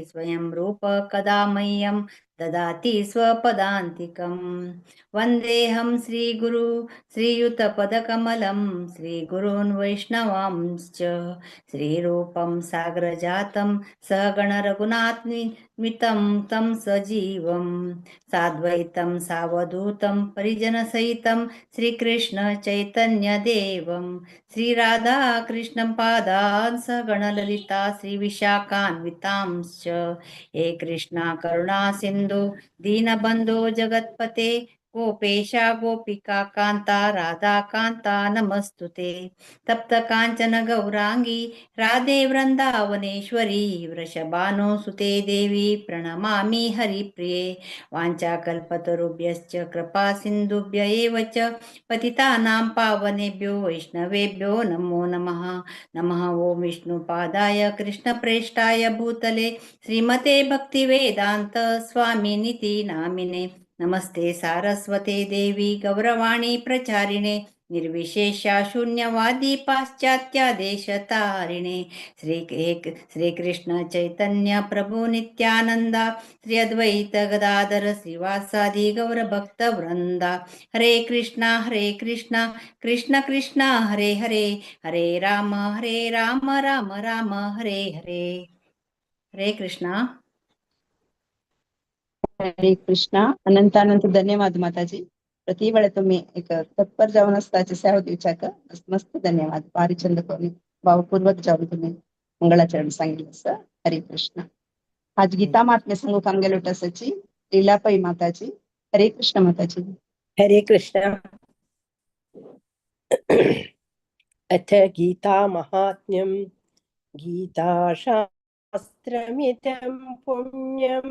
स्वयं रूप कदा मह्यं ददाति स्वपदान्तिकम्। वन्देऽहं श्रीगुरु श्रीयुतपदकमलं श्रीगुरून् वैष्णवांश्च श्रीरूपं सागरजातं सहगणरघुनाथमितं तं सजीवं साद्वैतं सावधूतं परिजनसहितं श्रीकृष्ण चैतन्यदेवं श्रीराधाकृष्णं पादान् सगणललिता श्रीविशाखान्वितांश्च। हे कृष्णा करुणा सिन्धु दीनबन्धो जगत्पते गोपेशा गोपिका कांता राधा कांता नमस्तुते। तप्त कांचन गौरांगी राधे वृंदावनेश्वरी वृषभानुसुते देवी प्रणमामि हरिप्रिये। वाञ्छाकल्पतरुभ्यश्च कृपा सिन्धुभ्य एव च पतितानां पावनेभ्यो वैष्णवेभ्यो नमो नमः। नमः ओम विष्णुपादाय कृष्णप्रेष्ठाय भूतले श्रीमते भक्तिवेदांत स्वामिनिति नामिने। नमस्ते सारस्वते देवी गौरवाणी प्रचारिणे निर्विशेष शून्यवादी पाश्चात्य देशतारिणे। श्री कृष्ण चैतन्य प्रभु नित्यानंदा श्री अद्वैत गदाधर श्रीवासादि गौर भक्त वृंदा। हरे कृष्णा कृष्ण कृष्ण हरे हरे, हरे राम राम राम हरे हरे। हरे कृष्णा। हरे कृष्णा। अनंत अनंत धन्यवाद माताजी। प्रति वेळ तुम्ही एक तत्पर जाऊन असताचे सेवा दिवचाक मस्त मस्त धन्यवाद। भारी चंद करून भावपूर्वक जाऊन तुम्ही मंगळाचरण सांगितलं असं। हरे कृष्ण। आज गीता महात्म्य सांगू काम गेलो तसची लीलापाई माताजी। हरे कृष्ण माताजी। हरे कृष्ण। अथ गीता महात्म्यं गीता शास्त्रमिदं पुण्यं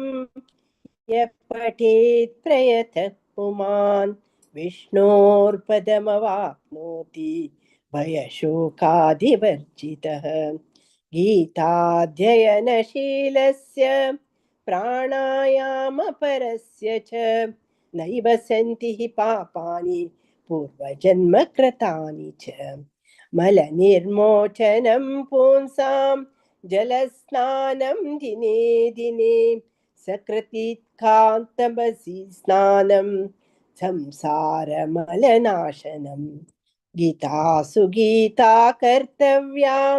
यः पठेत् प्रयतः पुमान् विष्णोर्पदमवाप्नोति भयशोकादिवर्जितः। गीताध्ययनशीलस्य प्राणायामपरस्य च नैव सन्ति हि पापानि पूर्वजन्मकृतानि च। मलनिर्मोचनं पुंसां जलस्नानं दिने दिने सकृतिकान्तमसि स्नानं संसारमलनाशनं। गीतासु गीता कर्तव्या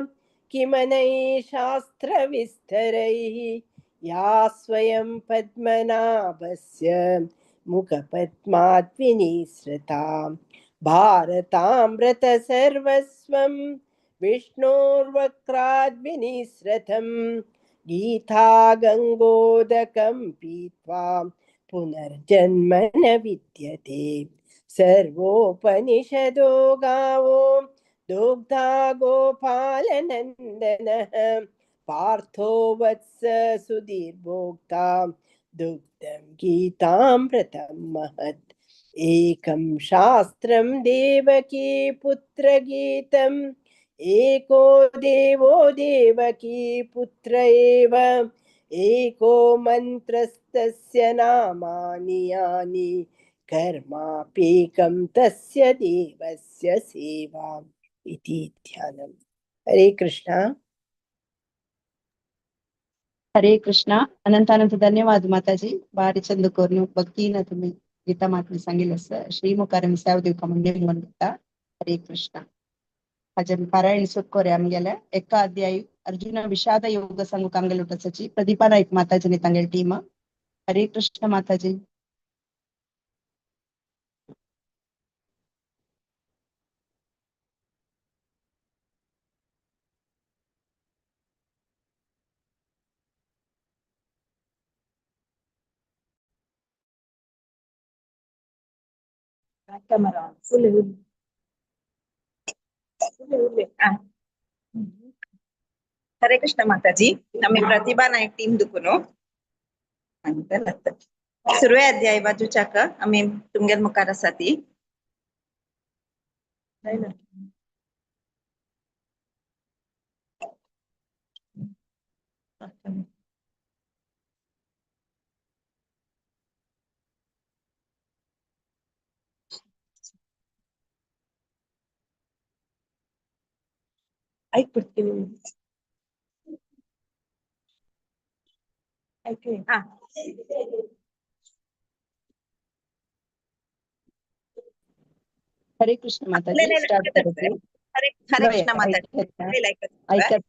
किमनैः शास्त्रविस्तरैः या स्वयं पद्मनाभस्य मुखपद्मात् विनिसृता। भारतामृतसर्वस्वं विष्णोर्वक्राद् विनिसृतम् गीता गंगोदकं पीत्वा पुनर्जन्म न विद्यते। सर्वोपनिषदो गावो दुग्धा गोपालनन्दनः पार्थो वत्स सुधीर्भोक्ता दुग्धं गीतामृतं महत्। एकं शास्त्रं देवकी पुत्रगीतम् एको देवो देवकी पुत्र एव एको मंत्रस्तस्य नामानि यानि कर्मापेकं तस्य देवस्य सेवा इति ध्यानम्। हरे कृष्णा। हरे कृष्णा। अनंत अनंत धन्यवाद माताजी। भारी चंद करून भक्तीनं तुम्ही गीता महात्म्य सांगितलं असं। श्रीमुखार सेवा दिवका म्हणजे हरे कृष्णा। आज आमी पारायण सुरू करूया आमगेल्या एका अध्याय अर्जुन विषाद योग सांगूक आमगेले उठाची प्रदीपा नाईक माताजी तांगेली टीम। हरे कृष्ण माताजी। Camera full. Hare Krishna Mataji. नम्मी प्रतिभा नायक टीम दुकुनु सुरवे अध्याय बाजूचाक आम्ही तुमगेल मुखार आसा ती। ऐक पटकन. हा. हरे कृष्ण माताजी, स्टार्ट करते. हरे हरे कृष्ण माताजी. ऐकत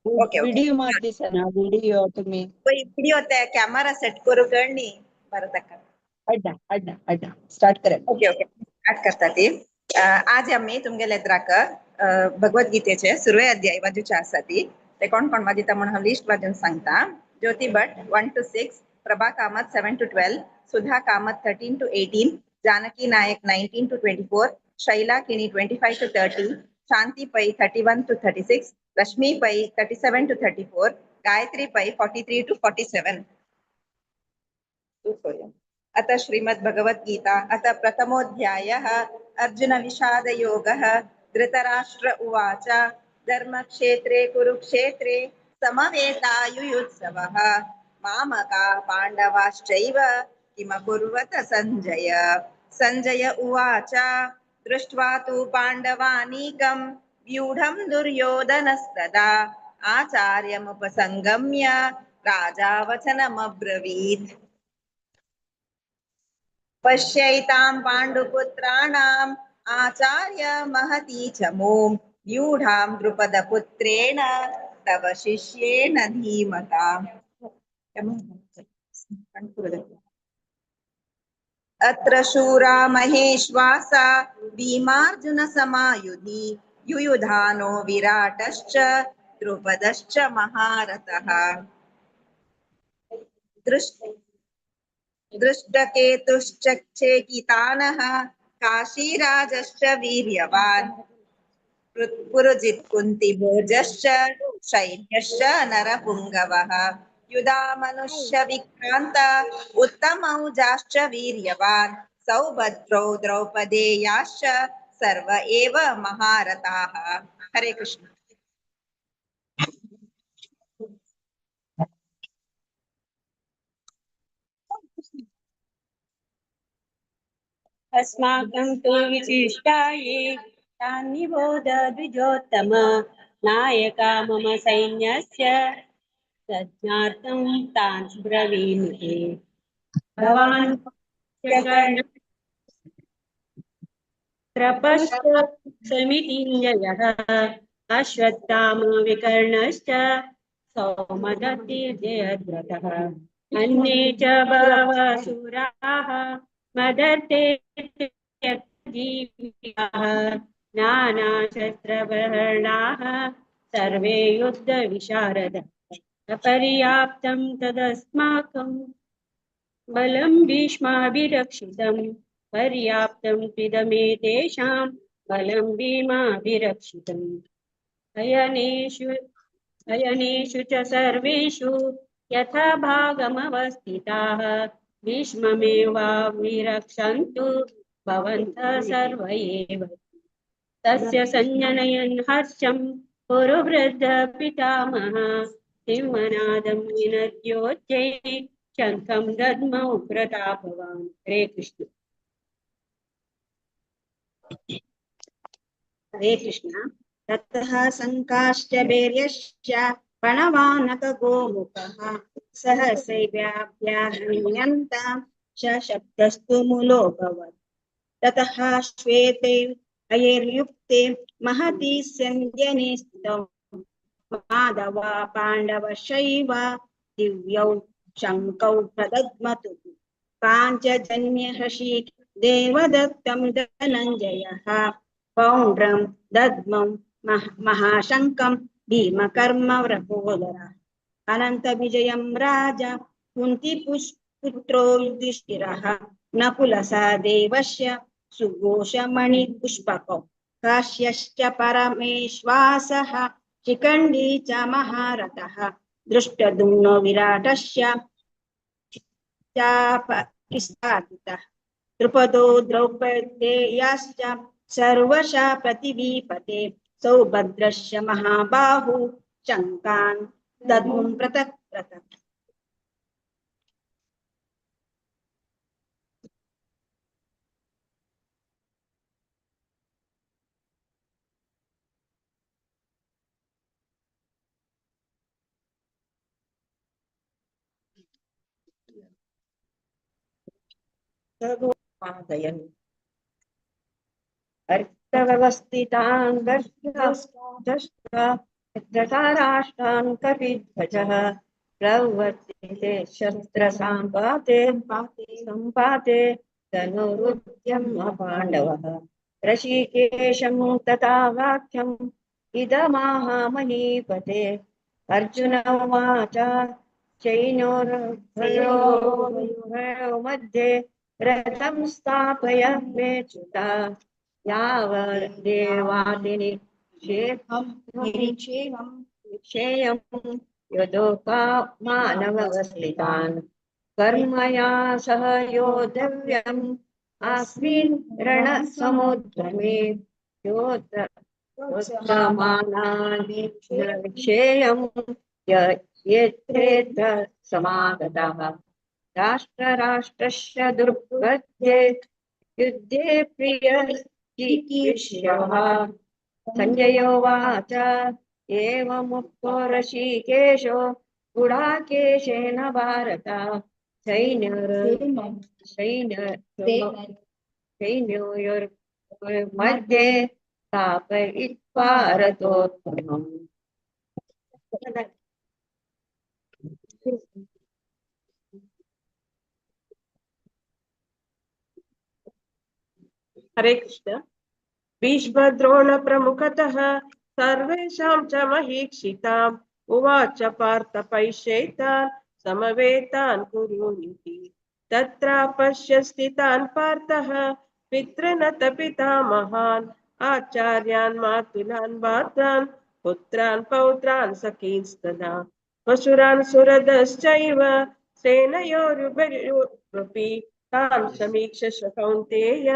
ओके. व्हिडिओ मात दिसना व्हिडिओ तुम्ही. व्हिडिओ ते कॅमेरा सेट करू नी बरं ताका. अड्डा अड्डा अड्डा स्टार्ट करा. ओके ओके, स्टार्ट करता ती. आज आमी तुमगेले एद्राक भगवद्गीतेचे सुरवे अध्याय बाजूचे आसा ती ते कोण कोण वाजिता म्हणून हांव लिस्ट वाजून सांगता. Jyoti Bhat 1 to 6, Prabha Kamat 7 to 12, Sudha Kamat 13 to 18, Janaki Nayak 19 to 24, Shaila Kini 25 to 30, Shanti Pai 31 to 36, Rashmi Pai 37 to 34, Gayatri Pai 43 to 47. अत श्रीमद् भगवद्गीता अथ प्रथमोऽध्यायः अर्जुन विषाद योगः. धृतराष्ट्र उवाच, धर्मक्षेत्रे कुरुक्षेत्रे समवेतायुयुत्सवः मामका पाण्डवाश्चैव किमकुर्वत संजय. संजय उवाच, दृष्ट्वा तु पाण्डवानीकं व्यूढं दुर्योधनस्तदा आचार्यमुपसंगम्य राजा वचनमब्रवीत्. पश्यैतां पाण्डुपुत्राणाम् आचार्य महती च मों व्यूढां द्रुपदपुत्रेण तव शिष्येण धीमता. अत्र शूरा महेश्वासा भीमार्जुन समायुधि युयुधानो विराटश्च द्रुपदश्च महारथः. दृष्टकेतुश्चेकितानः काशीराजश्च वीर्यवान् पुरुजित् कुन्तिभोजश्च शैव्यश्च नरपुङ्गवः. युधा मनुष्य विक्रान्त उत्तमौजाश्च वीर्यवान् सौभद्रौ द्रौपदेयाश्च सर्व एव महारथाः. हरे कृष्ण. अस्माकं तु विशिष्टाये तान्निबोध द्विजोत्तम नायका मम सैन्यस्य तज्ज्ञार्थं तान् ब्रवीमि ते. भवान् त्रपश्च समितिञ्जयः अश्वत्थाम विकर्णश्च सौमदत्तिर्जयद्रथः अन्ये च बहवः शूराः मदर्थे जीविताः नानाशस्त्रप्रहरणाः सर्वे युद्धविशारदाः. पर्याप्तं तदस्माकं बलं भीष्माभिरक्षितं पर्याप्तं त्विदमेतेषां बलं भीमाभिरक्षितम्. अयनेषु अयनेषु च सर्वेषु यथा भागमवस्थिताः भीष्ममेवाभिरक्षन्तु भवन्तः सर्व एव. तस्य संजनयन् हर्षं कुरुवृद्धः पितामहः सिंहनादं विनद्योच्चैः शङ्खं दद्मौ प्रतापवान्. हरे कृष्ण. हरे कृष्ण. ततः शङ्काश्च वीर्यश्च प्रणवानकगोमुखः सहसैव्याभ्याहन्यन्त सशब्दस्तु मुलोऽभवत्. ततः श्वेते अयैर्युक्ते महति स्यन्दने स्थितौ माधवा पाण्डवशैव दिव्यौ शङ्कौ प्रदद्मतुः. पाञ्चजन्यहृषी देवदत्तं धनञ्जयः पौण्ड्रं दद्मं महाशङ्कं भीमकर्म वृकोदरः. अनन्तविजयं राजा कुन्तीपुत्रो युधिष्ठिरः नकुलसा देवस्य सुघोषमणिपुष्पकौ. काश्यश्च परमेश्वासः शिखण्डी च महारथः दृष्टद्युम्नो विराटस्य चापकिस्तापितः. द्रुपदो द्रौपदेयाश्च सर्वशा प्रतिवीपते सौभद्रस्य महाबाहु शङ्कान् दद्मुं पृथक् पृथक्. पादयन् अर्थव्यवस्थितान् दृष्ट्वा धृतराष्ट्रान् कपिध्वजः प्रवर्तिते शस्त्रसाम्पाते सम्पाते धनुरुद्यम पाण्डवः ऋषिकेशं तथा वाक्यम् इदमाह महीपते। अर्जुन उवाच चैनोर्भयो मध्ये रथं स्थापय मेच्युता यावदेवादिनि क्षेयं यदोका मानवस्थितान् कर्मया सह योद्धव्यम् अस्मिन् रणसमुद्रमे योद्धमानानि क्षेयं यत्रेत्र समागतः राष्ट्रराष्ट्रस्य दुर्गत्ये युद्धे प्रियचिकीर्षः। सञ्जय उवाच एवमुक्तो ऋषिकेशो गुडाकेशेन भारत सैन्योर्मध्ये स्थापयित्वा रथोत्तमम्। हरे कृष्ण। भीष्म द्रोण प्रमुखतः सर्वेषां च महीक्षिताम् उवाच पार्थ पैश्येतान् समवेतान् कुरूनिति। तत्रापश्य स्थितान् पार्थः पितृनत पितामहान् आचार्यान् मातुलान् भ्रातॄन् पुत्रान् पौत्रान् सखींस्तथा वसुरान् सुरदश्चैव सेनयोरुभयोरपि तान् समीक्ष्य स कौन्तेय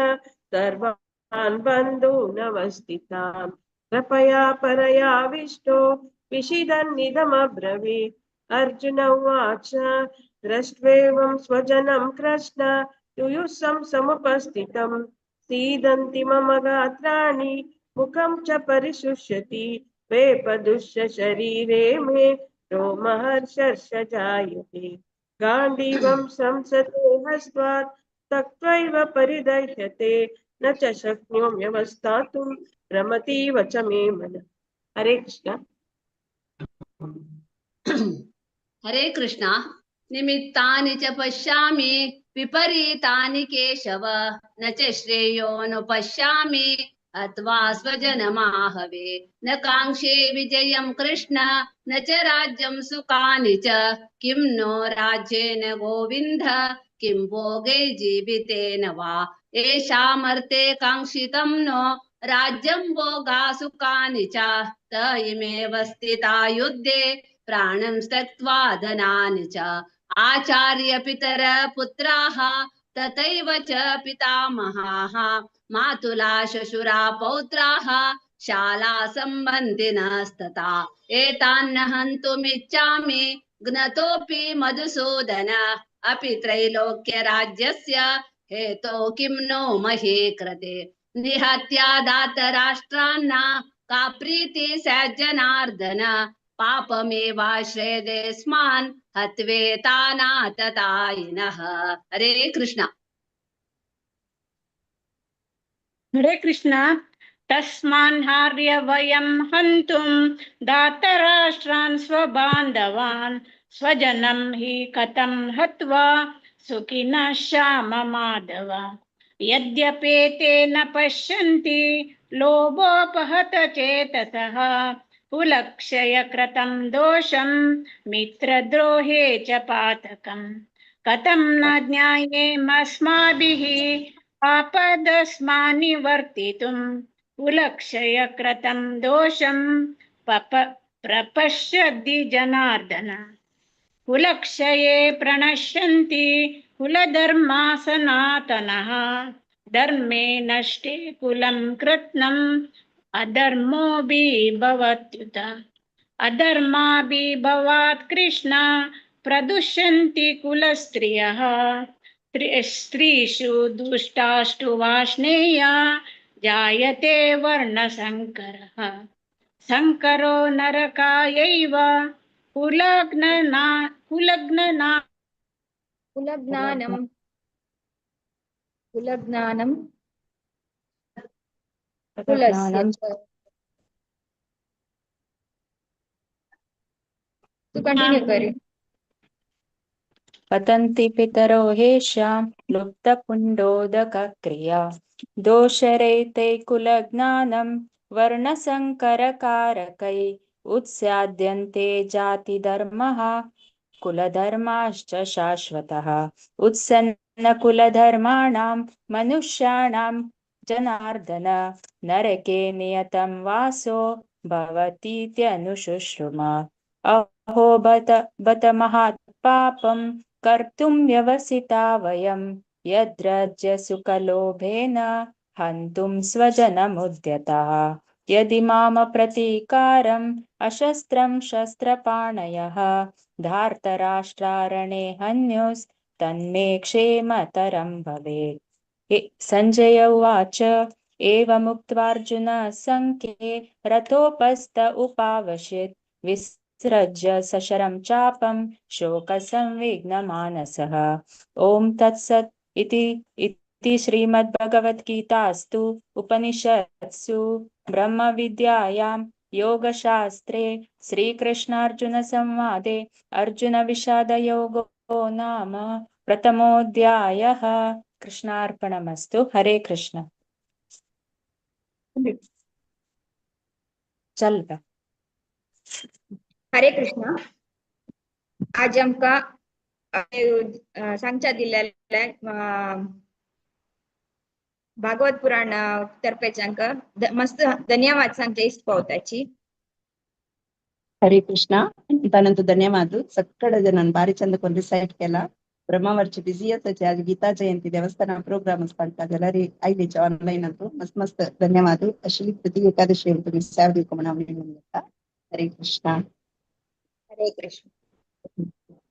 सर्वान् बन्धूनवस्थितान् कृपया परयाविष्टो विषिदन्निदमब्रवीत्। अर्जुन उवाच दृष्ट्वेवं स्वजनं कृष्ण युयुत्सं समुपस्थितं सीदन्ति मम गात्राणि मुखं च परिशुष्यति वेपदुष्य शरीरे मे रोमहर्षर्ष जायते। गाण्डीवं संसते हस्त्वात् तक्त्वैव परिदह्यते न च शक्नोम्यवस्थातुं रमतीव च मे मनः। हरे कृष्ण। हरे कृष्ण। निमित्तानि च पश्यामि विपरीतानि केशव न च श्रेयोनुपश्यामि अथवा स्वजनमाहवे। न काङ्क्षे विजयं कृष्ण न च राज्यं सुखानि च किं नो राज्येन गोविन्द किं भोगे जीवितेन वा। एषामर्थे काङ्क्षितं नो राज्यं भोगा सुखानि च त इमेव स्थिता युद्धे प्राणं त्यक्त्वा धनानि च। आचार्य पितर पुत्राः तथैव च पितामहाः मातुला श्वशुरा पौत्राः शाला सम्बन्धिनस्तथा। एतान्न हन्तुमिच्छामि घ्नतोऽपि मधुसूदन अपि त्रैलोक्यराज्यस्य हेतो किं नो मही कृते। निहत्या दातराष्ट्रान्न का प्रीति स्याज्जनार्दन पापमेवाश्रयदेस्मान् हत्वेतानाततायिनः। हरे कृष्ण। हरे कृष्ण। तस्मान् हार्य वयं हन्तुं दातराष्ट्रान् स्वबान्धवान् स्वजनं हि कथं हत्वा सुखिनः श्याम माधव। यद्यपेते न पश्यन्ति लोभोपहत चेतसः कुलक्षयकृतं दोषं मित्रद्रोहे च पातकम्। कथं न ज्ञायेमस्माभिः आपदस्मानिवर्तितुं कुलक्षयकृतं दोषं प्रपश्यद्धि जनार्दन। कुलक्षये प्रणश्यन्ति कुलधर्मा सनातनः धर्मे नष्टे कुलं कृत्स्नम् अधर्मोऽपि भवत्युत। अधर्माभिभवात् कृष्ण प्रदुष्यन्ति कुलस्त्रियः स्त्रीषु दुष्टाष्टु वाष्णेया जायते वर्णसंकरः। संकरो नरकायैव कुलज्ञानं कुलज्ञानं कुलस्य च. तू कंटिन्यू कर. पतन्ति पितरो हेषां लुप्तपुण्डोदकक्रिया दोषरहितै कुलज्ञानं वर्णसङ्करकारकै उत्स्याद्यन्ते जातिधर्मः कुलधर्माश्च शाश्वतः. उत्सन्नकुलधर्माणां मनुष्याणां जनार्दन नरके नियतं वासो भवतीत्यनुशुश्रुम. अहो बत बत महत् पापं कर्तुं व्यवसिता वयं यद्राज्यसुखलोभेन हन्तुं स्वजनमुद्यतः. यदि माम प्रतीकारम् अशस्त्रं शस्त्रपाणयः धार्तराष्ट्रारणे हन्युस्तन्मे क्षेमतरं भवेत्. संजय उवाच एवमुक्त्वार्जुन सङ्ख्ये रथोपस्थ उपावशित् विसृज्य सशरं चापं शोकसंविघ्नमानसः. ॐ तत्सत् इति इति श्रीमद्भगवद्गीतास्तु उपनिषत्सु ब्रह्मविद्यायां योगशास्त्रे श्रीकृष्णार्जुनसंवादे अर्जुनविषादयोगो नाम प्रथमोऽध्यायः. कृष्णार्पणमस्तु. हरे कृष्ण. चल. हरे कृष्ण. आज आमकां सांगच्या दिल्लेले भागवत पुराण तर्फेच्यांक मस्त धन्यवाद सांगचे इष्ट पावताची. हरे कृष्ण. अनंत ಧನ್ಯವಾದ. ಸಕ್ಕಡ ಜನ ಬಾರಿ ಚಂದ ಕೊಂಡು ರಿಸೈಟ್ केला. ಬ್ರಹ್ಮಾವರ್ಚ ಬಿಸಿ आसाचे. आज गीता जयंती देवस्थान प्रोग्राम आसता जाल्यार आयलीचे ऑनलायन अंतू मस्त मस्त धन्यवाद. अशी प्रति एकादशी तुम्ही सेवा दिवंक म्हणून हांव विनवणी करता. हरे कृष्ण. हरे कृष्ण.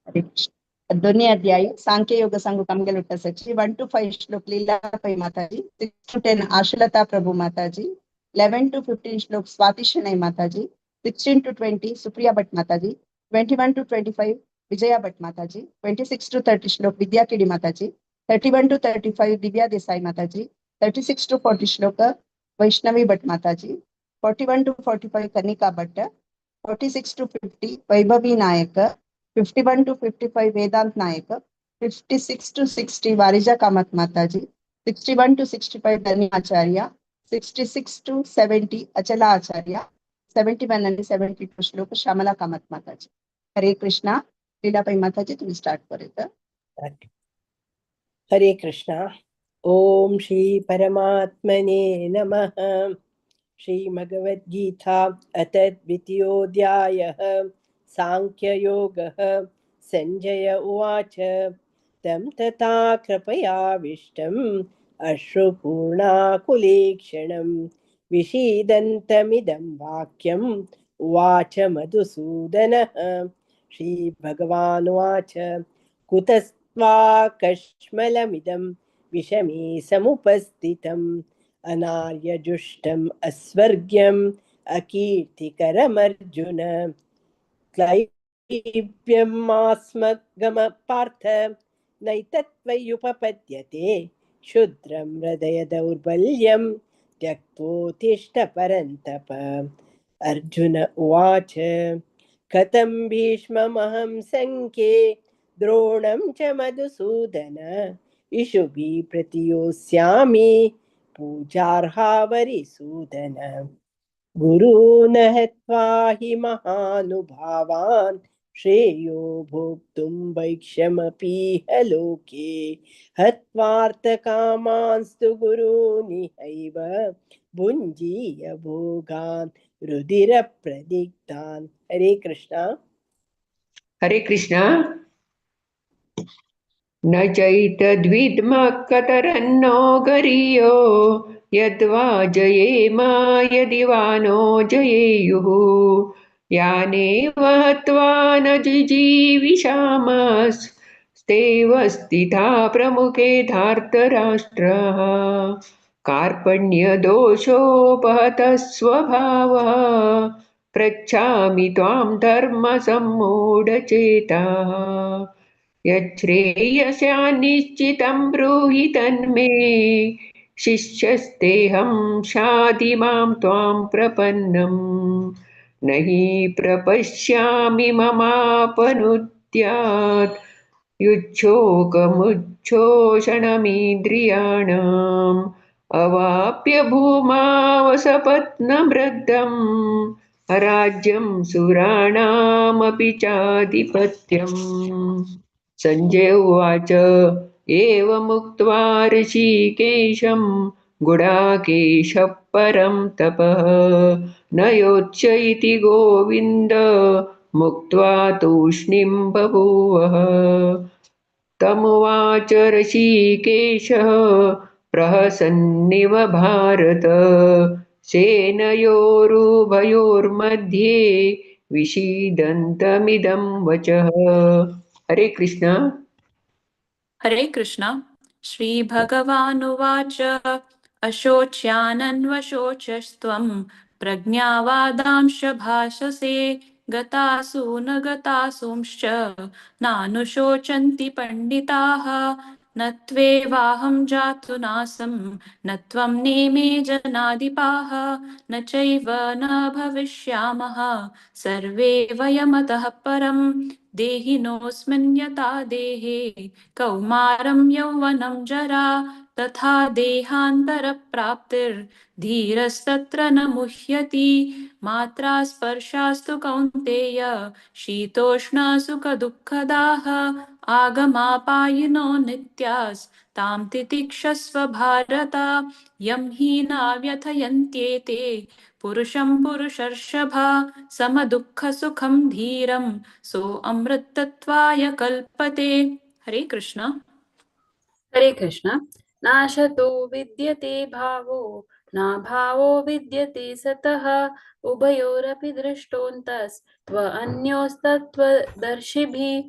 हरे कृष्ण. दोन्ही अध्याय सांख्य योग सांगू आमगेले उट्टासाची. 1 to 5 श्लोक लीला पै माताजी, 6 to 10 Ashalata Prabhu Mataji, 11 to 15 श्लोक स्वाती शणै माताजी, 16 to 20 Supriya Bhat Mataji, 21 to 25 Vijaya Bhat Mataji, 26 to 30 श्लोक विद्या किडी माताजी, 31 to 35 Divya Desai Mataji, 36 to 40 श्लोक वैष्णवी भट माताजी, 41 to 45 Kanika Bhat, 46 to 50 Vaibhavi Nayak, 51 to 55 Vedant Nayak, 56 to 60 Varija Kamat Mataji, 61 to 65 Dhanya Acharya, 66 to 70 Achala Acharya, 71 आणि 72 श्लोक श्यामला कामत माताजी. हरे कृष्णा. लीलाबाई माताजी तुम्ही स्टार्ट करूया. हरे कृष्णा. ओम श्री परमात्मने नमः. श्रीमद्भगवद्गीता अथ द्वितीयोऽध्यायः सांख्ययोगः. संजय उवाच तं तथा कृपयाविष्टम् अश्रुपूर्णाकुलेक्षणं विषीदन्तमिदं वाक्यम् उवाच मधुसूदनः. श्रीभगवानुवाच कुतस्त्वाकश्मलमिदं विषमे समुपस्थितम् अनार्यजुष्टम् अस्वर्ग्यम् अकीर्तिकरमर्जुन. क्लैब्यमास्मगम पार्थ नैतत्त्वय्युपपद्यते क्षुद्रं हृदय दौर्बल्यं त्यक्तोत्तिष्ठ परन्तप. अर्जुन उवाच कथं भीष्ममहं सङ्ख्ये द्रोणं च मधुसूदन इषुभिः प्रतियोस्यामि पूजार्हावरिसूदन. गुरून् हत्वा हि महानुभावान् श्रेयो भोक्तुं भैक्ष्यमपीह लोके. हत्वार्थकामांस्तु गुरूनिहैव भुञ्जीय भोगान् रुधिरप्रदिग्धान्. हरे कृष्णा. हरे कृष्णा. न चैतद्विद्मः कतरन्नो गरीयो यद्वा जयेम यदि वा नो जयेयुः. यानेव हत्वा न जिजीविषामस्तेव स्थिता प्रमुखे धार्तराष्ट्राः. कार्पण्यदोषोपहतः स्वभावः पृच्छामि त्वां धर्मसम्मूढचेताः. यच्छ्रेयस्या निश्चितं ब्रूहि तन्मे शिष्यस्तेऽहं शाधि मां त्वां प्रपन्नम्। न हि प्रपश्यामि ममापनुद्यात् युच्छोकमुच्छोषणमिन्द्रियाणाम् अवाप्य भूमावसपत्नवृद्धम् अराज्यं सुराणामपि चाधिपत्यम्। सञ्जय उवाच एवमुक्त्वा ऋषिकेशं गुडाकेशः परं तपः न योत्स्य इति गोविन्द मुक्त्वा तूष्णीं बभूवः। तमुवाच ऋषिकेशः प्रहसन्निव भारत सेनयोरुभयोर्मध्ये विषीदन्तमिदं वचः। हरे कृष्णा। हरे कृष्ण। श्री भगवानुवाच अशोच्यानन्वशोचस्त्वं प्रज्ञावादांश भाषसे गतासु न गतासूंश्च नानुशोचन्ति पण्डिताः। न त्वेवाहं जातु नासं न त्वं नेमे जनाधिपाः न चैव न भविष्यामः सर्वे वयमतः परं देहिनोऽस्मिन् यथा देहे कौमारं यौवनं जरा तथा देहान्तरप्राप्तिर्धीरस्तत्र न मुह्यति। मात्रा स्पर्शास्तु कौन्तेय शीतोष्णसुखदुःखदाः आगमापायिनो नित्यास्तां तितिक्षस्व भारत। यं हीना व्यथयन्त्येते पुरुषं पुरुषर्षभ समदुःखसुखं धीरं सो अमृतत्वाय कल्पते। हरे कृष्ण। हरे कृष्ण। नाशतो विद्यते भावो नाभावो विद्यते सतः उभयोरपि दृष्टोऽन्तस्त्व अन्योस्तत्त्वदर्शिभिः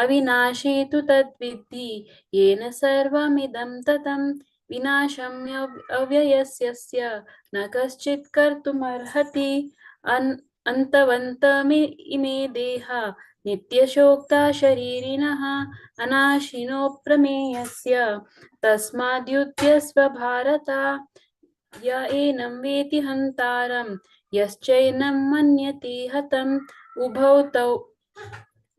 अविनाशी तु तद्विद्धि येन सर्वमिदं ततं विनाशं अव्ययस्य न कश्चित् कर्तुमर्हति। अन्तवन्तमे इमे देहा नित्यशोक्ता शरीरिणः अनाशिनो प्रमेयस्य तस्माद्युध्यस्व भारत। य एनं वेति हन्तारं यश्चैनं मन्यते हतम् उभौ तौ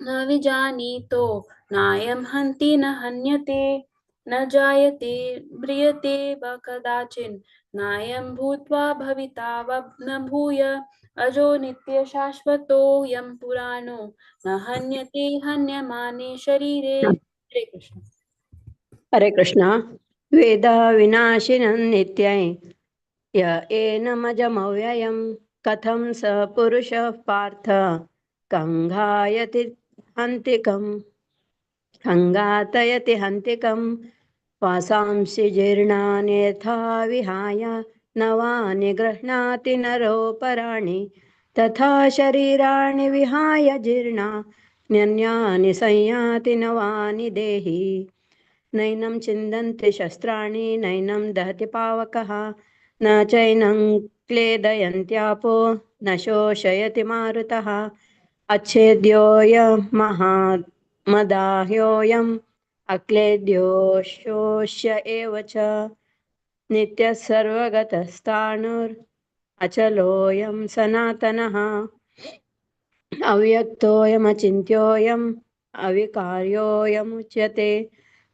न विजानीतो नायं हन्ति न हन्यते न जायते म्रियते वा कदाचिन् नायं भूत्वा भविता वा न भूय अजो नित्यशाश्वतोऽयं पुराणो न हन्यते हन्यमाने शरीरे। हरे कृष्ण। हरे कृष्ण। वेद विनाशिनं नित्यं य एनमजमव्ययं कथं स पुरुषः पार्थ कङ्घायति हन्तिकम् खङ्गातयति हन्तिकं वासांसि जीर्णानि यथा विहाय नवानि गृह्णाति नरोपराणि तथा शरीराणि विहाय जीर्णा न्यन्यानि संयाति नवानि देहि। नैनं छिन्दन्ति शस्त्राणि नैनं दहति पावकः न चैनं क्लेदयन्त्यापो न शोषयति मारुतः। अच्छेद्योऽयमहामदाह्योऽयम् अक्लेद्यो शोष्य एव च नित्यः सर्वगतस्थाणुरचलोऽयं सनातनः। अव्यक्तोऽयमचिन्त्योऽयम् अविकार्योऽयमुच्यते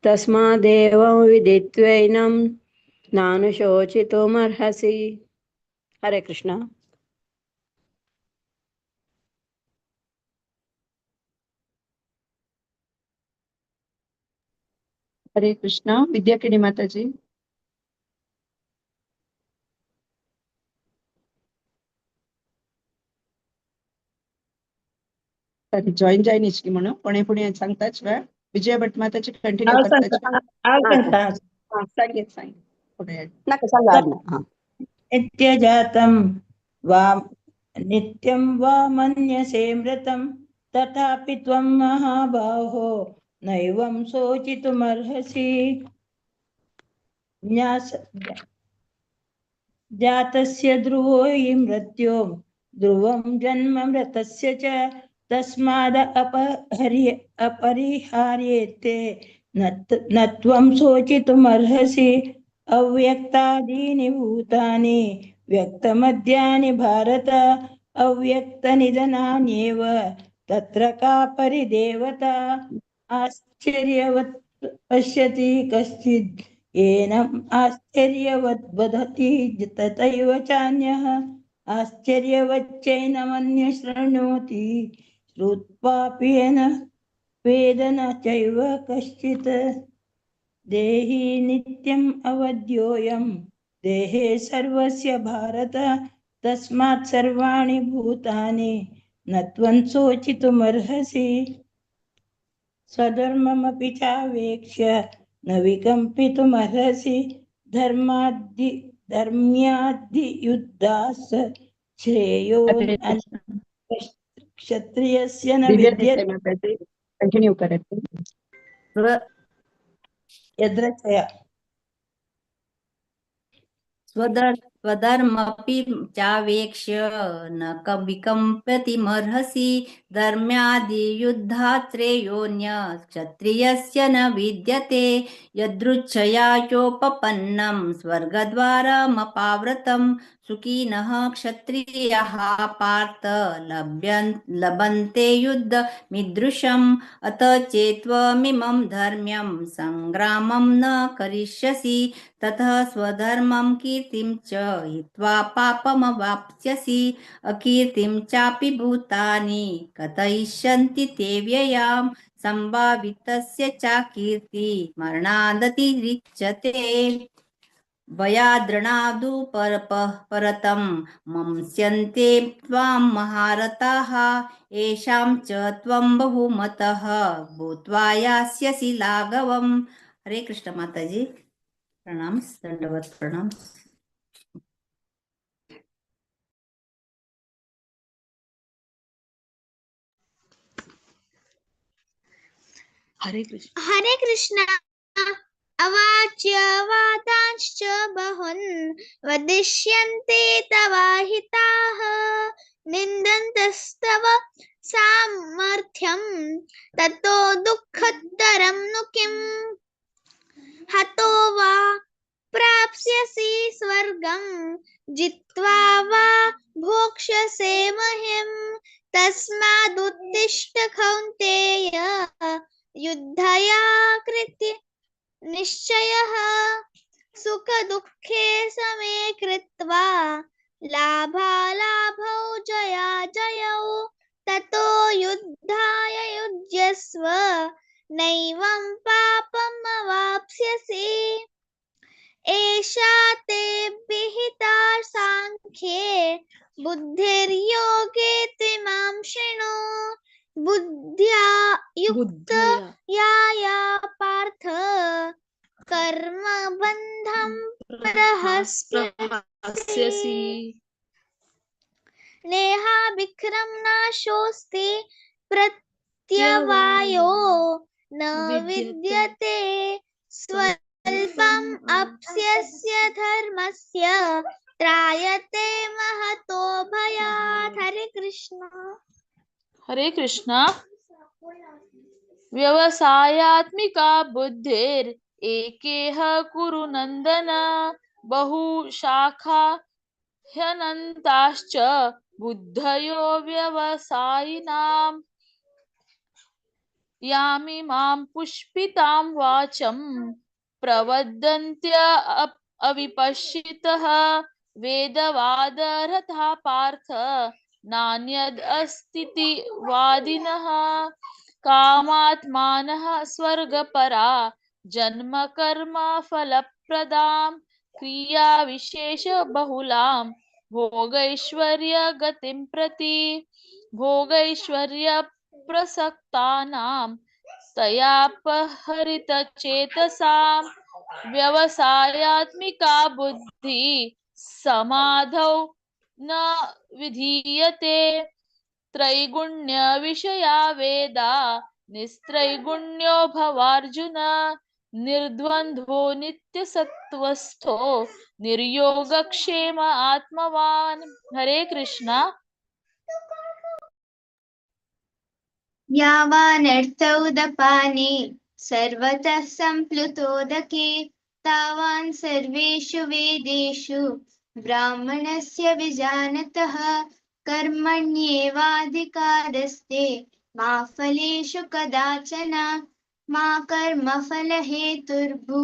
तस्मादेवं विदित्वैनं नानुशोचितुमर्हसि। हरे कृष्ण। हरे कृष्ण। विद्याकिणी माताजी। जॉईन जॉईन इचकी म्हणून कोणे पुणे सांगताच वे विजया भट माताजी कंटिन्यू हांव करताच। सांगता हांव सांगता। सांगेत सांग पुढे नका सांगा हा। नित्यजातं वा नित्यं वा मन्यसे मृतं तथापि त्वं महाबाहो नैवं शोचितुमर्हसि। जातस्य ध्रुवो हि मृत्यो ध्रुवं जन्म मृतस्य च तस्माद् अपरिहार्येते न त्वं शोचितुमर्हसि। अव्यक्तादीनि भूतानि व्यक्तमद्यानि भारत अव्यक्तनिधनान्येव तत्र का परिदेवता। आश्चर्यवत् पश्यति कश्चित् येनम् आश्चर्यवत् वदति तथैव चान्यः आश्चर्यवच्चैनमन्यः शृणोति श्रुत्वापि येन वेद न चैव कश्चित्। देहि नित्यम् अवध्योऽयं देहे सर्वस्य भारत तस्मात् सर्वाणि भूतानि न त्वं शोचितुमर्हसि। स्वधर्ममपि चावेक्ष्य न विकम्पितुमर्हसि। धर्म्यादियुद्धास् श्रेयो क्षत्रियस्य न विद्यते। कंटिन्यू करते यद्रचया स्वधर्मपि चावेक्ष्य न विकम्पतिमर्हसि। धर्म्यादियुद्धात् श्रेयोऽन्य क्षत्रियस्य न विद्यते। यदृच्छया चोपपन्नं स्वर्गद्वारमपावृतं सुखिनः क्षत्रियाः पार्थ लभन्ते युद्धमीदृशम्। अत चेत्त्वमिमं धर्म्यं संग्रामं न करिष्यसि ततः स्वधर्मं कीर्तिं च हित्वा पापमवाप्स्यसि। अकीर्तिं चापि भूतानि कथयिष्यन्ति ते व्ययां संभावितस्य च कीर्ति मरणादतिरिच्यते। भयाद्रणादुपरतं मंस्यन्ते त्वां महारथाः येषां च त्वं बहुमतः भूत्वा यास्यसि लाघवम्। हरे कृष्ण माताजी, प्रणाम, दंडवत प्रणाम। हरे कृष्ण। हरे कृष्ण। अवाच्य वादांश्च बहुन् वदिष्यन्ते तवाहिताः निन्दन्तस्तव सामर्थ्यं ततो दुःखतरं नु किम्। हतो वा प्राप्स्यसि स्वर्गं जित्वा वा भोक्ष्यसे महिं। तस्मादुत्तिष्ठ कौन्तेय युद्धया कृत्य निश्चयः। सुख दुःखे समे कृत्वा लाभालाभौ जया जयौ ततो युद्धाय युज्यस्व नैवं पापमवाप्स्यसि। एषा ते विहिता सांख्ये बुद्धिर्योगे त्विमां शृणु। बुद्ध्या युक्त याया पार्थ कर्म बंधं प्रहस्यसि। नेहा विक्रम नाशोऽस्ति प्रत्यवायो न विद्यते। स्वल्पम् अप्स्यस्य धर्मस्य त्रायते महतो भयात्। हरे कृष्ण। हरे कृष्णा। व्यवसायात्मिका बुद्धिर् एकेह कुरु नंदन बहुशाखा ह्यनन्ताश्च बुद्धयो व्यवसायिनाम्। यामिमां पुष्पितां वाचं प्रवदन्त्य अविपश्चितः वेदवादरथा पार्थ नान्यद् अस्तीति वादिनः। कामात्मानः स्वर्गपरा जन्म कर्म फलप्रदां क्रिया विशेष बहुलां भोगैश्वर्य गतिं प्रति। भोगैश्वर्य प्रसक्तानां तयापहरित चेतसां व्यवसायात्मिका बुद्धि समाधौ न विधीयते। त्रैगुण्य विषया वेदा निस्त्रैगुण्यो भवार्जुन निर्द्वन्द्वो नित्यसत्त्वस्थो निर्योगक्षेम आत्मवान। हरे कृष्णा। यावानर्थौदपाने सर्वतः सम्प्लुतोदके तावान् सर्वेषु वेदेषु ब्राह्मणस्य विजानतः। कर्मण्येवाधिकारस्ते मा फलेषु कदाचन, मा कर्मफलहेतुर्भू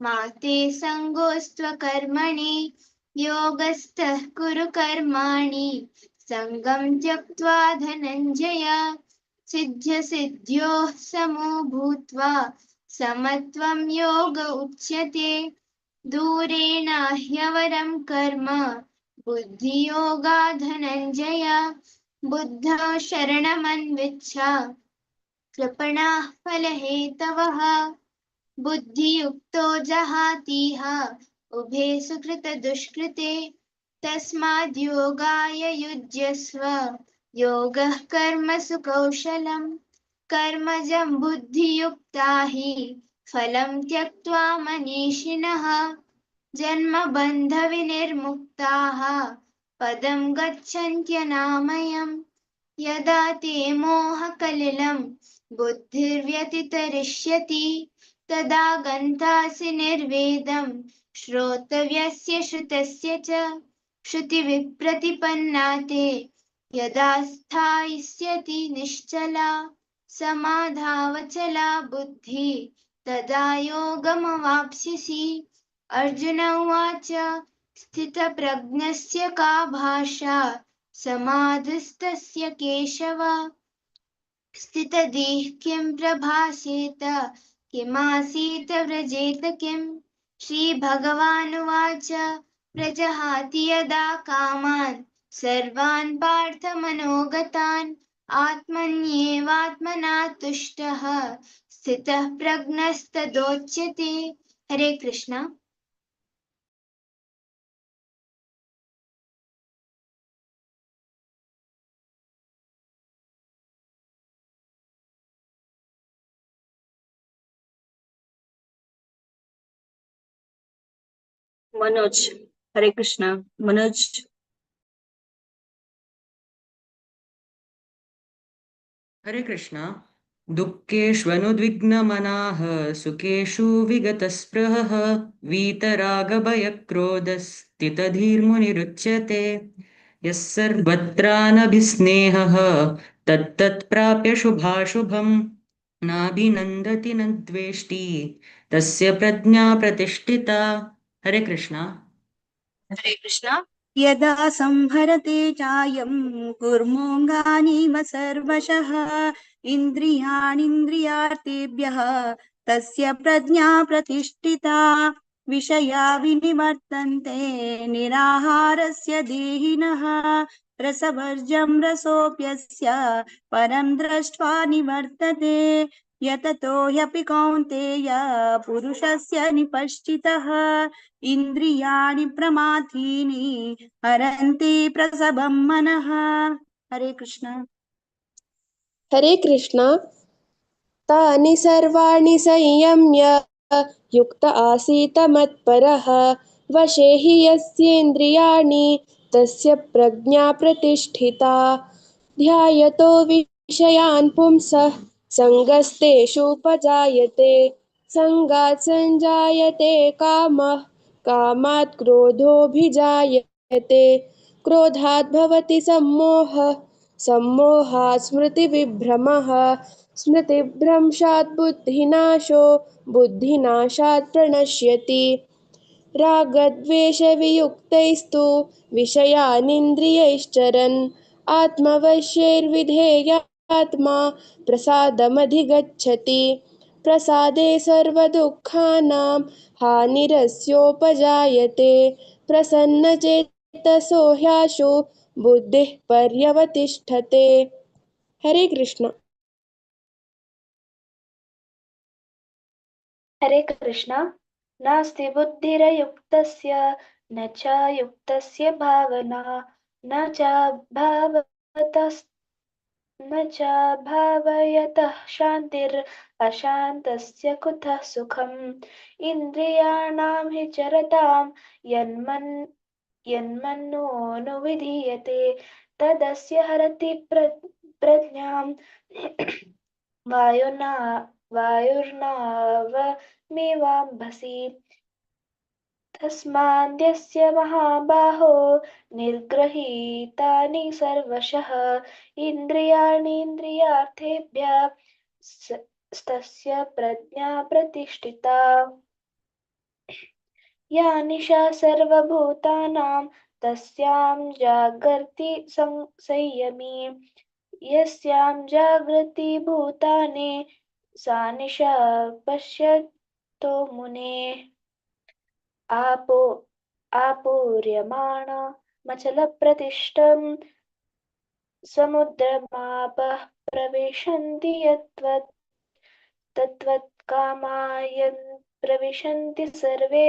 मा ते सङ्गोऽस्त्वकर्मणि। योगस्थः कुरु कर्माणि सङ्गं त्यक्त्वा धनञ्जय। सिद्ध्यसिद्ध्योः समो भूत्वा समत्वं योग उच्यते। दूरेण ह्यवरं कर्म बुद्धियोगा धनञ्जय। बुद्धौ शरणमन्विच्छ कृपणाः फलहेतवः। बुद्धियुक्तो जहातीह उभे सुकृतदुष्कृते। तस्माद्योगाय युज्यस्व योगः कर्मसु कौशलम्। कर्मजं बुद्धियुक्ता हि फलं त्यक्त्वा मनीषिणः। जन्मबन्धविनिर्मुक्ताः पदं गच्छन्त्यनामयम्। यदा ते मोहकलिलं बुद्धिर्व्यतितरिष्यति तदा गन्तासि निर्वेदं श्रोतव्यस्य श्रुतस्य च। श्रुतिविप्रतिपन्ना ते यदा स्थास्यति निश्चला समाधावचला बुद्धि तदा योगमवाप्स्यसि। अर्जुन उवाच, स्थितप्रज्ञस्य का भाषा समाधिस्तस्य केशव। स्थितधीः किं प्रभाषेत किमासीत व्रजेत किम्। श्रीभगवानुवाच, प्रजहाति यदा कामान् सर्वान् पार्थमनोगतान् आत्मन्येवात्मना तुष्टः स्थितः प्रज्ञस्तदोच्यते। हरे कृष्णा। मनोज, हरे कृष्णा। मनोज, हरे कृष्णा। दुःखेष्वनुद्विग्नमनाः सुखेषु विगतस्पृहः वीतरागभयक्रोधस्थितधीर्मुनिरुच्यते। यः सर्वत्रानभिस्नेहः तत्तत्प्राप्य शुभाशुभं नाभिनन्दति न द्वेष्टि तस्य प्रज्ञा प्रतिष्ठिता। हरे कृष्णा। हरे कृष्णा। यदा संहरते चायं कूर्मोऽङ्गानीव सर्वशः इन्द्रियाणीन्द्रियार्थेभ्यः तस्य प्रज्ञा प्रतिष्ठिता। विषया विनिवर्तन्ते निराहारस्य देहिनः रसवर्जं रसोऽप्यस्य परं दृष्ट्वा निवर्तते। यततो ह्यपि कौन्तेय पुरुषस्य निपश्चितः इन्द्रियाणि प्रमाथीनि हरन्ति प्रसभं मनः। हरे कृष्ण। हरे कृष्ण। तानि सर्वाणि संयम्य युक्त आसीत मत्परः वशे हि यस्येन्द्रियाणि तस्य प्रज्ञा प्रतिष्ठिता। ध्यायतो विषयान् पुंसः सङ्गस्तेषुपजायते। सङ्गात् सञ्जायते कामः कामात् क्रोधोऽभिजायते। क्रोधात् भवति सम्मोहः सम्मोहात् स्मृतिविभ्रमः स्मृतिभ्रंशात् बुद्धिनाशो बुद्धिनाशात् प्रणश्यति। रागद्वेषवियुक्तैस्तु विषयानिन्द्रियैश्चरन् आत्मवश्यैर्विधेयात्मा प्रसादमधिगच्छति। प्रसादे सर्वदुःखानां हानिरस्योपजायते। प्रसन्नचेतसो ह्याशु बुद्धिः पर्यवतिष्ठते। हरे कृष्ण। हरे कृष्ण। नास्ति बुद्धिरयुक्तस्य न च युक्तस्य भावना न च भावतस् न च भावयतः शान्तिर् अशान्तस्य कुतः सुखम्। इन्द्रियाणां हि चरतां यन्मनोनुविधीयते तदस्य हरति प्रज्ञां वायुना वायुर्नावमिवाम्भसि। तस्माद्यस्य महाबाहो निर्गृहीतानि सर्वशः इन्द्रियाणीन्द्रियार्थेभ्यः तस्य प्रज्ञा प्रतिष्ठिता। या निशा सर्वभूतानां तस्यां जागर्ति संयमी, यस्यां जागृति भूतानि सा निशा पश्यतो मुने। आपो आपूर्यमाणमचलप्रतिष्ठं समुद्रमापः प्रविशन्ति यत्त्वत् तत्त्वत् कामायन् प्रविशन्ति सर्वे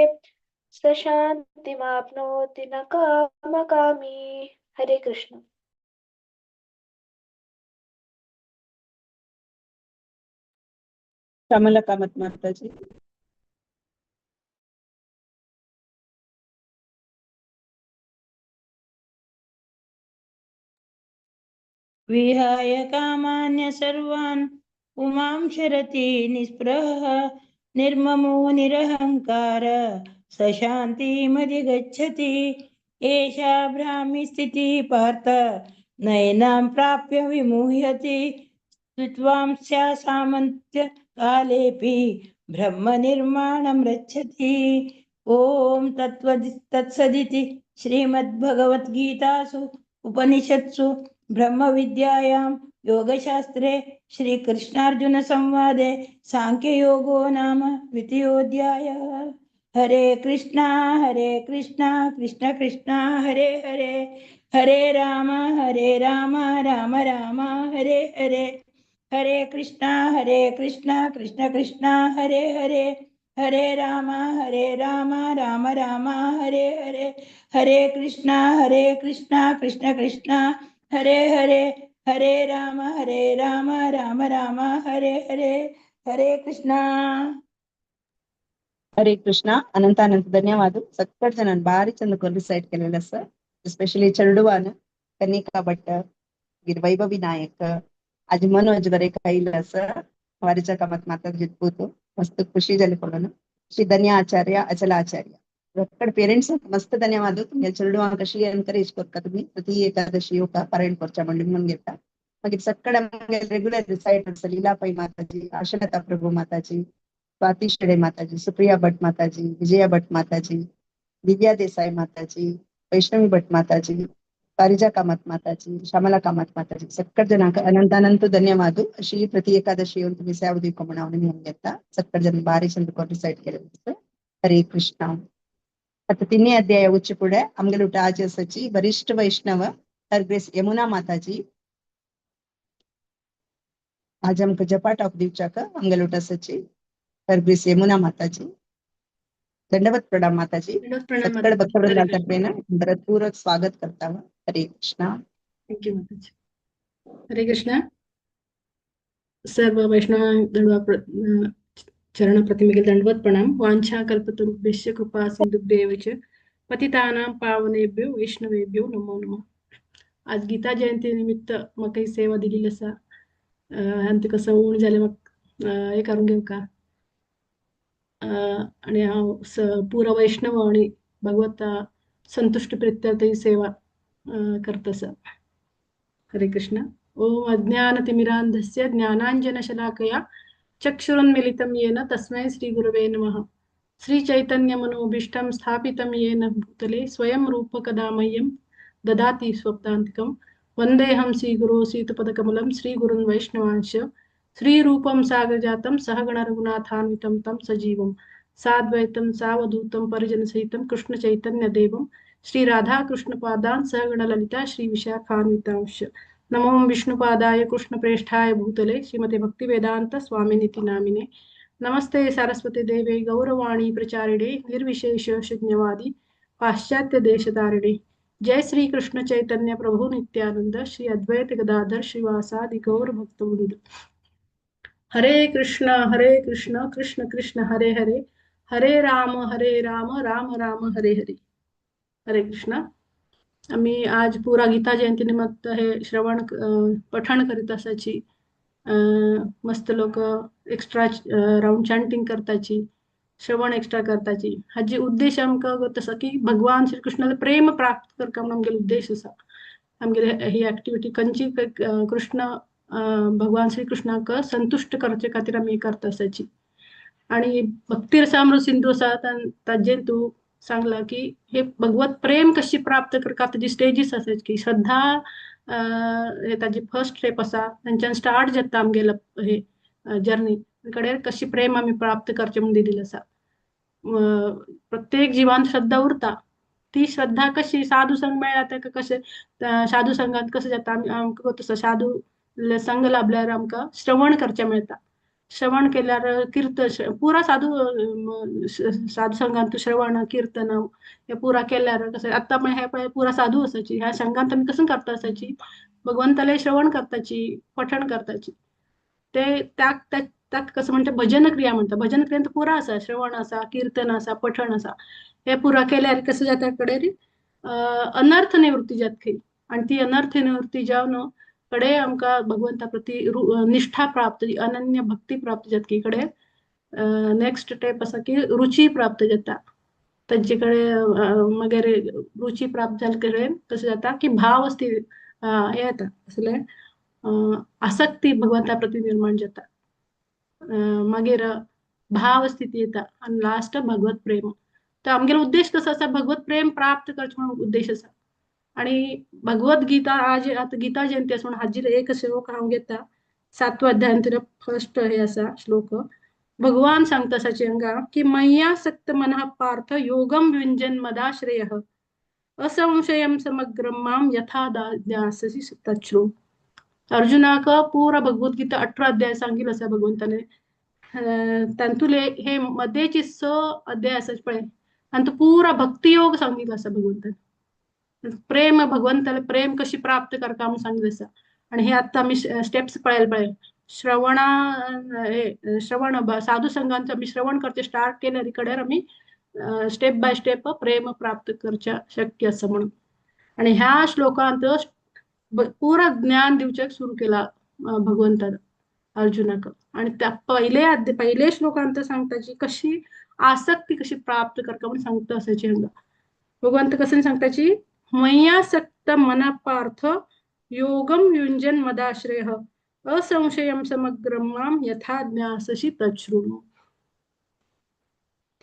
स शान्तिमाप्नोति न कामकामी। हरे कृष्ण। श्यामला कामत माताजी। विहाय कामान्य सर्वान् उमां शरति निस्पृहः निर्ममो निरहंकार स शान्तिमधिगच्छति। एषा ब्राह्मी स्थितिः पार्थ नयनां प्राप्य विमुह्यति। स्थित्वां स्यासामन्त्य कालेऽपि ब्रह्मनिर्माणं रक्षति। ॐ तत्सदिति श्रीमद्भगवद्गीतासु उपनिषत्सु ब्रह्मविद्यायां योगशास्त्रे श्रीकृष्णार्जुनसंवादे सांख्ययोगो नाम द्वितीयोऽध्यायः। हरे कृष्णा कृष्ण कृष्ण हरे हरे, हरे राम राम राम हरे हरे। हरे कृष्णा कृष्ण कृष्ण हरे हरे, हरे राम राम राम हरे हरे। हरे कृष्णा कृष्ण कृष्ण हरे हरे, हरे राम राम राम हरे हरे। हरे कृष्णा। हरे कृष्णा। अनंत अनंत धन्यवाद। सकट जणांनी भारी चंद करून रिसाइट केलेलं आसा, स्पेशली चेडवान कनिका भट्ट, वैभवी नायक, आज मनोज बरे कायल आसा, वारीच्या कामात माता जितपूत मस्त खुशी जाली पळोवन। श्री धन्य आचार्य, अचल आचार्य रक्कड पेरेंट्स मस्त धन्यवाद। तुमगे चेडवांक कशी एनकरेज करता तुम्ही प्रति एकादशी योगा पारायण करच्या म्हणून घेता। मागीर सक्कड आमगे रेग्युलर रिसाइट आसा, लीला पै माताजी, आशलता प्रभू माताजी, स्वाती शेडे माताजी, सुप्रिया भट्ट माताजी, विजया भट्ट माताजी, दिव्या देसाई माताजी, वैष्णवी भट्ट माताजी, पारिजा कामत माताजी, श्यामला कामत माताजी, सक्कड जणांक अनंत अनंत धन्यवाद। अशी प्रति एकादशी येऊन तुम्ही सेवा दिवंक म्हणून हांव म्हणून घेता। सक्कड जण भारी चंद करून रिसाइट केलें। हरे कृष्ण। आता तिन्ही अध्याय उच्च पुढे आमगेले उठ आज आसाची वरिष्ठ वैष्णव हर ग्रेस यमुना माताजी आज आमकां जपा टॉक दिवच्याक आमगेले उठ आसाची हर ग्रेस यमुना माताजी। दंडवत प्रणाम माताजी। प्रणाम सक्कड भक्तवृंदातर्फेन भरपूर स्वागत करता। हरे कृष्णा। Thank you माताजी। हरे कृष्णा। सर्व वैष्णव दंडवा चरण प्रतिमेगे दंडवत प्रणाम। वांछा कल्पतरुभ्यश्च कृपा सिंधुभ्येव च पतितानां पावनेभ्यो वैष्णवेभ्यो नमो नमः। आज गीता जयंती निमित्त म्हाका ही सेवा दिलेली आसा। आनी तुका उण जालें म्हाका हें करून घेवका। आणि हांव पुरा वैष्णव आणि भगवत संतुष्ट प्रित्यर्थ ही सेवा करत आसा। हरे कृष्ण। ओम अज्ञानतिमिरान्धस्य ज्ञानाञ्जनशलाकया चक्षुरुन्मिलितं येन तस्मै श्रीगुरवे नमः। श्रीचैतन्यमनोभीष्टं स्थापितं येन भूतले स्वयं रूपकदा मह्यं ददाति स्वपदान्तिकं। वन्देऽहं श्रीगुरो श्रीयुतपदकमलं श्रीगुरुन् वैष्णवांश श्रीरूपं सागरजातं सहगण रघुनाथान्वितं तं सजीवं साद्वैतं सावधूतं परिजनसहितं कृष्णचैतन्यदेवं श्रीराधाकृष्णपादान् सहगणललिता श्रीविशाखान्वितांश। नमो विष्णुपादाय कृष्णप्रेष्ठाय भूतले श्रीमते भक्तिवेदांत स्वामिनिति नामिने। नमस्ते सारस्वती देवे गौरवाणी प्रचारिणे निर्विशेष शून्यवादी पाश्चात्य देशतारिणे। जय श्री कृष्ण चैतन्य प्रभु नित्यानंद श्री अद्वैत गदाधर श्रीवासादि गौर भक्तवृंद। हरे कृष्ण कृष्ण कृष्ण हरे हरे, हरे राम राम राम हरे हरे। हरे कृष्ण। आमी आज पुरा गीता जयंती निमित्त हे श्रवण पठण करीत आसाची. मस्त लोक एक्स्ट्रा रावंड चांटिंग करताची, श्रवण एक्स्ट्रा करताची. हाजी उद्देश आमकां आसा की भगवान श्री कृष्णाले प्रेम प्राप्त करका म्हणून आमगेलो उद्देश आसा. आमगेले ही एक्टिविटी खंयची कृष्ण भगवान श्री कृष्णाक संतुश्ट करचे खातीर आमी करता आसाची. आणि भक्ती रसामृत सिंधू आसा ताजेर तूं सांगला की हे भगवत प्रेम कशी प्राप्त करका ताजी स्टेजीस आसा की श्रद्धा हे ताजी फर्स्ट स्टेप आसा, तांच्यान स्टार्ट जाता आमगेलो हे जर्नी कडेन कशी प्रेम आमी प्राप्त करचें म्हूण दिलेलें आसा. प्रत्येक जिवान श्रद्धा उरता, ती श्रद्धा कशी साधू संग मेळ्ळा ताका कशें साधू संगात कशें जाता आमकां गोत आसा साधू संग लाभल्यार आमकां श्रवण करचें मेळटा. श्रवण केल्यार कीर्तन पुरा साधू साधू संघात श्रवण कीर्तन हे पुरा केल्यार कसं आतां पळय हे पळय पुरा साधू आसाची ह्या संघात आमी कसं करता आसाची भगवंताले श्रवण करताची पठण करताची ते त्याक त्याक कसं म्हणटा भजन क्रिया म्हणटा. भजन क्रिया पुरा आसा, श्रवण आसा, कीर्तन आसा, पठण आसा. हे पुरा केल्यार कसं जाता कडेन अनर्थ निवृत्ती जाता आनी ती अनर्थ निवृत्ती जावन कडे आमकां भगवंता प्रती निष्ठा प्राप्त अनन्य भक्ती प्राप्त जातकी कडे नेक्स्ट स्टेप आसा की रुची प्राप्त जाता तांचे कडेन. मागीर रुची प्राप्त जाले कडेन कशें जाता की भाव अस्ति हे येता कसलें आसक्ती भगवंता प्रती निर्माण जाता. मागीर भाव स्थिती येता आनी लास्ट भगवत प्रेम. तर आमगेलो उद्देश कसो आसा भगवत प्रेम प्राप्त करचें म्हणून उद्देश आसा. आणि भगवत गीता आज आतां गीता जयंती आसा म्हणून हाजेर एक श्लोक हांव घेता. सातव्या अध्यायांतलो फर्स्ट हे आसा श्लोक. भगवान सांगता आसाची हांगा की मय्यासक्त मनः पार्थ योगम युञ्जन् मदाश्रयः असंशयं समग्रं मां यथा ज्ञास्यसि तच्छृणु. अर्जुनाक पुरा भगवद्गीता 18 अध्याय सांगितलं आसा भगवंताने. तांतुले हे मध्येचे 6 अध्याय आसा पळय तांतू पुरा भक्तियोग सांगितलं आसा भगवंतान. प्रेम भगवंताले प्रेम कशी प्राप्त करता म्हणून सांगितलं आसा. आणि हे आतां आमी स्टेप्स पळयले पळय श्रवणा हे श्रवण साधू संघांचो आमी श्रवण करचें स्टार्ट केल्यार कडेन आमी स्टेप बाय स्टेप प्रेम प्राप्त करचें शक्य आसा म्हणून. आणि ह्या श्लोकांत पुरा ज्ञान दिवचें सुरू केला भगवंतान अर्जुनाक. आणि त्या पहिले पहिले श्लोकांत सांगताची कशी आसक्ती कशी प्राप्त करता म्हणून सांगता आसाची हांगा भगवंत कसं सांगताची मय्यासक्त मना पार्थ योगम युञ्जन् मदाश्रयः असंशयं समग्रं मां यथा ज्ञास्यसि तच्छृणु.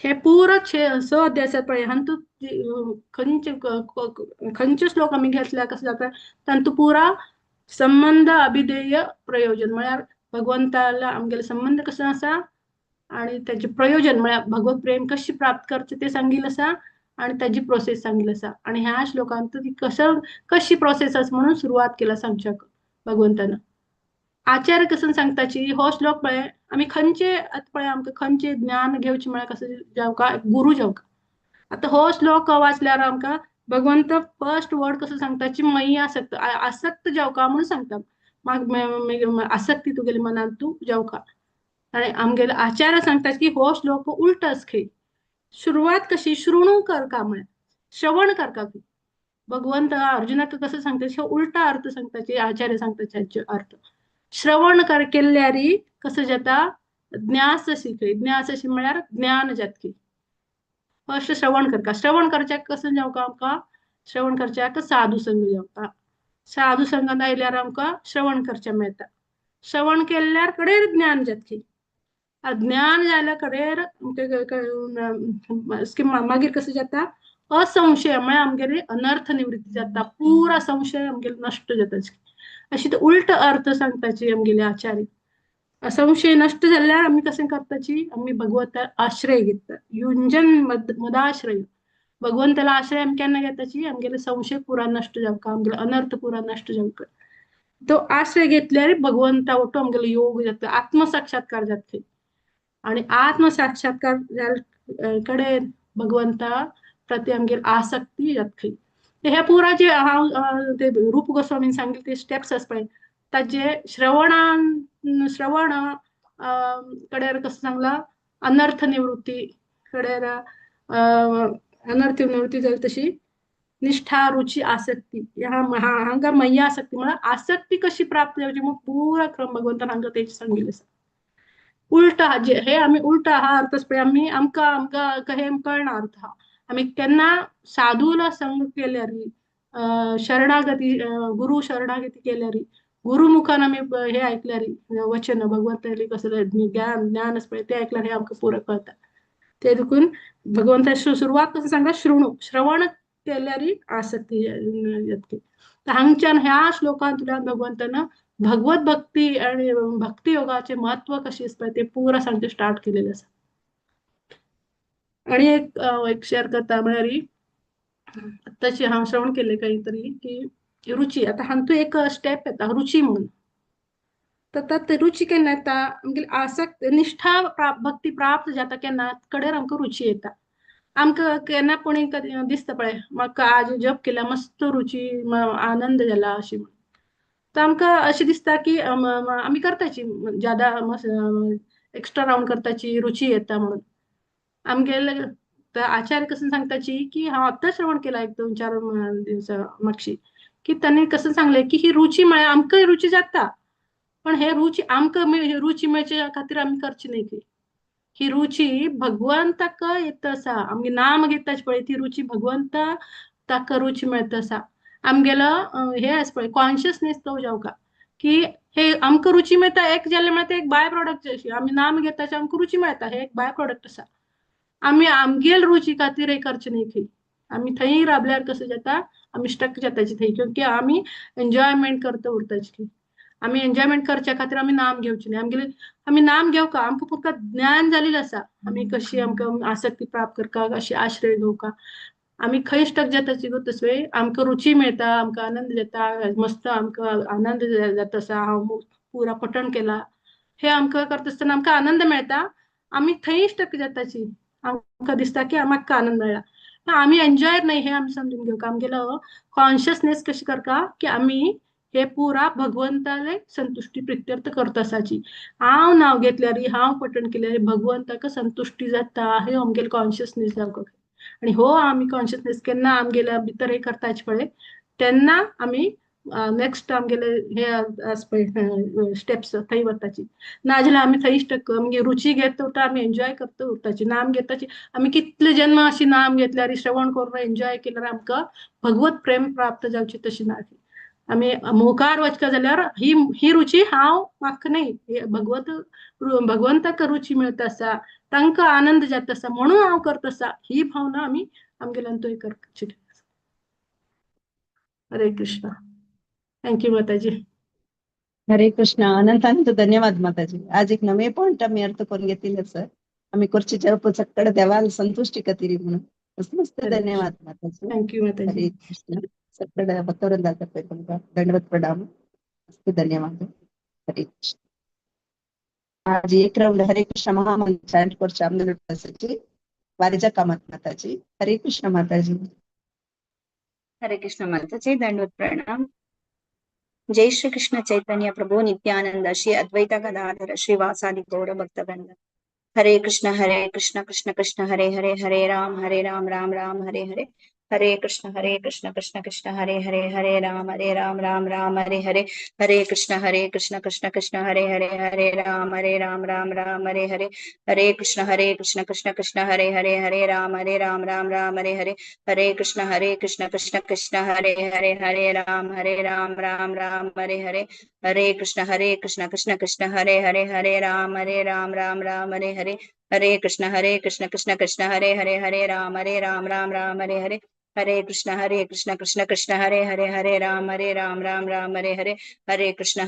हे पुरा 6 अध्याय आसात पळय हातूंत खंयचे खंयचे श्लोक आमी घेतल्यार कसं जाता तांतू पुरा संबंध अभिधेय प्रयोजन म्हळ्यार भगवंताला आमगेलो संबंध कसो आसा आणि ताचें प्रयोजन म्हळ्यार भगवत प्रेम कशें प्राप्त करचें तें सांगिल्लें आसा आणि ताजी प्रोसेस सांगिल्ली आसा. आणि ह्या श्लोकांत ती कसं कशी प्रोसेस आसा म्हणून सुरवात केला सांगच्याक भगवंतान. आचार्य कसं सांगताची हो श्लोक पळय आमी खंयचे आतां पळय आमकां खंयचे ज्ञान घेवचें म्हळ्यार कसं जावका गुरू जावका. आतां हो श्लोक वाचल्यार आमकां भगवंत फर्स्ट वर्ड कसो सांगताची मयी आसक्त आसक्त जावका म्हणून सांगता. आसक्ती तुगेली मनांत तूं जावका. आनी आमगेले आचार्य सांगता की हो श्लोक उल्ट आसा खंय. सुरवात कशी शृणू करका म्हळ्यार श्रवण करका. भगवंत अर्जुनाक कसं सांगता हे उल्टा अर्थ सांगताची आचार्य सांगता अर्थ. श्रवण कर केल्यारी कसं जाता ज्ञासशी खंय. ज्ञासशी म्हळ्यार ज्ञान जातकी. फर्स्ट श्रवण करका. श्रवण करच्याक कसं जावका आमकां श्रवण करच्याक साधू संग जावका. साधू संगान आयल्यार आमकां श्रवण करचें मेळटा. श्रवण केल्यार कडेन ज्ञान जातकी. ज्ञान जाल्या कडेन मागीर कसं जाता असंशय म्हळ्यार आमगेली अनर्थ निवृत्ती जाता. पुरा संशय आमगेलो नश्ट जाता. अशी तो उल्ट अर्थ सांगताची आमगेले आचार्य. असंशय नश्ट जाल्यार आमी कशें करताची आमी भगवंता आश्रय घेता. युंजन मदाश्रय भगवंताला आश्रय आमी केन्ना घेताची आमगेले संशय पुरा नश्ट जावका आमगेलो अनर्थ पुरा नश्ट जावका. तो आश्रय घेतल्यार भगवंता वटो आमगेलो योग जाता आत्मसाक्षात्कार जाता. आणि आत्मसाक्षात्कार कडेन भगवंता प्रती आमगेर आसक्ती जाता. हे पुरा जे हांव ते रूप गोस्वामीन सांगिल्ले ते स्टेप्स आसा पळय ताजे श्रवणान श्रवण कडेन कसं सांगला अनर्थ निवृत्ती कडेन अनर्थ निवृत्ती जाली तशी निष्ठा रुची आसक्ती ह्या हांगा मय्या आसक्ती म्हळ्यार आसक्ती कशी प्राप्त जावची मग पुरा क्रम भगवंतान हांगा तेच सांगिल्लें आसा. उल्टा हे आमी उल्टा हा अर्थ पळय आमी आमकां आमकां हे कळना अर्थ हा. आमी केन्ना साधूला संग केल्यार, शरणागती, गुरु शरणागती केल्यार, गुरुमुखान आमी हे ऐकल्यार वचन भगवंताले कसले ज्ञान ज्ञान आसा पळय ते ऐकल्यार हे आमकां पुरो कळता. ते देखून भगवंता सुरवात कसं सांगता, शृणु, श्रवण केल्यार आसक्ती येतली. तर हांगच्यान ह्या श्लोकांतल्यान भगवंतान भगवत भक्ती आणि भक्ती योगाचे महत्व कशी आसता ते पुरा सांगचे स्टार्ट केलेले आसा. आणि एक एक शेअर करता म्हळ्यार आत्ताची हांव श्रवण केले काही तरी की रुची, आतां हांतू एक स्टेप येता रुची म्हणून. तर ते रुची केन्ना येता आमगेली आसक्त निष्ठा भक्ती प्राप्त जाता केन्ना कडेर आमकां रुची येता. आमकां केन्ना कोणी दिसता पळय म्हाका आज जप केला मस्त रुची आनंद जाला अशी म्हणून, तर आमकां अशें दिसता की आमी करताची ज्यादा एक्स्ट्रा रावंड करताची रुची येता म्हणून. आमगेले तर आचार्य कसं सांगताची की हांव आत्तां श्रवण केला एक 2-4 दिवसा मागशी की तांणी कसं सांगलें की ही रुची म्हळ्यार आमकां रुची जाता, पण हे रुची आमकां रुची मेळचे खातीर आमी करची न्ही. ती ही रुची भगवंताक येता आसा, आमगे नाम घेताच पळय ती रुची भगवंता ताका रुची मेळता आसा. आमगेलो हे आसा पळय कॉन्शियसनेस तो जावका की हे आमकां रुची मेळटा एक जालें म्हळ्यार ते एक बाय प्रोडक्ट अशी आमी नाम घेताचे आमकां रुची मेळटा, हे एक बाय प्रोडक्ट आसा. आमी आमगेल रुची खातीर हे करचें न्ही की आमी थंय राबल्यार कसं जाता आमी स्टक जाताची थंय, क्योंकि आमी एन्जॉयमेंट करता उरताची. आमी एन्जॉयमेंट करच्या खातीर आमी नाम घेवचे न्ही. आमगेले आमी नाम घेवका आमकां फक्त ज्ञान जालेलें आसा आमी कशी आमकां आसक्ती प्राप्त करका, कशी आश्रय घेवका, आमी खंय स्टक जाताची गो तसवे आमकां रुची मेळटा, आमकां आनंद जाता, मस्त आमकां आनंद जाता आसा, हांव पुरा पठण केला हे आमकां करता आसतना आमकां आनंद मेळटा, आमी थंय स्टक जाताची, आमकां दिसता की आमकां आनंद मेळ्ळा. आमी एन्जॉय न्ही हे आमी समजून घेवका. आमगेलो कॉन्शियसनेस कशी करका की आमी हे पुरा भगवंताले संतुष्टी प्रित्यर्थ करता आसाची. हांव नांव घेतल्यार हांव पठण केल्यार भगवंताक संतुष्टी जाता हे आमगेले कॉन्शियसनेस जावंक. आणि हो आमी कॉन्शियसनेस केन्ना आमगेल्या भितर हे करताच पळय तेन्ना आमी नेक्स्ट आमगेले हे आसा पळय स्टेप्स थंय वताची. नाजाल्यार आमी थंय स्टक आमगे रुची घेत उरता, आमी एन्जॉय करता उरताची. नाम घेताची आमी कितले जन्म अशी नाम घेतल्यार श्रवण करून एन्जॉय केल्यार आमकां भगवत प्रेम प्राप्त जावची तशी ना. आमी मुखार वचका जाल्यार ही ही रुची हांव म्हाका न्ही, भगवत भगवंताक रुची मेळता आसा, तांकां आनंद जाता आसा म्हणून हांव करता आसा, ही भावना आमी आमगेल्यान थंय करची. हरे कृष्णा. Thank you माताजी. हरे कृष्णा. अनंत अनंत धन्यवाद माताजी. आज एक नवे पॉइंट आमी अर्थ करून घेतिल्ले सर. आमी करची जप चक्कड देवाल संतुष्टी खातीर म्हणून मस्त मस्त धन्यवाद माताजी. Thank you माताजी. हरे कृष्णा. सगळं भक्तवृंदातर्फे तुमका दंडवत प्रणाम. मस्त धन्यवाद. हरे कृष्ण. आज एक राउंड हरे कृष्ण महामंत्र चॅन्ट करचे आमदार वारिजा कामत माताजी. हरे कृष्ण माताजी. हरे कृष्ण माताजी दंडवत प्रणाम. जय श्री कृष्ण चैतन्य प्रभु नित्यानंद श्री अद्वैत गदाधर श्रीवासादि गौर भक्तवृंद. हरे कृष्ण कृष्ण कृष्ण हरे हरे, हरे राम राम राम हरे हरे, हरे कृष्ण कृष्ण कृष्ण हरे हरे, हरे राम राम राम हरे हरे, हरे कृष्ण कृष्ण कृष्ण हरे हरे, हरे राम राम राम हरे हरे, हरे कृष्ण कृष्ण कृष्ण हरे हरे, हरे राम राम राम हरे हरे, हरे कृष्ण कृष्ण कृष्ण हरे हरे, हरे राम राम राम हरे हरे, हरे कृष्ण कृष्ण कृष्ण हरे हरे, हरे राम राम राम हरे हरे, हरे कृष्ण कृष्ण कृष्ण हरे हरे, हरे राम राम राम हरे हरे, हरे कृष्ण कृष्ण कृष्ण हरे हरे, हरे राम राम राम हरे हरे, हरे कृष्ण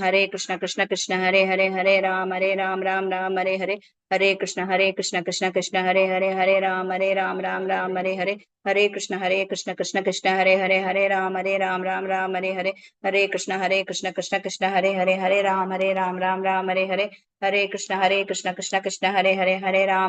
कृष्ण कृष्ण हरे हरे, हरे राम राम राम हरे हरे, हरे कृष्ण कृष्ण कृष्ण हरे हरे, हरे राम राम राम हरे हरे, हरे कृष्ण कृष्ण कृष्ण हरे हरे, हरे राम राम राम हरे हरे, हरे कृष्ण कृष्ण कृष्ण हरे हरे, हरे राम राम राम हरे हरे, हरे कृष्ण कृष्ण कृष्ण हरे हरे, हरे राम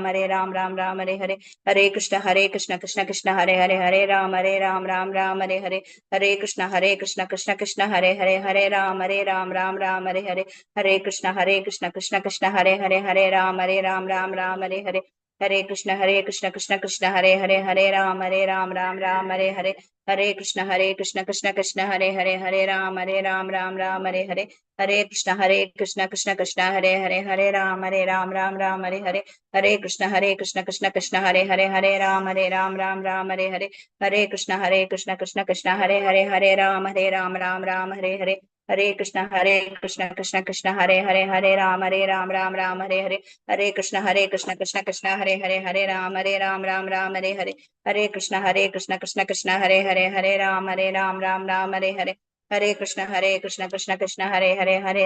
राम राम हरे हरे, हरे कृष्ण कृष्ण कृष्ण हरे हरे, हरे राम राम राम हरे हरे, हरे कृष्ण कृष्ण कृष्ण हरे हरे, हरे राम राम राम हरे हरे, हरे कृष्ण कृष्ण कृष्ण हरे हरे, हरे राम राम राम हरे हरे, हरे कृष्ण कृष्ण कृष्ण हरे हरे, हरे राम राम राम हरे हरे। हरे कृष्ण कृष्ण कृष्ण हरे हरे, हरे राम राम राम हरे हरे। हरे कृष्ण कृष्ण कृष्ण हरे हरे, हरे राम राम राम हरे हरे। हरे कृष्ण कृष्ण कृष्ण हरे हरे, हरे राम राम राम हरे हरे। हरे कृष्ण कृष्ण कृष्ण हरे हरे, हरे राम राम राम हरे हरे। हरे कृष्ण कृष्ण कृष्ण हरे हरे, हरे राम राम राम हरे हरे। हरे कृष्ण कृष्ण कृष्ण हरे हरे, हरे राम राम राम हरे हरे। हरे कृष्ण कृष्ण कृष्ण हरे हरे, हरे राम राम राम हरे हरे। हरे कृष्ण कृष्ण कृष्ण हरे हरे, हरे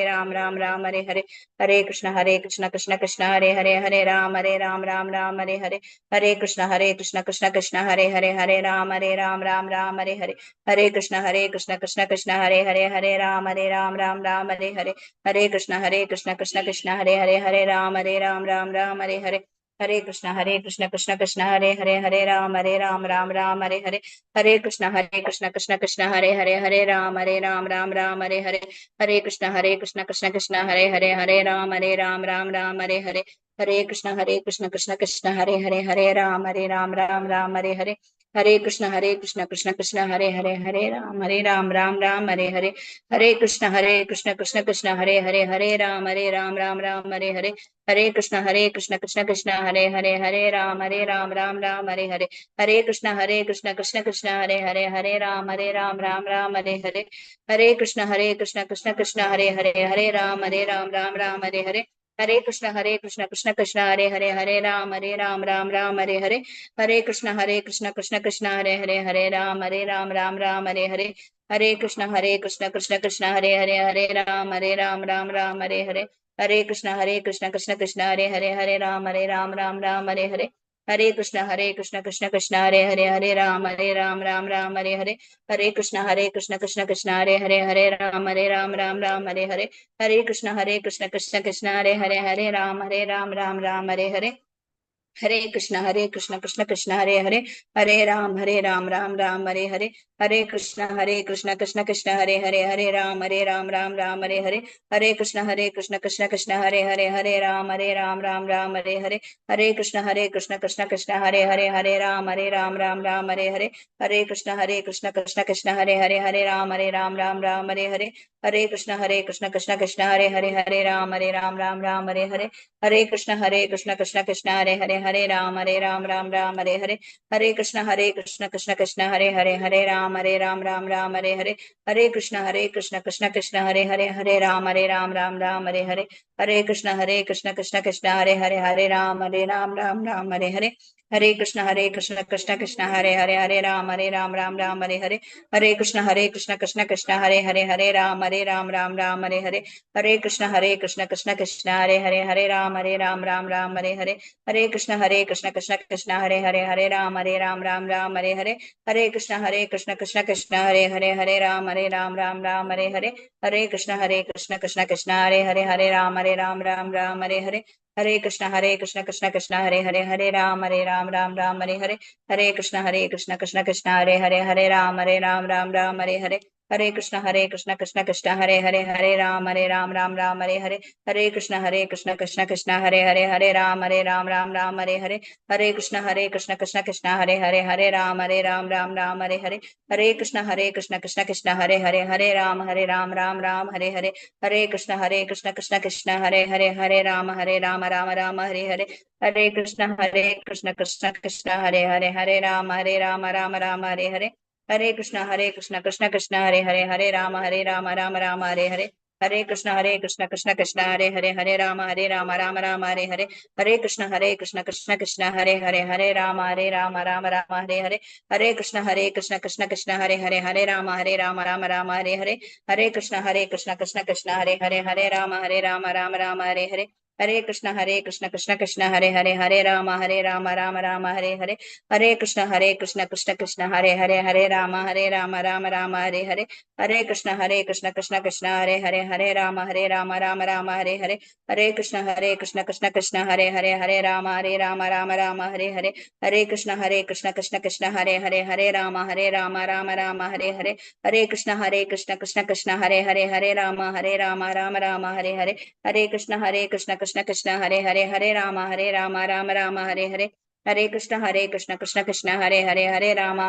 राम राम राम हरे हरे। हरे कृष्ण कृष्ण कृष्ण हरे हरे, हरे राम राम राम हरे हरे। हरे कृष्ण कृष्ण कृष्ण हरे हरे, हरे राम राम राम हरे हरे। हरे कृष्ण कृष्ण कृष्ण हरे हरे, हरे राम राम राम हरे हरे। हरे कृष्ण कृष्ण कृष्ण हरे हरे, हरे राम राम राम हरे हरे। हरे कृष्ण कृष्ण कृष्ण हरे हरे, हरे राम राम राम हरे हरे। हरे कृष्ण कृष्ण कृष्ण हरे हरे, हरे राम राम राम हरे हरे। हरे कृष्ण कृष्ण कृष्ण हरे हरे, हरे राम राम राम हरे हरे। हरे कृष्ण कृष्ण कृष्ण हरे हरे, हरे राम राम राम हरे हरे। हरे कृष्ण कृष्ण कृष्ण हरे हरे, हरे राम राम राम हरे हरे। हरे कृष्ण कृष्ण कृष्ण हरे हरे, हरे राम राम राम हरे हरे। हरे कृष्ण कृष्ण कृष्ण हरे हरे, हरे राम राम राम हरे हरे। हरे कृष्ण कृष्ण कृष्ण हरे हरे, हरे राम राम राम हरे हरे। हरे कृष्ण कृष्ण कृष्ण हरे हरे, हरे राम राम राम हरे हरे। हरे कृष्ण कृष्ण कृष्ण हरे हरे, हरे राम राम राम हरे हरे। हरे कृष्ण कृष्ण कृष्ण हरे हरे, हरे राम राम राम हरे हरे। हरे कृष्ण कृष्ण कृष्ण हरे हरे, हरे राम राम राम हरे हरे। हरे कृष्ण कृष्ण कृष्ण हरे हरे, हरे राम राम राम हरे हरे। हरे कृष्ण कृष्ण कृष्ण हरे हरे, हरे राम राम राम हरे हरे। हरे कृष्ण कृष्ण कृष्ण हरे हरे, हरे राम राम राम हरे हरे। हरे कृष्ण कृष्ण कृष्ण हरे हरे, हरे राम राम राम हरे हरे। हरे कृष्ण कृष्ण कृष्ण हरे हरे, हरे राम राम राम हरे हरे। हरे कृष्ण कृष्ण कृष्ण हरे हरे, हरे राम राम राम हरे हरे। हरे कृष्ण कृष्ण कृष्ण हरे हरे, हरे राम राम राम हरे हरे। हरे कृष्ण कृष्ण कृष्ण हरे हरे, हरे राम राम राम हरे हरे। हरे कृष्ण कृष्ण कृष्ण हरे हरे, हरे राम राम राम हरे हरे। हरे कृष्ण कृष्ण कृष्ण हरे हरे, हरे राम राम राम हरे हरे। हरे कृष्ण कृष्ण कृष्ण हरे हरे, हरे राम राम राम हरे हरे। हरे कृष्ण कृष्ण कृष्ण हरे हरे, हरे राम राम राम हरे हरे। हरे कृष्ण कृष्ण कृष्ण हरे हरे, हरे राम राम राम हरे हरे। हरे कृष्ण कृष्ण कृष्ण हरे हरे, हरे राम राम राम हरे हरे। हरे कृष्ण कृष्ण कृष्ण हरे हरे, हरे राम राम राम हरे हरे। हरे कृष्ण कृष्ण कृष्ण हरे हरे, हरे राम राम राम हरे हरे। हरे कृष्ण कृष्ण कृष्ण हरे हरे, हरे राम राम राम हरे हरे। हरे कृष्ण कृष्ण कृष्ण हरे हरे, हरे राम राम राम हरे हरे। हरे कृष्ण कृष्ण कृष्ण हरे हरे, हरे राम राम राम हरे हरे। हरे कृष्ण कृष्ण कृष्ण हरे हरे, हरे राम राम राम हरे हरे। हरे कृष्ण कृष्ण कृष्ण हरे हरे, हरे राम राम राम हरे हरे। हरे कृष्ण कृष्ण कृष्ण हरे हरे, हरे राम राम राम हरे हरे। हरे कृष्ण कृष्ण कृष्ण हरे हरे, हरे राम राम राम हरे हरे। हरे कृष्ण कृष्ण कृष्ण हरे हरे, हरे राम राम राम हरे हरे। हरे कृष्ण कृष्ण कृष्ण हरे हरे, हरे राम राम राम हरे हरे। हरे कृष्ण कृष्ण कृष्ण हरे हरे, हरे राम राम राम हरे हरे। हरे कृष्ण कृष्ण कृष्ण हरे हरे, हरे राम राम राम हरे हरे। हरे कृष्ण कृष्ण कृष्ण हरे हरे, हरे राम राम राम हरे हरे। हरे कृष्ण कृष्ण कृष्ण हरे हरे, हरे राम राम राम हरे हरे। हरे कृष्ण कृष्ण कृष्ण हरे हरे, हरे राम राम राम हरे हरे। हरे कृष्ण कृष्ण कृष्ण हरे हरे, हरे राम राम राम हरे हरे। हरे कृष्ण कृष्ण कृष्ण हरे हरे, हरे राम राम राम हरे हरे। हरे कृष्ण कृष्ण कृष्ण हरे हरे, हरे राम राम राम हरे हरे। हरे कृष्ण कृष्ण कृष्ण हरे हरे, हरे राम राम राम हरे हरे। हरे कृष्ण कृष्ण कृष्ण हरे हरे, हरे राम राम राम हरे हरे। हरे कृष्ण कृष्ण कृष्ण हरे हरे, हरे राम राम राम हरे हरे। हरे कृष्ण कृष्ण कृष्ण हरे हरे, हरे राम राम राम हरे हरे। हरे कृष्ण कृष्ण कृष्ण हरे हरे, हरे राम राम राम हरे हरे। हरे कृष्ण कृष्ण कृष्ण हरे हरे, हरे राम राम राम हरे हरे। हरे कृष्ण कृष्ण कृष्ण कृष्ण हरे हरे, हरे राम राम राम हरे हरे, हरे कृष्ण कृष्ण कृष्ण हरे हरे, हरे राम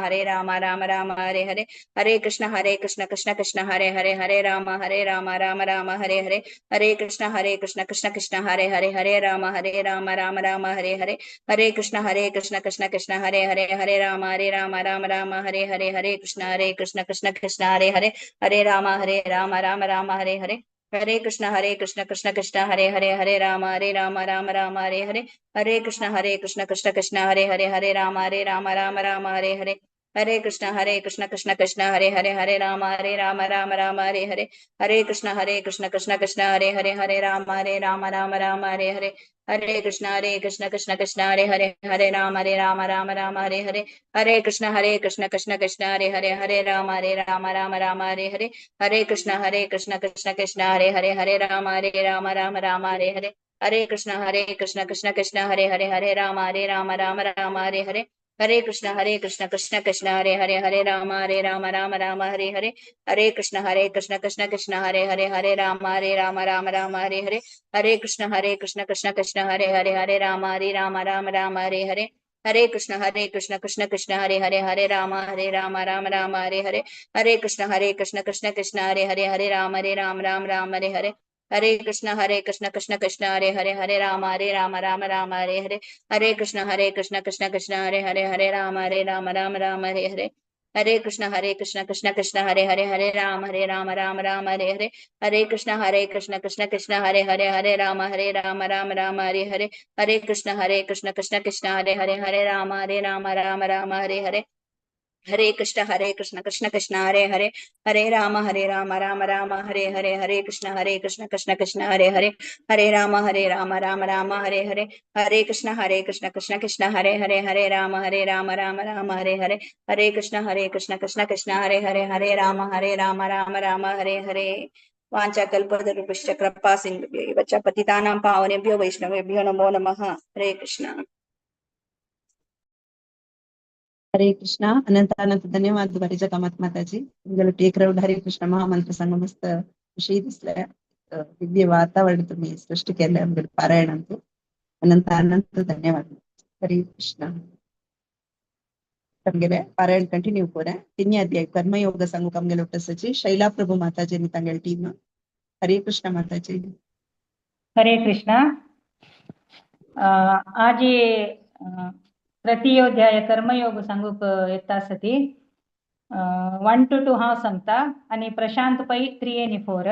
राम राम हरे हरे, हरे कृष्ण कृष्ण कृष्ण हरे हरे, हरे राम राम राम हरे हरे, हरे कृष्ण कृष्ण कृष्ण हरे हरे, हरे राम राम राम हरे हरे, हरे कृष्ण कृष्ण कृष्ण हरे हरे, हरे राम राम राम हरे हरे, हरे कृष्ण कृष्ण कृष्ण हरे हरे, हरे राम राम राम हरे हरे, हरे कृष्ण कृष्ण कृष्ण हरे हरे, हरे राम राम राम हरे हरे, हरे कृष्ण कृष्ण कृष्ण हरे हरे, हरे राम राम राम हरे हरे, हरे कृष्ण कृष्ण कृष्ण हरे हरे, हरे राम राम राम हरे हरे, हरे कृष्ण कृष्ण कृष्ण हरे हरे, हरे राम राम राम हरे हरे, हरे कृष्ण कृष्ण कृष्ण हरे हरे, हरे राम राम राम हरे हरे, हरे कृष्ण कृष्ण कृष्ण हरे हरे, हरे राम राम राम हरे हरे, हरे कृष्ण कृष्ण कृष्ण हरे हरे, हरे राम राम राम हरे हरे, हरे कृष्ण कृष्ण कृष्ण हरे हरे, हरे राम राम राम हरे हरे, हरे कृष्ण कृष्ण कृष्ण हरे हरे, हरे राम राम राम हरे हरे, हरे कृष्ण कृष्ण कृष्ण हरे हरे, हरे राम राम राम हरे हरे, हरे कृष्ण कृष्ण कृष्ण हरे हरे, हरे राम राम राम हरे हरे, हरे कृष्ण कृष्ण कृष्ण हरे हरे, हरे राम राम राम हरे हरे, हरे कृष्ण कृष्ण कृष्ण हरे हरे, हरे राम राम राम हरे हरे, हरे कृष्ण कृष्ण कृष्ण हरे हरे, हरे राम राम राम हरे हरे, हरे कृष्ण कृष्ण कृष्ण हरे हरे, हरे राम राम राम हरे हरे, हरे कृष्ण कृष्ण कृष्ण हरे हरे, हरे राम राम राम हरे हरे, हरे कृष्ण कृष्ण कृष्ण हरे हरे, हरे राम राम राम हरे हरे, हरे कृष्ण कृष्ण कृष्ण हरे हरे, हरे राम राम राम हरे हरे, हरे कृष्ण कृष्ण कृष्ण हरे हरे, हरे राम राम राम हरे हरे, हरे कृष्ण कृष्ण कृष्ण हरे हरे, हरे राम राम राम हरे हरे, हरे कृष्ण कृष्ण कृष्ण हरे हरे, हरे राम राम राम हरे हरे, हरे कृष्ण कृष्ण कृष्ण हरे हरे, हरे राम राम राम हरे हरे। वाञ्छा कल्पतरुभ्यश्च कृपा सिन्धुभ्यो च पतितानां पावनेभ्यो वैष्णवेभ्यो नमो नमः। हरे कृष्ण। हरे कृष्णा। अनंत अनंत धन्यवाद वरिजा कामत माताजी। टेक राऊंड हरे कृष्ण महामंत्र सांग मस्त विषयी दिसलाय, दिव्य वातावरण तुम्ही सृष्टी केलं पारायणांतु। अनंत अनंत धन्यवाद। हरे कृष्ण। तमगेले पारायण कंटिन्यू कोरा तिन्ही अध्याय कर्मयोग सांगू कमगेले उट्टसची शैला प्रभु माताजी आणि तांगेले टीम। हरे कृष्ण माताजी। हरे कृष्ण। आज तृतीयोध्याय कर्मयोग सांगूक येता आसती 1 to 2 हांव सांगता आनी प्रशांत पै 3 आनी 4,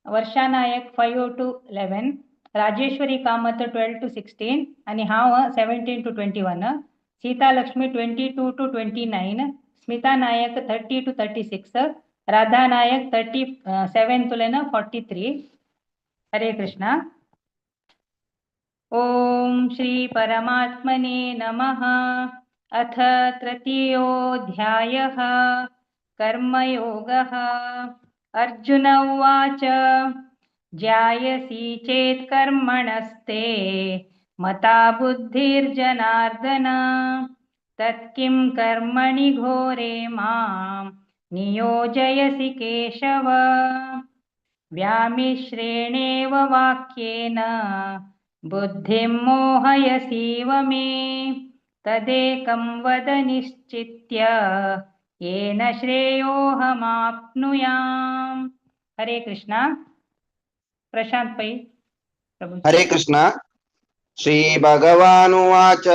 वर्षा Naik 5 to 11, Rajeshwari Kamat 12 to 16 आनी हांव 17 to 21, Sita Lakshmi 22 to 29, Smita Nayak 30 to 36, Radha Nayak 37 to 43। Hare Krishna. Om Shri परमात्मने नमः। अथ तृतीयोऽध्यायः कर्मयोगः। अर्जुन उवाच, ज्यायसि चेत् कर्मणस्ते मता बुद्धिर्जनार्दन, तत्किं कर्मणि घोरे मां नियोजयसि केशव। व्यामिश्रेणेव वाक्येन बुद्धिं मोहयसीव मे, तदेकं वद निश्चित्य येन श्रेयोऽहमाप्नुयाम्। हरे कृष्णा। प्रशांत पै प्रभु। हरे कृष्णा। श्री भगवानुवाच,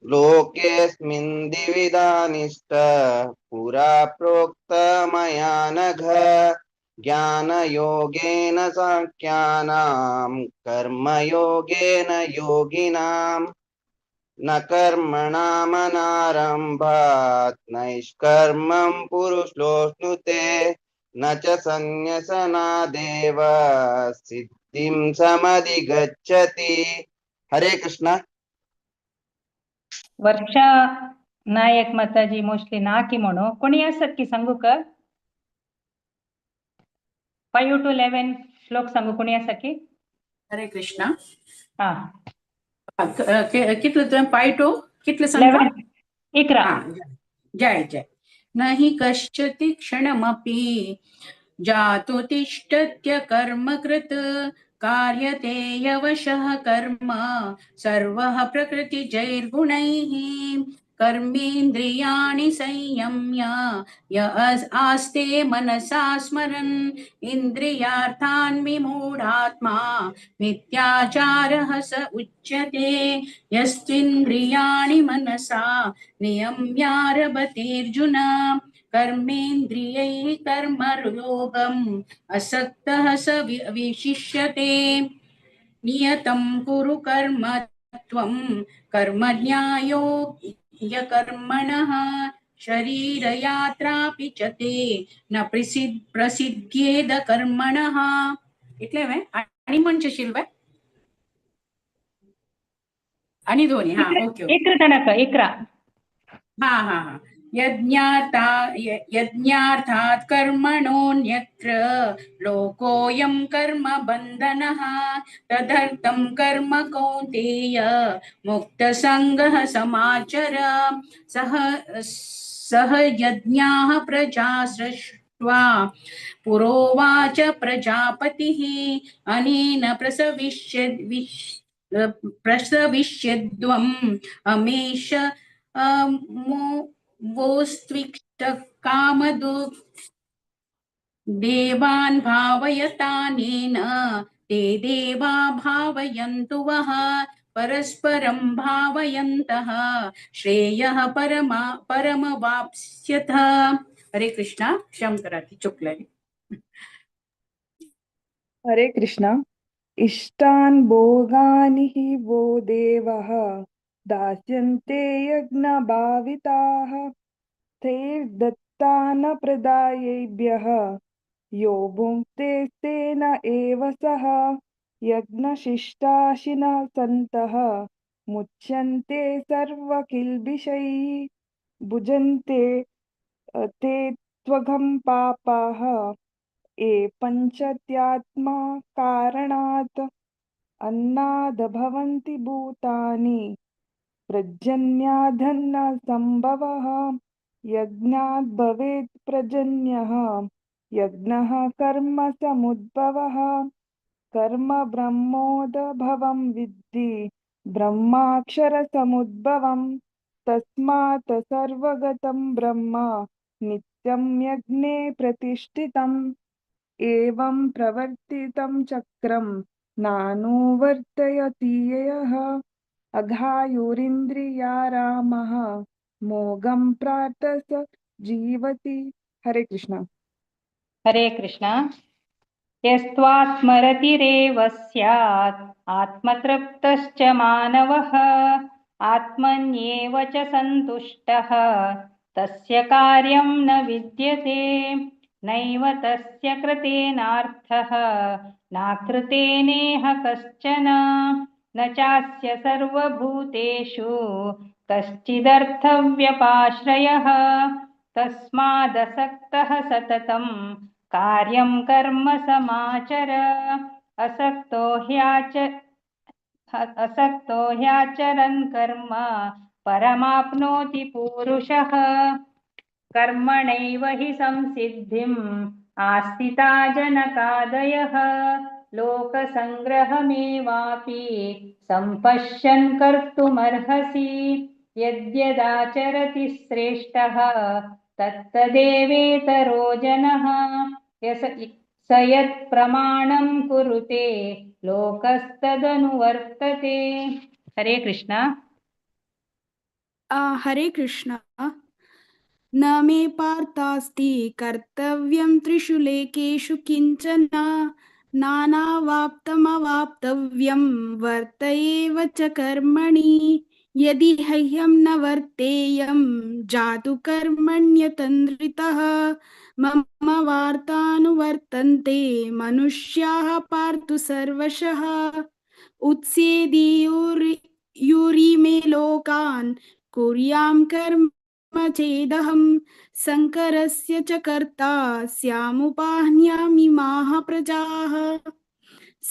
लोकेऽस्मिन् द्विविधा निष्ठा पुरा प्रोक्ता मया नघ, ज्ञानयोगेन साङ्ख्यानां कर्मयोगेन योगिनां। न कर्मणामनारम्भात् नैष्कर्मं पुरुषोऽश्नुते, न च संन्यसनादेव सिद्धिं समधिगच्छति। हरे कृष्ण। वर्षा नायक माताजी मोस्टली ना की म्हणू कोणी आसत की सांगू का? 5 to 11 श्लोक सांगू कोणी आसा की? हरे कृष्णा। हा कितले तुवें 5 to कितले सांगता? 11। जय जय। न हि कश्चित् क्षणमपि जातु तिष्ठत्य कर्मकृत्, कार्यते यवशः कर्म सर्वः प्रकृतिजैर्गुणैः। कर्मेन्द्रियाणि संयम्य य आस्ते मनसा स्मरन् इन्द्रियार्थान् विमूढात्मा मिथ्याचारः स उच्यते। यस्त्विन्द्रियाणि मनसा नियम्यारभतेऽर्जुन कर्मेन्द्रियैः कर्मयोगम् असक्तः स विशिष्यते। नियतं कुरु कर्म त्वं कर्म न्यायो कर्मणः शरीरयात्रापि च ते न प्रसिद्ध्येद कर्मणः। इतले वे आणि पंचशील वे आणि दोन्ही, हा ओके ओके। 11 तनक 11। हा हा हा। यज्ञार्थात् कर्मणोऽन्यत्र लोकोऽयं कर्म बन्धनः तदर्थं कर्म कौन्तेय मुक्तसङ्गः समाचर। सह यज्ञाः प्रजा सृष्ट्वा पुरोवाच प्रजापतिः अनेन प्रसविष्यध्वम् अमेष वोस्त्विष्टकामदु देवान् भावयतानेन ते देवा भावयन्तु वः परस्परं भावयन्तः श्रेयः परमवाप्स्यथ। हरे कृष्णा। क्षम कराती चुकले। हरे कृष्णा। इष्टान् भोगानि हि वो देवः दास्यन्ते यज्ञभाविताः तैर्दत्तानप्रदायैभ्यः यो भुङ्क्ते तेन एव सः यज्ञशिष्टाशिनः सन्तः मुच्यन्ते सर्वकिल्बिषैः भुजन्ते ते त्वघं पापाः ये पञ्चत्यात्मा कारणात् अन्नाद भवन्ति भूतानि प्रजन्याधन्न संभवः यज्ञात् भवेत् प्रजन्यः यज्ञः कर्म समुद्भवः कर्म ब्रह्मोद्भवं विद्धि ब्रह्माक्षर समुद्भवं तस्मात् सर्वगतं ब्रह्म नित्यं यज्ञे प्रतिष्ठितम् एवं प्रवर्तितं चक्रं नानुवर्तयति यः अघायुरिन्द्रियारामः मोघं प्राप्त स जीवति। हरे कृष्णा। हरे कृष्णा। यस्त्वात्मरतिरेव स्यात् आत्मतृप्तश्च मानवः आत्मन्येव च सन्तुष्टः तस्य कार्यं न विद्यते नैव तस्य कृतेनार्थः नाकृतेनेह कश्चन न चास्य सर्वभूतेषु कश्चिदर्थव्यपाश्रयः तस्मादसक्तः सततं कार्यं कर्म समाचर असक्तो ह्याचरन् कर्म परमाप्नोति पुरुषः। कर्मणैव हि संसिद्धिम् आस्थिता जनकादयः लोकसङ्ग्रहमेवापि सम्पश्यन् कर्तुमर्हसि यद्यदाचरति श्रेष्ठः तत्तदेवेतरो जनः स यत्प्रमाणं कुरुते लोकस्तदनुवर्तते। हरे कृष्णा। हरे कृष्णा। न मे पार्थास्ति कर्तव्यं त्रिषु लेकेषु किञ्चन नानावाप्तमवाप्तव्यं वर्त एव च कर्मणि यदि ह्यहं न वर्तेयं जातु कर्मण्यतन्द्रितः मम वार्तानुवर्तन्ते मनुष्याः पार्थु सर्वशः उत्सेदियुरिमे लोकान् कुर्यां कर्म चेदहं शङ्करस्य च कर्ता स्यामुपाह्न्यामिमाः प्रजाः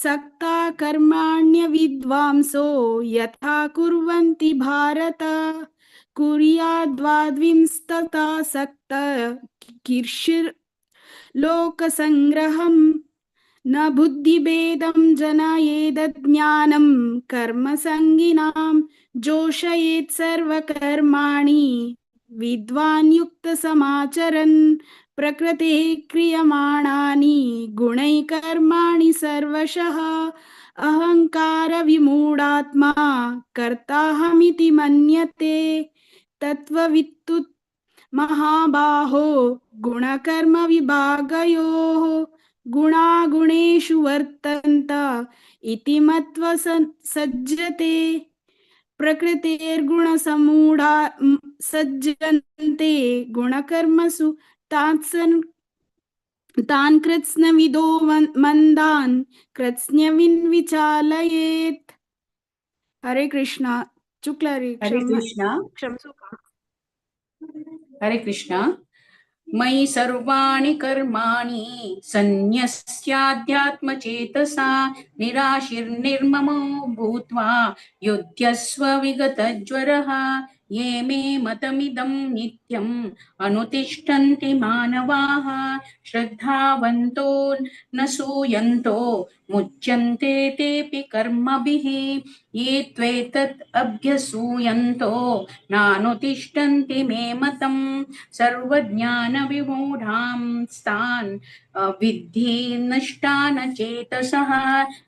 सक्ता कर्माण्यविद्वांसो यथा कुर्वन्ति भारत कुर्याद्वाद्विंस्तथा सक्त कीर्षिर्लोकसङ्ग्रहम् न बुद्धिभेदं जनयेदज्ञानं कर्मसङ्गिनां जोषयेत् सर्वकर्माणि विद्वान् युक्तसमाचरन् प्रकृतेः क्रियमाणानि गुणैः कर्माणि सर्वशः। अहङ्कारविमूढात्मा कर्ताहमिति मन्यते तत्त्ववित्तु महाबाहो गुणकर्मविभागयोः गुणागुणेषु वर्तन्त इति मत्वा सज्जते। प्रकृतेर्गुणसमूढा सज्जन्ते गुणकर्मसु तान् कृत्स्नविदो मन्दान् कृत्स्न्यविन् विचालयेत्। हरे कृष्णा। चुकला रे, हरे क्षमा कृष्णा। क्षमस्व। हरे कृष्णा। मयि सर्वाणि कर्माणि सन्न्यस्याध्यात्मचेतसा निराशिर्निर्ममो भूत्वा युध्यस्व विगतज्वरः। ये मे मतमिदं नित्यम् अनुतिष्ठन्ति मानवाः श्रद्धावन्तो न सूयन्तो मुच्यन्ते तेऽपि कर्मभिः। ये त्वेतत् अभ्यसूयन्तो नानुतिष्ठन्ति मे मतम् सर्वज्ञानविमूढांस्तान् विद्धि नष्टान चेतसः।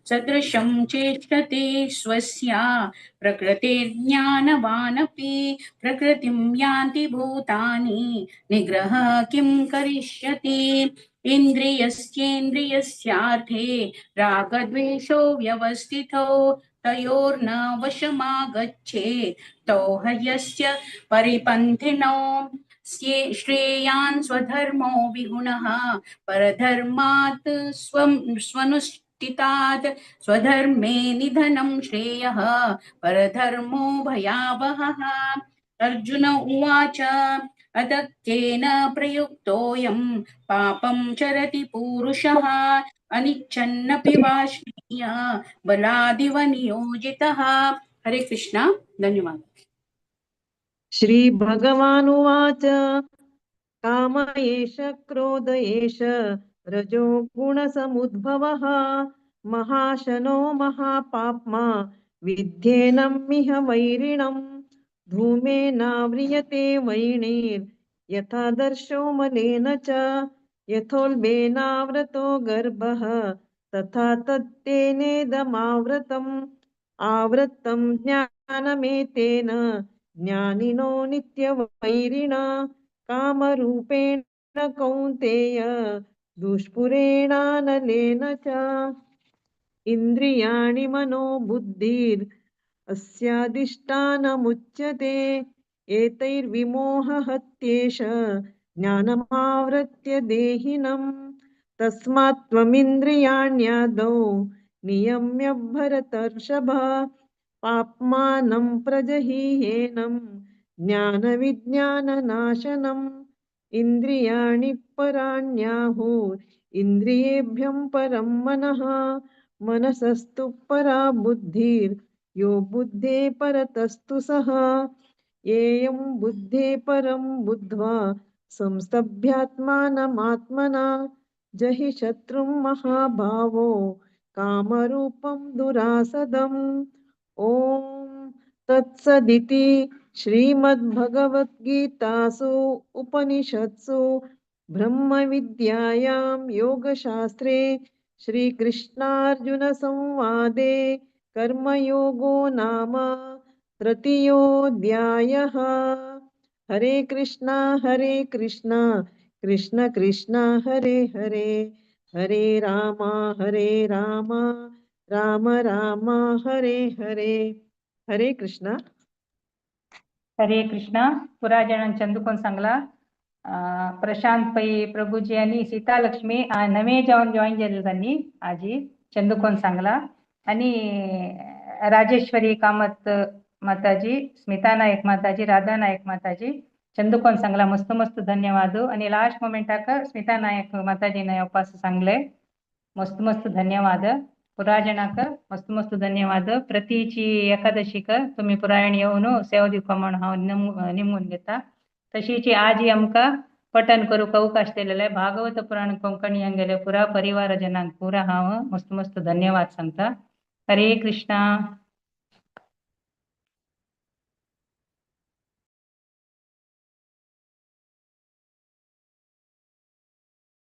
सदृशं चेष्टते स्वस्या प्रकृतिर्ज्ञानवानपि प्रकृतिं यान्ति भूतानि निग्रहः किं करिष्यति। इन्द्रियस्येन्द्रियस्यार्थे रागद्वेषो व्यवस्थितौ तयोर्न वशमागच्छेत् तौ हयस्य परिपन्थिनौ। श्रेयान् स्वधर्मो विगुणः परधर्मात् स्वं स्वनुष्ठितात् स्वधर्मे निधनं श्रेयः परधर्मो भयावहः। अर्जुन उवाच अतक्केन प्रयुक्तोऽयं पापं चरति पुरुषः अनिच्छन्नपि वाष्णेय बलादिव नियोजितः। हरे कृष्णा। धन्यवाद। श्री भगवानुवाच काम एष क्रोध एष रजो गुणसमुद्भवः महाशनो महापाप्मा विध्येनमिह वैरिणम् धूमेनाव्रियते वैणीर्यथा दर्शो मलेन च यथोल्बेनावृतो गर्भः तथा तत्तेनेदमावृतम् आवृतं ज्ञानमेतेन ज्ञानिनो नित्यवैरिणा कामरूपेण कौन्तेय दुष्पुरेणानलेन च। इंद्रियाणि मनो बुद्धिर् अस्याधिष्ठानमुच्यते एतैर्विमोहहत्येष ज्ञानमावृत्य देहिनम्। तस्मात् त्वमिन्द्रियाण्यादौ नियम्य भरतर्षभ पाप्मानं प्रजहीयेनं ज्ञानविज्ञाननाशनम्। इंद्रियाणि पराण्याहुर् इंद्रियेभ्यं परं मनः मनसस्तु परा बुद्धिर् यो बुद्धे परतस्तु सः। येयं बुद्धे परं बुद्ध्वा संस्तभ्यात्मानमात्मना जहि शत्रुं महाभावो कामरूपं दुरासदम्। ॐ तत्सदिति श्रीमद्भगवद्गीतासु उपनिषत्सु ब्रह्मविद्यायां योगशास्त्रे श्रीकृष्णार्जुनसंवादे कर्मयोगो नाम तृतीयोऽध्यायः। हरे कृष्णा कृष्ण कृष्ण हरे हरे हरे राम राम राम हरे हरे। हरे कृष्णा। हरे कृष्णा। पुरा जणांक चंदुकोन सांगला प्रशांत पै प्रभुजी आणि सीतालक्ष्मी नवे जावन जॉईन जाले तांणी आजी चंदुकोन सांगला आणि राजेश्वरी कामत माताजी, स्मिता नायक माताजी, राधा नायक माताजी चंदुकोन सांगला मस्त मस्त धन्यवाद। आणि लास्ट मोमेंटाक स्मिता नायक माताजीने येवपास सांगले मस्त मस्त धन्यवाद। पुरा जणांक मस्त मस्त धन्यवाद। प्रतीची एकादशीक तुम्ही पुरायण येवन सेवा दिवपा म्हण हांव निमून घेता। तशीची आजी आमकां पठन करूंक अवकाश दिलेले भागवत पुराण कोंकणी हांगेले पुरा परिवार जनांक पुरा हांव मस्त मस्त धन्यवाद सांगता. हरे कृष्णा.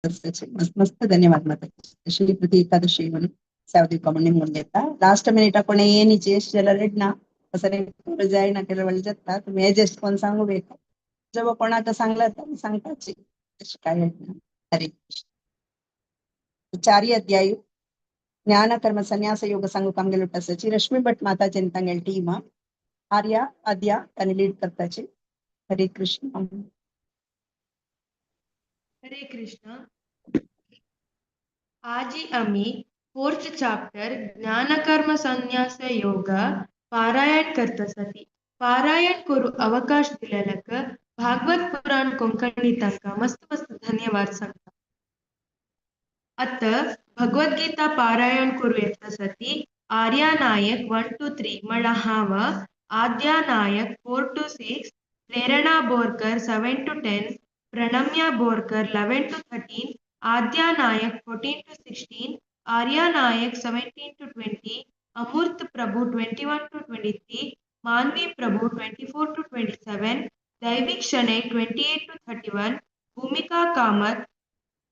मस्त मस्त धन्यवाद माताजी. श्री एकादशी म्हणून सेवा दिवपा म्हणून निमून घेता. लास्ट मिनिटा कोणे येनीची एश जाल्यार रेडना असं जायना केलं जाता तुम्ही एडजस्ट कोण सांगू बेका जेव्हा कोणाक सांगला तर सांगताची तशें काय ना. हरे कृष्ण. चारी अध्याय ज्ञान कर्म संन्यास योग सांगू आमगेलो आसाची रश्मी भट माताजी तांगेली टीम आर्या आद्या तांणी लीड करताची. हरे कृष्ण. हरे कृष्ण. आजी आमी फोर्थ चॅप्टर ज्ञानकर्म संन्यास योग पारायण करतासती. पारायण करू अवकाश दिलेलक भागवत पुराण कोंकणी तांकां मस्त मस्त धन्यवाद सांगता. अत भगवद्गीता पारायण करू येतासती आर्या नायक 1 2 3 म्हळ्यार हांव, आद्या Naik 4 to 6, Prerana Borkar 7 to 10, Pranamya Borkar 11 to 13, Adya Nayak 14 to 16, Arya Nayak 17 to 20, Amrit Prabhu 21 to 23, Manvi Prabhu 24 to 27, Daivik Shenoy 28 to 31, Bhumika Kamath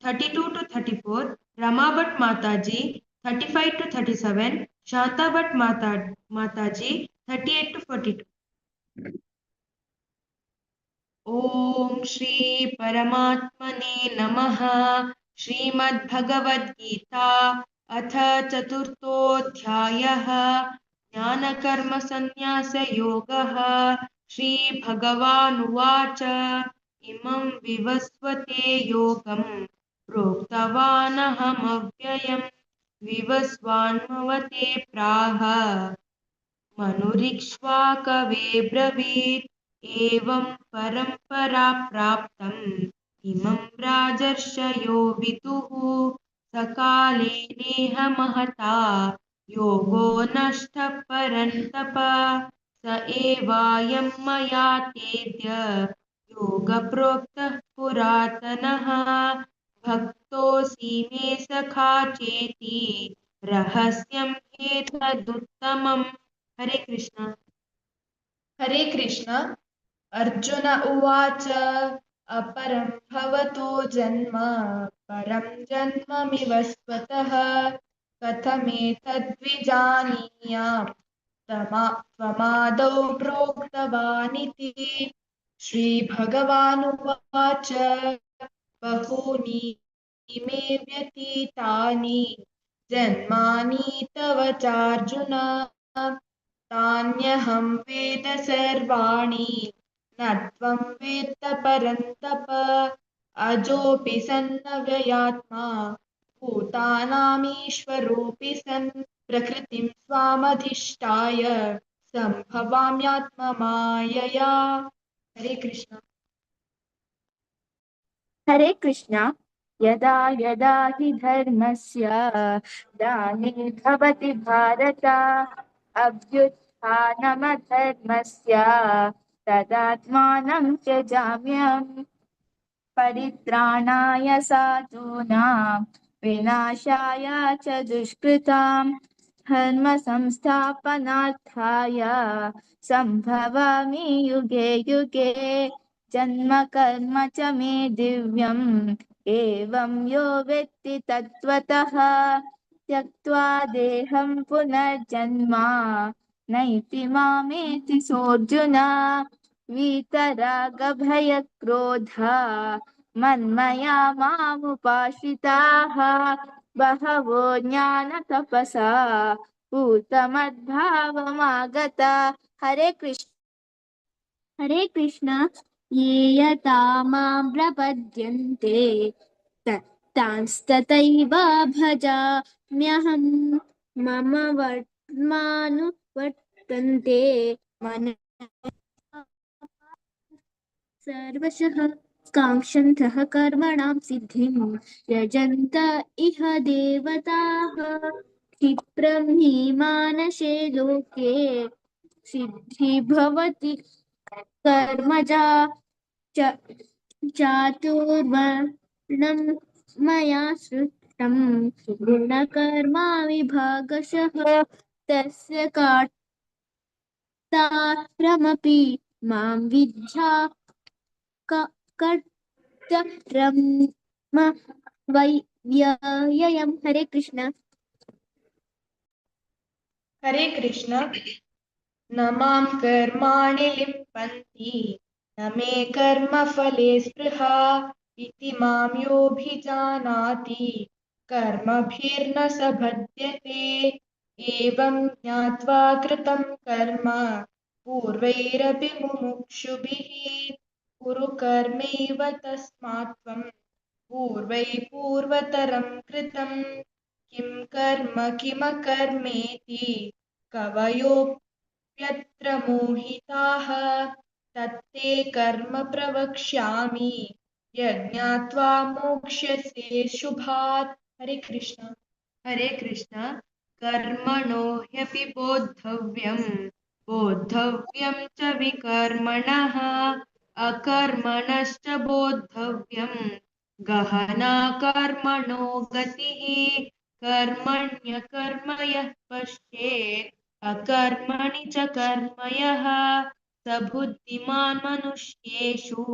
32 to 34, Rama Bhat Mataji 35 to 37, Shanta Bhat Mataji 38 to 42. Om Shri परमात्मने नमः. श्रीमद्भगवद्गीता अथ चतुर्थोऽध्यायः ज्ञानकर्मसन्न्यासयोगः. श्रीभगवानुवाच इमं विवस्वते योगं प्रोक्तवानहमव्ययं विवस्वान्मवते प्राह मनुरिक्ष्वाकवे ब्रवीत् एवं परम्परा प्राप्तम् इमं राजर्षयो विदुः सकाले नेह महता योगो नष्टः परन्तप स एवायं मया तेद्य योगप्रोक्तः पुरातनः भक्तोऽसि मे सखा चेति रहस्यं एतदुत्तमम्. हरे कृष्ण. हरे कृष्ण. अर्जुन उवाच अपरं भवतो जन्म परं जन्ममिव स्वतः कथमेतद्विजानीयां त्वमादौ प्रोक्तवानिति. श्रीभगवानुवाच बहूनि मे व्यतीतानि जन्मानि तव चार्जुन तान्यहं वेद सर्वाणि न त्वं वेत्त परन्तप. अजोऽपि सन्नव्ययात्मा भूतानामीश्वरोऽपि सन् प्रकृतिं स्वामधिष्ठाय संभवाम्यात्ममायया. हरे कृष्ण. हरे कृष्ण. यदा यदा हि धर्मस्य ग्लानिर्भवति भारत अभ्युत्थानमधर्मस्य तदात्मानं त्यजाम्यहम्. परित्राणाय साधूनां विनाशाय च दुष्कृतां धर्म संस्थापनार्थाय संभवामि युगे युगे. जन्म कर्म च मे दिव्यम् एवं यो वेत्ति तत्त्वतः. त्यक्त्वा देहं पुनर्जन्म नैति मामेति सोऽर्जुन. वीतरागभयक्रोधा मन्मया मामुपाश्रिताः बहवो ज्ञानतपसा पूतमद्भावमागता. हरे कृष्ण. हरे कृष्ण. ये यथा मां प्रपद्यन्ते तांस्तथैव भजाम्यहं. मम वर्त्मानुवर्तन्ते मन सर्वशः काङ्क्षन्तः कर्मणां सिद्धिं यजन्त इह देवताः. क्षिप्रं हि मानसे लोके सिद्धिभवति कर्मजा च चातुर्वर्णं मया सृष्टं गुणकर्मा विभागशः तस्य कर्तारमपि मां विद्या कर्तरं वै व्ययम्। हरे कृष्ण। हरे कृष्ण। न मां कर्माणि लिम्पन्ति न मे कर्मफले स्पृहा इति मां योऽभिजानाति कर्मभिर्न स बध्यते। एवं ज्ञात्वा कृतं कर्म पूर्वैरपि मुमुक्षुभिः कुरु कर्मैव तस्मात् त्वं पूर्वैः पूर्वतरं कृतं। किं कर्म किमकर्मेति कवयोऽप्यत्र मोहिताः तत्ते कर्म प्रवक्ष्यामि यज्ञात्वा मोक्ष्यसे शुभात्। हरे कृष्ण। हरे कृष्ण। कर्मणो ह्यपि बोद्धव्यं बोद्धव्यं च विकर्मणः अकर्मणश्च बोद्धव्यं गहना कर्मणो गतिः। कर्मण्यकर्म यः पश्येत् अकर्मणि च कर्म यः स बुद्धिमान् मनुष्येषु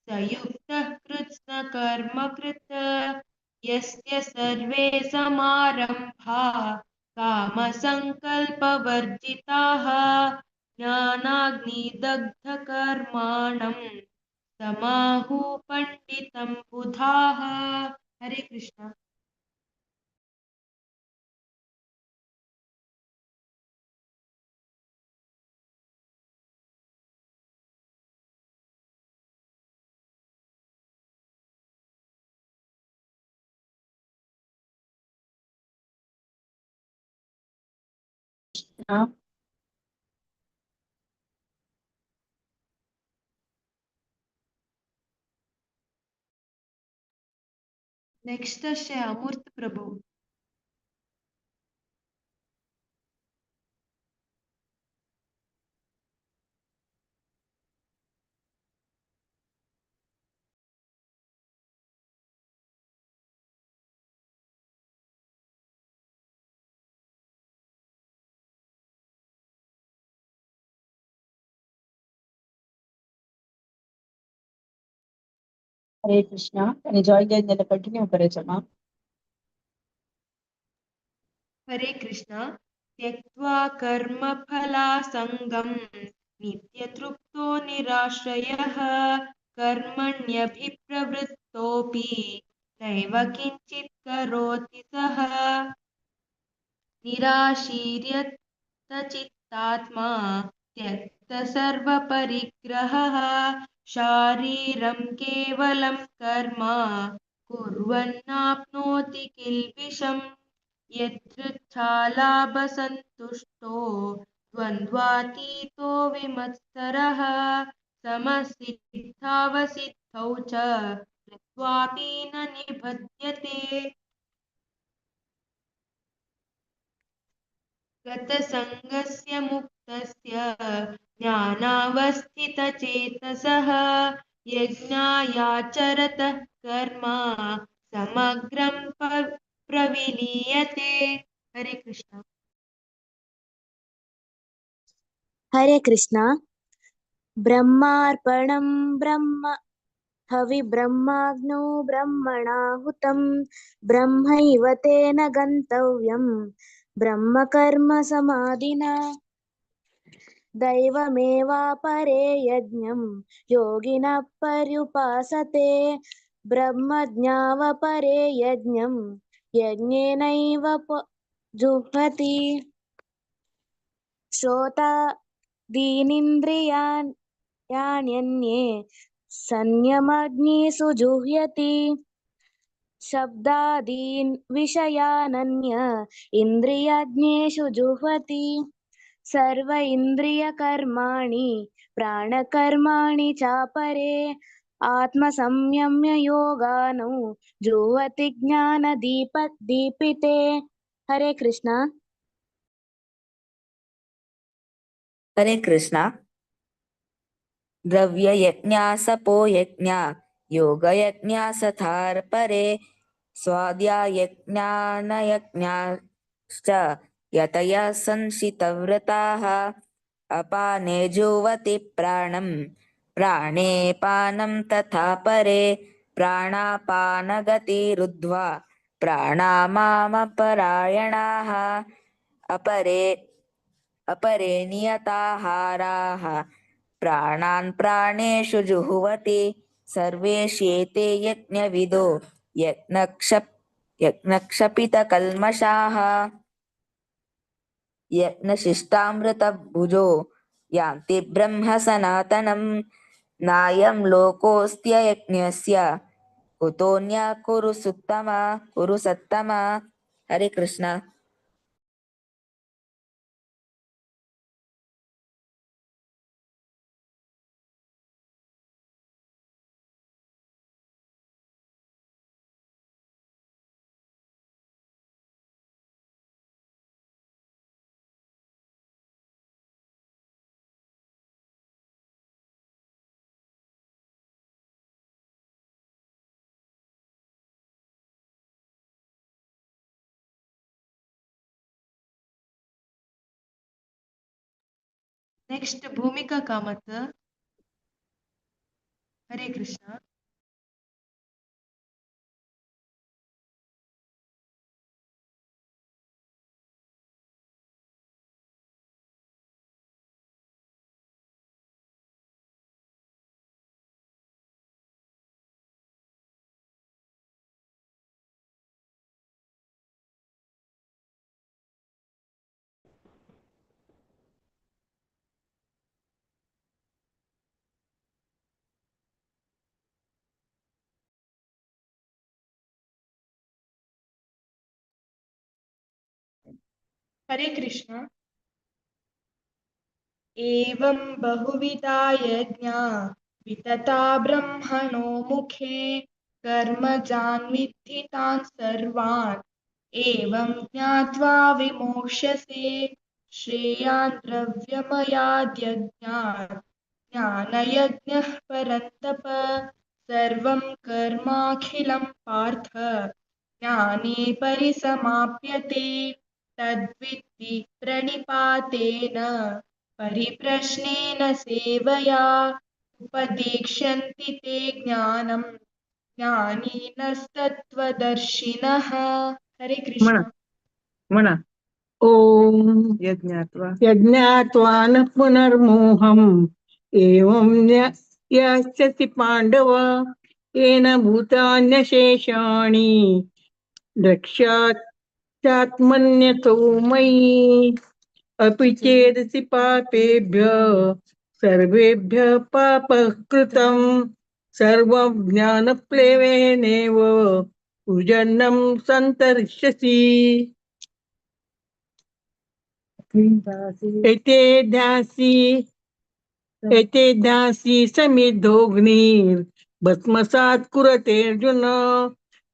स युक्तः कृत्स्नकर्मकृत्। यस्य सर्वे समारम्भा कामसङ्कल्पवर्जिताः ज्ञानाग्निदग्धकर्माणं समाहु पण्डितं बुधाः। हरे कृष्ण। नेक्स्ट अशें अमूर्त प्रभु। हरे कृष्णा। जॉइन जाइन कंटिन्यू करायचं मा। हरे कृष्ण। त्यक्त्वा कर्मफलासङ्गं नित्यतृप्तो निराश्रयः कर्मण्यभिप्रवृत्तोऽपि नैव किञ्चित् करोति सः। निराशीर्यतचित्तात्मा त्यक्तसर्वपरिग्रहः शारीरं केवलं कर्म कुर्वन्नाप्नोति किल्बिषम्। यदृच्छालाभसन्तुष्टो द्वन्द्वातीतो विमत्सरः समसिद्धावसिद्धौ च कृत्वापि न निबध्यते। गतसङ्गस्य मुक्तस्य ज्ञानावस्थितचेतसः यज्ञायाचरतः कर्म समग्रं प्रविलीयते। हरे कृष्ण। हरे कृष्ण। ब्रह्मार्पणं ब्रह्म हवि ब्रह्माग्नौ ब्रह्मणाहुतं ब्रह्मैव तेन गन्तव्यं ब्रह्मकर्म समाधिना। दैवमेवापरे यज्ञं योगिनः पर्युपासते ब्रह्मज्ञावपरे यज्ञं यज्ञेनैव जुह्वति। श्रोतादीनिन्द्रियाण्यन्ये संयमाग्निषु जुह्यति। शब्दादीन् विषयानन्य इन्द्रियाग्नेषु जुह्वति। सर्व इन्द्रियकर्माणि प्राणकर्माणि चापरे आत्मसंयम्य योगानौ जुह्वति ज्ञानदीप दीपिते। हरे कृष्णा। हरे कृष्णा। द्रव्य यज्ञा सपो यज्ञा योगयज्ञासथार्परे स्वाध्यायज्ञानयज्ञाश्च यतयः संशितव्रताः। अपाने जुवति प्राणं प्राणे पानं तथा परे प्राणापानगतिरुद्ध्वा प्राणामामपरायणाः। अपरे अपरे नियताहाराः प्राणान् प्राणेषु जुहुवति सर्वेष्येते यज्ञविदो यज्ञक्षपितकल्मषाः। यज्ञशिष्टामृतभुजो यान्ति ब्रह्म सनातनं नायं लोकोऽस्त्ययज्ञस्य कुतोऽन्य कुरु सुत्तम कुरु सत्तम। हरे Krishna. Next Bhumika Kamath. Hare Krishna. Hare Krishna. एवं बहुविधा यज्ञा वितता ब्रह्मणो मुखे कर्मजान् विद्धि तान् सर्वान् एवं ज्ञात्वा विमोक्ष्यसे श्रेयान् द्रव्यमयाद्यज्ञात् ज्ञानयज्ञः परन्तप सर्वं कर्माखिलं पार्थ ज्ञाने परिसमाप्यते तद्विद्धि प्रणिपातेन परिप्रश्नेन सेवया उपदेक्ष्यन्ति ते ज्ञानं ज्ञानिनस्तत्त्वदर्शिनः। हरे कृष्ण। म्हणा. ओम यज्ञात्वा यज्ञात्वा न पुनर्मोहम् एवं यास्यसि पाण्डव येन भूतान्यशेषाणि द्रक्ष्यात्मन्यतो मयि। अपि चेदसि पापेभ्य सर्वेभ्य पापकृतं सर्वं ज्ञानप्लेवेनेव उजन्नं संतरिष्यसि। एते ध्यासी समिद्धोऽग्निर्भस्मसात् कुरुते अर्जुन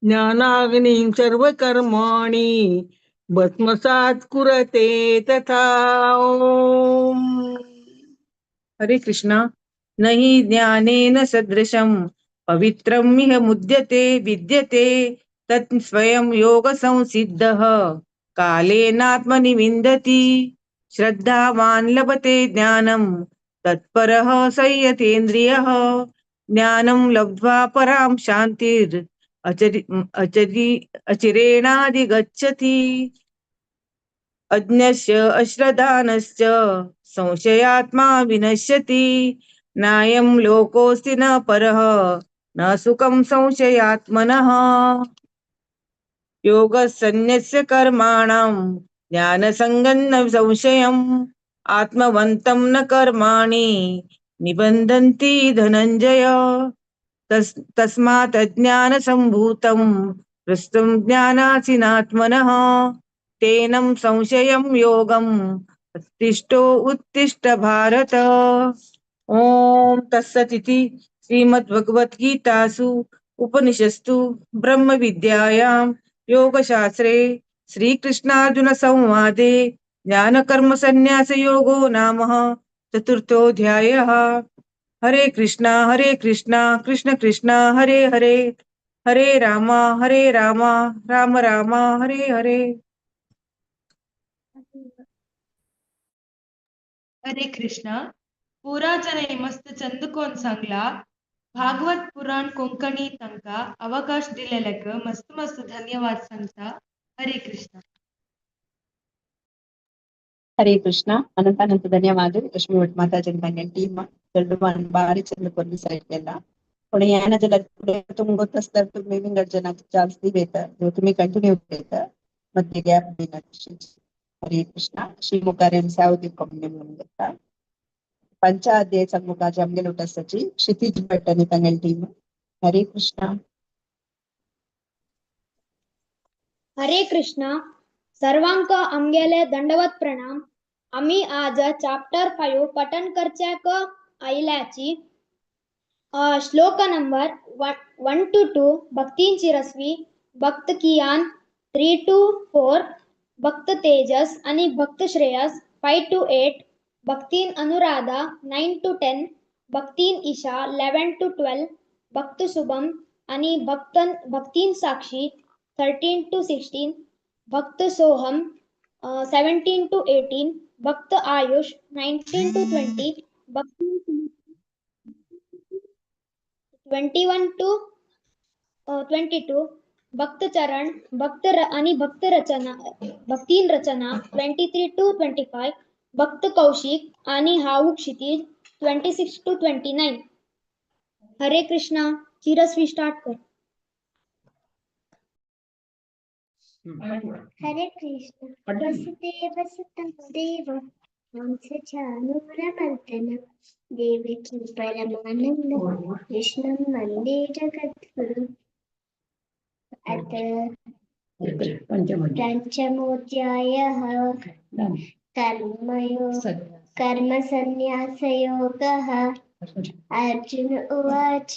ज्ञानाग्निं सर्वकर्माणि भस्मसात् कुरुते तथा। ओम हरे कृष्णा। नहि ज्ञानेन सदृशं पवित्रं इह मुद्यते विद्यते तत् स्वयं योग संसिद्धः कालेनात्मनि विन्दति। श्रद्धावान् लभते ज्ञानं तत्परः संयतेन्द्रियः ज्ञानं लब्ध्वा परां शान्तिर् अचिरेणाधिगच्छति। अज्ञस्य अश्रद्धानश्च संशयात्मा विनश्यति नायं लोकोऽस्ति न परः न सुखं संशयात्मनः। योगसंन्यस्य कर्माणां ज्ञानसङ्गं न संशयम् आत्मवन्तं न कर्माणि निबन्धन्ति धनञ्जय। तस्मात् अज्ञानसम्भूतं हृष्टं ज्ञानासिनात्मनः तेनं संशयं योगम् उत्तिष्ठो उत्तिष्ठ भारत। ॐ तत्सदिति श्रीमद्भगवद्गीतासु उपनिषत्सु ब्रह्मविद्यायां योगशास्त्रे श्रीकृष्णार्जुन संवादे ज्ञानकर्मसंन्यासयोगो नाम चतुर्थोऽध्यायः। हरे कृष्णा कृष्ण कृष्ण हरे हरे, हरे रामा राम राम हरे हरे। हरे कृष्णा। पुरा जने मस्त चंद कोन सांगला भागवत पुराण कोंकणी तांका अवकाश दिलेल्याक मस्त मस्त धन्यवाद सांगता। हरे कृष्णा। हरे कृष्णा। अनंत अनंत धन्यवाद ಲಕ್ಷ್ಮೀ ಭಟ್ ಮಾತಾಜಿ ಟೀಮ್ ಬಾರಿ ಚಂದ ಕೊರ್ಲಿ ಸೈಟ್ ಎಲ್ಲ. पण याना जला तुम ಗೊತ್ತಸ್ತಾರ तुम्ही विंगड जनाक चान्स दिवेत, तुम्ही कंटिन्यू देत मध्ये ग्याप दिना. हरे कृष्ण. श्री मुकार्यं सावधि ಗೊತ್ತಾ ಪಂಚಾಧ್ಯಾಯ ಸಮ್ಮುಖ ಜಮ್ಗೆ ಲೋಟಸ್ क्षितिज भट आणि ತಂಗಲ್ ಟೀಮ್. हरे कृष्ण. हरे कृष्ण. सर्वांक आमगेले दंडवत प्रणाम. आमी आज चॅप्टर 5 पठण करच्याक आयल्याची. श्लोक नंबर 1 to 2 भक्तींची रस्वी, भक्त कियान 3 to 4 भक्त तेजस आणि भक्त श्रेयस 5 to 8 भक्तीन Anuradha 9 to 10 भक्तीन Isha 11 to 12 भक्त शुभम आणि भक्तीन साक्षी 13 to 16 भक्त सोहम 17 to 18 भक्त आयुष 19 to 20 भक्तीन 21 to 22 भक्त चरण भक्त आणि भक्त रचना भक्तीन रचना 23 to 25 भक्त कौशिक आणि how Kshitij 26 to 29. Hare Krishna. चिरस्वी start कर. हरे कृष्ण. वसुदेव सुतं देव कंसचाणूरमर्दनं देवकी परमानन्दं कृष्णं वन्दे जगद्गुरुम्. अथ पञ्चमोऽध्यायः कर्मसन्न्यासयोगः. अर्जुन उवाच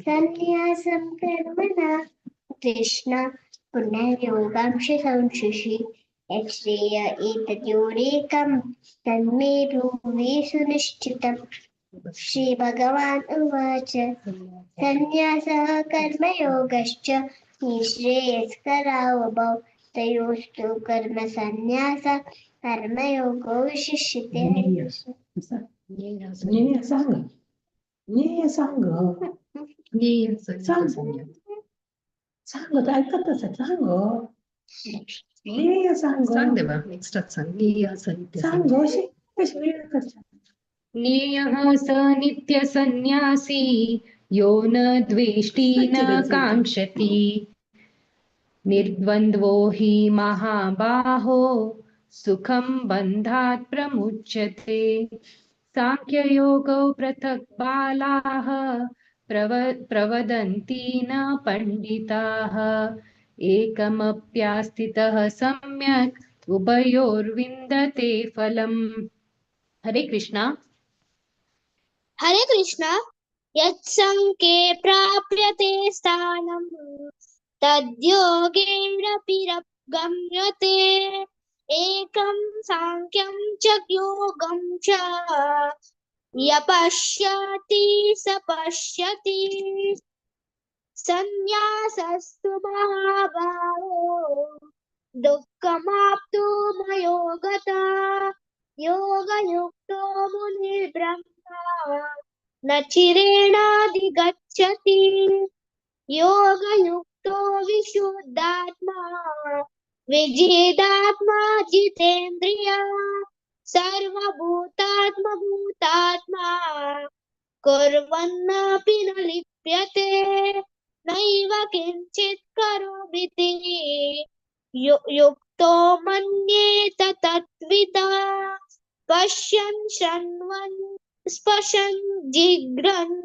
सन्न्यासं कर्मणा कृष्ण पुनर्योगांश संशिषि यच्छ्रेय एतयोरेकं तन्मे ब्रूहि सुनिश्चितम्. श्री भगवान् उवाच सन्न्यासः कर्मयोगश्च निःश्रेयस्करावुभौ तयोस्तु कर्मसन्न्यास कर्मयोगो विशिष्यते. ज्ञेयः स नित्यसन्न्यासी यो न द्वेष्टि न काङ्क्षति निर्द्वन्द्वो हि महाबाहो सुखं बन्धात् प्रमुच्यते. सांख्ययोगौ पृथक् बालाः प्रवदन्ति न पण्डिताः. एकमप्यास्थितः सम्यक् उभयोर्विन्दते फलम्. हरे कृष्णा. हरे कृष्णा. यत्सङ्के प्राप्यते स्थानं तद्योगेनापि गम्यते. एकं सांख्यं च योगं च यपश्यति स पश्यति. संन्यासस्तु महाबाहो दुःखमाप्तुमयोगता. योगयुक्तो मुनिर्ब्रह्मा न चिरेणाधिगच्छति. योगयुक्तो विशुद्धात्मा विजितात्मा जितेन्द्रिया सर्वभूतात्मभूतात्मा कुर्वन्नापि न लिप्यते. नैव किञ्चित् करोमिति युक्तो मन्येत तत्विदा. पश्यन् शृण्वन् स्पशन् जिघ्रन्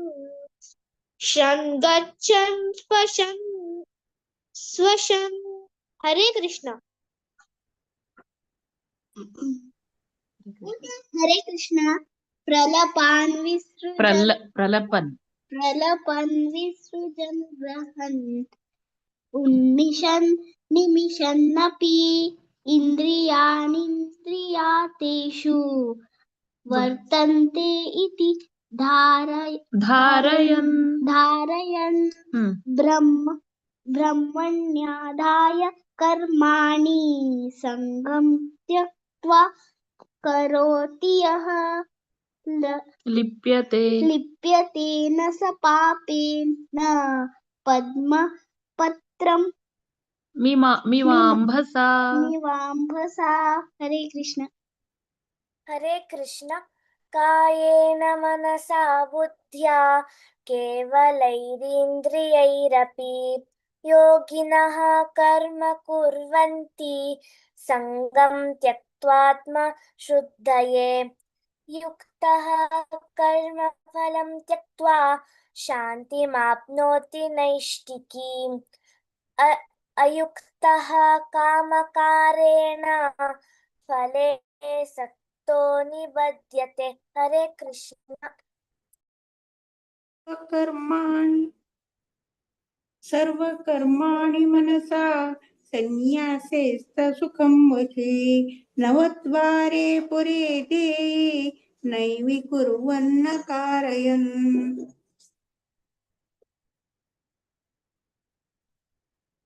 शन् गच्छन् स्पशन् स्वशन्. हरे कृष्ण. हरे कृष्ण. प्रलपान् विसृजन् प्रलपन् प्रलपन् विसृजन् ग्रहन् उन्मिषन् निमिषन्नपि इन्द्रियाणीन्द्रियातेषु वर्तन्ते इति धारय धारयन् धारयन् ब्रह्मण्यादाय कर्माणि सङ्गं त्यक्त्वा करोति यः लिप्यते लिप्यते न स पापेन पद्मपत्रं मिवाम्भसा मिवाम्भसा। हरे कृष्ण। हरे कृष्ण। कायेन मनसा बुद्ध्या केवलैरिन्द्रियैरपि योगिनः कर्म कुर्वन्ति सङ्गं त्यक्त्वात्मशुद्धये। युक्तः कर्मफलं त्यक्त्वा शान्तिमाप्नोति नैष्ठिकीम्। अयुक्तः कामकारेण फले सक्तो निबध्यते। हरे कृष्ण। सर्वकर्माणि मनसा सन्न्यासेस्तसुखं वशे नवद्वारे पुरे देहि नैविकुर्वन्न कारयन्।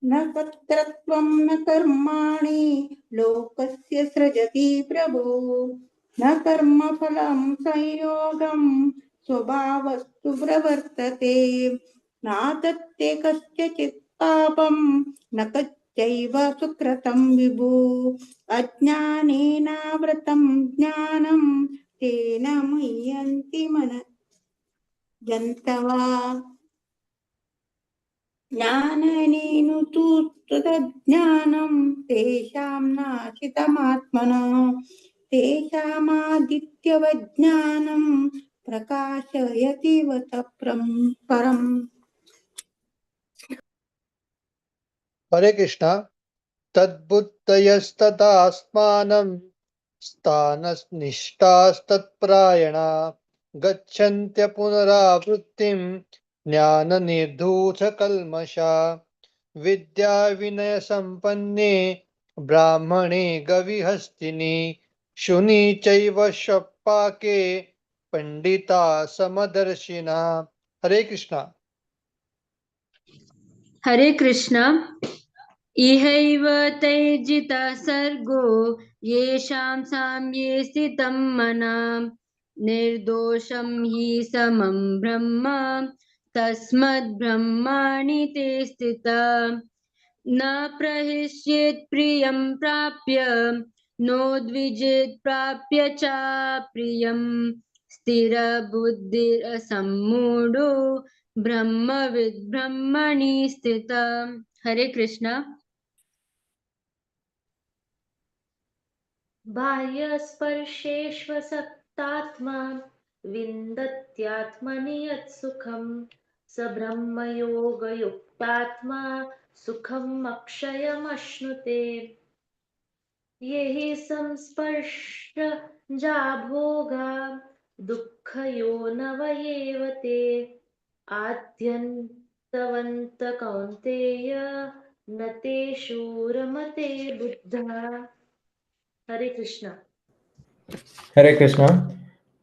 न कर्तृत्वं न कर्माणि लोकस्य सृजति प्रभो न कर्मफलं संयोगं स्वभावस्तु प्रवर्तते। नादत्ते कस्यचित् पापं न कच्चैव सुकृतं विभो अज्ञानेनावृतं ज्ञानं तेन मुह्यन्ति मन जन्तवा। ज्ञानेन तु तदज्ञानं तेषां नाशितमात्मनः तेषामादित्यवज्ञानं प्रकाशयति वत परम्। हरे कृष्ण। तद्बुद्धयस्तदात्मानं स्थाननिष्ठास्तत्परायणा गच्छन्त्य पुनरावृत्तिं ज्ञाननिर्धूतकल्मषा। विद्या विनयसम्पन्ने ब्राह्मणे गविहस्तिनि शुनि चैव शपाके पंडिता समदर्शिना। हरे कृष्णा। हरे कृष्णा। इहैव तैर्जितः सर्गो येषां साम्ये स्थितं मनः निर्दोषं हि समं ब्रह्म तस्मद् ब्रह्माणि ते स्थिता। न प्रहिष्येत् प्रियं प्राप्य नोद्विजेत् प्राप्य च प्रियं स्थिरबुद्धिरसम्मूढो ब्रह्मविद् ब्रह्मणि स्थिता। हरे कृष्णा। बाह्यस्पर्शेष्वसक्तात्मा विन्दत्यात्मनि यत्सुखं स ब्रह्मयोगयुक्तात्मा सुखम् अक्षयमश्नुते। ये हि संस्पर्शजा भोगा दुःखयोनवयेव ते आद्यन्तवन्त कौन्तेय न तेषु रमते बुद्धः। हरे कृष्ण। हरे कृष्ण।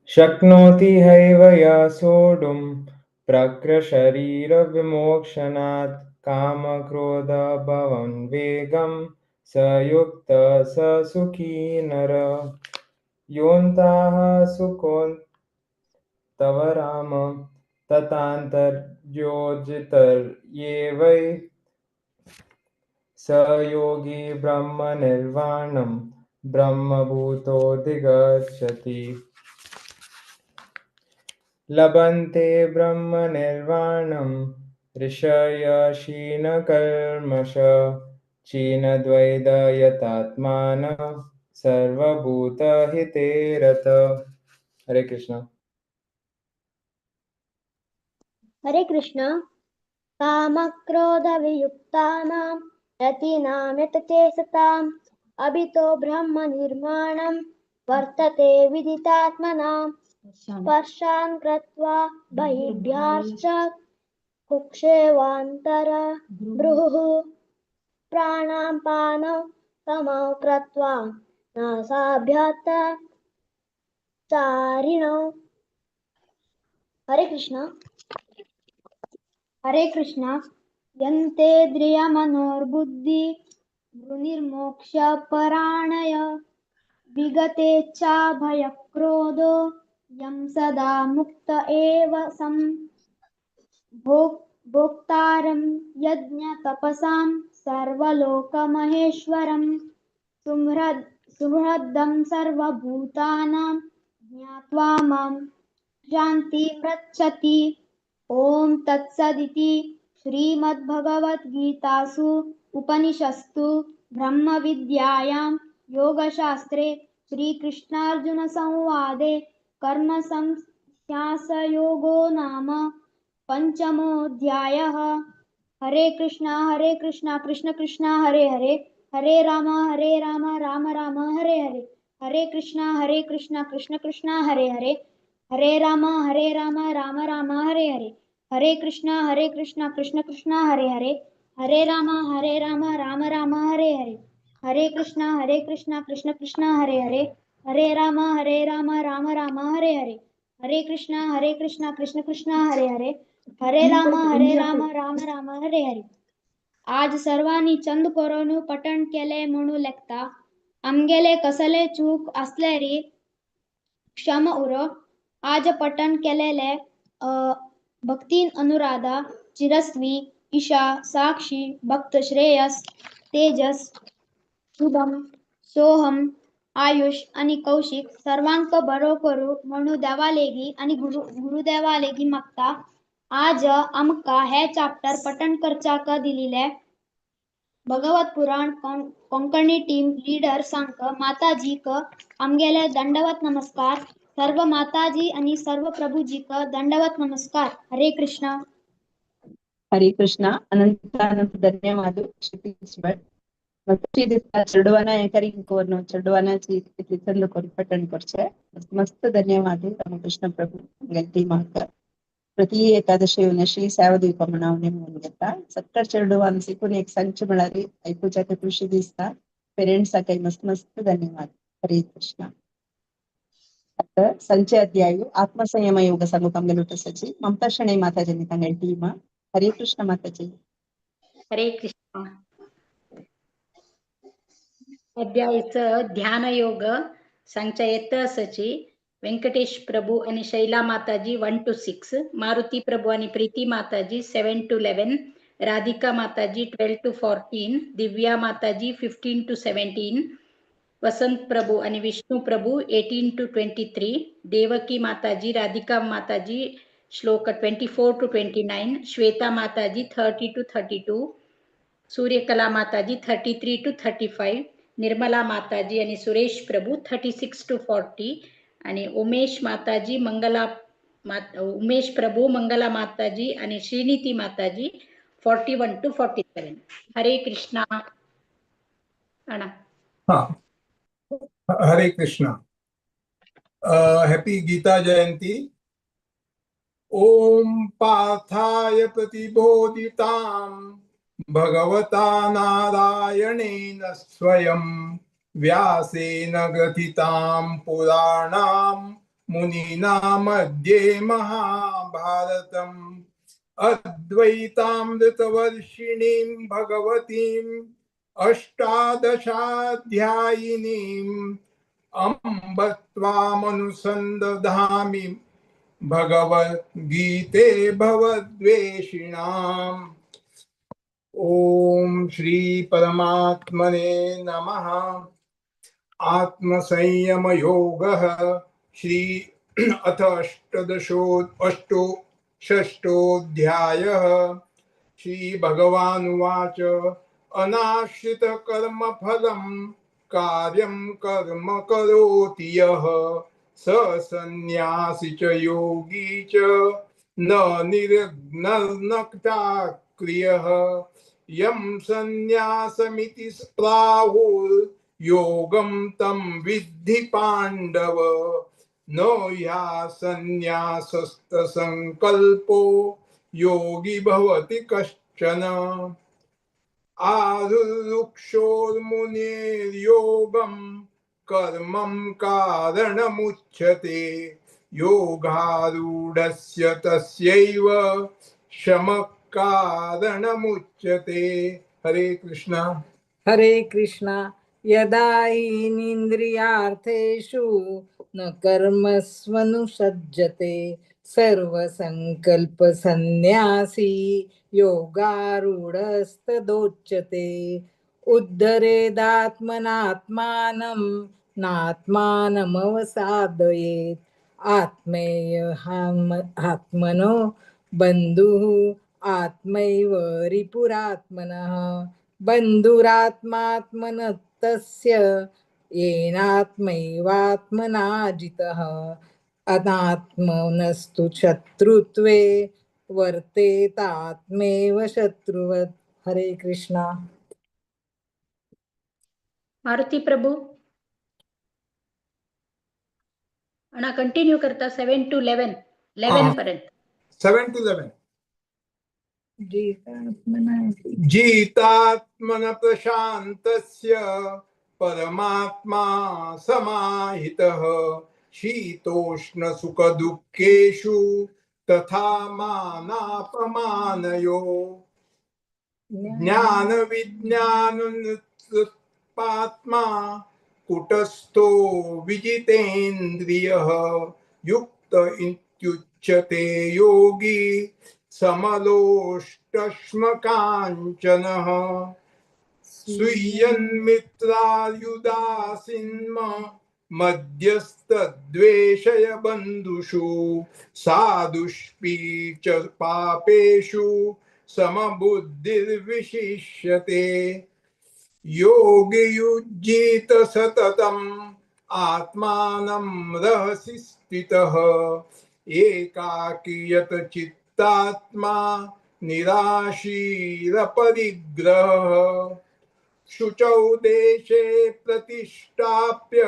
शक्नोति हैव या सोढुं प्रक्रशरीरविमोक्षणात् कामक्रोधभवं वेगं स युक्तः स सुखी नर। योऽन्तः सुखोऽन्तव राम तथान्तर्योजितर्ये वै स योगी ब्रह्मनिर्वाणं ब्रह्मभूतोऽधिगच्छति। लभन्ते ब्रह्मनिर्वाणं ऋषयः क्षीणकल्मष क्षीणद्वैदयतात्मानः सर्वभूतहिते रत। हरे कृष्ण। हरे कृष्ण। कामक्रोधवियुक्तानां रतीनां यतचेतसाम् अभितो ब्रह्मनिर्माणं वर्तते विदितात्मनां। स्पर्शान् कृत्वा बहिर्भ्याश्च कुक्षेवान्तर ब्रुहुः प्राणापानौ तमौ कृत्वा नासाभ्यन्तचारिणौ हरे कृष्ण. हरे कृष्ण. यन्तेन्द्रिय मनोर्बुद्धि निर्मोक्ष पराणय विगतेच्छा भयक्रोधो यं सदा मुक्त एव सं भोक्तारं यज्ञतपसां सर्वलोकमहेश्वरं सुहृदं सर्वभूतानां ज्ञात्वा मां शान्तिमृच्छति. ॐ तत्सदिति श्रीमद्भगवद्गीतासु उपनिषत्सु ब्रह्मविद्यायां योगशास्त्रे श्रीकृष्णार्जुनसंवादे कर्मसंन्यासयोगो नाम पंचमोऽध्यायः. हरे कृष्णा कृष्ण कृष्ण हरे हरे, हरे राम राम राम हरे हरे. हरे कृष्णा कृष्ण कृष्ण हरे हरे, हरे राम राम राम हरे हरे. हरे कृष्णा कृष्ण कृष्ण हरे हरे, हरे राम राम राम हरे हरे. हरे कृष्णा कृष्ण कृष्ण हरे हरे, हरे राम राम राम हरे हरे. हरे कृष्णा कृष्ण कृष्ण हरे हरे, हरे राम राम राम हरे हरे. आज सर्वांनी चंद कोरोनु पठण केले म्हणू लेखता. आमगेले कसले चूक आसल्यारी क्षम उरो. आज पठण केलेले भक्तीन अनुराधा, चिरस्वी, ईशा, साक्षी, भक्त श्रेयस, तेजस, शुभम, सोहम, आयुष आणि कौशिक सर्वांक बरो करू म्हणू देवालेगी आणि गुरुदेवालेगी मागता. आज आमका हे चॅप्टर पठण करच्याक दिलेले भगवत पुराण कोंकणी टीम लीडर सांक माताजीक आमगेले दंडवत नमस्कार. सर्व माताजी आणि सर्व प्रभुजीक दंडवत नमस्कार. हरे कृष्णा. हरे कृष्णा. अनंत अनंत धन्यवाद क्षितिज भट. मस्त दिसता चेडवाना एंकरिंग कोरनो चेडवानाची इतली चंद कोर पठण करचे. मस्त मस्त धन्यवाद रामकृष्ण प्रभु टीमाक. प्रति एकादशी येवन श्री सेवा दिवपा म्हण हांव नेमून घेता. सक्कड चेडवान शिकून एक सांगचे म्हळ्यार आयकुच्याक खुशी दिसता. पेरेंट्साकय मस्त मस्त धन्यवाद. हरे कृष्णा. आता संचय अध्याय आत्मसंयम योग सांगूक आमगेलो तसची ममता शणै माताजी तांगेली टीम. हरे कृष्ण माताजी. हरे कृष्ण. अध्यायाचं ध्यान योग सांगच्या येत असची व्यंकटेश प्रभू आणि शैला माताजी 1 to 6, Maruti प्रभू आणि प्रीती माताजी 7 to 11, Radhika Mataji 12 to 14, Divya Mataji 15 to 17, वसंत प्रभू आणि Vishnu Prabhu 18 to 23, Devaki Mataji, Radhika Mataji श्लोक 24 to 29, Shweta Mataji 30 to 32, Suryakala Mataji 33 to 35, Nirmala Mataji आणि सुरेश प्रभू 36 to 40 आणि उमेश माताजी मंगला उमेश प्रभू मंगला माताजी आणि श्रीनीती माताजी 41 to 47. हरे कृष्णा. अण्णा. हा, हरे कृष्णा. हॅपी गीता जयंती. ओम पार्थाय प्रतिबोधितां भगवता नारायणेन स्वयं व्यासेन ग्रथितां पुराणां मुनिना मध्ये महाभारतम् अद्वैतामृतवर्षिणीं भगवतीं अष्टादशाध्यायिनीं अम्ब त्वामनुसन्दधामि भगवद्गीते भवद्वेषिणाम्. ओम श्री परमात्मने नमः. आत्मसंयम योगः श्री अथ षष्ठोऽध्यायः. श्री भगवानुवाच अनाश्रित कर्मफलं कार्यं कर्म करोति यः स संन्यासी च योगी च न निरग्न क्रियः. यं संन्यासमिति प्राहुर्योगं तं विद्धि पाण्डव न ह्या संन्यासस्तसङ्कल्पो योगी भवति कश्चन. आरुरुक्षोर्मुनेर्योगं कर्मं कारणमुच्यते योगारूढस्य तस्यैव शमः कारणमुच्यते। हरे कृष्णा। हरे कृष्णा। यदा हीनेन्द्रियार्थेषु न कर्मस्वनुसज्जते सर्वसङ्कल्पसन्न्यासी योगारूढस्तदोच्यते। उद्धरेदात्मनात्मानं नात्मानमवसादयेत् आत्मेयहात्मनो बन्धुः आत्मैव रिपुरात्मनः बन्धुरात्मात्मनस्तस्य येनात्मैवात्मना जितः अनात्मनस्तु शत्रुत्वे वर्तेतात्मेव शत्रुवत्। हरे कृष्णा। मारुती प्रभू अण्णा कंटिन्यू करता 7 to 11 11 पर्यंत. 7 to 11. जितात्मन प्रशांतस्य परमात्मा समाहितः शीतोष्ण सुख दुःखेषु तथा मानापमानयो ज्ञान विज्ञान पात्मा कुटस्थो विजितेन्द्रियः युक्त इत्युच्यते योगी समलोष्टश्मकाञ्चनः सुयन्मित्रायुदासिन्म मध्यस्थद्वेषय बन्धुषु साधुष्पी च पापेषु समबुद्धिर्विशिष्यते। योगियुज्जीत सततम् आत्मानं रहसि स्थितः एकाकीयत चित्तात्मा निराशीरपरिग्रहः शुचौ देशे प्रतिष्ठाप्य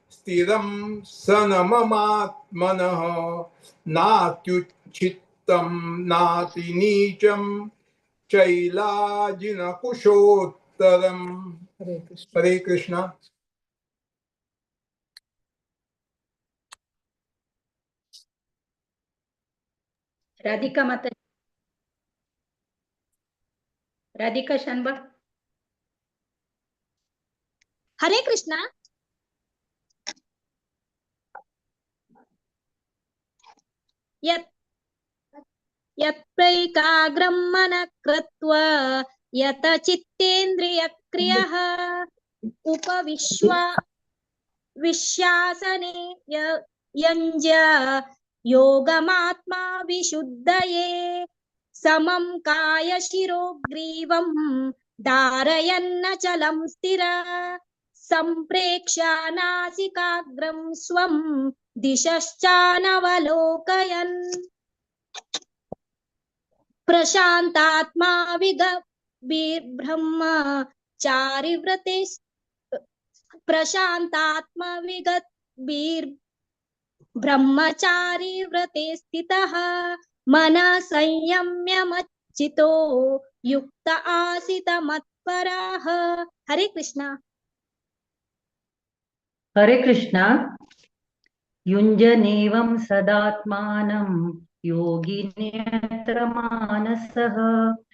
स्थिरं सनममात्मनः नात्युच्छित्तं नातिनीचं चैलाजिनकुशोत्तरम्। हरे कृष्णा। राधिका माता, राधिका शानबा। हरे कृष्णा। यत् यत्प्रैकाग्रं मनः कृत्वा यत चित्तेन्द्रियक्रियः उपविश्व विश्यासने यञ्ज योगमात्मा विशुद्धये समं कायशिरोग्रीवं धारयन्नचलं स्थिरा संप्रेक्ष्य नासिकाग्रं स्वं दिशश्चानवलोकयन् प्रशान्तात्मा विगतब्रह्म चारिव्रते प्रशान्तात्मा विगतब्रह्मचारी व्रते स्थितः मनः संयम्य मच्चितो युक्त आसीत मत्परः। हरे कृष्णा। हरे कृष्णा। युञ्जनेवं सदात्मानं योगिनेत्र मानसः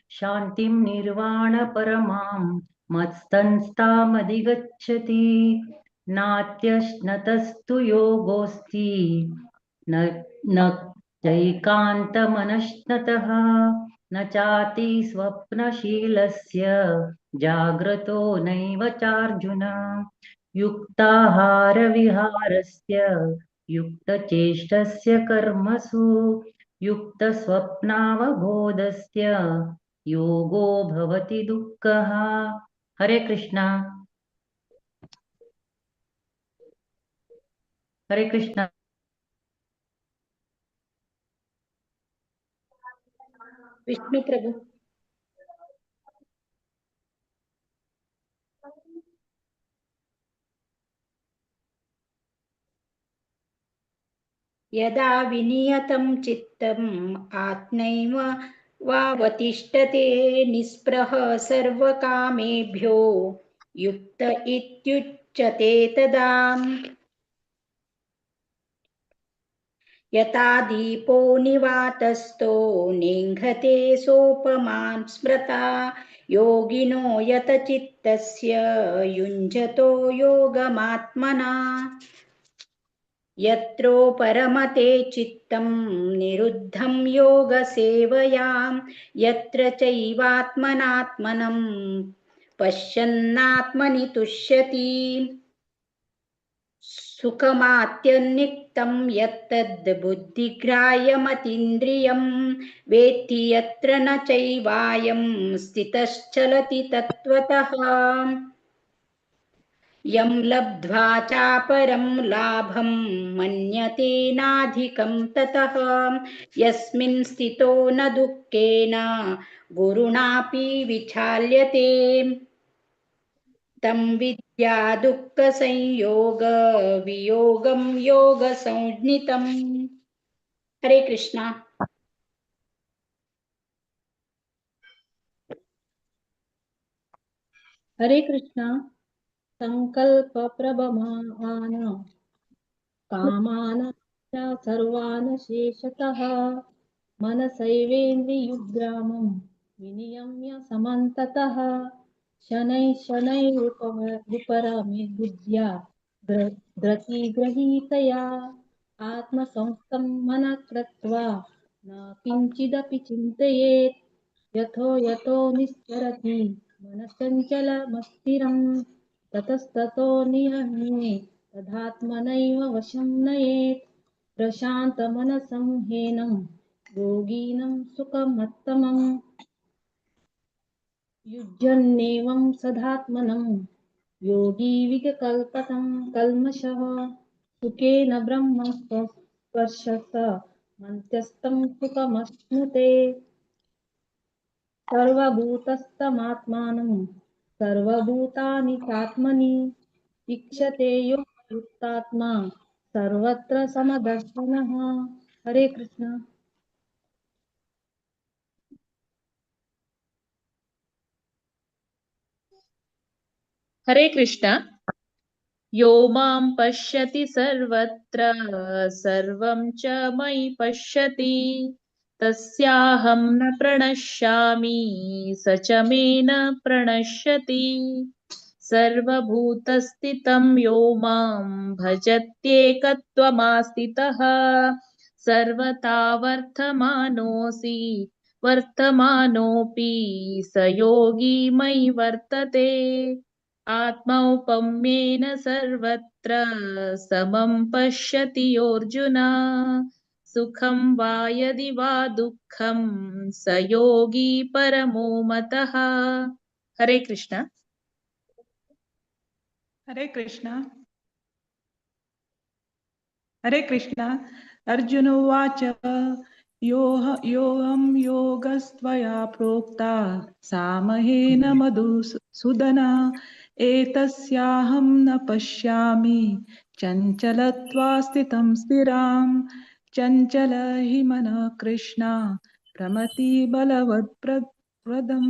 शान्तिं निर्वाणपरमां मत्संस्थामधिगच्छति। नात्यश्नतस्तु योगोऽस्ति न चैकान्तमनश्नतः न चाति स्वप्नशीलस्य जाग्रतो नैव चार्जुन। युक्ताहारविहारस्य युक्तचेष्टस्य कर्मसु युक्तस्वप्नावबोधस्य योगो भवति दुःखः। हरे कृष्णा। हरे कृष्णा। विष्णु प्रभु। यदा विनियतं चित्तम् आत्मैव वावतिष्ठते निस्पृह सर्वकामेभ्यो युक्त इत्युच्यते तदा। यथा दीपो निवातस्थो नेङ्घते सोपमां स्मृता योगिनो यतचित्तस्य युञ्जतो योगमात्मना। यत्रो परमते चित्तं निरुद्धं योगसेवयां यत्र चैवात्मनात्मनं पश्यन्नात्मनि तुष्यति। सुखमात्यन्निक्तं यत्तद् बुद्धिग्राह्यमतीन्द्रियं वेत्ति यत्र न चैवायं स्थितश्चलति तत्त्वतः। यं लब्ध्वा चापरं लाभं मन्यते नाधिकं ततः यस्मिन् स्थितो न दुःखेन गुरुणापि विचाल्यते। तं विद्या दुःख संयोग वियोगं योग संज्ञितम्। हरे कृष्णा। हरे कृष्णा। संकल्प प्रभमान कामान सर्वान् शेषतः मनसैवेन्द्रियुग्रामं विनियम्य समन्ततः शनैः शनैरुपरमे बुद्ध्या द्रतिग्रहीतया आत्मसंस्थं मनः कृत्वा न किञ्चिदपि चिन्तयेत्। यथो यथो निश्चरति मनश्चञ्चलमस्थिरं ततस्ततो नियम्ये तदात्मनैव वशं नयेत्। प्रशान्तमनसं हेनं योगिनं सुखमत्तमम् युज्यन्नेवं सदात्मनं योगी विकल्पतं कल्मषः सुखेन ब्रह्म स्पर्शस मन्त्यस्तं सुखमश्नुते। सर्वभूतस्थमात्मानं सर्वभूतानि चात्मनि ईक्षते योगयुक्तात्मा सर्वत्र समदर्शनः। हरे कृष्ण। हरे कृष्ण। यो मां पश्यति सर्वत्र सर्वं च मयि पश्यति तस्याहं न प्रणश्यामि स च मे न प्रणश्यति। सर्वभूतस्थितं यो मां भजत्येकत्वमास्थितः सर्वथा वर्तमानोऽसि वर्तमानोऽपि स योगी मयि वर्तते। आत्मौपम्येन सर्वत्र समं पश्यति योऽर्जुन सुखं वा यदि वा दुःखं स योगी परमो मतः। हरे कृष्ण। हरे कृष्ण। हरे कृष्ण। अर्जुन उवाच योऽहं योगस्त्वया प्रोक्ता सामहेन मधुसूदन एतस्याहं न पश्यामि चञ्चलत्वा स्थितं स्थिरां चञ्चल हि मनः कृष्ण प्रमति बलवत्प्रदं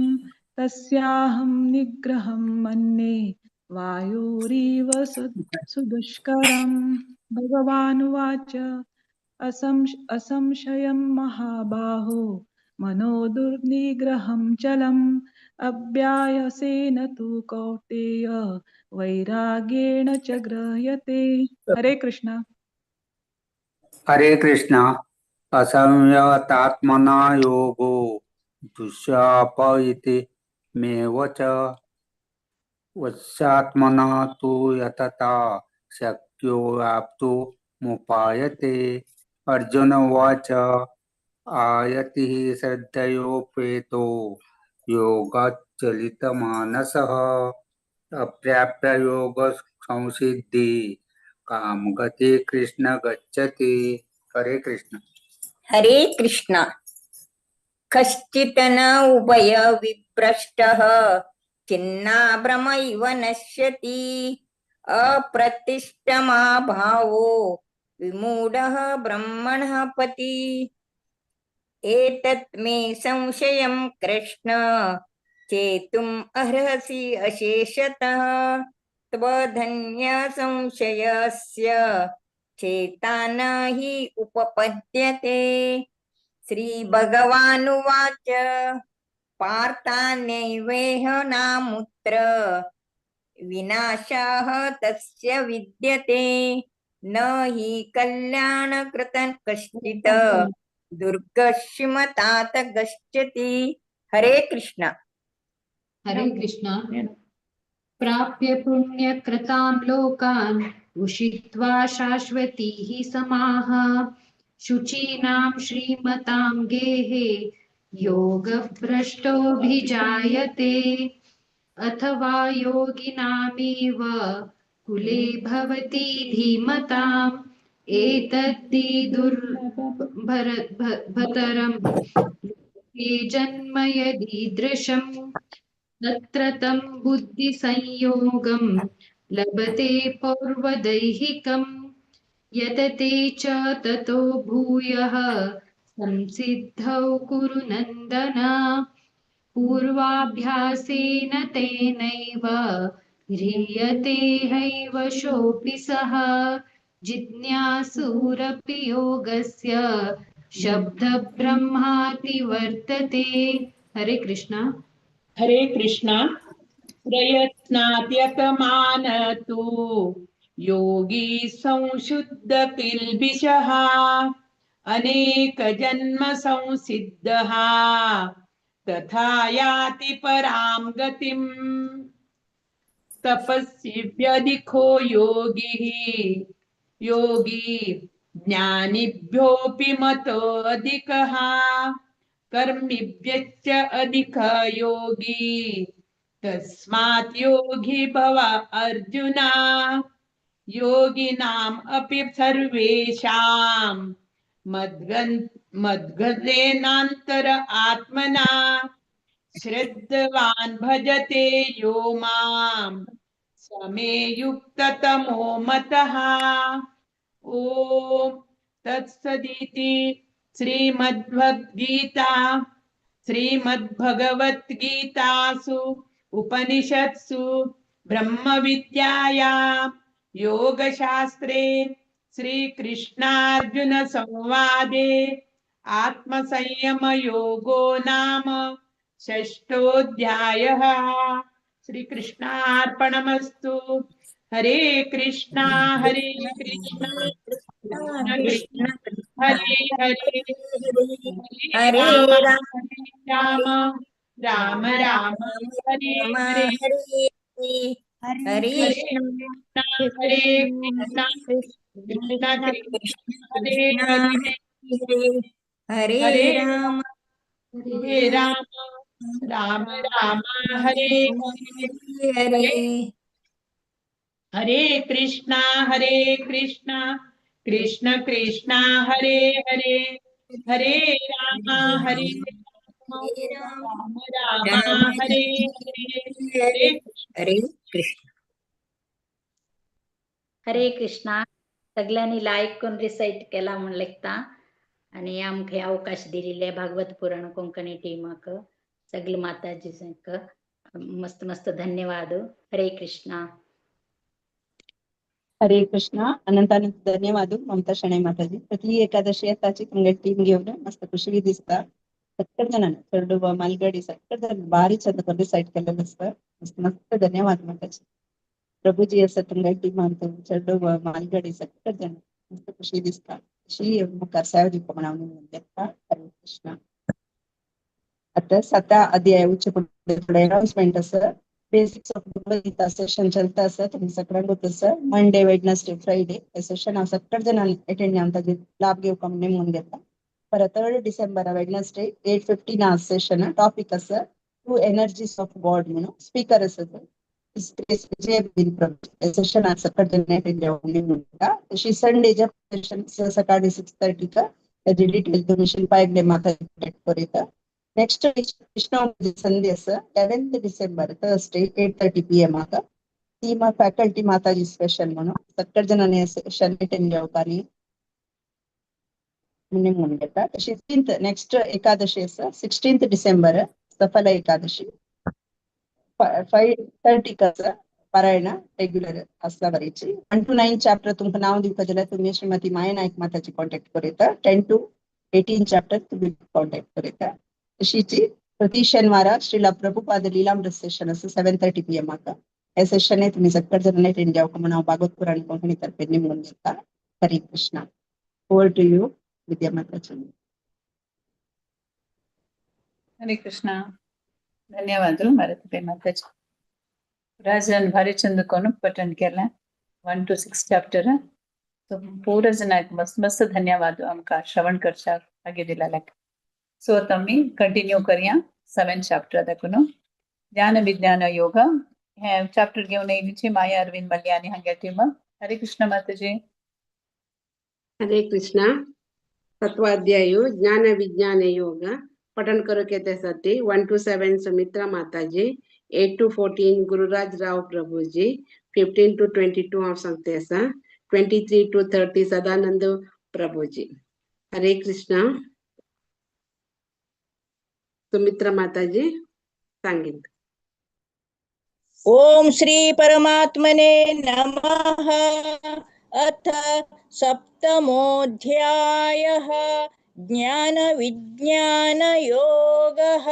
तस्याहं निग्रहं मन्ये वायोरिव सुदुष्करम्। भगवानुवाच असंशयं महाबाहो मनो दुर्निग्रहं चलम् अभ्यासेन तु कौन्तेय वैराग्येण च गृह्यते। हरे कृष्ण। हरे कृष्ण। असंयतात्मना योगो दुष्याप इति मेव च वश्यात्मना तु यतता शक्यो व्याप्तु मुपायते। अर्जुन उवाच आयतिः श्रद्धयोपेतो योगाच्चलितमानसः अप्राप्य योग संसिद्धि काम गति कृष्ण गच्छति। हरे कृष्ण। हरे कृष्ण। कश्चित् न उभय विभ्रष्टः छिन्नाभ्रम इव नश्यति अप्रतिष्ठमाभावो विमूढः ब्रह्मणः पति। एतत् मे संशयं कृष्ण चेतुम् अर्हसि अशेषतः त्वधन्य संशयस्य चेता न हि उपपद्यते। श्रीभगवानुवाच पार्थान्यैवेह नामुत्र विनाशः तस्य विद्यते न हि कल्याणकृतं कश्चित् दुर्गशिमतात गच्छति। हरे कृष्णा। हरे कृष्णा। प्राप्य पुण्यकृतां लोकान् उषित्वा शाश्वतीः समाः शुचीनां श्रीमतां गेहे योगभ्रष्टोऽभिजायते। अथवा योगिनामेव कुले भवति धीमताम् एतद्धि दुर्भरतरं लोके जन्म यदीदृशम् तत्र तं बुद्धिसंयोगं लभते पौर्वदैहिकं यतते च ततो भूयः संसिद्धौ कुरु नन्दन। पूर्वाभ्यासेन तेनैव ह्रियते हैव शोऽपि सः जिज्ञासुरपि योगस्य शब्दब्रह्माति वर्तते। हरे कृष्णा। हरे कृष्णा। प्रयत्नात्यतमान तु योगी संशुद्ध किल्बिषः अनेक जन्म संसिद्धः तथा याति परां गतिम्। तपस्विभ्यधिको योगी योगी ज्ञानिभ्योऽपि मतोऽधिकः कर्मिभ्यश्च अधिकः योगी तस्मात् योगी भव अर्जुन। योगिनाम् अपि सर्वेषां मद्गतेनान्तर आत्मना श्रद्धावान् भजते यो मां स मे युक्ततमो मतः। ॐ तत्सदिति श्रीमद्भगवद्गीता श्रीमद्भगवद्गीतासु उपनिषत्सु ब्रह्मविद्यायां योगशास्त्रे श्रीकृष्णार्जुन संवादे आत्मसंयमयोगो नाम षष्ठोऽध्यायः। श्रीकृष्णार्पणमस्तु। हरे कृष्णा हरे कृष्णा कृष्ण कृष्ण हरे हरे हरे राम राम राम राम हरे हरे हरे कृष्णा हरे कृष्णा कृष्ण कृष्ण हरे हरे हरे हरे राम हरे राम राम राम हरे हरे हरे कृष्णा कृष्ण कृष्ण हरे हरे हरे राम हरे राम राम हरे हरे। हरे हरे कृष्ण। हरे कृष्णा। सगळ्यांनी लायक करून रिसाइट केला म्हण लेखता आणि आमकां अवकाश दिलेले भागवत पुराण कोंकणी टीमाक सगळे माताजींक मस्त मस्त धन्यवाद। हरे कृष्णा। हरे कृष्णा। अनंत अनंत धन्यवाद ममता शणै माताजी। प्रति एकादशी येताची तुमगे टीम घेवन मस्त खुशी दिसता। सगळे जणांना चेरडूव मालगडी सगळे जण भारी चंद करून रिसाइट केलेलं आसता। मस्त मस्त धन्यवाद माताजी। प्रभुजी आसा तुमगे टीमान चेरडूव मालगडी सगळे जण मस्त खुशी दिसता। श्री मुखार सेवा दिवपा म्हण हांव निवेदन. हरे कृष्णा। आता साता अध्याय उच्च फुडें अनाउन्समेंट आसा। बेसिक्स ऑफ भगवद्गीता सेशन चलता आसा तुमी सगळ्यांकूच आसा। मंडे वेडनसडे फ्रायडे सेशन हांव सगळे जाणांनी अटेंड जावन ताजे लाभ घेवपा म्हण नेमून घेता। परत 3 डिसेंबर वेडनसडे 8:15 सेशन टॉपिक आसा टू एनर्जीज ऑफ गॉड म्हणून। स्पीकर आसा विजय प्रभू। सेशन सगळे जण अटेंड जावन नेमून घेता। तशी संडे सेशन सकाळी 6:30 ताजी डिटेल तुमी शिल्पा हेगडे माता कॉन्टेक्ट करीता। नेक्स्ट विष्णु संधे आसा 11 डिसेंबर थर्सडे 8:30 PM आका। थीम फॅकल्टी माताजी स्पेशल म्हणून सगळे जणांनी सेशन अटेंड जावपाक म्हणून घेता। तशी नेक्स्ट एकादशी आसा 16 डिसेंबर सफल एकादशी 5:30 आसा। पारायण रेग्युलर आसता वरीची. 1 to 9 chapter तुमकां नांव दिवपा जाल्यार तुमी श्रीमती माया नायक माताजी कॉन्टॅक्ट करूं येता. 10 to 18 chapter तुमी कॉन्टॅक्ट करूं येता. तशीच प्रति शेनवारा श्रीला प्रभुपाद लीलामृत सेशन आसा 7:30 PM आका. हे सेशन तुमी सगळे जाणांनी अटेंड जावका म्हणून हांव भागवत पुराण कोंकणी तर्फे निमून घेता. Hare Krishna. Over to you Vidya Mataji. Hare Krishna. ಧನ್ಯವಾದಗಳು ಮಾರುತಿ ಮಾತಾಜಿ. राजन भारी चंद कोण पठन केलें 1 to 6 chapter. So पूरा जनाक मस्त मस्त धन्यवाद आमकां श्रवण करच्याक भाग्य दिलेल्याक. सो आतां आमी कंटिन्यू करया 7 चॅप्टर दाखून ज्ञान विज्ञान योग हे चॅप्टर घेवन येयलीची माया अरविंद मल्यानी हांगे टीम. हरे कृष्ण माताजी. हरे कृष्ण. तत्वाध्याय ज्ञान विज्ञान योग पठन करूंक येते 1 to 7 Sumitra Mataji, 8 to 14 Gururaj Rao Prabhuji, 15 to 22 हांव सांगते आसा, 23 to 30 Sadanand Prabhuji. Hare Krishna. Sumitra Mataji सांगीत. ओम श्री परमात्मने नमः. अथ सप्तमोऽध्यायः ज्ञान विज्ञान योगः.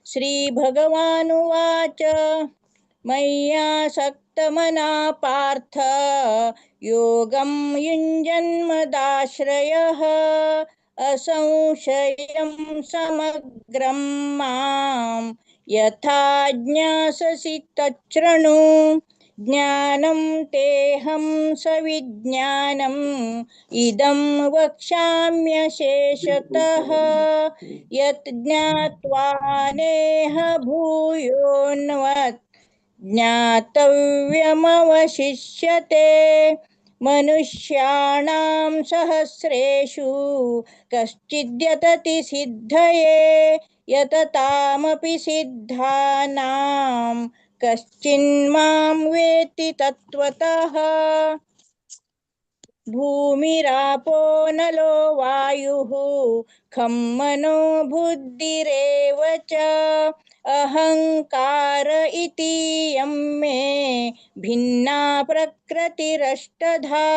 श्री भगवानुवाच मय्यासक्तमना पार्थ योगं युञ्जन्मदाश्रयः असंशयं समग्रं मां यथा ज्ञास्यसि तच्छृणु. ज्ञानं तेऽहं सविज्ञानम् इदं वक्ष्याम्यशेषतः. यत् ज्ञात्वा नेह भूयोऽन्वत् ज्ञातव्यमवशिष्यते. मनुष्याणां सहस्रेषु कश्चिद्यतति सिद्धये यततामपि सिद्धानां कश्चिन्मां वेत्ति तत्त्वतः. भूमिरापो नलो वायुः खं मनो बुद्धिरेव च अहंकार इति यं मे भिन्ना प्रकृतिरष्टधा.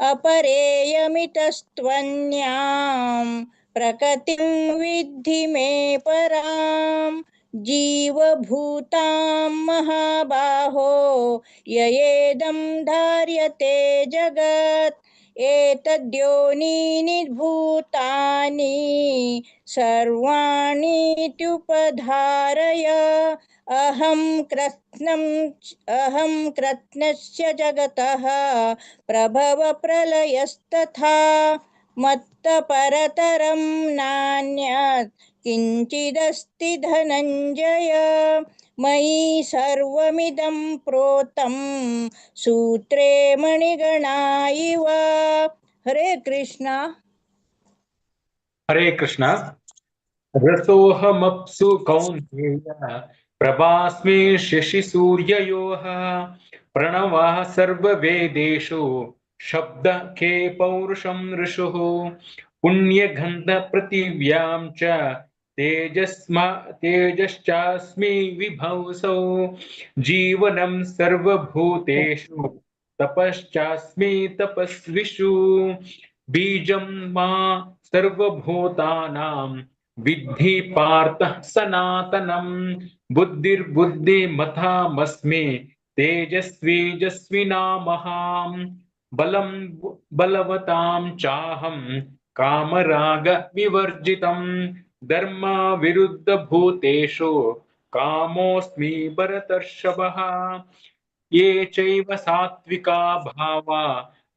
अपरेयमितस्त्वन्यां प्रकृतिं विद्धि मे परां. जीवभूतां महाबाहो ययेदं धार्यते जगत्. एतद्योनीनि भूतानि सर्वाणीत्युपधारय. अहं कृत्स्नस्य जगतः प्रभव प्रलयस्तथा. मत्तपरतरं नान्यत् किञ्चिदस्ति धनञ्जय. मयि सर्वमिदं प्रोतं सूत्रे मणिगणा इव. हरे कृष्णा. हरे कृष्णा. रसोऽहमप्सु कौन्तेय प्रभास्मि शशिसूर्ययोः. प्रणवः सर्ववेदेषु शब्दके पौरुषं ऋषुः. पुण्यगन्धपृथिव्यां च तेजश्चास्मि विभवसौ. जीवनं सर्वभूतेषु तपश्चास्मि तपस्विषु. बीजं मा सर्वभूतानां विद्धि पार्थ सनातनं. बुद्धिर्बुद्धिमतामस्मि तेजस्वी जस्विनामहां. बलं बलवतां चाहं कामराग विवर्जितं. धर्म विरुद्ध भूतेषु कामोऽस्मि भरतर्षभः. ये चैव सात्विका भावा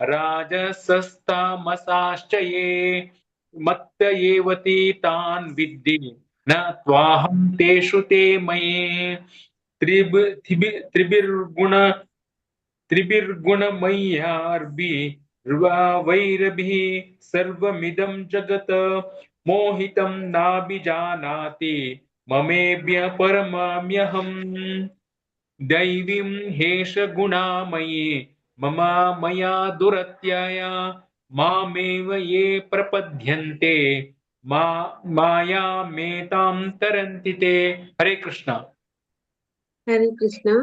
राजसस्तामसाश्च ये. मत्त एवति तान् विद्धि न त्वाहं तेषु ते मयि. त्रिभिर्गुणमय्यार्भि वैरभिः सर्वमिदं जगत्. मोहितं नाभिजानाति ममेभ्य परमाम्यहम्. दैवीं हेष गुणामयी मम मया दुरत्यया. मामेव ये प्रपद्यन्ते मायामेतां तरन्ति ते. हरे कृष्णा. हरे कृष्णा.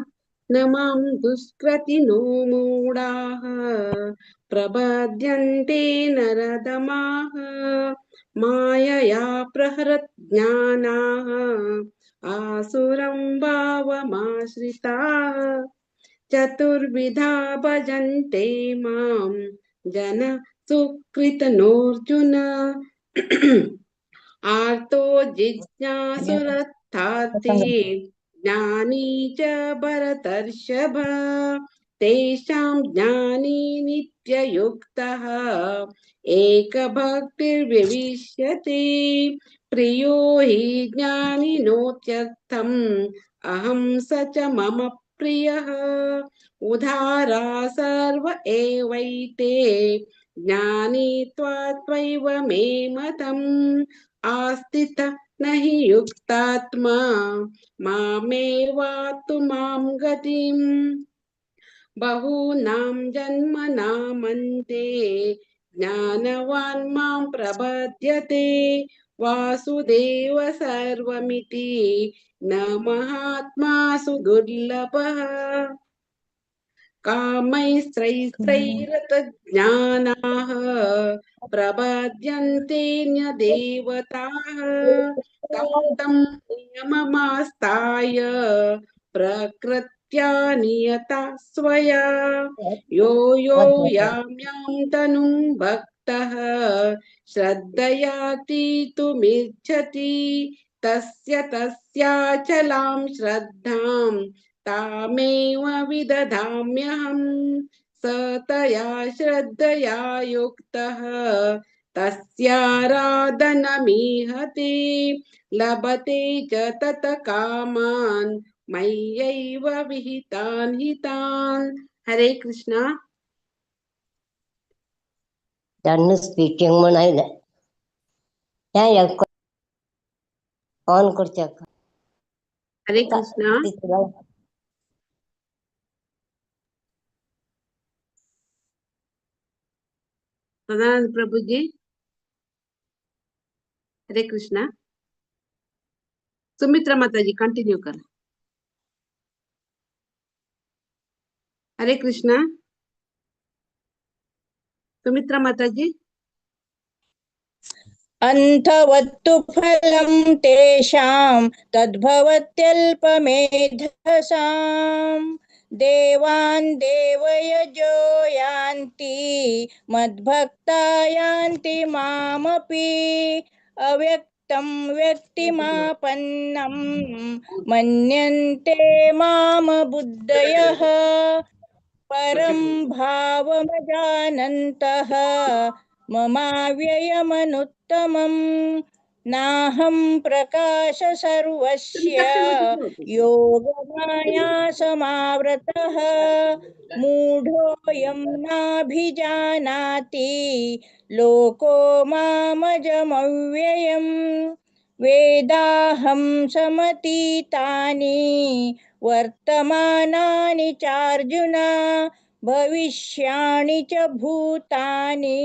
न मां दुष्कृतिनो मूढाः प्रबध्यन्ते नरदमाः मायया प्रहरत ज्ञानाः आसुरं भावमाश्रिताः चतुर्विधा भजन्ते मां जन सुकृतनोऽर्जुन आर्तो जिज्ञासुरर्थार्थी ज्ञानी च भरतर्षभ तेषां ज्ञानी नित्ययुक्तः एकभक्तिर्विविष्यति प्रियो हि ज्ञानिनोत्यर्थम् अहं स च मम प्रियः उदारा सर्व एवैते ज्ञानी त्वात्वैव मे मतम् आस्थितः न हि युक्तात्मा मामेवातु मां गतिम् बहूनां जन्मनामन्ते ज्ञानवान् मां प्रपद्यते वासुदेव सर्वमिति न महात्मा सुदुर्लभः कामैस्त्रैस्त्रैरतज्ञानाः प्रपद्यन्ते न्यदेवताः तं तं नियममास्ताय प्रकृत्या नियता स्वया यो यो यां यां तनुं भक्तः श्रद्धयातीतुमिच्छति तस्य तस्याचलां श्रद्धां तामेव विदधाम्यहं स तया श्रद्धया युक्तः तस्याराधनमिहते लभते च तत कामान् मय्यैव विहितान् हितान्। हरे कृष्णा। डन स्पीकिंग म्हण आयलें हें ऑन करचें। हरे कृष्णा। सदानंद प्रभु जी हरे कृष्णा। सुमित्रा माता जी कंटिन्यू कर। हरे कृष्णा। सुमित्रा माता जी। अंतवत्तु फलं तेषां तद्भवत्यल्पमेधसाम् देवान् देवयजो यान्ति मद्भक्ता यान्ति मामपि अव्यक्तं व्यक्तिमापन्नं मन्यन्ते माम बुद्धयः परं भावमजानन्तः ममाव्ययमनुत्तमम् नाहं प्रकाश सर्वस्य योगमाया समावृतः मूढोऽयं नाभिजानाति लोको मामजमव्ययम् वेदाहं समतीतानि वर्तमानानि चार्जुन भविष्याणि च भूतानि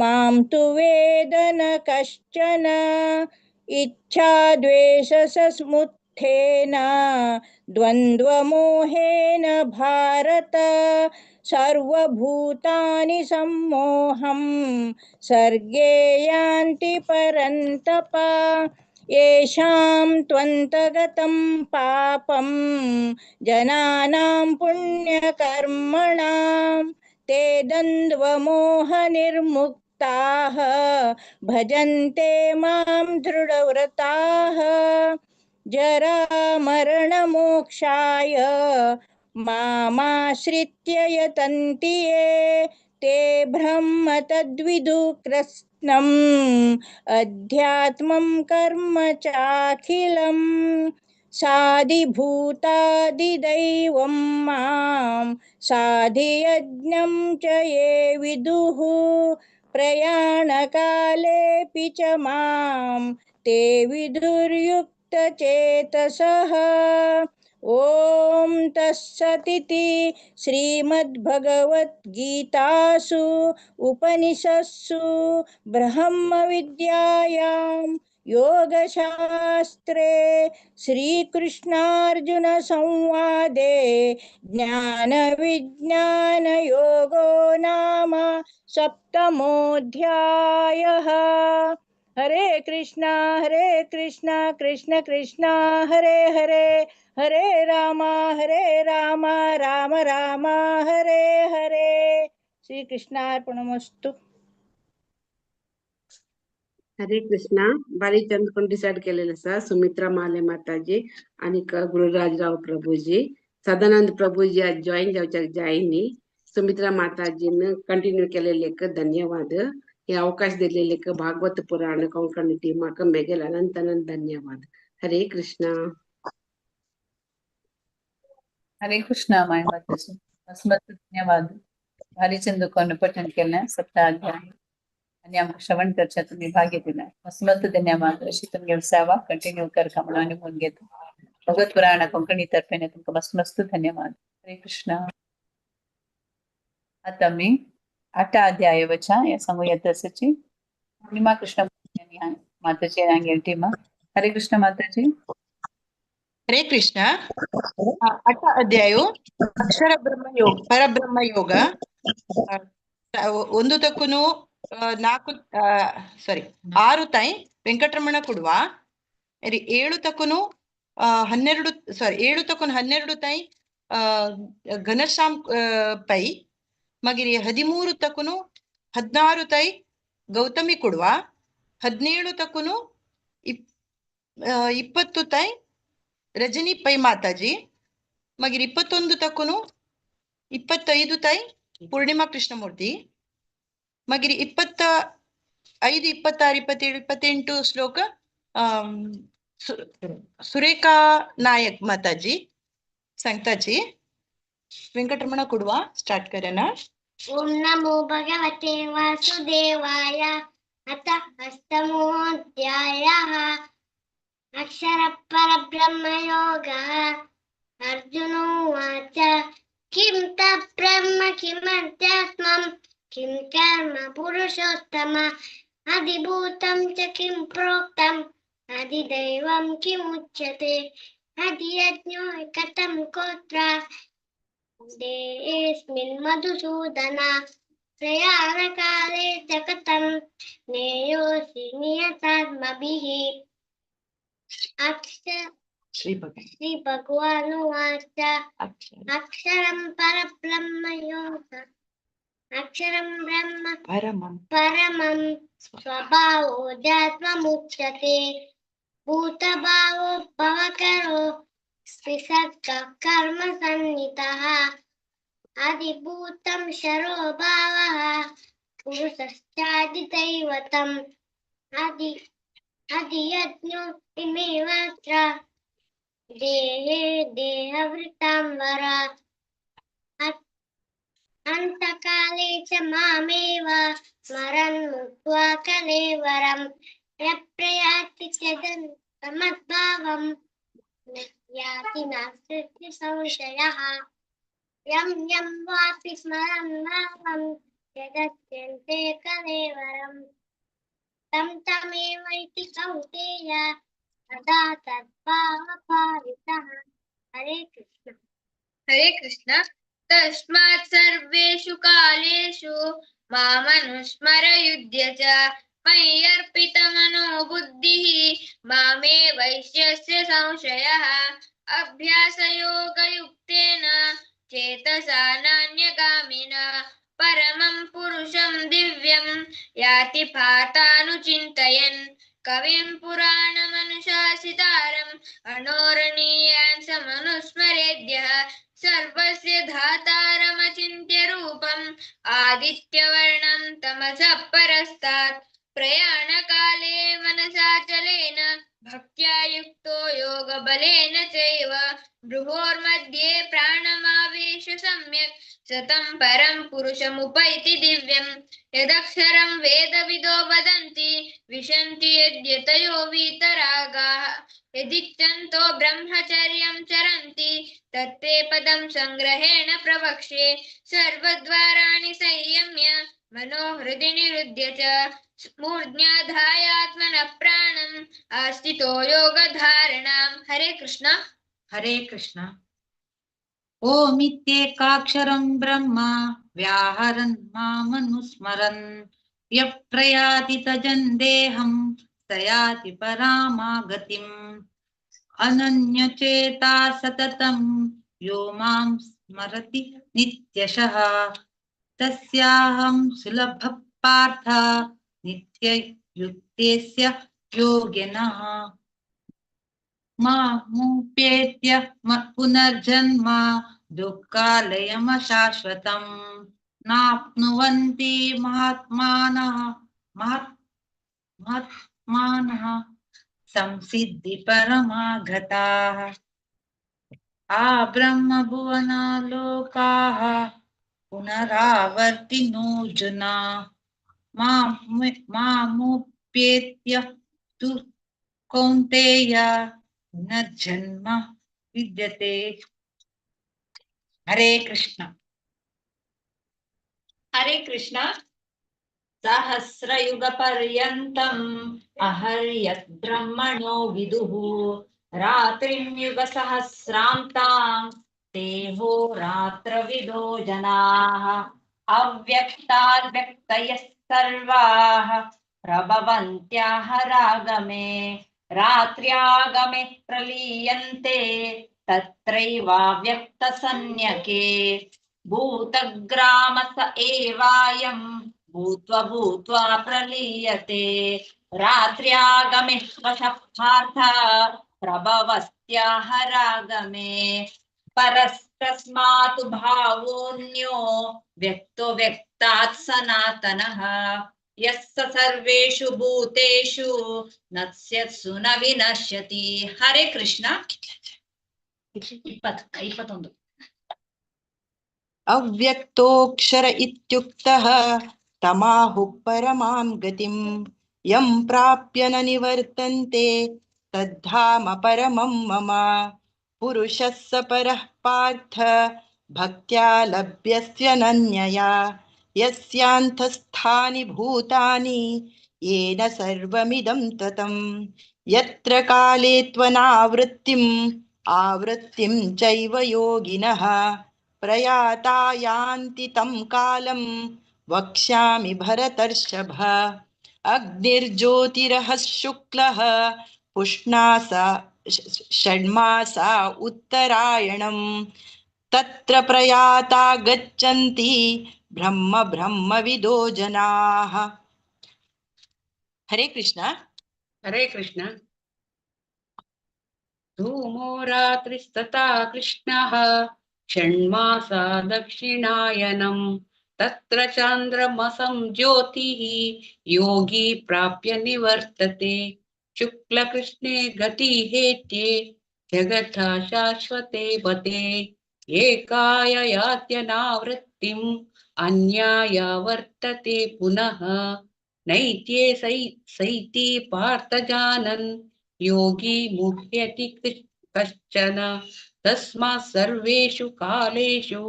मां तु वेद न कश्चन इच्छाद्वेषसमुत्थेन द्वन्द्वमोहेन भारत सर्वभूतानि सम्मोहं सर्गे यान्ति परन्तप येषां त्वन्तगतं पापं जनानां पुण्यकर्मणां ते द्वन्द्वमोहनिर्मुक्ताः भजन्ते मां दृढव्रताः जरामरणमोक्षाय मामाश्रित्य यतन्ति ये ते ब्रह्म तद्विदु कृत्स्नम् अध्यात्मं कर्म चाखिलम् साधिभूतादिदैवं मां साधियज्ञं च ये विदुः प्रयाणकालेऽपि च मां ते विदुर्युक्तचेतसः। ॐ तत्सदिति श्रीमद्भगवद्गीतासु उपनिषत्सु ब्रह्मविद्यायां योगशास्त्रे श्रीकृष्णार्जुनसंवादे ज्ञानविज्ञानयोगो नाम सप्तमोऽध्यायः। हरे कृष्णा कृष्ण कृष्ण हरे हरे, हरे राम राम राम हरे हरे। श्री कृष्णार्पणमस्तु। हरे कृष्णा। बारी चंद कोण डिसाइड केलेलं आसा सुमित्रा माले माताजी आणि गुरुराजराव प्रभूजी, सदानंद प्रभूजी आज जॉईन जावच्याक जाय न्ही। सुमित्रा माताजीन कंटिन्यू केलेले धन्यवाद। हे अवकाश दिलेले भागवत पुराण कोंकणी टीमाक मेगेल अनंत अनंत धन्यवाद। हरे कृष्णा। हरे कृष्णा my माताजी, मस्त मस्त धन्यवाद। भारी चंद कोण पठण केलं सप्ताहाध्याय आणि आमकां श्रवण करच्या तुमी भाग्य दिला, मस्त मस्त धन्यवाद। अशी तुमगे सेवा कंटिन्यू करका म्हणून आनी म्हणून घेता। भगवत पुराण कोंकणी तर्फेने तुमकां मस्त मस्त धन्यवाद। हरे कृष्णा। आता आमी आठा अध्याय वचा या सांगू येता आसाची पूर्णिमा कृष्ण माताजी हांगेर टीमा। हरे कृष्ण माताजी। हरे कृष्ण। आठा अध्याय ಅಕ್ಷರ ಬ್ರಹ್ಮ ಯೋಗ ಪರಬ್ರಹ್ಮ ಯೋಗ ಒಂದು ತಕ್ಕುನು 4 ಸಾರಿ 6 ತಾಯಿ ವೆಂಕಟರಮಣ ಕೊಡುವ, 7 ತಕ್ಕುನು 12 ಸಾರಿ 7 ತಕ್ಕುನು 12 ತಾಯಿ ಘನಶ್ಯಾಮ್ ಪೈ, ಮಗಿರಿ 13 ತಕ್ಕುನು 16 ತಾಯಿ ಗೌತಮಿ ಕೊಡುವ, 17 ತಕ್ಕುನು 20 ತಾಯಿ ರಜನಿ ಪೈ ಮಾತಾಜಿ, ಮಗಿರಿ 21 ತಕ್ಕುನು 25 ತಾಯಿ ಪೂರ್ಣಿಮಾ ಕೃಷ್ಣಮೂರ್ತಿ, ಮಗಿರಿ 25 26 27 28 ಶ್ಲೋಕ ಸುರೇಖಾ ನಾಯಕ್ ಮಾತಾಜಿ ಸಂತಾಜಿ। ವೆಂಕಟರಮಣ ಕೊಡುವ ಸ್ಟಾರ್ಟ್ ಕರೆನ। ಓಂ ನಮೋ ಭಗವತೆ ವಾಸುದೇವಾಯ। ಅಥ ಅಷ್ಟಮೋಧ್ಯಾಯಃ ಅಕ್ಷರ ಪರಬ್ರಹ್ಮ ಯೋಗಃ। ಅರ್ಜುನೋವಾಚ ಕಿಂ ತತ್ ಬ್ರಹ್ಮ ಕಿಮಧ್ಯಾತ್ಮಂ ಕಿಂ ಕರ್ಮ ಪುರುಷೋತ್ತಮ ಅಧಿಭೂತಂ ಚ ಕಿಂ ಪ್ರೋಕ್ತಂ ಅಧಿದೈವಂ ಕಿಮುಚ್ಯತೆ ಅಧಿಯಜ್ಞೋ ಕಥಂ ಕೋತ್ರ ದೇಹೇಸ್ಮಿನ್ ಮಧುಸೂದನ ಪ್ರಯಾಣಕಾಲೇ ಚ ಕಥಂ ಜ್ಞೇಯೋಸಿ ನಿಯತಾತ್ಮಭಿಃ। ಶ್ರೀ ಭಗವಾನುವಾಚ ಅಕ್ಷರಂ ಪರಬ್ರಹ್ಮ ಯೋಗ ಅಕ್ಷರಂ ಬ್ರಹ್ಮ ಪರಮಂ ಸ್ವಭಾವೋಧ್ಯಾತ್ಮಮುಚ್ಯತೆ ಭೂತಭಾವೋ ಭವಕರೋ ವಿಸರ್ಗ ಕರ್ಮ ಸನ್ನಿತಃ ಅಧಿಭೂತಂ ಶರೋ ಭಾವಃ ಪುರುಷಶ್ಚಾಧಿದೈವತಂ ಅಧಿಯಜ್ಞೋ ಇಮೇವಾತ್ರ ದೇಹೇ ದೇಹವೃತಾಂ ವರ ಅಂತಕಾಲೇ ಚ ಮಾಮೇವ ಸ್ಮರನ್ ಮುಕ್ತ್ವಾ ಕಲೇವರಂ ಯಪ್ರಯಾತಿ ಚದಮದ್ಭಾವಂ ನ ಯಾತಿ ನಾಸ್ತಿ ಸಂಶಯಃ ಯಂ ಯಂ ವಾಪಿ ಸ್ಮರನ್ ಭಾವಂ ಯದತ್ಯಂತೆ ಕಲೇವರಂ ತಂ ತಮೇವೈತಿ ಕೌಂತೇಯ ಸದಾ ತದ್ಭಾವಭಾವಿತಃ। ಹರೇ ಕೃಷ್ಣ. ಹರೇ ಕೃಷ್ಣ. ತಸ್ಮಾತ್ ಸರ್ವೇಷು ಕಾಲೇಷು ಮಾಮನುಸ್ಮರ ಯುಧ್ಯ ಚ ಮಯ್ಯರ್ಪಿತಮನೋ ಬುದ್ಧಿಃ ಮಾಮೇ ವೈಶ್ಯಸ್ಯ ಸಂಶಯಃ ಅಭ್ಯಾಸಯೋಗಯುಕ್ತೇನ ಚೇತಸಾ ನಾನ್ಯಗಾಮಿನಾ ಪರಮಂ ಪುರುಷಂ ದಿವ್ಯಂ ಯಾತಿ ಪಾರ್ಥಾನುಚಿಂತಯನ್ ಕವಿಂ ಪುರಾಣಮನುಶಾಸಿತಾರಂ ಅನೋರಣೀಯಾನ್ ಸಮನುಸ್ಮರೇದ್ಯಃ ಸರ್ವಸ್ಯ ಧಾತಾರಮಚಿಂತ್ಯ ರೂಪಂ ಆದಿತ್ಯವರ್ಣಂ ತಮಸಃ ಪರಸ್ತಾತ್ ಪ್ರಯಾಣಕಾಲೇ ಮನಸಾಚಲೇನ ಭಕ್ತ್ಯಾ ಯುಕ್ತೋ ಯೋಗಬಲೇನ ಚೈವ ಭ್ರುವೋರ್ಮಧ್ಯೆ ಪ್ರಾಣಮಾವೇಶ ಸಮ್ಯಕ್ ಸತಂ ಪರಂ ಪುರುಷಮುಪೈತಿ ದಿವ್ಯಂ ಯದಕ್ಷರಂ ವೇದವಿದೋ ವದಂತಿ ವಿಶಂತಿ ಯದ್ಯತಯೋ ವೀತರಾಗಾಃ ಯದಿಚ್ಛಂತೋ ಬ್ರಹ್ಮಚರ್ಯಂ ಚರಂತಿ ತತ್ತೇ ಪದಂ ಸಂಗ್ರಹೇಣ ಪ್ರವಕ್ಷ್ಯೆ ಸರ್ವದ್ವಾರಾಣಿ ಸಂಯಮ್ಯ मनो हृदि निरुध्य च मूर्ध्याधायात्मनः प्राणम् आस्थितो योगधारणाम्। हरे कृष्ण। हरे कृष्ण। ओमित्येकाक्षरं ब्रह्म व्याहरन् मामनुस्मरन् यः प्रयाति तजन् देहं स याति परामागतिम्। अनन्यचेता सततं यो मां स्मरति नित्यशः तस्याहं सुलभः पार्थ नित्ययुक्तस्य योगिनः। मामुपेत्य पुनर्जन्म दुःखालयमशाश्वतं नाप्नुवन्ति महात्मानः महात्मानः संसिद्धि परमागताः। आब्रह्मभुवनालोकाः पुनरावर्तिनोऽर्जुन मामुपेत्य तु कौन्तेय पुनर्जन्म विद्यते। हरे कृष्ण। हरे कृष्ण। सहस्रयुगपर्यन्तम् अहर्यत् ब्रह्मणो विदुः रात्रिं युगसहस्रान्तां देवो रात्रविदो जनाः। अव्यक्ताद्व्यक्तयः सर्वाः प्रभवन्त्याह रागमे रात्र्यागमे प्रलीयन्ते तत्रैवाव्यक्तसंज्ञके। भूतग्रामस एवायं भूत्वा भूत्वा प्रलीयते रात्र्यागमे वशः पार्थ प्रभवस्त्याह रागमे। परस्तस्मात् भावोऽन्यो व्यक्तो व्यक्तात् सनातनः यः स सर्वेषु भूतेषु नश्यत्सु न विनश्यति। हरे कृष्ण। 21. अव्यक्तोऽक्षर इत्युक्तः तमाहुः परमां गतिं यं प्राप्य न निवर्तन्ते तद्धाम परमं मम। पुरुषः स परः पार्थ भक्त्या लभ्यस्य नन्यया यस्यान्तस्थानि भूतानि येन सर्वमिदं ततं। यत्र काले त्वनावृत्तिम् आवृत्तिं चैव योगिनः प्रयाता यान्ति तं कालं वक्ष्यामि भरतर्षभ। अग्निर्ज्योतिरः शुक्लः पुष्णासा षण्मासा उत्तरायणं तत्र प्रयाता गच्छन्ति ब्रह्म ब्रह्मविदो जनाः। हरे कृष्ण। हरे कृष्ण। धूमो रात्रिस्तथा कृष्णः षण्मासा दक्षिणायनं तत्र चान्द्रमसं ज्योतिः योगी प्राप्य निवर्तते। शुक्लकृष्णे गतिहेत्ये जगतः शाश्वते पते। एकाय यात्यनावृत्तिम् अन्याया वर्तते पुनः। नैत्ये सैति पार्थ जानन् योगी मुह्यति कश्चन। तस्मात् सर्वेषु कालेषु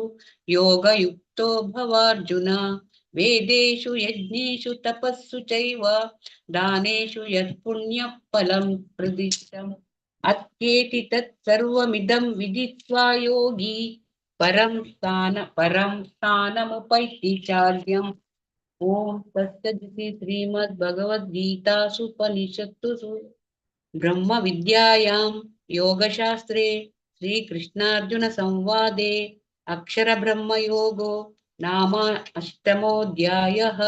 योगयुक्तो भवार्जुन। वेदेषु यज्ञेषु तपस्सु चैव दानेषु यत्पुण्यफलं प्रदिष्टम्। अत्येति तत्सर्वमिदं विदित्वा योगी परं स्थानमुपैति चार्यम्। ॐ तत्सदिति श्रीमद्भगवद्गीतासूपनिषत्सु ब्रह्मविद्यायां योगशास्त्रे श्रीकृष्णार्जुनसंवादे अक्षरब्रह्मयोगो नाम अष्टमोऽध्यायः।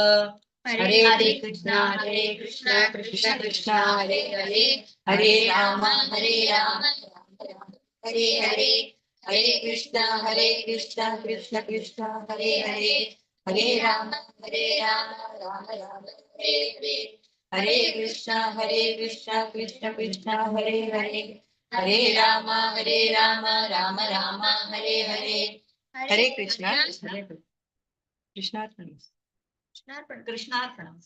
हरे कृष्ण हरे कृष्ण कृष्ण कृष्ण हरे हरे हरे राम हरे राम हरे हरे हरे कृष्ण कृष्ण कृष्ण हरे हरे हरे राम राम राम हरे हरे हरे कृष्ण कृष्ण कृष्ण हरे हरे हरे राम राम राम हरे हरे। हरे कृष्ण। कृष्णार्पणम। कृष्णार्पणम।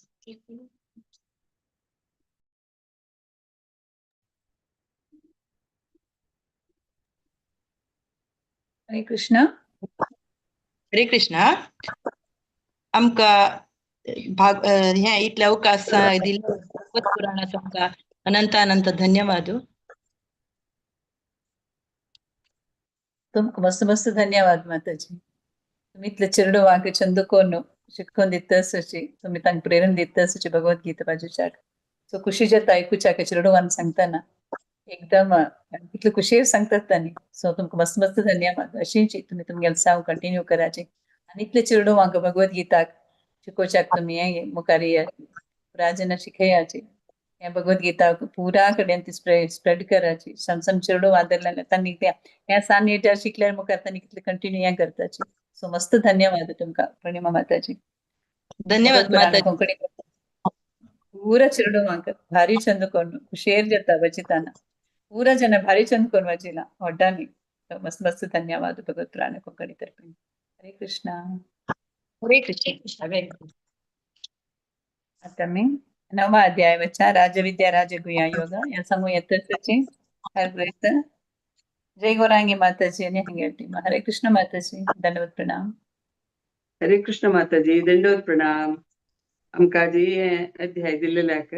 हरे कृष्ण। हरे कृष्ण। आमकां भाग हे इतले अवकाश दिल्ले भगवत पुराणाचो आमकां अनंत अनंत धन्यवाद. तुमकां मस्त मस्त धन्यवाद माताजी. तुम्ही इतले चेडवांक चंद कोन्न शिकोवन दिता आसूची, तुमी तांकां प्रेरणा दिता आसूची भगवद्गीता बाजूच्याक. सो खुशी जाता आयकुच्याक चेडवान सांगतना एकदम कितले खुशयेर सांगतात तांणी. सो तुमकां मस्त मस्त धन्यवाद. अशीच तुमी तुमगेले साव कंटिन्यू कराची आनी इतले चेडवांक भगवद्गीताक शिकोवच्याक तुमी हें मुखार राजना शिकयाची. हें भगवद्गीता पुरा कडेन ती स्प्रेड कराची. सण सण चेडवां धरलें तांणी तें हें सान एजार शिकल्यार मुखार तांणी कितले कंटिन्यू हें करताची. सो मस्त धन्यवाद तुमकां प्रणिमा माताजी. धन्यवाद माताजी. कोंकणी पूरा चेडवांक भारी चंद कोन्न खुशेर जाता वाचिताना. पूरा जन भारी चंद कोन्न वाचिला व्हड्डांनी. मस्त मस्त धन्यवाद भगवत पुराण कोंकणी तर्फे. हरे कृष्णा. हरे कृष्ण. Very good. आता मी नवा अध्याय वचा राजविद्या राजगुह्या योग या सांगू येतची हर जय गौरांगी माताजी आणि हंगेटी. हरे कृष्ण माताजी, दंडवत प्रणाम. हरे कृष्ण माताजी, दंडवत प्रणाम. आमकां जी हे अध्याय दिल्लेल्याक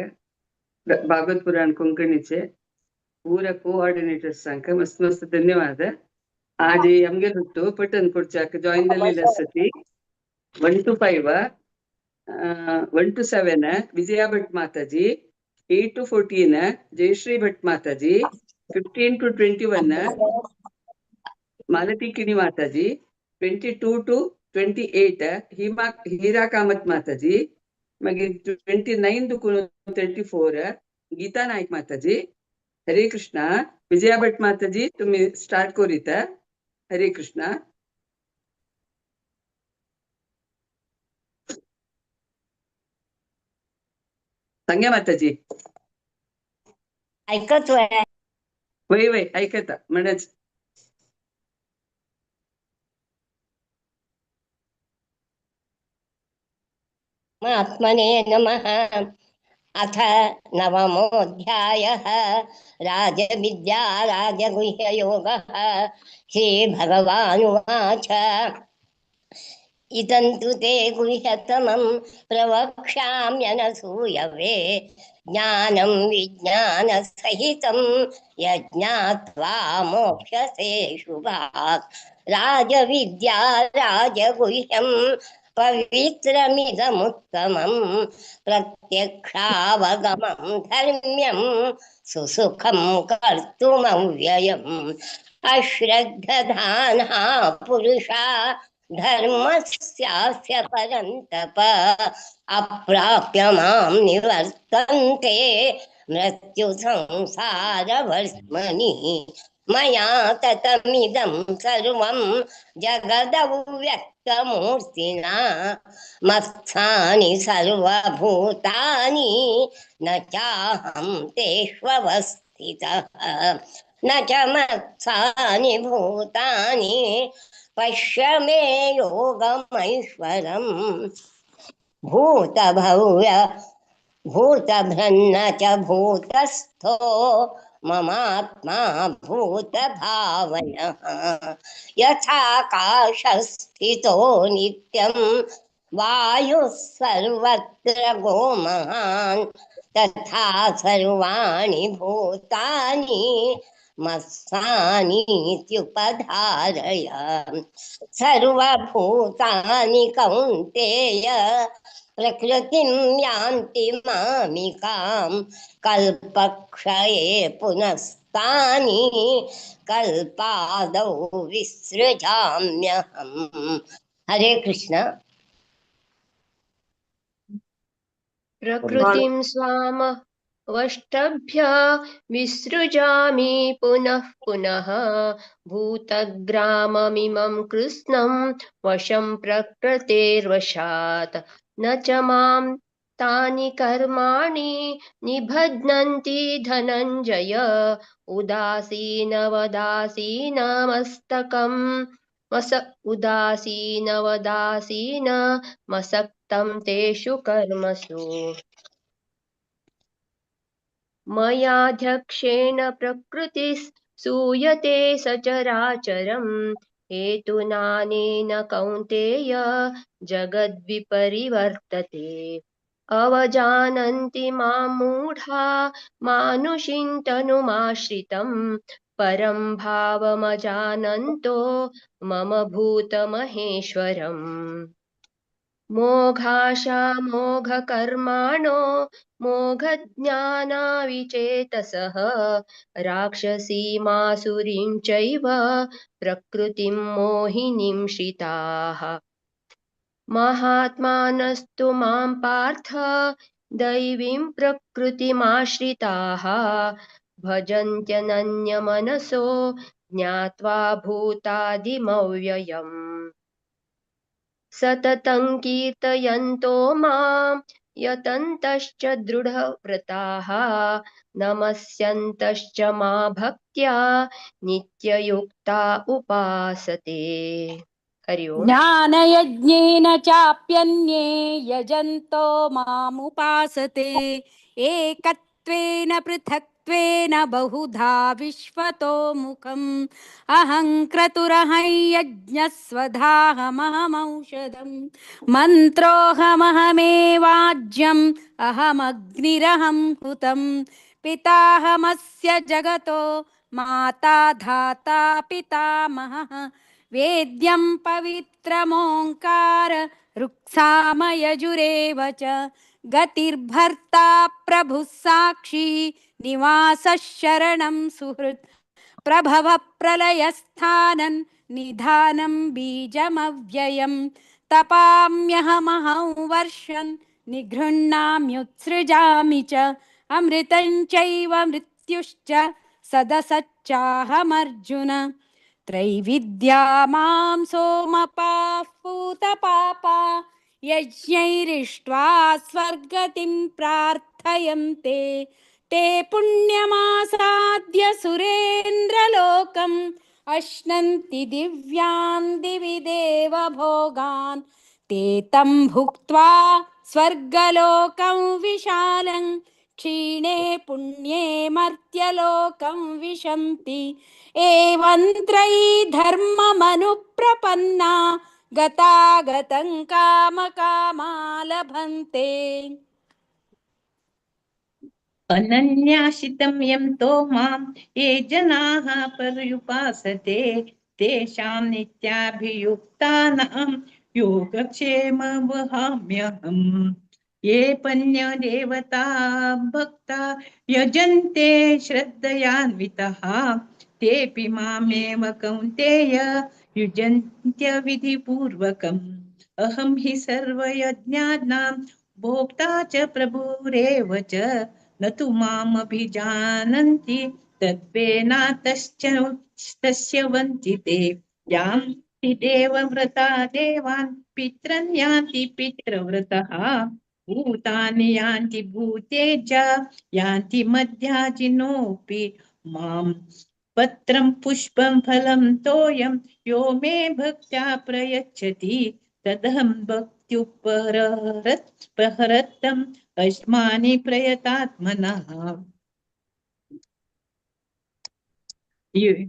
भागवत पुराण कोंकणीचे पूरा कोऑर्डिनेटर्सांक मस्त मस्त धन्यवाद. आज आमगेल ಹುಟ್ಟು ಪಟ್ಟನ್ ಕೊಡ್ಚಾक ಜಾಯಿನ್ जाल्लेले आसती 1 to 5, 1 to 7 Vijaya Bhat Mataji, 8 to 14 Jayashree Bhat Mataji, 15 to 21 Malati Kini Mataji, 22 to 28 Hima Hira Kamath Mataji, मागीर 29 to 34 Gita Naik Mataji. Hare Krishna. Vijaya Bhat Mataji तुम्ही स्टार्ट करीत. हरे कृष्णा. सांगा माताजी. ऐकत वय. वय वय ऐकता म्हणच. महात्मने नमः. अथ नवमोऽध्यायः राजविद्या राजगुह्ययोगः. श्रीभगवानुवाच. इदं तु ते गुह्यतमं प्रवक्ष्याम्यनसूयवे ज्ञानं विज्ञानसहितं यज्ञात्वा मोक्ष्यसे शुभात्. राजविद्या राजगुह्यं पवित्रमिदमुत्तमं प्रत्यक्षावगमं धर्म्यं सुसुखं कर्तुमव्ययम्. अश्रद्धधाना पुरुषा धर्मस्यास्य परन्तप अप्राप्य मां निवर्तन्ते मृत्युसंसारवर्त्मनि. मया ततमिदं सर्वं जगदव्यक्तमूर्तिना मत्स्थानि सर्वभूतानि न चाहं तेष्वस्थितः. न च मत्स्थानि भूतानि पश्य मे योगमैश्वरम्. भूतभव्य भूतभ्रन्न च भूतस्थो ममात्मा भूतभावनः. यथाकाशस्थितो नित्यं वायुः सर्वत्र गोमहान् तथा सर्वाणि भूतानि मत्स्थानीत्युपधारय. सर्वभूतानि कौन्तेय प्रकृतिं यान्ति मामिकां कल्पक्षये पुनस्तानि कल्पादौ विसृजाम्यहम्. हरे कृष्ण. प्रकृतिं स्वाम वष्टभ्य विसृजामि पुनः पुनः भूतग्राममिमं कृत्स्नं वशं प्रकृतेर्वशात्. न च मां तानि कर्माणि निबध्नन्ति धनञ्जय उदासीनवदासीनमस्तकं उदासीनवदासीनमसक्तं तेषु कर्मसु. मयाध्यक्षेण प्रकृतिः सूयते सचराचरं हेतुनानेन कौन्तेय जगद्विपरिवर्तते। अवजानन्ति मां मूढा मानुषीं तनुमाश्रितं परं भावमजानन्तो मम भूतमहेश्वरम्। मोघाशा मोघकर्माणो मोघज्ञानाविचेतसः राक्षसीमासुरीं चैव प्रकृतिं मोहिनीं श्रिताः। महात्मानस्तु मां पार्थ दैवीं प्रकृतिमाश्रिताः भजन्त्यनन्यमनसो ज्ञात्वा भूतादिमव्ययम्। सततं कीर्तयन्तो मां यतन्तश्च दृढव्रताः नमस्यन्तश्च मा भक्त्या नित्ययुक्ता उपासते। हरि ओम्। ज्ञानयज्ञेन चाप्यन्ये यजन्तो मामुपासते एकत्वेन पृथक्त्वेन बहुधा विश्वतो मुखम्। अहं क्रतुरहं यज्ञः स्वधाहमहमौषधम् मन्त्रोऽहमहमेवाज्यम् अहमग्निरहं हुतम्। पिताहमस्य जगतो माता धाता पितामहः वेद्यं पवित्रमोङ्कार ऋक्सामयजुरेव च। गतिर्भर्ता प्रभुः साक्षी निवासः शरणं सुहृत् प्रभव प्रलयस्थानं निधानं बीजमव्ययम्। तपाम्यहमहं वर्षन् निगृह्णाम्युत्सृजामि च अमृतं चैव मृत्युश्च सदसच्चाहमर्जुन। त्रैविद्या मां सोमपाः पूतपापा यज्ञैरिष्ट्वा स्वर्गतिं प्रार्थयन्ते। ते पुण्यमासाद्य सुरेन्द्रलोकम् अश्नन्ति दिव्यान् दिवि देवभोगान्। ते तं भुक्त्वा स्वर्गलोकं विशालं क्षीणे पुण्ये मर्त्यलोकं विशन्ति। एवं त्रयी धर्ममनुप्रपन्ना गतागतं कामकामा लभन्ते। अनन्याश्रितं यं तो मां ये जनाः पर्युपासते तेषां नित्याभियुक्तानां योगक्षेमं वहाम्यहम्। ये पन्यदेवता भक्ता यजन्ते श्रद्धयान्वितः तेऽपि मामेव कौन्तेय युजन्त्य विधिपूर्वकम्। अहं हि सर्वयज्ञानां भोक्ता च प्रभुरेव च न तु मामभिजानन्ति तत्त्वेनातश्च तस्य वञ्चिते। यान्ति देवव्रता देवान् पितॄन् यान्ति पितृव्रतः भूतानि यान्ति भूतेज यान्ति मध्याजिनोऽपि माम्। पत्रं पुष्पं फलं तोयं यो मे भक्त्या प्रयच्छति तदहं भक्त्युपहरतम् अस्मानि प्रयतात्मनः।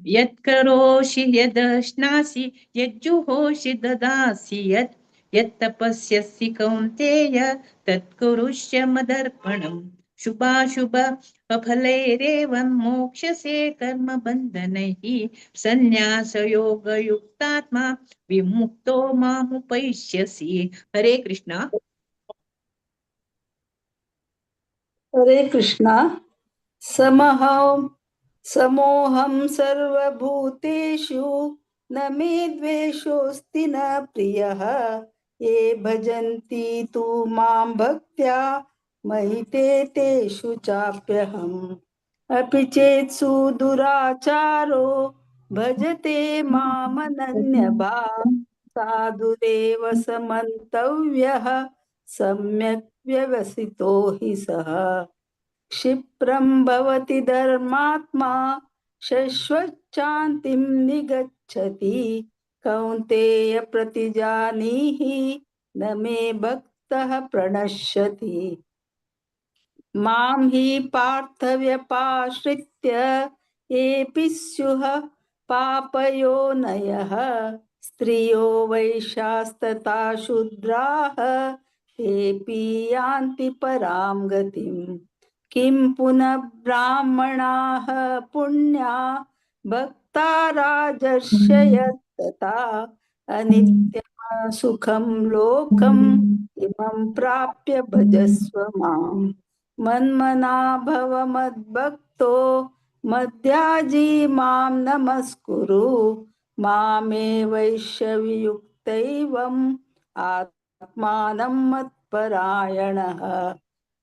यत्करोषि यदश्नासि यज्जुहोषि ददासि यत् यत्तपस्यसि कौन्तेय तत्कुरुष्य मदर्पणम्। शुभाशुभ अफलैरेवं मोक्षसे कर्मबन्धनैः सन्न्यासयोगयुक्तात्मा विमुक्तो मामुपैष्यसि। हरे कृष्णा। हरे कृष्णा। समहं समोहं सर्वभूतेषु न मे द्वेषोऽस्ति न प्रियः। ये भजन्ति तु मां भक्त्या मयि ते तेषु चाप्यहम्। अपि चेत् सुदुराचारो भजते मामनन्यभाक् साधुरेव समन्तव्यः सम्यक् व्यवसितो हि सः। क्षिप्रं भवति धर्मात्मा शश्वच्छान्तिं निगच्छति। कौन्तेय प्रतिजानीहि न मे भक्तः प्रणश्यति। मां हि पार्थव्यपाश्रित्य येऽपि स्युः पापयोनयः स्त्रियो वैश्यास्तथा शूद्राः तेऽपि यान्ति परां गतिम्। किं पुनः ब्राह्मणाः पुण्या भक्ता राजर्षयस्तथा अनित्यं सुखं लोकम् इमं प्राप्य भजस्व माम्। मन्मना भव मद्भक्तो मद्याजी मां नमस्कुरु मामे वैश्यवियुक्तैवम् आत्मानं मत्परायणः।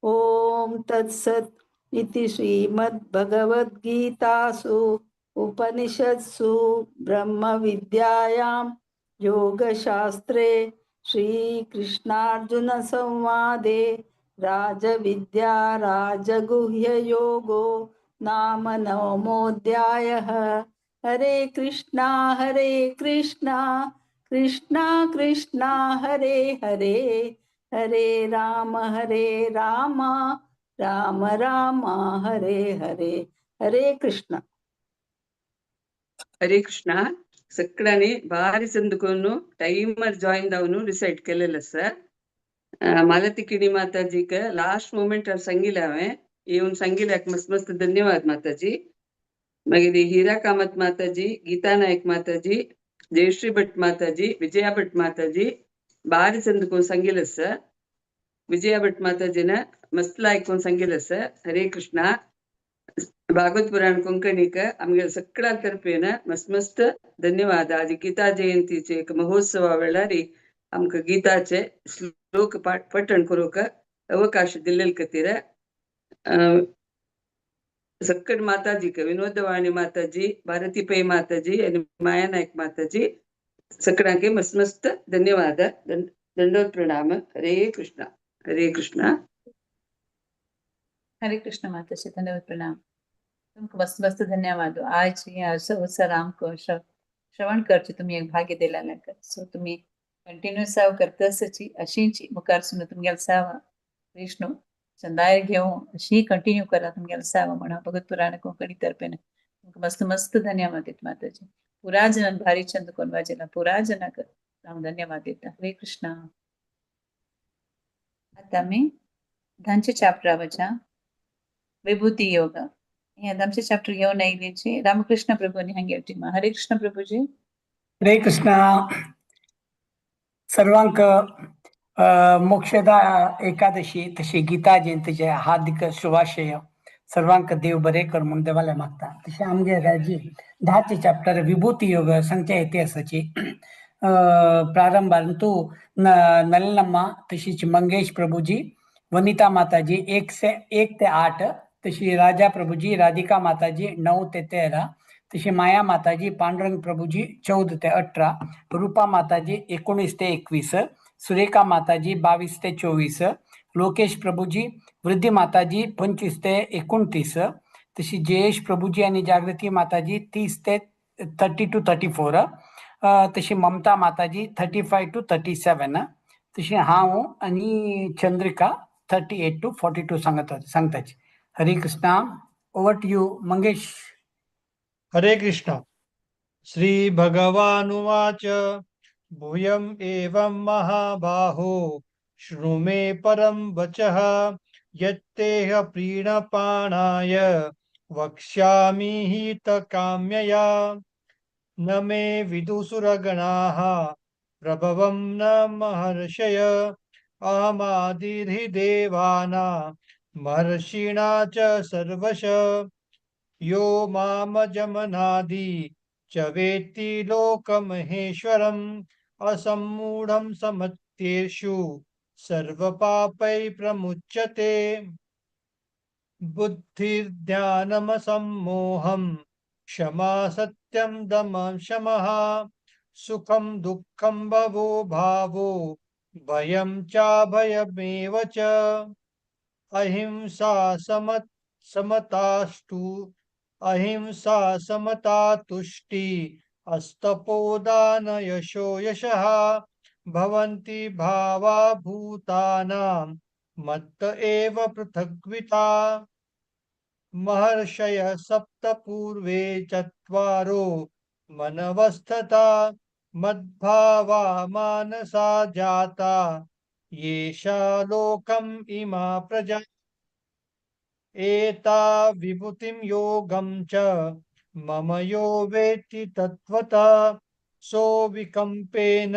ॐ तत्सत् इति श्रीमद्भगवद्गीतासु उपनिषत्सु ब्रह्मविद्यायां योगशास्त्रे श्रीकृष्णार्जुनसंवादे राजविद्या राजगुह्ययोगो नाम नवमोऽध्यायः। हरे कृष्णा कृष्णा कृष्णा हरे हरे, हरे राम राम राम हरे हरे। हरे कृष्ण। हरे कृष्ण। सगळ्यांनी भारी चंद टाइमर जॉईन जावन रिसाइट केलेलं सर। मालती किणी माताजीक लास्ट मोमेंट सांगिल्लें हांवें येवन सांगिल्याक मस्त मस्त धन्यवाद माताजी। मागीर हिरा कामत माताजी, गीता नायक माताजी, जयश्री भट माताजी, विजया भट माताजी भारी चंद सांगिल्लें सर। विजया भट माताजीन मस्त लायक सांगिल्लें सर। हरे कृष्णा। भागवत पुराण कोंकणीक आमगे सगळ्यां तर्फेन मस्त मस्त धन्यवाद। आज गीता जयंतीचे एक महोत्सवा वेळार आमकां गीताचे श्लोक पठण करूंक अवकाश दिल्ले खातीर सक्कड माताजीक, विनोदवाणी माताजी, भारती पै माताजी आनी माया नायक माताजी सगळ्यांक मस्त मस्त धन्यवाद। दंडवत प्रणाम। हरे कृष्णा। हरे कृष्णा। हरे कृष्ण माताजी, धन्यवाद प्रणाम। तुमको मस्त मस्त धन्यवाद। आज उत्सव आमकां श्रवण करचे तुमी एक भाग्य दिलेलें। सो तुमी कंटिन्यू सेवा करतासची अशीच मुखार सून तुमगेले सेवा विष्णू चंदाय घेवन अशी कंटिन्यू करा तुमगेले सेवा म्हणून भगवत पुराण कोंकणी तर्फेन तुमकां मस्त मस्त धन्यवाद दिता माताजी। पुरा जनान भारी चंद कोण वाजेला पुरा जनाक हांव धन्यवाद दिता। हरे कृष्णा। आतां आमी धांचे चॅप्टरा वचा विभूती योग हे आमचे चॅप्टर घेवन आयिल्ली रामकृष्ण प्रभूंनी हांगेर टिमा। हरे कृष्ण प्रभूजी। हरे कृष्णा। सर्वांक मोक्षदा एकादशी तशी गीता जयंतीचे हार्दिक शुभाशय। सर्वांक देव बरे कर म्हूण देवाले मागता। तशें आमगे राजी 10 चॅप्टर विभूती योग सांगच्या इतिहासाची प्रारंभान तूं नलनम्मा तशीच मंगेश प्रभूजी, वनिता माताजी 1 ते 8, तशी राजा प्रभूजी, राधिका माताजी 9 ते 13, तशी माया माताजी, पांडुरंग प्रभूजी 14 ते 18, रूपा माताजी 19 ते 21, सुरेखा माताजी 22 ते 24, लोकेश प्रभूजी, वृद्धी माताजी 25 ते 29, तशी जयेश प्रभूजी आनी जागृती माताजी 30 ते 30 टू 34, तशी ममता माताजी 35 टू 37, तशी हांव आनी चंद्रिका 38 टू 42 सांगताची। Hare Krishna. Over to you Mangesh. Hare Krishna. Shri भगवानुवाच भूयम् एवं महाबाहो शृणु मे परं वचः यत्तेह प्रीणपाणाय वक्ष्यामि हितकाम्यया। न मे विदुसुरगणाः प्रभवं न महर्षय अहमादिर्हि देवानां महर्षिणा च सर्वश। यो मामजमनादि च वेत्ति लोकमहेश्वरम् असम्मूढं समत्येषु सर्वपापैः प्रमुच्यते। बुद्धिर्ज्ञानमसम्मोहं क्षमा सत्यं दमं शमः सुखं दुःखं भवो भावो भयं चाभयमेव च। अहिंसा समतास्तु अहिंसा समता तुष्टि अस्तपोदान यशो यशः भवन्ति भावा भूतानां मत्त एव पृथग्विता। महर्षयः सप्त पूर्वे चत्वारो मनवस्थता मद्भावा मानसा जाता येषा लोकम् इमा प्रजा। एता विभूतिं योगं च मम यो वेत्ति तत्त्वतः सोऽविकम्पेन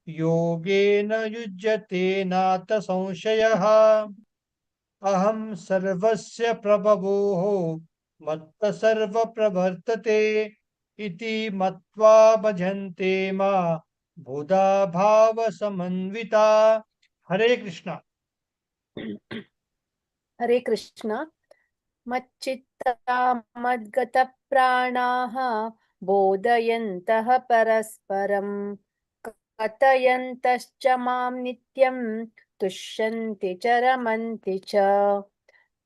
योगेन युज्यते नात संशयः। अहं सर्वस्य प्रभवोः मत्तः सर्व प्रवर्तते इति मत्वा भजन्ते मा बुधा भाव समन्विता। हरे कृष्णा। हरे कृष्णा। मच्चित्ता मद्गतप्राणाः बोधयन्तः परस्परं कथयन्तश्च मां नित्यं तुष्यन्ति च रमन्ति च।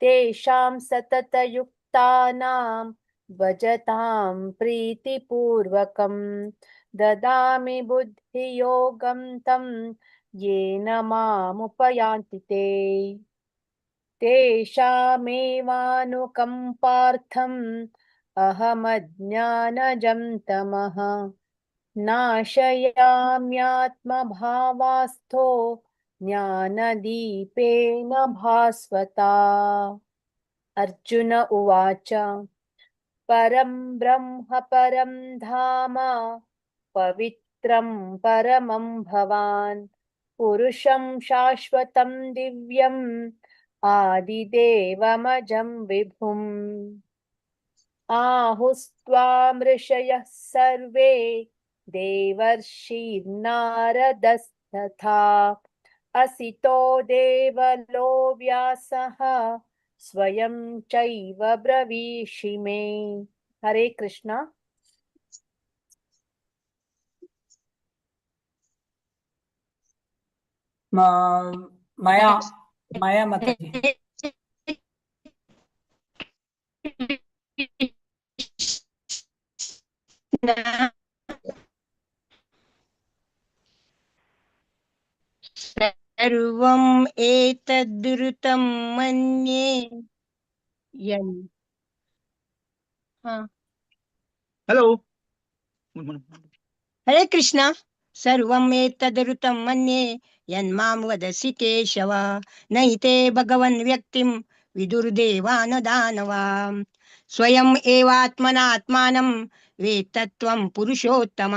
तेषां सततयुक्तानां भजतां प्रीतिपूर्वकं ददामि बुद्धियोगं तं येन मामुपयान्ति ते। तेषामेवानुकम्पार्थम् अहमज्ञानजं तमः नाशयाम्यात्मभावास्थो ज्ञानदीपेन भास्वता। अर्जुन उवाच परं ब्रह्म परं धाम पवित्रं परमं भवान् पुरुषं शाश्वतं दिव्यम् आदिदेवमजं विभुम्। आहुस्त्वामृषयः सर्वे देवर्षिर्नारदस्तथा असितो देवलो व्यासः स्वयं चैव ब्रवीषि मे। हरे कृष्णा। माया माया माताजी। सर्वम् एतद्रुतं मन्ये यन्। हाँ। हेलो। हरे कृष्णा। सर्वम् एतद्रुतं मन्ये यन्मां वदसि केशव नहि ते भगवन् व्यक्तिं विदुर्देवान दानवा। स्वयम् एवात्मनात्मानं वेत्तत्वं पुरुषोत्तम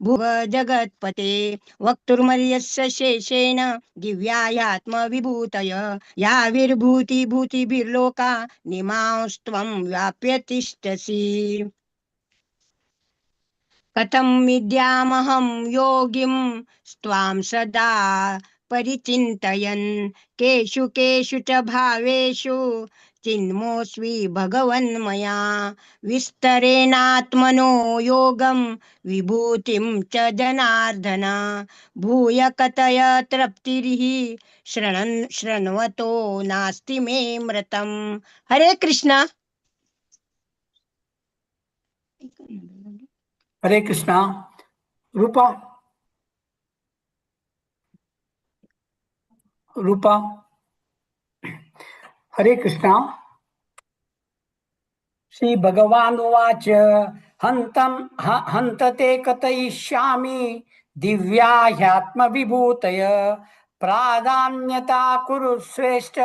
भुव जगत्पते वक्तुर्मर्यस्य शेषेण दिव्यायात्मविभूतय या विर्भूतिभूतिभिर्लोका निमांस्त्वं व्याप्य तिष्ठसि। कथं विद्यामहं योगिं स्त्वां सदा परिचिन्तयन् केषु केषु च भावेषु चिन्मोऽस्मि भगवन्मया विस्तरेणात्मनो योगं विभूतिं च जनार्दन भूय कथय तृप्तिर्हि शृण्वतो नास्ति मे मृतम्। हरे कृष्णा। हरे कृष्णा। रूपा रूपा। हरे कृष्णा। श्री भगवान उवाच हन्तं हन्तते कथयिष्यामि दिव्या ह्यात्मविभूतय प्राधान्यता कुरु श्रेष्ठ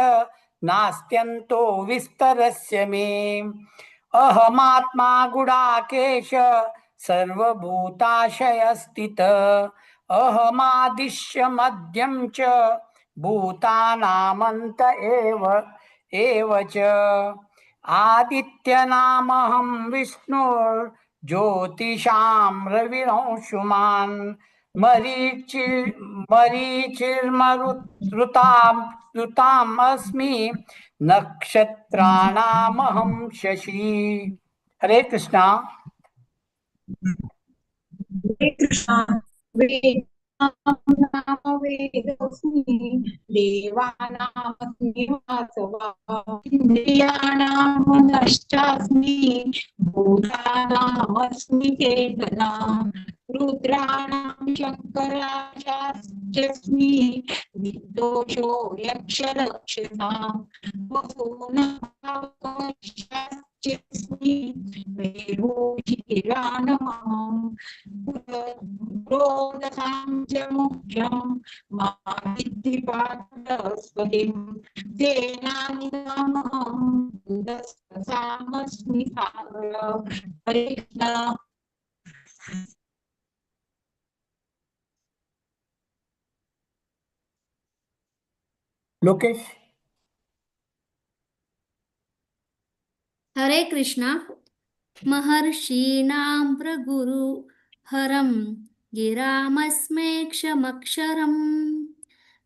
नास्त्यन्तो विस्तरस्य मे। अहमात्मा गुडाकेश सर्वभूताशयस्थित अहमादिश्य मध्यं च भूतानामन्त एव च। आदित्यनामहं विष्णुर्ज्योतिषां रविरंशुमान् मरीचिर्मरुताम् अस्मि नक्षत्राणामहं शशि। हरे कृष्णा। हरे कृष्णा। वेदोऽस्मि देवानामस्मि वासवः इन्द्रियाणां मनश्चास्मि भूतानामस्मि चेतना रुद्राणां शङ्कराचार्यस्मि निर्दोषो यक्षरक्षसां बहूनां रुचिस्मि मेरुशिरानमहं क्रोधसां च मुख्यं मा विद्धि पार्थस्पतिं तेनानिनामहं दस्सामस्मि सागर। हरे कृष्ण। लोकेश। हरे कृष्णा। महर्षीणां प्रगुरुहरं गिरामस्मेक्षमक्षरं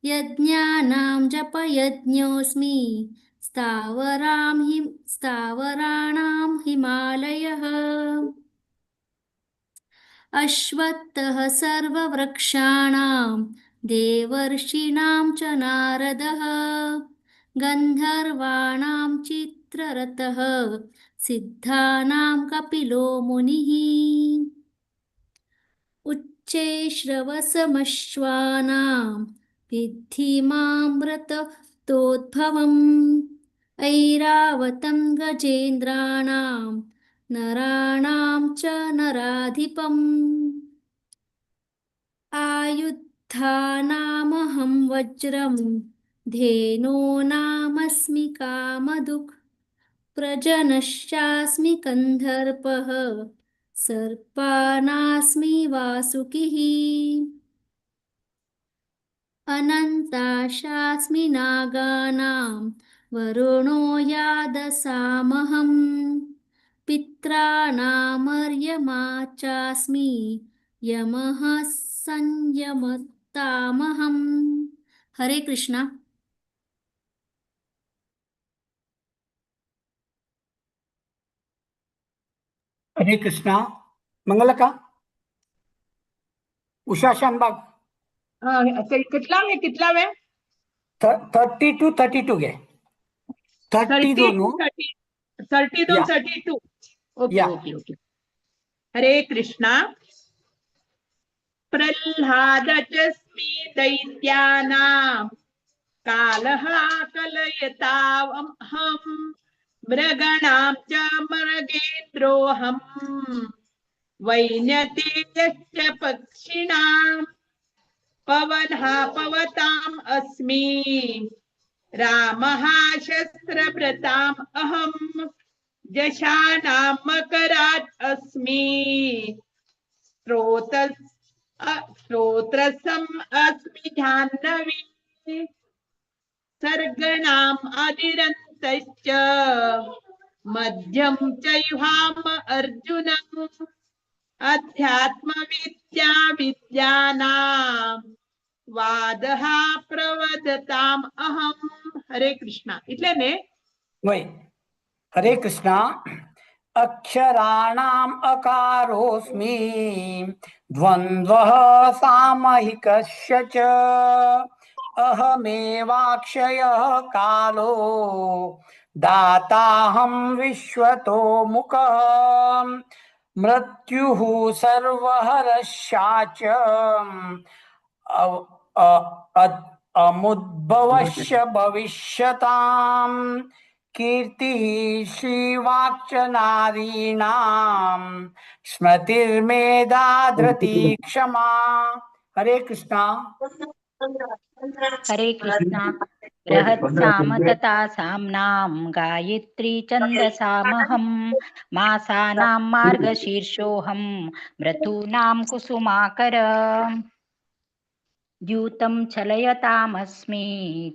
यज्ञानां जपयज्ञोऽस्मि स्थावराणां हिमालयः। अश्वत्थः सर्ववृक्षाणां देवर्षीणां च नारदः गन्धर्वाणां चित्ररथः सिद्धानां कपिलो मुनिः। उच्चैश्रवसमश्वानां विद्धि मामृततोद्भवम् ऐरावतं गजेन्द्राणां नराणां च नराधिपम्। आयुधानामहं वज्रं धेनूनामस्मि कामधुक् प्रजनश्चास्मि कन्दर्पः सर्पानास्मि वासुकिः। अनन्ताशास्मि नागानां वरुणो यादसामहं पित्राणामर्यमा चास्मि यमः संयमतामहं। हरे कृष्णा। हरे कृष्णा। मंगलका, उषा शानबाग। कितला वे कितला वे 32 32 गे 30 दोनों 32 32। Okay okay okay. Hare Krishna. प्रह्लादचस्मि दैत्यानां कालः कलयतामहं मृगणां च मृगेन्द्रोऽहं वैनतेयश्च पक्षिणां पवनः पवताम् अस्मि रामः शस्त्रभृताम् अहं जशानां मकरात् अस्मि स्रोत्रसम् अस्मि जाह्नवी सर्गणाम् आदिरन्तश्च मध्यं चैवाम अर्जुनम् अध्यात्मविद्या विद्यानां वादः प्रवदताम् अहम्। हरे कृष्णा। इतले ने वही हरे कृष्णा। अक्षराणाम् अकारोऽस्मि द्वन्द्वः सामहिकस्य च अहमेवाक्षयः कालो दाताहं विश्वतो मुखः मृत्युः सर्वहरश्चाच अमुद्भवश्च भविष्यताम् कीर्तिः श्रीवाक्च नारीणां स्मृतिर्मेधा धृति क्षमा। हरे कृष्णा। हरे कृष्णा। बृहत्साम तथा साम्नां गायत्री छन्दसामहं मासानां मार्गशीर्षोऽहं मृतूनां कुसुमाकर द्यूतं चलयतामस्मि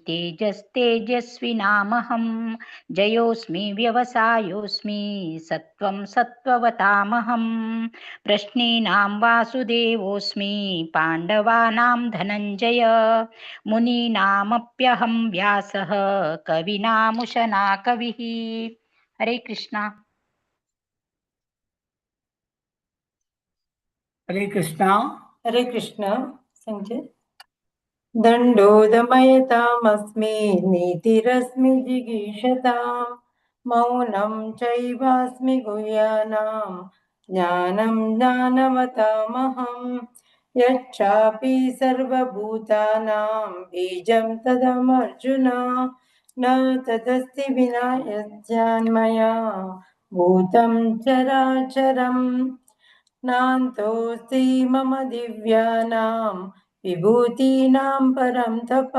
तेजस्तेजस्विनामहं जयोऽस्मि व्यवसायोऽस्मि सत्त्वं सत्त्ववतामहं प्रश्नीनां वासुदेवोऽस्मि पाण्डवानां धनञ्जय मुनीनामप्यहं व्यासः कवीनामुशना कविः। हरे कृष्णा। हरे कृष्णा। हरे कृष्णा। संजय। दण्डोदमयतामस्मि नीतिरस्मि जिगीषतां मौनं चैवास्मि गुह्यानां ज्ञानं ज्ञानवतामहं यच्चापि सर्वभूतानां बीजं तदमर्जुन न तदस्ति विना यज्ञान्मया भूतं चराचरं नान्तोऽस्ति मम दिव्यानां विभूतीनां परं तप।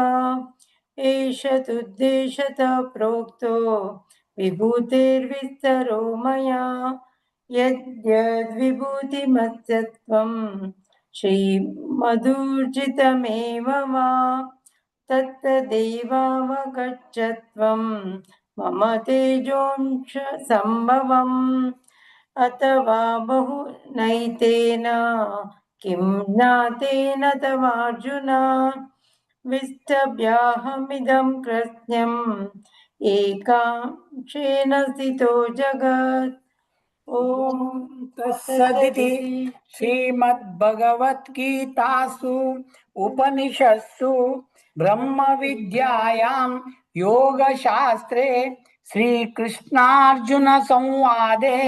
एष तुद्देशतः प्रोक्तो विभूतेर्विस्तरो मया। यद्यद्विभूतिमत्सत्त्वं श्रीमदूर्जितमेव वा तत्तदेवावगच्छत्वं मम तेजोंश सम्भवम्। अथवा बहुनैतेन किं ज्ञातेन तवार्जुन विष्टभ्याहमिदं कृत्स्नम् एकांशेन स्थितो जगत्। ॐ तत्सदिति श्रीमद्भगवद्गीतासु उपनिषत्सु ब्रह्मविद्यायां योगशास्त्रे श्रीकृष्णार्जुनसंवादे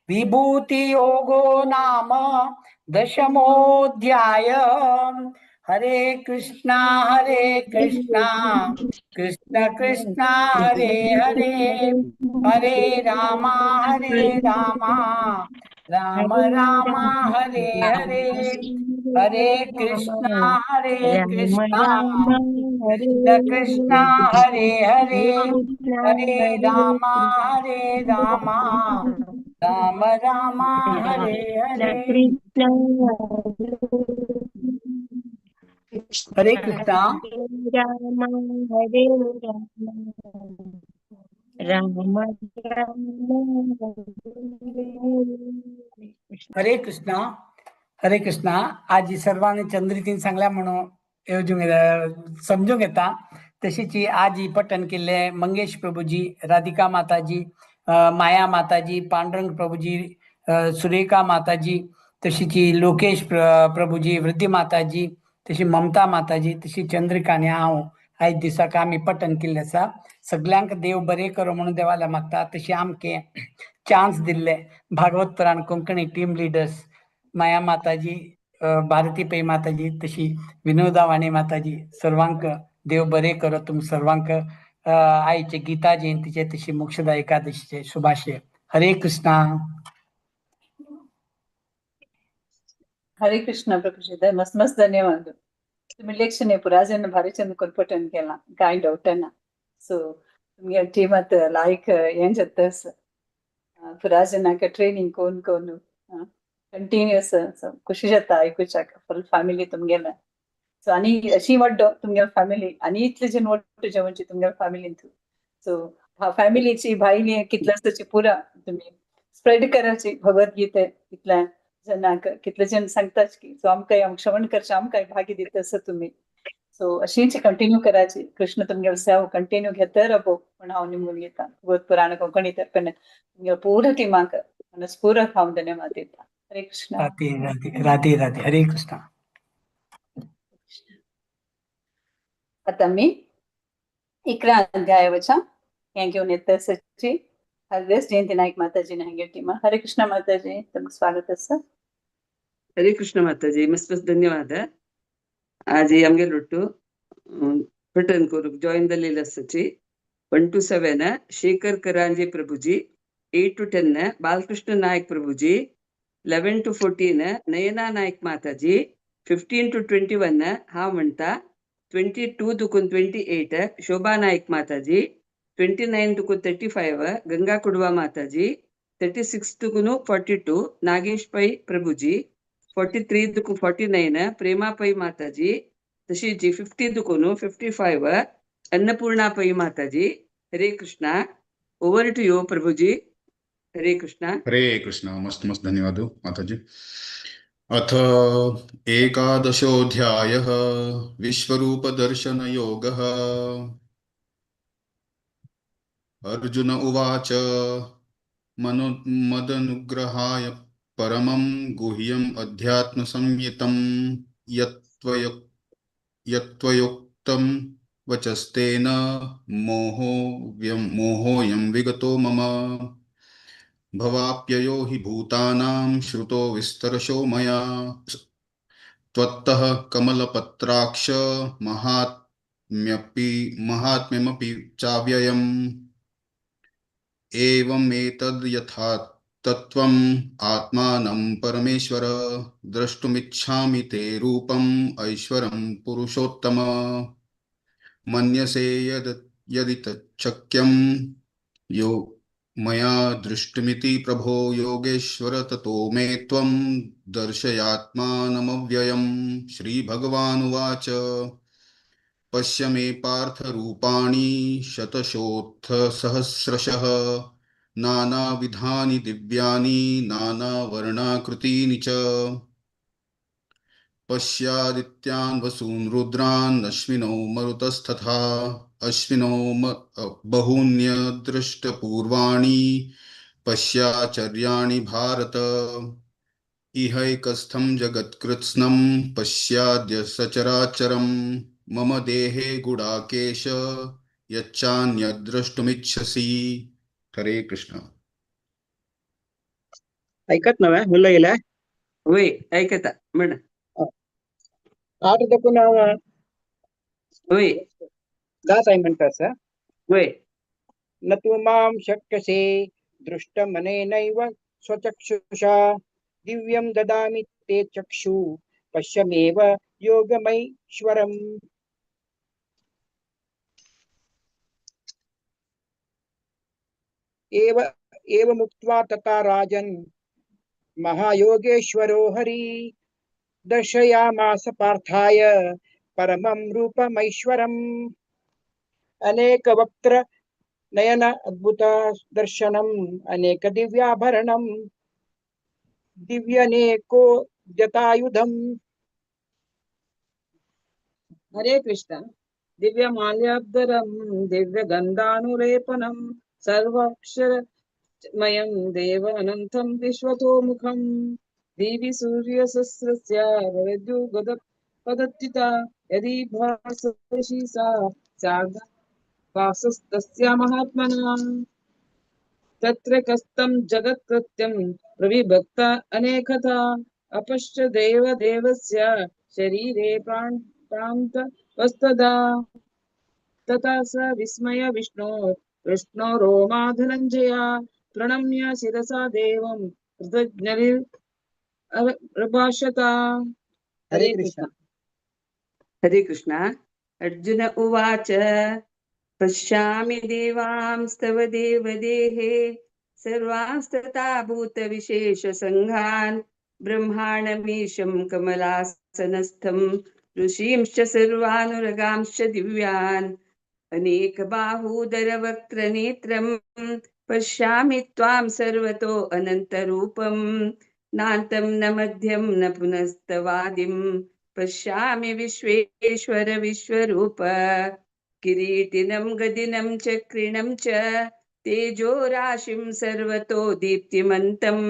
विभूतियोगो नाम दशमोऽध्याय। हरे कृष्णा हरे कृष्णा कृष्ण कृष्णा हरे हरे, हरे रामा हरे रामा राम राम हरे हरे, हरे कृष्णा हरे कृष्णा कृष्ण कृष्णा हरे हरे, हरे रामा हरे रामा राम राम हरे हरे। हरे कृष्णा राम हरे राम राम राम हरे कृष्णा हरे कृष्णा। आज सर्वांनी चंद्रितीन सांगल्या म्हणून येवजूंक समजूंक येता। तशीच आज ही पठण केल्ले मंगेश प्रभुजी, राधिका माताजी, माया माताजी, पांडुरंग प्रभुजी, सुरेखा माताजी, तशीच लोकेश प्रभुजी, वृद्धी माताजी, तशी ममता माताजी, तशी चंद्रिका आनी हांव आयज दिसाक आमी पठण केल्लें आसा। सगल्यांक देव बरें करूं म्हणून देवाला मागता। तशी आमकां चान्स दिल्ले भागवत पुराण कोंकणी टीम लिडर्स माया माताजी, भारती पै माताजी, तशी विनोदा वाणी माताजी, सर्वांक देव बरें करो। तुम सर्वांक आयचे गीता जयंतीचे तशी मोक्षदा एकादशीचे शुभाशय। हरे कृष्णा हरे कृष्ण प्रभुजी, मस्त मस्त धन्यवाद। तुम्ही लेक्शन पुराजन भारी चंद कोण पठण केला कांय डावट ना। सो तुमगे टीमात लायक हें जाता पुराजनाक ट्रेनिंग कोण कोण कंटिन्युअस खुशी जाता आयकुच्याक फुल फॅमिली तुमगेले। सो आनी अशी वाड्डो तुमगेले फॅमिली आनी इतले जण वट्टू जेवणची तुमगेले फॅमिलींत। सो फॅमिलीची भायली कितल्याची पुरा तुमी स्प्रेड करायची भगवद्गीते कितल्या जणांक कितले जण सांगतात की सो आमकां आमकां श्रवण करचें आमकां भाग्य दिता आसा तुमी। सो अशीच कंटिन्यू करायची। कृष्ण तुमगेले सेवा कंटिन्यू घेता राबो म्हण हांव निमून घेता। भगवत पुराण कोंकणी तर्फेन तुमगेले पूरा टिमाक मनस्पूर्वक हांव धन्यवाद दिता। हरे कृष्ण। राधे राधे राधे राधे। हरे कृष्णा। आता मी 11 अध्यायाच्या हें घेवन येता सची हरदेस जयंती नायक माताजी हांगे टिमा। हरे कृष्ण माताजी, तुमकां स्वागत आसा। हरे कृष्ण माताजी, मस्त मस्त धन्यवाद। आज आमगेले ಒಟ್ಟು पठण करूंक जॉईन जाल्लेली आसाची 1 to 7 Shekhar Karanje Prabhuji, 8 to 10 Balakrishna Naik Prabhuji, 11 to 14 Nayana Naik Mataji, 15 to 21 हांव म्हणटा, 22 दुकून 28 शोभा नायक माताजी, 29 दुकून 35 गंगा कुडवा माताजी, 36 दुकून 42 नागेश पै प्रभुजी, 43 दुकून 49 प्रेमा पै माताजी, तशीच 50 Dukun 55 Annapurna Pai Mataji. Hare Krishna. Over to you Prabhuji. Hare Krishna. Hare Krishna. मस्त मस्त धन्यवाद माताजी। अथ एकादशोऽध्यायः विश्वरूपदर्शनयोगः। अर्जुन उवाच, मदनुग्रहाय परमं गुह्यम् अध्यात्मसंहितं यत्त्वयोक्तं वचस्तेन मोहोऽयं विगतो मम। भवाप्ययो हि भूतानां श्रुतो विस्तरशो मया त्वत्तः कमलपत्राक्ष महात्म्यमपि चाव्ययम्। एवमेतद् यथा तत्त्वम् आत्मानं परमेश्वर द्रष्टुमिच्छामि ते रूपम् ऐश्वरं पुरुषोत्तम। मन्यसे यदि तच्छक्यं यो मया दृष्टमिति प्रभो योगेश्वर ततो मे त्वं दर्शयात्मानमव्ययम्। श्रीभगवानुवाच पश्य मे पार्थ रूपाणि शतशोऽथ सहस्रशः नानाविधानि दिव्यानि नानावर्णाकृतीनि च। पश्यादित्यान् वसून् रुद्रान् अश्विनौ मरुतस्तथा अश्विनौ बहून्यदृष्टपूर्वाणि पश्याचर्याणि भारत। इहैकस्थं जगत्कृत्स्नं पश्याद्य सचराचरं मम देहे गुडाकेश यच्चान्यद्रष्टुमिच्छसि। हरे कृष्ण। ऐकत नव्हे मुलं गेल्या वय ऐकता म्हणा. 8 देखून हांव वय 10 आहे म्हणटा आसा. वय न तु मां शक्यसे दृष्टमनेनैव स्वचक्षुषा दिव्यं ददामि ते चक्षु पश्यमेव योगमैश्वरम्. एव एवमुक्त्वा तथा राजन् महायोगेश्वरो हरि दर्शयामास पार्थाय परमं रूपमैश्वरम्. अनेक वक्त्र नयन अद्भुत दर्शनम अनेक दिव्याभरणम दिव्यनेकोद्यतायुधम. हरे कृष्ण. दिव्य माल्याब्धरम दिव्य गंधानुलेपनम सर्वाक्षरमयं देव अनंतं विश्वतोमुखं देवी सूर्यसहस्रस्य भवद्युगद पदच्युता यदि भाससि सा भासस्तस्य महात्मना. तत्र कस्तं जगत्कृत्यं प्रविभक्ता अनेकथा अपश्च देव देवस्य शरीरे प्रान्तवस्तदा. तथा स विस्मय विष्णो कृष्णो रोमा धनंजया प्रणम्य शिरसा देवं कृतज्ञनिर्भाषत. हरे कृष्ण. हरे कृष्ण. अर्जुन उवाच पश्यामि देवांस्तव देवदेहे सर्वांस्तथा भूतविशेषसङ्घान् ब्रह्माणमीशं कमलासनस्थं ऋषींश्च सर्वानुरगांश्च दिव्यान् अनेकबाहूदरवक्त्रनेत्रं पश्यामि त्वां सर्वतो अनन्तरूपं नान्तं न मध्यं न पुनस्तवादिं पश्यामि विश्वेश्वर विश्वरूप. किरीटिनं गदिनं चक्रिणं च तेजोराशिं सर्वतो दीप्तिमन्तं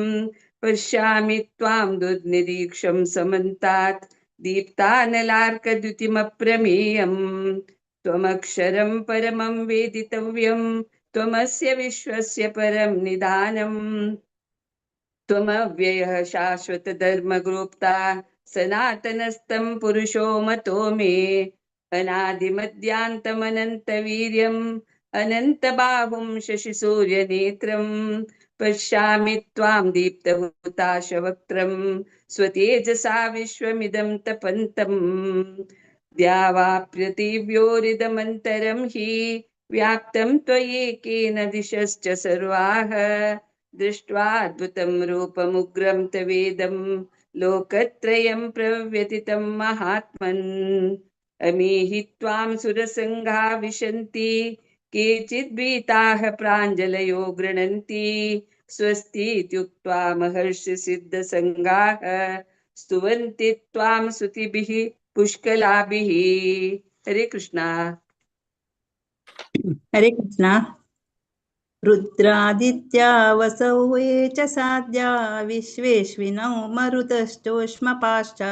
पश्यामि त्वां दुर्निरीक्षं समन्तात् दीप्तानलार्कद्युतिमप्रमेयम्. त्वमक्षरं परमं वेदितव्यं त्वमस्य विश्वस्य परं निदानं त्वमव्ययः शाश्वतधर्मगोप्ता सनातनस्तं पुरुषो मतो मे. अनादिमध्यान्तमनन्तवीर्यम् अनन्तबाहुं शशिसूर्यनेत्रं पश्यामि त्वां दीप्तहुताशवक्त्रं स्वतेजसा विश्वमिदं तपन्तम्. द्यावापृथिव्योरिदमन्तरं हि व्याप्तं त्वयैकेन दिशश्च सर्वाः. दृष्ट्वाद्भुतं रूपमुग्रं तवेदं लोकत्रयं प्रव्यथितं महात्मन्. अमीहि त्वां सुरसङ्घा विशन्ति केचिद्भीताः प्राञ्जलयो गृह्णन्ति. स्वस्तीत्युक्त्वा महर्षिसिद्धसङ्घाः स्तुवन्ति त्वां स्तुतिभिः पुष्कलाभिः. हरे कृष्णा. हरे कृष्णा. रुद्रादित्या वसौ ये च साध्या विश्वेश्विनौ मरुतश्चोष्मपाश्च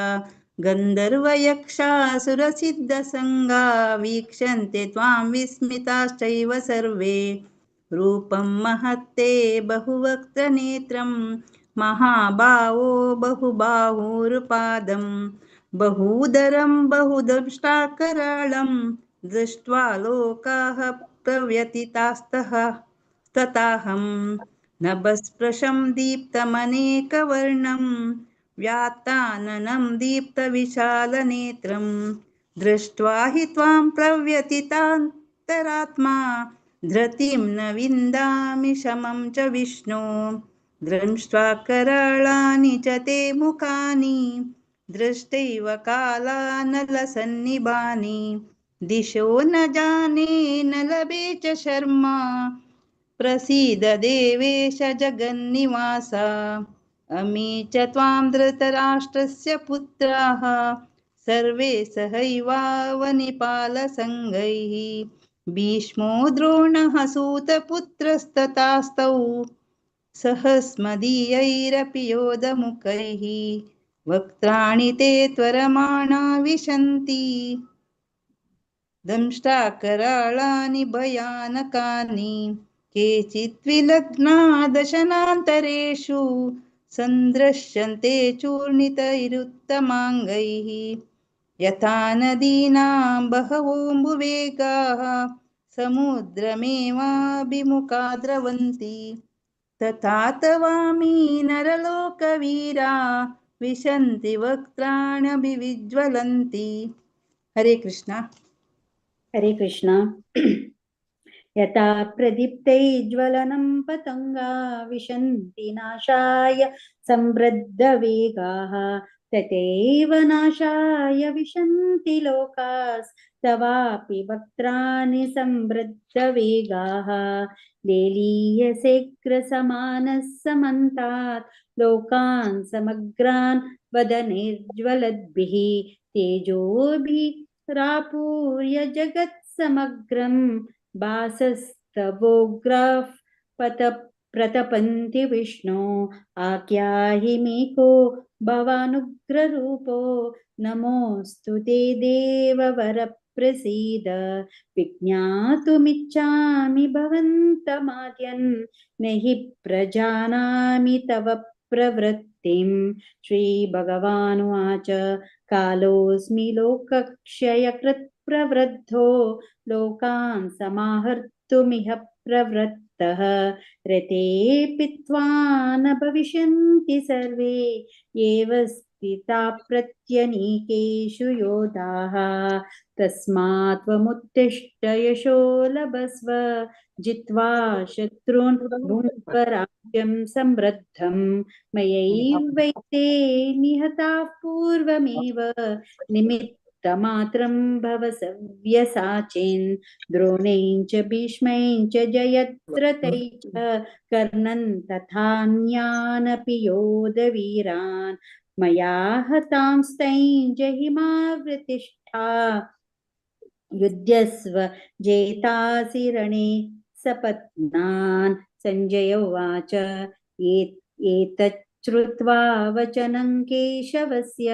गन्धर्वयक्षासुरसिद्धसङ्गा वीक्षन्ते त्वां विस्मिताश्चैव सर्वे. रूपं महत्ते बहुवक्त्रनेत्रं महाबाहो बहुबाहुरुपादं बहूदरं बहुदंष्टाकरालं दृष्ट्वा लोकाः प्रव्यथितास्तः तथाहं नभस्पृशं दीप्तमनेकवर्णं व्यात्ताननं दीप्तविशालनेत्रं दृष्ट्वा हि त्वां प्रव्यथितान्तरात्मा धृतिं न विन्दामि शमं च विष्णो। दृष्ट्वा कराळानि च ते मुखानि दृष्टैव कालानलसन्निभानि दिशो न जाने न लभे च शर्मा प्रसीद देवेश जगन्निवास। अमी च त्वां धृतराष्ट्रस्य पुत्राः सर्वे सहैवावनिपालसङ्घैः भीष्मो द्रोणः सूतपुत्रस्तथास्तौ सहस्मदीयैरपि योधमुखैः वक्त्राणि ते त्वरमाणा विशन्ति दंष्टाकराळानि भयानकानि केचित् विलग्ना दशनान्तरेषु सन्दृश्यन्ते चूर्णितैरुत्तमाङ्गैः यथा नदीनां बहवोऽम्बुवेगाः समुद्रमेवाभिमुखा द्रवन्ति तथा तवामि नरलोकवीरा विशन्ति वक्त्राण्यभिविज्वलन्ति। हरे कृष्णा। हरे कृष्णा। यथा प्रदीप्तै ज्वलनं पतङ्गा विशन्ति नाशाय समृद्धवेगाः तथैव नाशाय विशन्ति लोकास्तवापि वक्त्राणि समृद्धवेगाः लेलीयसेऽग्रसमानः समन्तात् लोकान् समग्रान् वदनैर्ज्वलद्भिः तेजोभिरापूर्य जगत्समग्रं भासस्तवोग्राः प्रतपन्ति विष्णो। आख्याहि मे को भवानुग्ररूपो नमोऽस्तु ते देववरप्रसीद। विज्ञातुमिच्छामि भवन्तमाद्यन् न हि प्रजानामि तव प्रवृत्तिं। श्रीभगवानुवाच कालोऽस्मि लोकक्षयकृत् प्रवृद्धो लोकान् समाहर्तुमिह प्रवृत्तः। रतेऽपि त्वा न भविष्यन्ति सर्वे एव स्थिता प्रत्यनीकेषु योधाः। तस्मात् त्वमुत्तिष्ठ यशो लभस्व जित्वा शत्रून् भुङ्क्ष्व राज्यं समृद्धं। मयैवैते निहताः पूर्वमेव निमित्तमात्रं भव सव्यसाचिन्। द्रोणैं च भीष्मैं च जयद्रथैः च कर्णं तथान्यानपि योधवीरान्। मया हतांस्तैं जहिमावृतिष्ठा युध्यस्व जेतासि रणे सपत्नान्। सञ्जय उवाच एतच्छ्रुत्वा वचनं केशवस्य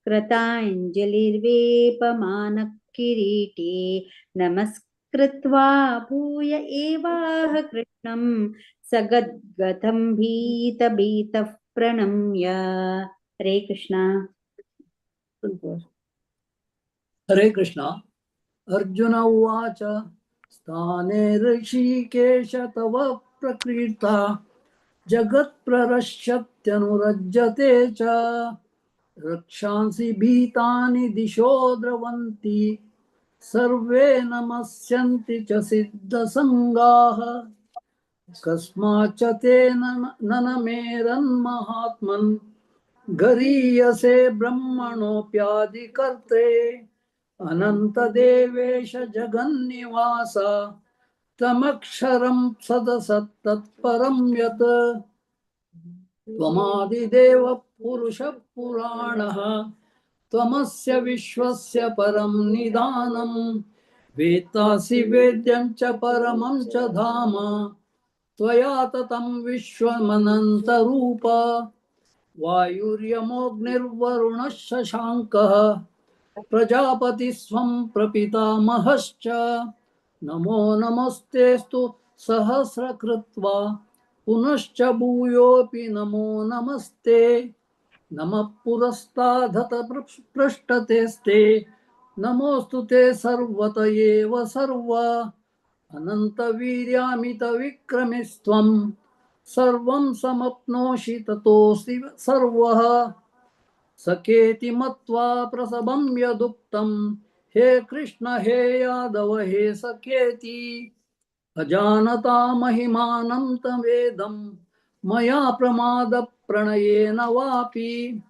कृताञ्जलिर्वेपमानः किरीटे नमस्कृत्वा भूय एवाह कृष्णं सगद्गतं भीतभीतः प्रणम्य। हरे कृष्णा। हरे कृष्णा। अर्जुन उवाच स्थाने ऋषिकेश तव प्रकृता जगत्प्ररश्यत्यनुरज्यते च रक्षांसि भीतानि दिशो द्रवन्ति सर्वे नमस्यन्ति च सिद्धसङ्गाः। कस्माच्च ते ननमेरन्महात्मन् गरीयसे ब्रह्मणोऽप्यादिकर्त्रे अनन्तदेवेश जगन्निवास तमक्षरं सदसत्तत्परं यत् त्वमादिदेव पुरुषः पुराणः त्वमस्य विश्वस्य परं निदानं वेत्तासि वेद्यं च परमं च धाम त्वया ततं विश्वमनन्तरूप। वायुर्यमोऽग्निर्वरुणः शशाङ्कः प्रजापतिस्त्वं प्रपितामहश्च। नमो नमस्तेऽस्तु सहस्रकृत्वा पुनश्च भूयोऽपि नमो नमस्ते। नमः पुरस्ताधत पृष्ठतेस्ते नमोऽस्तु ते सर्वत एव सर्व। अनन्तवीर्यामितविक्रमिस्त्वं सर्वं समप्नोषि ततोऽसि सर्वः। सखेति मत्वा प्रसभं यदुक्तं हे कृष्ण हे यादव हे सखेति। अजानता महिमानं तवेदं मया प्रमादप्रणयेन वापि।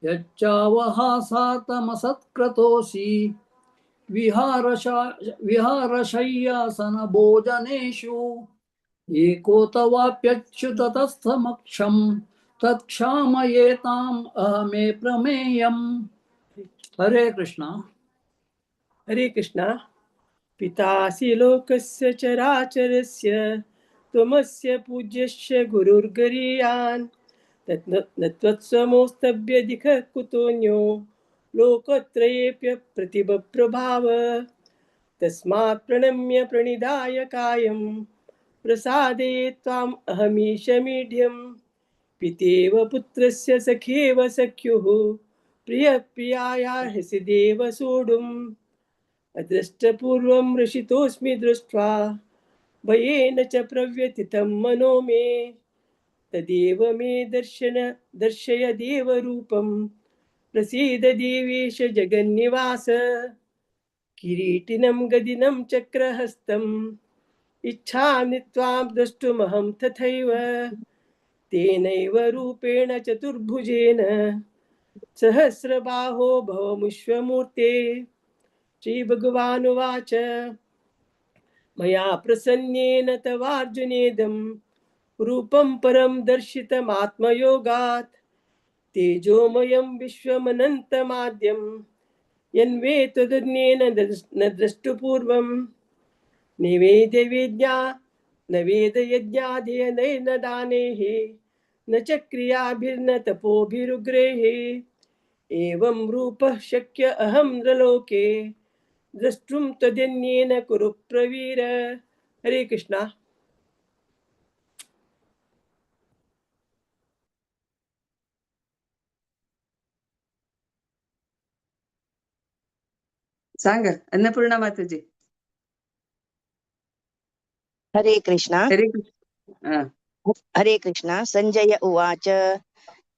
यच्चावहासातमसत्क्रतोऽसि विहारशय्यासनभोजनेषु। एको तवाप्यच्युत तत्समक्षं तत्क्षामयेताम् अहमे प्रमेयम्। हरे कृष्णा। हरे कृष्णा। पितासि लोकस्य चराचरस्य त्वमस्य पूज्यस्य गुरुर्गरीयान्। न त्वत्समोऽस्तभ्यधिकः कुतोऽन्यो लोकत्रयेऽप्य प्रतिभप्रभाव। तस्मात् प्रणम्य प्रणिधाय कायं प्रसादये त्वाम् अहमीशमीढ्यं। पितेव पुत्रस्य सखेव सख्युः प्रियः प्रियायार्हसि देव सोढुम्। अदृष्टपूर्वं हृषितोऽस्मि दृष्ट्वा भयेन च प्रव्यथितं मनो मे। तदेव मे दर्शन दर्शय देवरूपं प्रसीद देवेश जगन्निवास। किरीटिनं गदिनं चक्रहस्तम् इच्छामि त्वां द्रष्टुमहं तथैव। तेनैव रूपेण चतुर्भुजेन सहस्रबाहो भवमुष्वमूर्ते। श्रीभगवानुवाच मया प्रसन्नेन तवार्जुनेदं रूपं परं दर्शितमात्मयोगात्। तेजोमयं विश्वमनन्तमाद्यं यन्वे त्वदन्येन न द्रष्टुपूर्वं। निवेद्य न वेदयज्ञाध्ययनैर्न दानैः न च क्रियाभिर्न तपोभिरुग्रैः। एवं रूपः शक्य अहं नृलोके द्रष्टुं त्वदन्येन कुरु प्रवीर। हरे कृष्णा। सांगा अन्नपूर्णा माताजी। हरे कृष्णा। हरे कृष्णा। हरे कृष्णा। संजय उवाच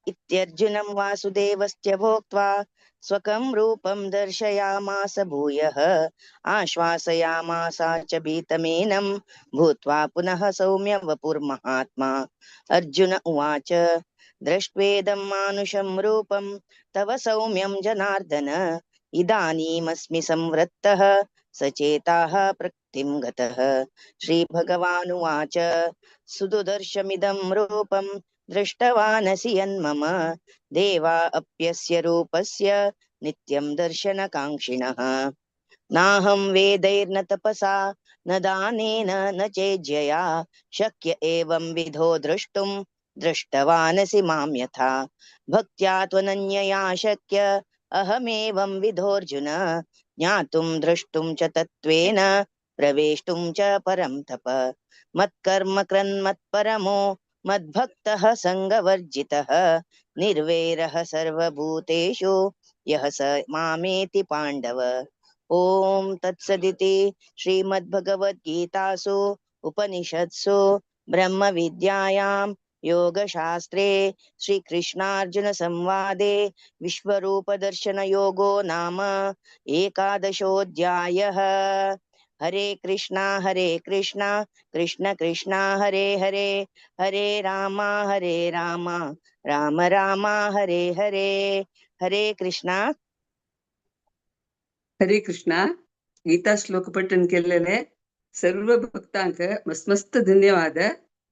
इत्यर्जुनं वासुदेवस्य भोक्त्वा स्वकं रूपं दर्शयामास भूयः। आश्वासयामासा च भीतमेनं भूत्वा पुनः सौम्य वपुर्महात्मा। अर्जुन उवाच दृष्ट्वेदं मानुषं रूपं तव सौम्यं जनार्दन। इदानीमस्मि संवृत्तः सचेताः प्रकृतिं गतः। श्रीभगवानुवाच सुदुदर्शमिदं रूपं दृष्टवानसि यन्मम। देवा अप्यस्य रूपस्य नित्यं दर्शनकाङ्क्षिणः। नाहं वेदैर्न तपसा न दानेन न चेज्यया। शक्य एवं विधो द्रष्टुं दृष्टवानसि मां यथा। भक्त्या त्वनन्यया शक्य अहमेवं विधोऽर्जुन। ज्ञातुं द्रष्टुं च तत्त्वेन प्रवेष्टुं च परं तप। मत्कर्म कृन्मत्परमो मद्भक्तः सङ्गवर्जितः। निर्वैरः सर्वभूतेषु यः स मामेति पाण्डव। ॐ तत्सदिति श्रीमद्भगवद्गीतासु उपनिषत्सु ब्रह्मविद्यायां योगशास्त्रे श्रीकृष्णार्जुनसंवादे विश्वरूपदर्शनयोगो नाम एकादशोऽध्यायः। हरे कृष्णा कृष्ण कृष्णा हरे हरे, हरे रामा राम रामा हरे हरे। हरे कृष्णा। हरे कृष्णा। गीता श्लोक पठन केलेले सर्व भक्तांक मस्त मस्त धन्यवाद।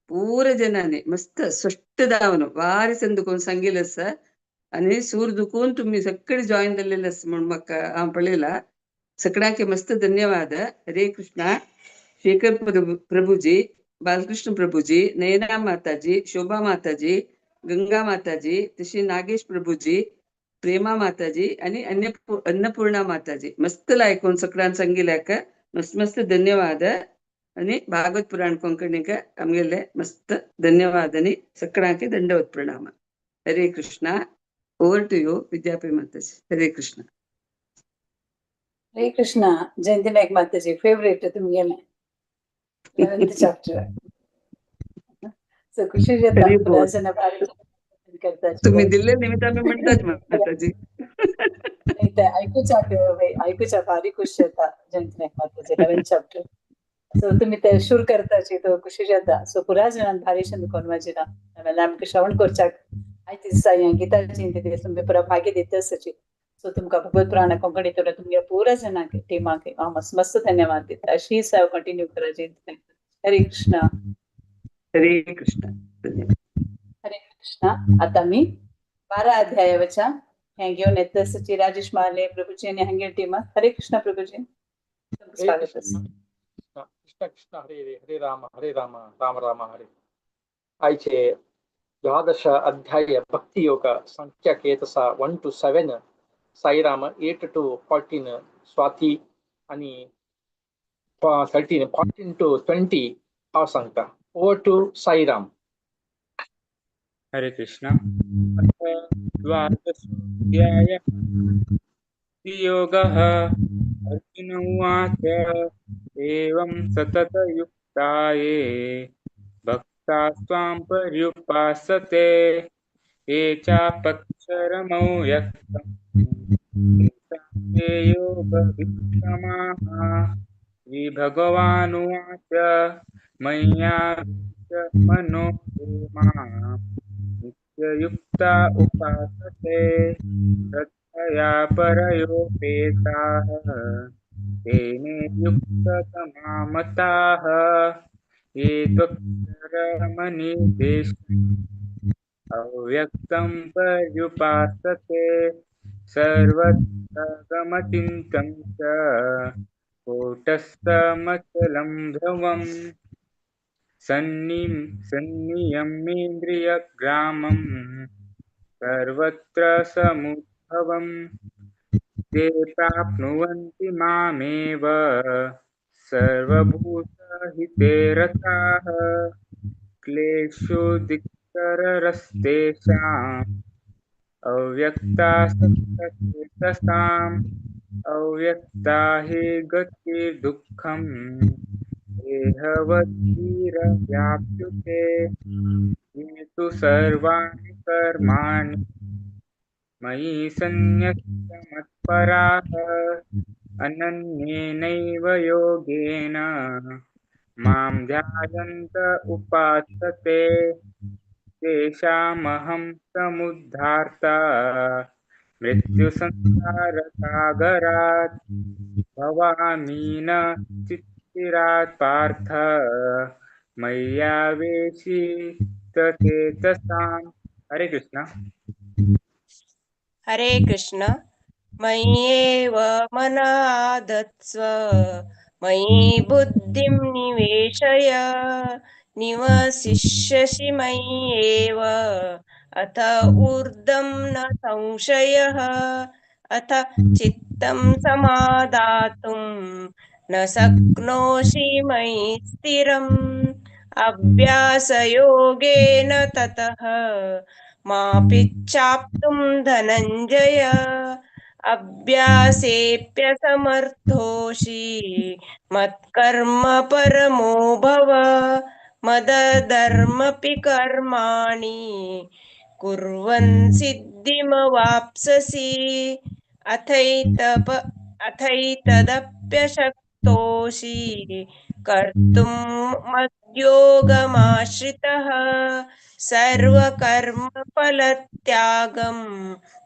पूर जनांनी मस्त स्पष्ट दावन भारी चंद दुखून सांगितलं आसा आणि सूर दुखून तुम्ही सगळे जॉईन जाल्लेले आसा म्हणून म्हाका हांव पळयला। सगळ्यांक मस्त धन्यवाद। हरे कृष्णा। शेखर प्रभुजी, बालकृष्ण प्रभुजी, नयना माताजी, शोभा माताजी, गंगा माताजी, तशी नागेश प्रभुजी, प्रेमा माताजी आणि अन्नपूर्णा माताजी मस्त लायकून सगळ्यांक सांगिल्ल्याक मस्त मस्त धन्यवाद। आणि भागवत पुराण कोंकणीक आमगेले मस्त धन्यवाद आणि सगळ्यांक दंडवत प्रणाम। Hare Krishna. Over to you Vidyapeeth Mataji. Hare Krishna. Hare Krishna. Jayanti Naik Mataji favourite तुमगेले। 11th chapter. So खुशी जाता हरी बोल. पुरा जाणां भारी करता. तुम्ही दिल्ले निमित्त आमी म्हणटात माताजी. ते आयकुच्याक आयकुच्या भारी खुश जाता जयंती नायक माताजी 11th chapter. So तुम्ही ते शूर करताची तो खुशी जाता. सो पुरा जाणां भारी चंद कोण वाजिना नाल्यार आमकां श्रवण करच्याक आयज दिसा ह्या गीता जयंती दीस तुमी पुरा भाग्य दिता आसाची. सो तुमकां भगवत पुराण कोंकणी तुला तुमगे पुरा जाणांक टिमाक हांव मस्त मस्त धन्यवाद दिता. अशी सेवा कंटिन्यू करा जयंती नायक. हरे कृष्णा. हरे कृष्णा. धन्यवाद. हरे कृष्णा. आता मी 12 अध्यायावच्या हें घेवन येता आसाची राजेश महाले प्रभुजी आनी हांगेर टिमाक. हरे कृष्णा प्रभुजी, तुमकां हरे स्वागत कृष्ण आसा. कृष्ण कृष्ण हरे हरे, हरे राम राम राम हरे. आयचे 12 अध्याय भक्ती योग संख्या केतसा 1 to 7, Sairam 8 to 14, Swati आणि 13 14 to 20 हांव सांगता. Over to Sairam. Hare Krishna. अथ द्वादशोऽध्यायः योगः. अर्जुन उवाच, एवं सततयुक्ताये भक्तास्त्वां पर्युपासते ये चापक्षरमव्यक्तं तेषां ते योगवित्तमाः. श्रीभगवानुवाच, मय्यावेश मनो ये मां नित्ययुक्ता उपासते श्रद्धया परयोपेताः ते मे युक्ततमामताः. ये त्वक्षरमनिर्देशम् अव्यक्तं पर्युपासते सर्वत्र गमचिन्तं च कूटस्थमचलं ध्रुवम्. सन्नियमेन्द्रियग्रामं सर्वत्र समुद्भवं ते प्राप्नुवन्ति मामेव सर्वभूतहिते रताः. क्लेशोदिक्तररस्तेषाम् अव्यक्तासक्तचेतसाम् अव्यक्ता हि गतिर्दुःखम् देहवद्भिरव्याप्युते. ये तु सर्वाणि कर्माणि मयि सन्न्यस्य मत्पराः अनन्येनैव योगेन मां ध्यायन्त उपासते तेषामहं समुद्धार्ता मृत्युसंसारसागरात् भवामि न चिरात् पार्थ मय्यावेशितचेतसाम्. हरे कृष्णा. हरे कृष्ण. मय्येव मन आधत्स्व मयि बुद्धिं निवेशय निवसिष्यसि मय्येव अथ ऊर्ध्वं न संशयः. अथ चित्तं समादातुं न शक्नोषि मयि स्थिरम् अभ्यासयोगेन ततः मापिच्छाप्तुं धनञ्जय. अभ्यासेऽप्यसमर्थोऽसि मत्कर्म परमो भव मदधर्मपि कर्माणि कुर्वन् सिद्धिमवाप्स्यसि. अथैतदप्यशक्तोऽसि कर्तुं मद्योगमाश्रितः सर्वकर्मफलत्यागं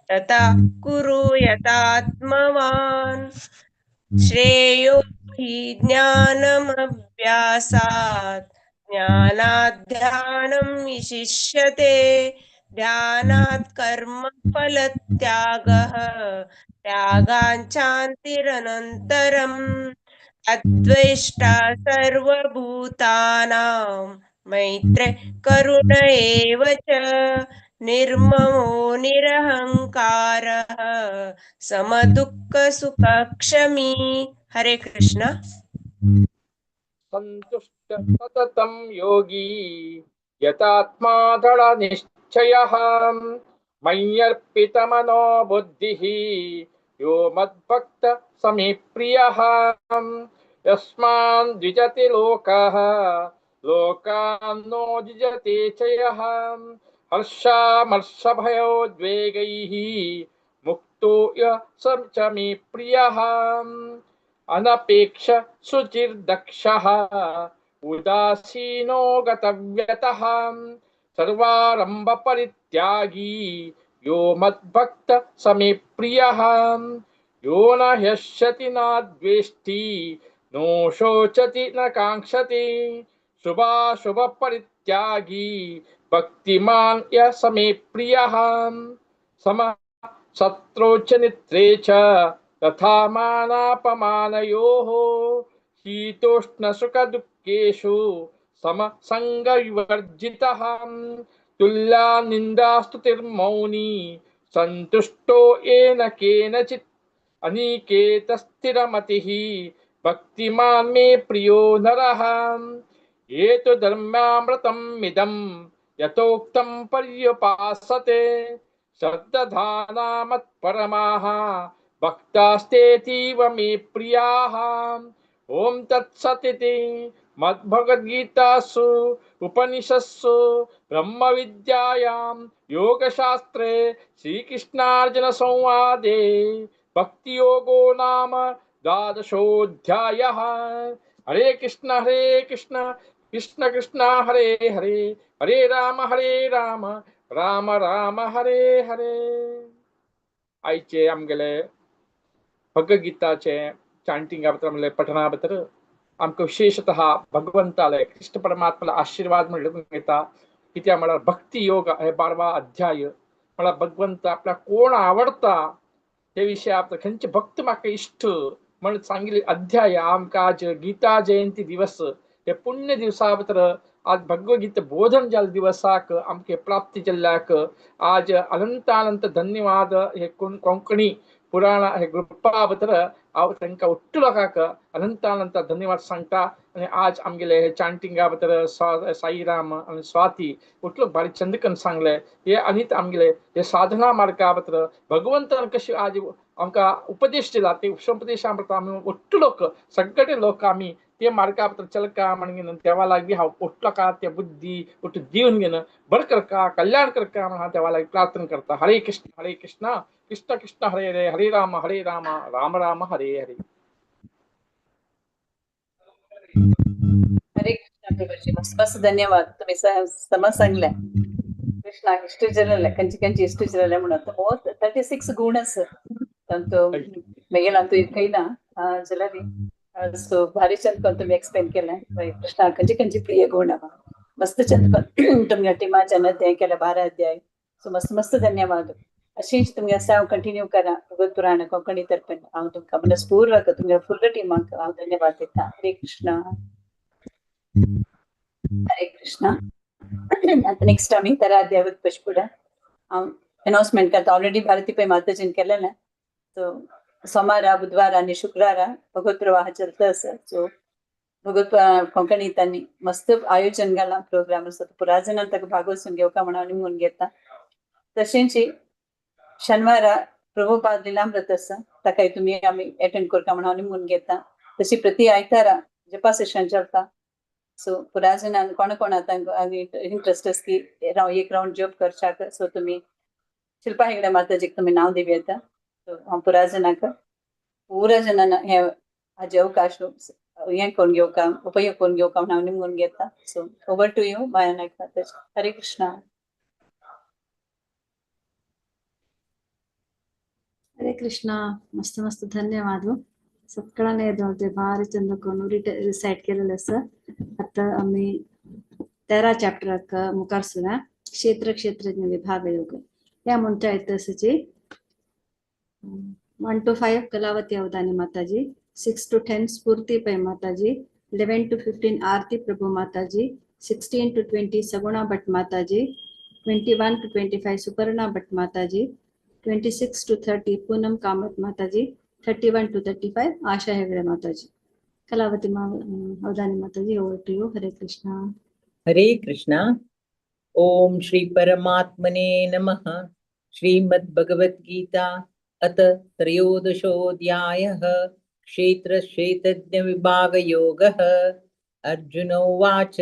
तथा कुरु यतात्मवान्. श्रेयो हि ज्ञानमभ्यासात् ज्ञानात् ध्यानं विशिष्यते ध्यानात् कर्मफलत्यागः त्यागाञ्चान्तिरनन्तरम्. अद्वेष्टा सर्वभूतानां मैत्र करुण एव च निर्ममो निरहङ्कारः समदुःखसुखक्षमी. हरे कृष्ण. संतुष्ट सततं योगी यतात्मा दृढनिश्चयः मय्यर्पितमनो बुद्धिः यो मद्भक्त समे प्रियः. यस्मान् द्विजति लोकः लोकान्नो द्विजते च यः। हर्षामर्षभयोद्वेगैः मुक्तो यः स च मे प्रियः। अनपेक्ष शुचिर्दक्षः उदासीनो गतव्यतः सर्वारंभ परित्यागी यो मद्भक्त स मे प्रियः। यो न ह्यस्यति न द्वेष्टि नो शोचति न काङ्क्षति शुभाशुभ परित्यागी भक्तिमान् यः स मे प्रियः। सम शत्रौ च मित्रे च तथा मानापमानयोः शीतोष्णसुखदुःखेषु समसङ्गविवर्जितः। तुल्या निन्दास्तुतिर्मौनी सन्तुष्टो येन केनचित् अनिकेतस्थिरमतिः भक्तिमान् मे प्रियो नरः। एतु धर्मामृतम् इदं यथोक्तं पर्युपासते श्रद्दधाना मत्परमाः भक्तास्तेतीव मे प्रियाः। ॐ तत्सदिति मद्भगवद्गीतासु उपनिषत्सु ब्रह्मविद्यायां योगशास्त्रे श्रीकृष्णार्जुनसंवादे भक्तियोगो नाम द्वादशोऽध्यायः। हरे कृष्ण कृष्ण कृष्ण हरे हरे, हरे राम राम राम हरे हरे। आयचे आमगेले भगवद्गीताचे चांटिंगा बद्दल म्हणल्यार पठना बद्दल आमकां विशेषतः भगवंताले कृष्ण परमात्माला आशीर्वाद म्हणून घेता। कित्याक म्हळ्यार भक्ती योग हे 12वा अध्याय म्हळ्यार भगवंत आपल्याक कोण आवडता ते विशय आपलो खंयचे भक्त म्हाका इश्ट म्हण सांगिल्ले अध्याय आमकां आज गीता जयंती दिवस हे पुण्य दिवसा बद्दल आज भगवद्गीता बोधन जाल्ले दिवसाक आमकां प्राप्ती जाल्ल्याक आज अनंत अनंत धन्यवाद। हे कोंकणी पुराण हे ग्रुपा बद्दल हांव तांकां ಒಟ್ಟು लोकांक अनंत अनंत धन्यवाद सांगता। आनी आज आमगेले हे चांटिंगा बद्दल साईराम आनी स्वाती उठलो भारी चंद करून सांगले हे आनी आमगेले हे साधना मार्गा बद्दल भगवंतान कशी आज आमकां उपदेश दिला ते उपदेशा बद्दल आमी ಒಟ್ಟು लोक सगळे लोक आमी ते मार्गा बद्दल चलका म्हणून देवा लागीं हांव उठलो का ते बुद्धी उठ दिवन घेवन बरें करका कल्याण करका म्हणून हांव देवा लागीं प्रार्थना करता। हरे कृष्ण कृष्ण कृष्ण हरे हरे, हरे राम राम राम हरे हरे। हरे कृष्ण प्रभुजी, मस्त मस्त धन्यवाद। तुम्ही समज सांगले कृष्णाक इश्ट जालें खंयचे खंयचे इश्ट जालें म्हणून 36 गुण आसा तांचो मागीर हांव तुका ना जाल्यार सो भारी चंद करून तुम्ही एक्सप्लेन केलें कृष्णाक खंयचे खंयचे प्रिय गुण आहा। मस्त चंद करून तुमच्या टिमाच्यान तें केलें 12 अध्याय। सो मस्त मस्त धन्यवाद। अशीच तुमगे आसा हांव कंटिन्यू करा भगवत पुराण कोंकणी तर्फेन हांव तुमकां मनस्पूर्वक तुमच्या फुल टिमाक हांव धन्यवाद दिता। हरे कृष्ण हरे कृष्ण। आतां नेक्स्ट आमी 13 अध्याय वचपाचे फुडें हांव अनाउन्समेंट करता। ऑलरेडी भारती पै माताजीन केलेलें। सो सोमारा बुधवारा आनी शुक्रारा भगवत प्रवाह चलता आसा। सो भगवत कोंकणी तांणी मस्त आयोजन घालां प्रोग्राम आसा पुरा जाणां ताका भाग वचून घेवका म्हणून हांव निमून घेता। तशेंच शनिवारा प्रभुपाद लीलामृत आसा ताकाय तुमी आमी एटेंड करता म्हणून हांव निमून घेता। तशी प्रति आयतारा जपा सेशन चलता। सो पुरा जाणां कोण कोण आतां इंट्रस्ट आसा की एक रावंड जप करच्याक सो तुमी शिल्पा हेगडे माताजीक तुमी नांव दिवं येता। सो हांव पुरा जाणांक पुरा जाणांक हे हाजे अवकाश हें करून घेवका उपयोग करून घेवका म्हणून हांव निमून घेता। So over to you Maya Naik Mataji. Hare Krishna. Hare Krishna. मस्त मस्त धन्यवाद। सगळ्यांना येते भारी चंद करून रिसाइट केलेलं आसा। आता आमी 13 चॅप्टराक मुखार सुरा क्षेत्र क्षेत्रज्ञ विभाग योग या म्हणटा येतसची 1 to 5 Kalavati Avadhani Mataji, 6 to 10 Spoorthi Pai Mataji, 11 to 15 Aarti Prabhu Mataji, 16 to 20 Saguna Bhat Mataji, 21 to 25 Suparna Bhat Mataji, 26 to 30 Poonam Kamath Mataji, 31 to 35 Asha Hegde Mataji. Kalavati Avadhani Mataji, over to you. Hare Krishna. Hare Krishna. Om Shri Paramatmane Namaha. Shrimad Bhagavad Gita अत त्रयोदशोऽध्यायः। क्षेत्रक्षेत्रज्ञविभागयोगः। अर्जुन उवाच,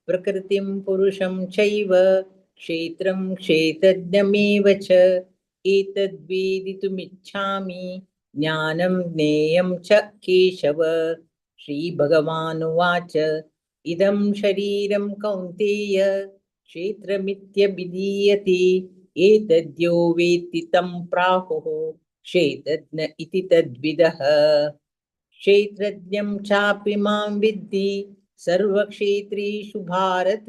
प्रकृतिं पुरुषं चैव क्षेत्रं क्षेत्रज्ञमेव च एतद्वेदितुमिच्छामि ज्ञानं ज्ञेयं च केशव। श्रीभगवानुवाच, इदं शरीरं कौन्तेय क्षेत्रमित्यभिधीयते एतद्यो वेत्ति तं प्राहुः क्षेत्रज्ञ इति तद्विदः। क्षेत्रज्ञं चापि मां विद्धि सर्वक्षेत्रेषु भारत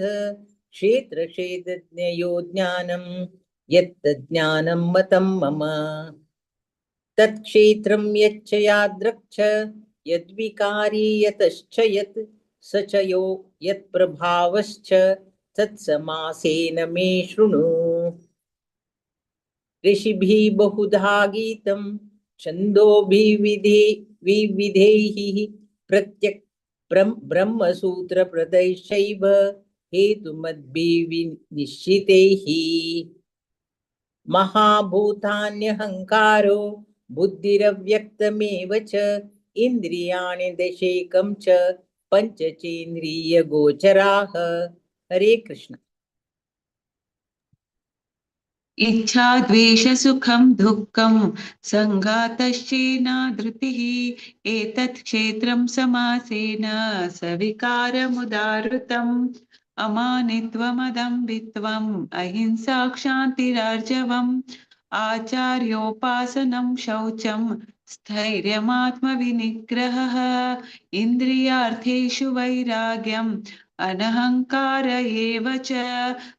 क्षेत्रक्षेत्रज्ञयो ज्ञानं यत्तज्ज्ञानं मतं मम। तत्क्षेत्रं यच्च यादृक् यद्विकारी यतश्च यत् स च यो यत्प्रभावश्च तत्समासेन मे शृणु। ऋषिभिः बहुधा गीतं छन्दोभिः विविधैः प्रत्यक् ब्रह्मसूत्रप्रदैश्चैव हेतुमद्भिः महाभूतान्यहङ्कारो बुद्धिरव्यक्तमेव च इन्द्रियाणि दशेकं च पञ्चचेन्द्रियगोचराः। हरे कृष्ण। इच्छा द्वेष सुखं दुःखं संघातश्चेना धृतिः एतत् क्षेत्रं समासेन सविकारमुदाहृतम्। अमानित्वमदम्भित्वम् अहिंसा क्षान्तिरार्जवम् आचार्योपासनं शौचं स्थैर्यमात्मविनिग्रहः इन्द्रियार्थेषु वैराग्यम् अनहंकार एव च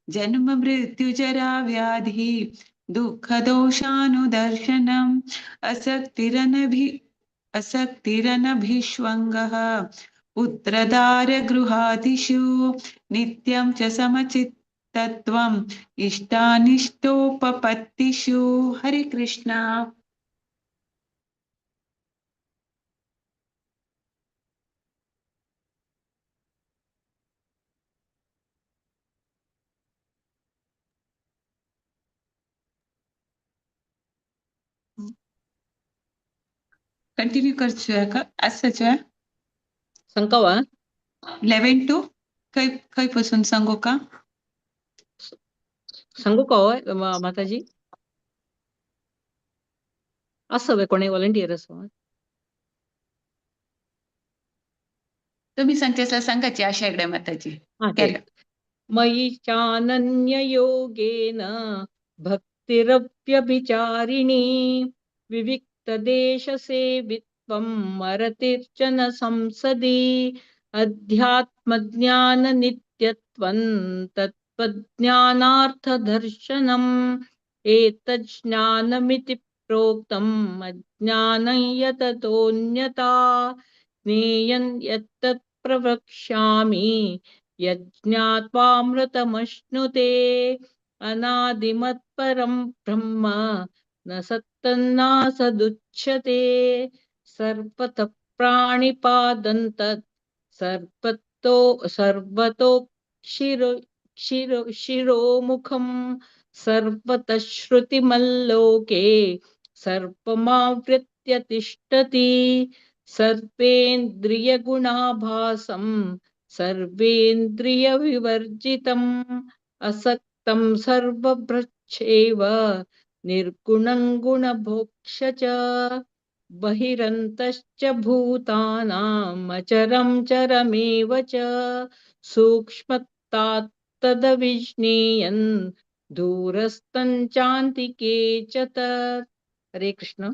जन्म मृत्युजरा व्याधि दुःखदोषानुदर्शनम् असक्तिरनभिष्वङ्गः पुत्रदारगृहादिषु नित्यं च समचित्तत्वम् इष्टानिष्टोपपत्तिषु। हरे कृष्णा। कंटिन्यू करचो का आसाचे सांगवा 11 टू खंय खंय पासून सांगू का? सांगू का होय माताजी? आसा वे कोणी व्हॉलंटियर आसा? तुम्ही सांगते असल्यार सांगाची आशा हेगडे माताजी. हा केलो. मयि चानन्य योगेन भक्तिरव्यभिचारिणी विविक्तदेशसेवित्वं मरतिर्च न संसदि अध्यात्मज्ञाननित्यत्वं तत्त्वज्ञानार्थदर्शनम् एतज्ज्ञानमिति प्रोक्तम् अज्ञानं यततोऽन्यथा ज्ञेयं यत्तत् प्रवक्ष्यामि यज्ञात्वामृतमश्नुते। अनादिमत्परं ब्रह्म न सत्तन्नासदुच्यते सर्वतः प्राणिपादं तत् सर्वतो सर्वतो शिरो शिरो शिरोमुखं सर्वतः श्रुतिमल्लोके सर्वमावृत्य तिष्ठति सर्वेन्द्रियगुणाभासं सर्वेन्द्रियविवर्जितम् असक्तं सर्वभृच्छेव निर्गुणं गुणभोक्ष च बहिरन्तश्च भूतानामचरं चरमेव च सूक्ष्मत्तात् तदविज्ञेयं दूरस्थं चान्तिके च तत्। हरे कृष्ण।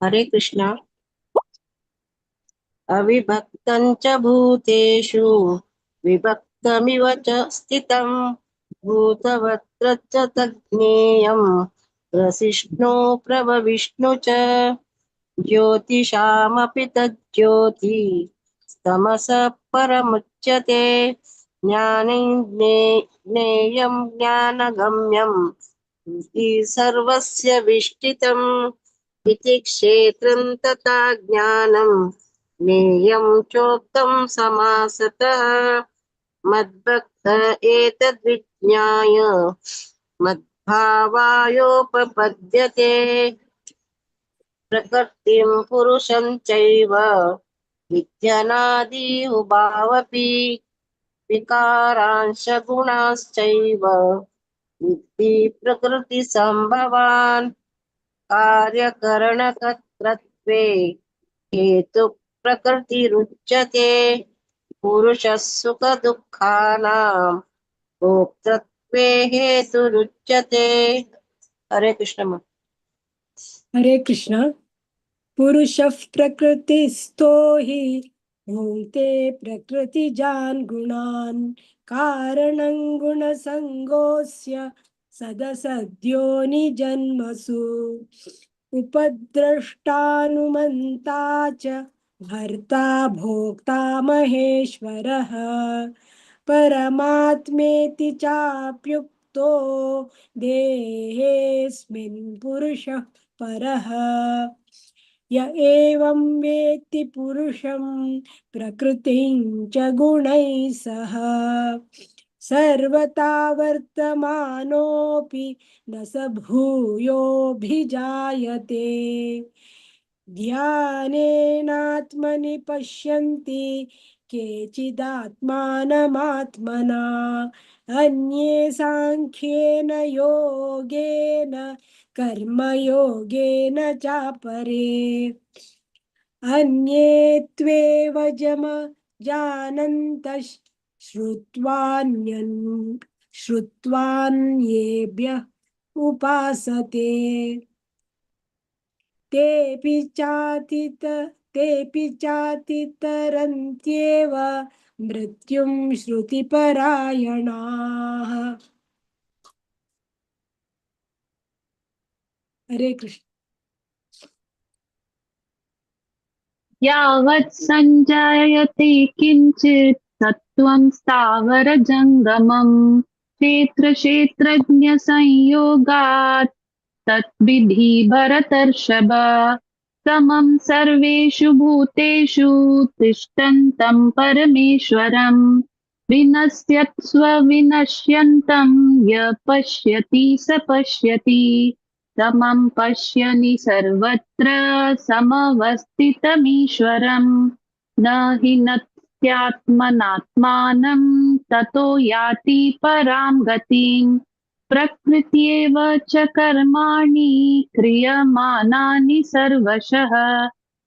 हरे कृष्णा। अविभक्तं च भूतेषु विभक्तमिव च स्थितं भूतवत्र च तज्ज्ञेयं प्रसिष्णु प्रभविष्णु च ज्योतिषामपि तज्ज्योति तमसः परमुच्यते ज्ञानं ज्ञेयं ज्ञानगम्यं इति सर्वस्य विष्ठितम् इति क्षेत्रं तथा ज्ञानं ज्ञेयं चोक्तं समासतः। मद्भक्त एतद्विज्ञाय भावायोपपद्यते। प्रकृतिं पुरुषं चैव विद्यनादि उभावपि विकारांश गुणाश्चैव विद्धि प्रकृतिसम्भवान्। कार्यकरणकर्तृत्वे हेतु प्रकृतिरुच्यते। पुरुषः सुखदुःखानां भोक्तृत्वे हेतुरुच्यते। हरे कृष्ण। हरे कृष्ण। पुरुषः प्रकृतिस्थो हि भुङ्क्ते प्रकृतिजान् गुणान्। कारणं गुणसङ्गोऽस्य सदसद्यो निजन्मसु। उपद्रष्टानुमन्ता च भर्ता भोक्ता महेश्वरः। परमात्मेति चाप्युक्तो देहेऽस्मिन् पुरुषः परः। य एवं वेत्ति पुरुषं प्रकृतिं च गुणैः सह सर्वथा वर्तमानोऽपि न स भूयोऽभिजायते। ध्यानेनात्मनि पश्यन्ति केचिदात्मानमात्मना, अन्ये साङ्ख्येन योगेन कर्मयोगेन चापरे। अन्ये त्वेव जम जानन्तः श्रुत्वान्येभ्यः उपासते। तेऽपि चातितरन्त्येव मृत्युं श्रुतिपरायणाः। हरे कृष्ण। यावत् सञ्जायते किञ्चित् सत्त्वं स्थावरजङ्गमं क्षेत्रक्षेत्रज्ञसंयोगात् तद्विधि भरतर्षभ। समं सर्वेषु भूतेषु तिष्ठन्तं परमेश्वरं विनश्यत्स्व विनश्यन्तं य पश्यति स पश्यति। समं पश्यनि सर्वत्र समवस्थितमीश्वरं न हि नत्यात्मनात्मानं ततो याति परां गतिम्। प्रकृत्येव च कर्माणि क्रियमाणानि सर्वशः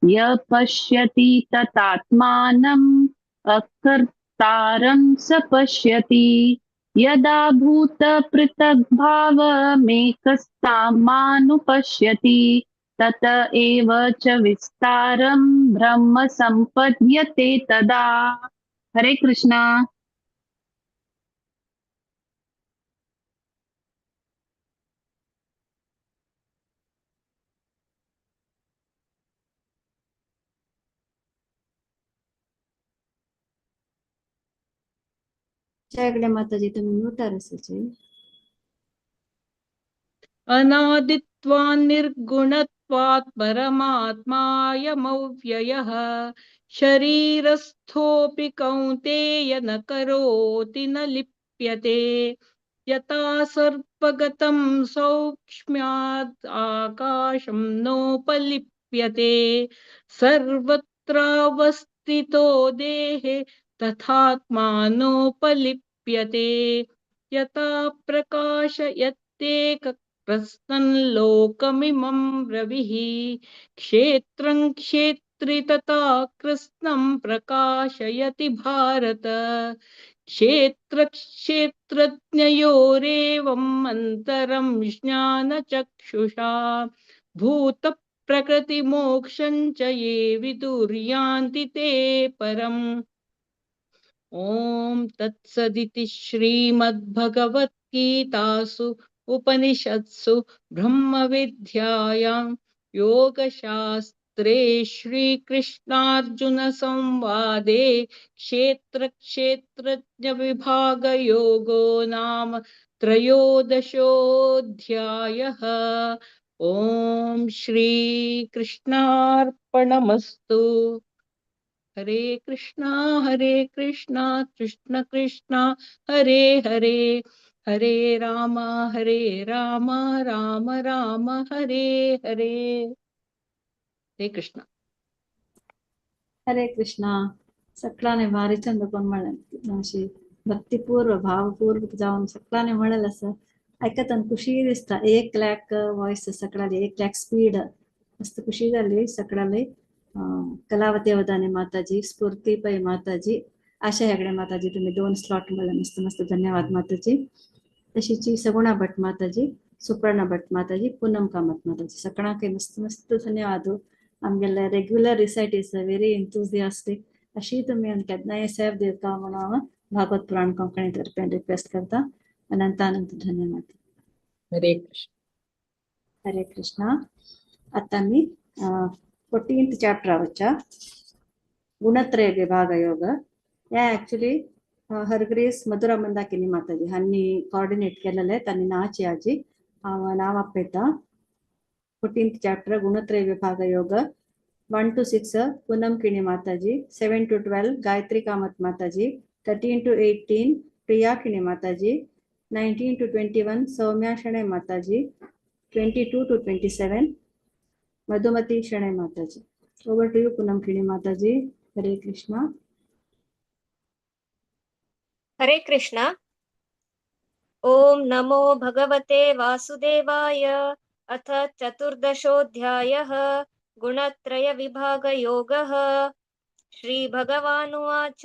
य पश्यति ततात्मानम् अकर्तारं स पश्यति। यदा भूतपृथग्भावमेकस्तामानुपश्यति तत एव च विस्तारं ब्रह्म सम्पद्यते तदा। हरे कृष्णा। जय माताजी, तुम्ही म्यूट असायचे। अनादित्वान् निर्गुणत्वात् परमात्मायमव्ययः शरीरस्थोऽपि कौन्तेय न करोति न लिप्यते। यथा सर्पगतं सौक्ष्म्यात् आकाशं नोपलिप्यते। सर्वत्रावस्थितो देहे तथात्मानोपलिप्यते। यथा प्रकाशयत्येकप्रस्नं लोकमिमं रविः क्षेत्रं क्षेत्रि तथा कृत्स्नं प्रकाशयति भारत। क्षेत्र क्षेत्रज्ञयोरेवम् अन्तरं ज्ञानचक्षुषा भूतप्रकृतिमोक्षं च ये विदुर्यान्ति ते परम्। ॐ तत्सदिति श्रीमद्भगवद्गीतासु उपनिषत्सु ब्रह्मविद्यायां योगशास्त्रे श्रीकृष्णार्जुन संवादे क्षेत्र क्षेत्रज्ञ विभागयोगो नाम त्रयोदशोऽध्यायः। ॐ श्रीकृष्णार्पणमस्तु। हरे कृष्णा कृष्ण कृष्णा हरे हरे, हरे राम राम राम हरे हरे. हरे कृष्ण. हरे कृष्णा. सकळाने भारी चंद कोण म्हणलं अशी भक्तिपूर्व भावपूर्वक जावन सकळाने म्हणलं असं ऐकताना खुशी दिसता. 1 लाख वॉइस सकळाले, 1 लाख स्पीड मस्त खुशी झाली सकळाले. कलावती अवधाने माताजी, स्फूर्ती पै माताजी, आशा हेगडे माताजी, तुम्ही 2 स्लॉट म्हणलं, मस्त मस्त धन्यवाद माताजी. तशीची सगुणा भट माताजी, सुपर्णा भट माताजी, पूनम कामत माताजी, सकळांक मस्त मस्त धन्यवाद. आमगेले regular recite is very enthusiastic. अशी तुम्ही केन्नाय सेव दिवता म्हणून हांव भागवत पुराण कोंकणी तर्फेन रिक्वेस्ट करता. अनंत अनंत धन्यवाद. हरे कृष्ण. हरे कृष्णा. आता मी 14th chapter वच्चा गुणत्रय विभाग योग. या ऍक्च्युली हरग्रेस मधुरा मंदाकिनी माताजी हांणी कॉर्डिनेट केलेले, तांणी नाची आजी हांव नांव आपयता. 14th chapter गुणत्रय विभाग योग 1 to 6 Poonam Kini Mataji, 7 to 12 Gayatri Kamat Mataji, 13 to 18 Priya Kini Mataji, 19 to 21 Saumya Shenoy Mataji, 22 to 27 Madhumati Shenoy Mataji. Over to you Poonam Kini Mataji. Hare Krishna. Hare Krishna. Om नमो भगवते वासुदेवाय. अथ चतुर्दशोऽध्यायः गुणत्रय विभागयोगः. श्री भगवानुवाच.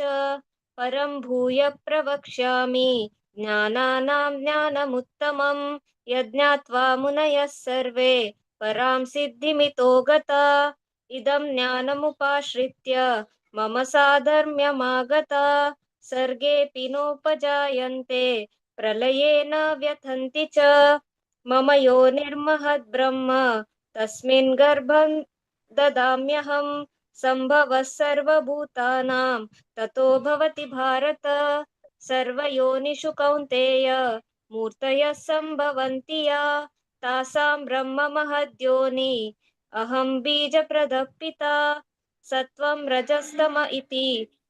परं भूय प्रवक्ष्यामि ज्ञानानां ज्ञानमुत्तमं यज्ञात्वा मुनयः सर्वे परां सिद्धिमितो गता. इदं ज्ञानमुपाश्रित्य मम साधर्म्यमागता. सर्गेऽपि नोपजायन्ते प्रलये न व्यथन्ति च. मम योनिर्महद्ब्रह्म तस्मिन् गर्भं ददाम्यहं. संभवः सर्वभूतानां ततो भवति भारत. सर्वयोनिषु कौन्तेय मूर्तयः संभवन्ति या. तासां ब्रह्म महद्योनि अहं बीजप्रदः पिता. सत्त्वं रजस्तम इति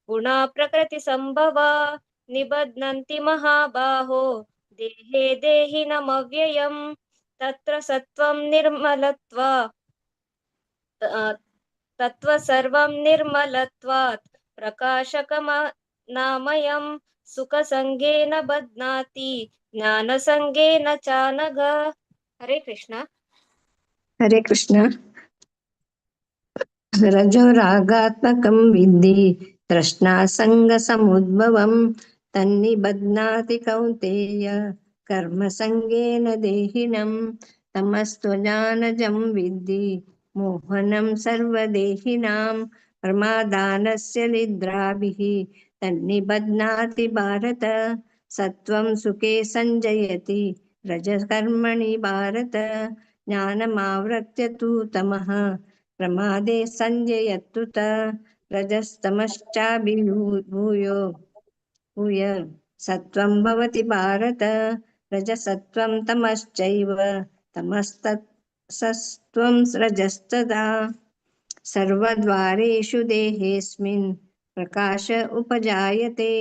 गुणा प्रकृतिसंभवा. निबध्नन्ति महाबाहो देहे देहिनमव्ययम्. तत्र सत्त्वं निर्मलत्वा तत्त्व सर्वं निर्मलत्वात् प्रकाशकमनामयं. सुखसंगेन बध्नाति ज्ञानसंगेन चानघ. हरे कृष्ण. हरे कृष्ण. रजो रागात्मकं विद्धि तृष्णासङ्गसमुद्भवं तन्निबध्नाति कौन्तेय कर्मसङ्गेन देहिनं. तमस्त्वजानजं विद्धि मोहनं सर्वदेहिनां प्रमादानस्य निद्राभिः तन्निबध्नाति भारत. सत्त्वं सुखे सञ्जयति रजकर्मणि भारत. ज्ञानमावृत्य तु तमः प्रमादे सञ्जयत्युत. रजस्तमश्चाभिभूयो भूय सत्त्वं भवति भारत. रजसत्त्वं तमश्चैव तमस्तत्सत्त्वं रजस्तदा. सर्वद्वारेषु देहेऽस्मिन् प्रकाश उपजायते.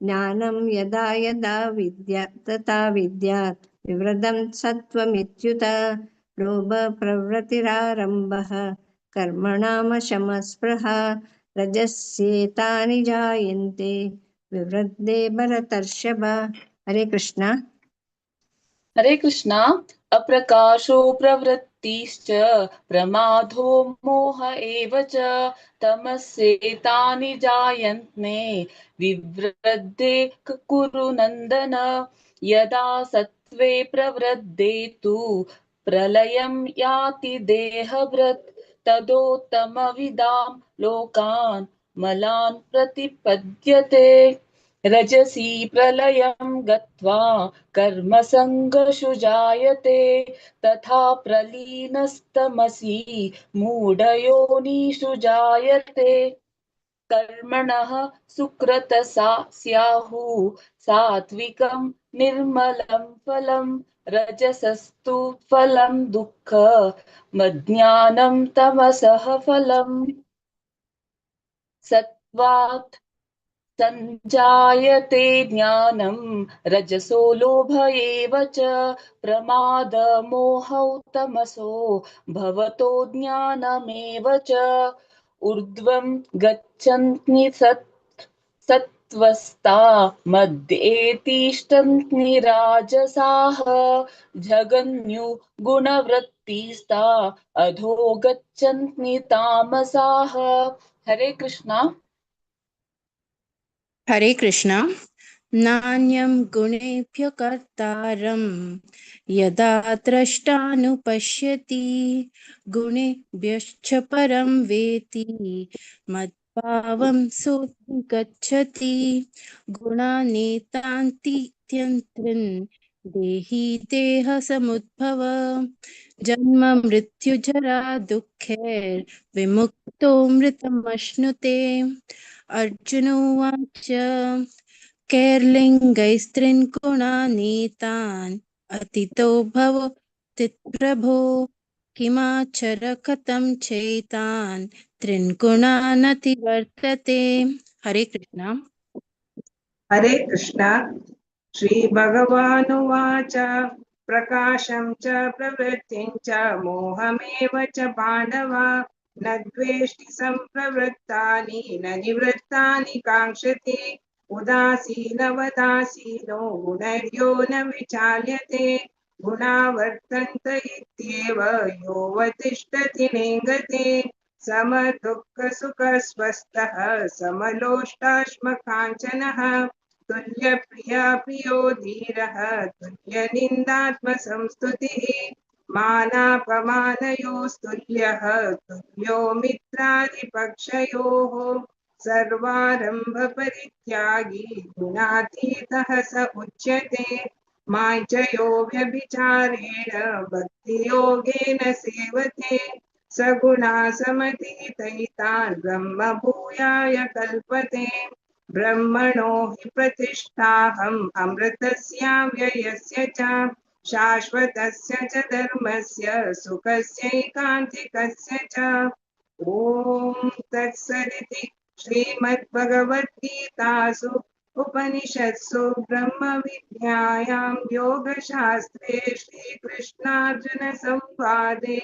ज्ञानं यदा यदा विद्या तथा विद्यात् विवृतं सत्त्वमित्युत. लोभप्रवृत्तिरारम्भः कर्मणामशमस्पृहा रजस्येतानि जायन्ते विवृद्धे भरतर्षभ. हरे कृष्णा. हरे कृष्णा. अप्रकाशो प्रवृत्तिश्च प्रमादो मोह एव च तमस्येतानि जायन्ते विवृद्धे कुरु नंदन. यदा सत्त्वे प्रवृद्धे तु प्रलयं याति देहभृत् तदोत्तमविदां लोकान् मलान् प्रतिपद्यते. रजसी प्रलयं गत्वा कर्मसङ्गषु जायते तथा प्रलीनस्तमसि मूढयोनिषु जायते. कर्मणः सुकृतसा स्याहु सात्विकं निर्मलं फलं रजसस्तु फलं दुःख मज्ञानं तमसः फलम्. सत्त्वात् संजायते ज्ञानं रजसो लोभ एव च प्रमादमोहौ तमसो भवतो ज्ञानमेव च। ऊर्ध्वं गच्छन्ति सत्त्वस्ता मध्ये तिष्ठन्ति राजसाः जघन्यु गुणवृत्तिस्ता अधो गच्छन्ति तामसाः। हरे कृष्णा। हरे कृष्णा। नान्यं गुणेभ्य कर्तारं यदा द्रष्टानुपश्यति गुणेभ्यश्च परं वेति मद्भावं सोऽधिगच्छति। गुणानेतान्तीत्यन्त्रिन् देहि देह समुद्भव जन्म मृत्यु जरा दुःखैर्विमुक्तो मृतमश्नुते। अर्जुन उवाच कैर्लिङ्गैस्त्रीन् गुणानीतान् अतीतो भवति प्रभो किमाचर कथं चैतान् त्रीन् गुणानतिवर्तते। हरे कृष्णा। हरे कृष्णा। श्री भगवानुवाच प्रकाशं च प्रवृत्तिं च मोहमेव च पाण्डव न द्वेष्टि संप्रवृत्तानि न निवृत्तानि काङ्क्षति उदासीनवदासीनो गुणर्यो न विचाल्यते गुणावर्तन्त इत्येव योऽवतिष्ठति नेङ्गते समदुःखसुखस्वस्थः समलोष्टाश्मकाञ्चनः तुल्यप्रिया प्रियो धीरः तुल्यनिन्दात्मसंस्तुतिः मानापमानयोस्तुल्यः तुल्यो मित्रादिपक्षयोः सर्वारम्भपरित्यागी गुणातीतः स उच्यते। मां च यो व्यभिचारेण भक्तियोगेन सेवते सगुणा समतीतैतान् ब्रह्मभूयाय कल्पते। ब्रह्मणो हि प्रतिष्ठाहम् अमृतस्याव्ययस्य च शाश्वतस्य च धर्मस्य सुखस्यैकान्तिकस्य च। ॐ तत्सदिति श्रीमद्भगवद्गीतासु उपनिषत्सु ब्रह्मविद्यायां योगशास्त्रे श्रीकृष्णार्जुनसंवादे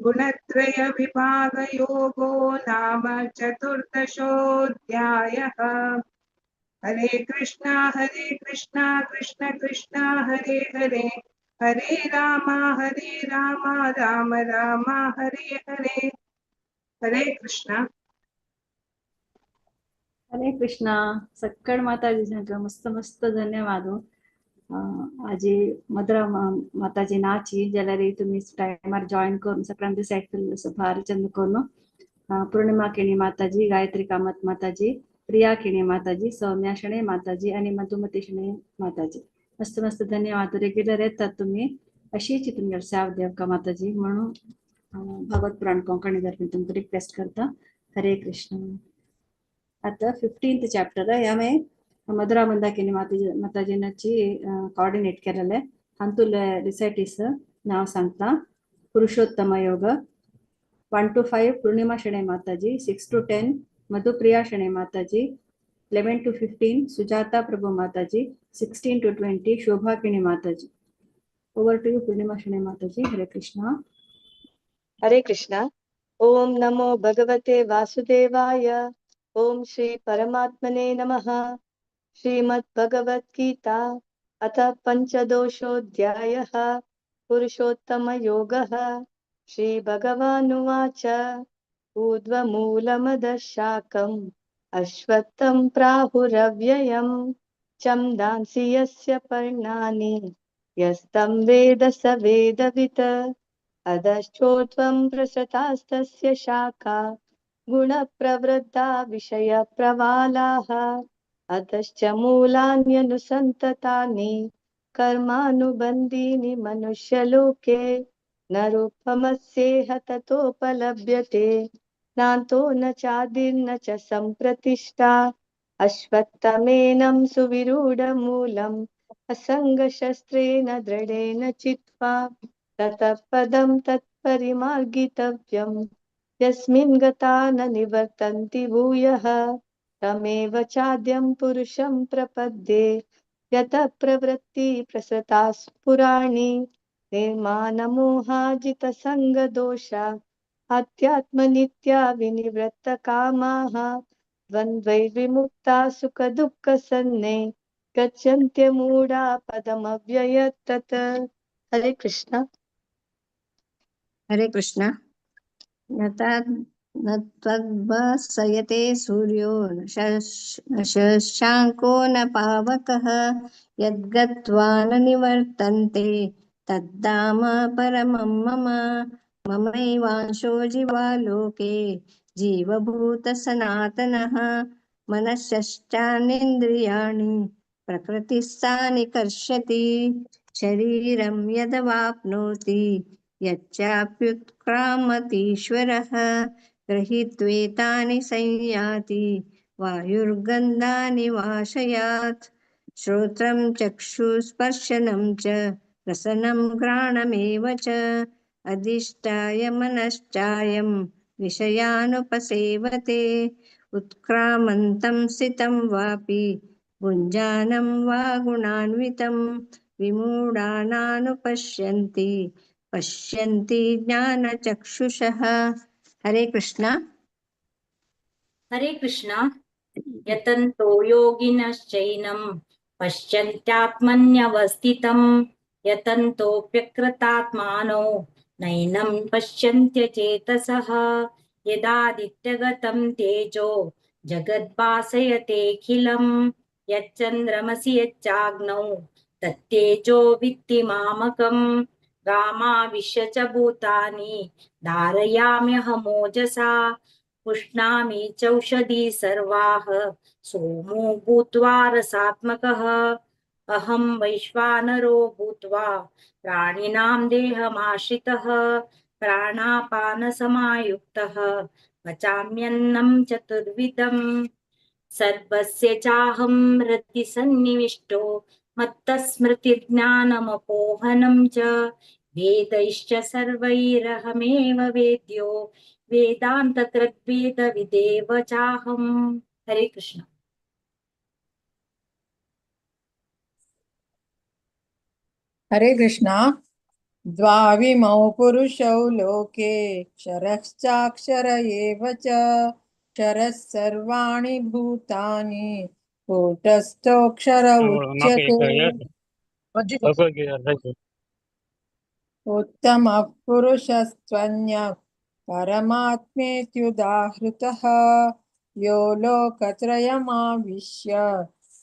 गुणत्रयविभागयोगो नाम चतुर्दशोऽध्यायः। हरे कृष्णा कृष्ण कृष्ण हरे हरे हरे राम राम राम हरे हरे। हरे कृष्णा। हरे कृष्णा। सक्कड माताजी सांका मस्त मस्त धन्यवाद। आजी मदरा माताजी नाची जाल्यार तुमी टायमार जॉईन करून सगळ्यांक डिसायड केल्लो आसा भारी चंद करून। पूर्णिमा केणी माताजी, गायत्री कामत माताजी, प्रिया केणी माताजी, सौम्या शणे माताजी आणि मधुमती शणे माताजी मस्त मस्त धन्यवाद। रेग्युलर येतात तुम्ही अशीच तुमगेर सेवा देवका माताजी म्हणून भागवत पुराण कोंकणी दर्पण तुमकां रिक्वेस्ट करता। हरे कृष्ण। आता 15th chapter यामे मधुरा मंदाकिनी माताजीनाची कॉर्डिनेट केलेले हातूंतले रिसायटीस नाव सांगता। Purushottama Yoga 1 to 5 Purnima Shenoy Mataji, 6 to 10 Madhupriya Shenoy Mataji, 11 to 15 Sujata Prabhu Mataji, 16 to 20 Shobha Kini Mataji. Over to you Purnima Shenoy Mataji. Hare Krishna. Hare Krishna. Om नमो भगवते वासुदेवाय। ओम श्री परमात्मने नमः। श्रीमद्भगवद्गीता अथ पंचदशोऽध्यायः पुरुषोत्तमयोगः। श्री भगवानुवाच ऊर्ध्वमूलमदः शाकम् अश्वत्थं प्राहुरव्ययम् छन्दांसि यस्य पर्णानि यस्तं वेद स वेदवित्। अधश्चोर्ध्वं प्रसृतास्तस्य शाखा गुणप्रवृद्धा विषयप्रवालाः अधश्च मूलान्यनुसन्ततानि कर्मानुबन्धीनि मनुष्यलोके न रूपमस्येह ततोपलभ्यते नान्तो न चादिर्न च सम्प्रतिष्ठा। अश्वत्थमेनं सुविरूढमूलम् असङ्गशस्त्रेण दृढेन चित्वा ततः पदं तत्परिमार्गितव्यम् यस्मिन् गता न निवर्तन्ति भूयः तमेव चाद्यं पुरुषं प्रपद्ये। यतः प्रवृत्ति प्रसृता स्फुराणि निर्मानमोहाजितसङ्गदोषा आध्यात्मनित्या विनिवृत्तकामाः द्वन्द्वैर्विमुक्ता सुखदुःखसन्ने गच्छन्त्यमूढा पदमव्ययत्तत्। हरे कृष्ण। हरे कृष्ण। न त्वद्भासयते सूर्यो न शशाङ्को न पावकः यद्गत्वा न निवर्तन्ते तद्धाम परमं मम। ममैवांशो जीवालोके जीवभूतसनातनः। मनश्चान्निन्द्रियाणि प्रकृतिस्थानि कर्षति। शरीरं यदवाप्नोति यच्चाप्युत्क्रामतीश्वरः। गृहीत्वेतानि संयाति वायुर्गन्धानि वाशयात्। श्रोत्रं चक्षुस्पर्शनं च रसनं घ्राणमेव च। अधिष्ठाय मनश्चायं विषयानुपसेवते। उत्क्रामन्तं स्थितं वापि भुञ्जानं वा गुणान्वितं विमूढानानुपश्यन्ति पश्यन्ति ज्ञानचक्षुषः। हरे कृष्ण। हरे कृष्ण। यतन्तो योगिनश्चैनं पश्यन्त्यात्मन्यवस्थितं यतन्तोऽप्यकृतात्मानो नैनं पश्यन्त्यचेतसः। यदादित्यगतं तेजो जगद्भासयतेऽखिलं यच्चन्द्रमसि यच्चाग्नौ तत्तेजो वित्ति मामकम्। गामाविश्य च भूतानि धारयाम्यहमोजसा पुष्णामि चौषधी सर्वाः सोमो भूत्वा रसात्मकः। अहं वैश्वानरो भूत्वा प्राणिनां देहमाश्रितः प्राणापानसमायुक्तः पचाम्यन्नं चतुर्विधम्। सर्वस्य चाहं हृदि सन्निविष्टो मत्तस्मृतिर्ज्ञानमपोहनं च वेदैश्च सर्वैरहमेव वेद्यो वेदान्तकृद्वेदविदेव चाहम्। हरे कृष्ण। हरे कृष्ण। द्वाविमौ पुरुषौ लोके क्षरश्चाक्षर एव च। क्षरः सर्वाणि भूतानि कूटस्थोऽक्षर उच्यते। उत्तमः पुरुषस्त्वन्यः परमात्मेत्युदाहृतः। यो लोकत्रयमाविश्य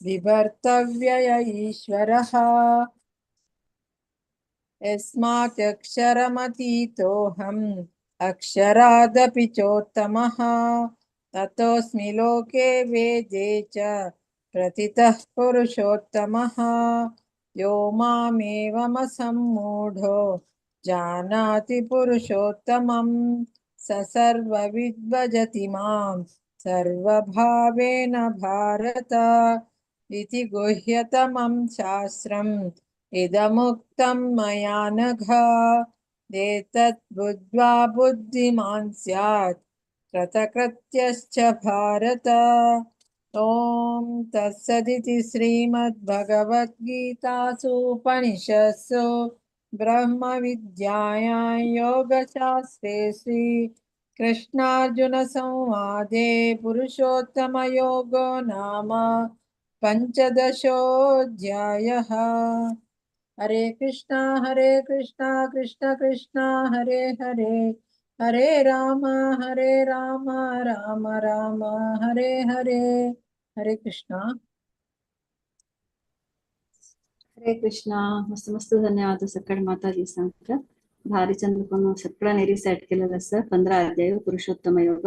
बिभर्तव्यय ईश्वरः। यस्मादक्षरमतीतोऽहम् अक्षरादपि चोत्तमः। ततोऽस्मि लोके वेदे च प्रथितः पुरुषोत्तमः। यो मामेवमसम्मूढो जानाति पुरुषोत्तमं स सर्वविद्भजति मां सर्वभावेन भारत। इति गुह्यतमं शास्त्रम् इदमुक्तं मया नघ। एतत् बुद्ध्वा बुद्धिमान् स्यात् कृतकृत्यश्च भारत। ॐ तत्सदिति श्रीमद्भगवद्गीतासु उपनिषत्सु ब्रह्मविद्यायां योगशास्त्रे श्री कृष्णार्जुनसंवादे पुरुषोत्तमयोगो नाम पञ्चदशोऽध्यायः। हरे कृष्णा कृष्ण कृष्ण हरे हरे, हरे राम राम राम हरे हरे। हरे कृष्णा। हरे कृष्णा। मस्त मस्त धन्यवाद सकाळ माताजी सांगता भारी चंद्रकोण सगळं रिसाइट केलेलं असं 15 अध्याय पुरुषोत्तम योग।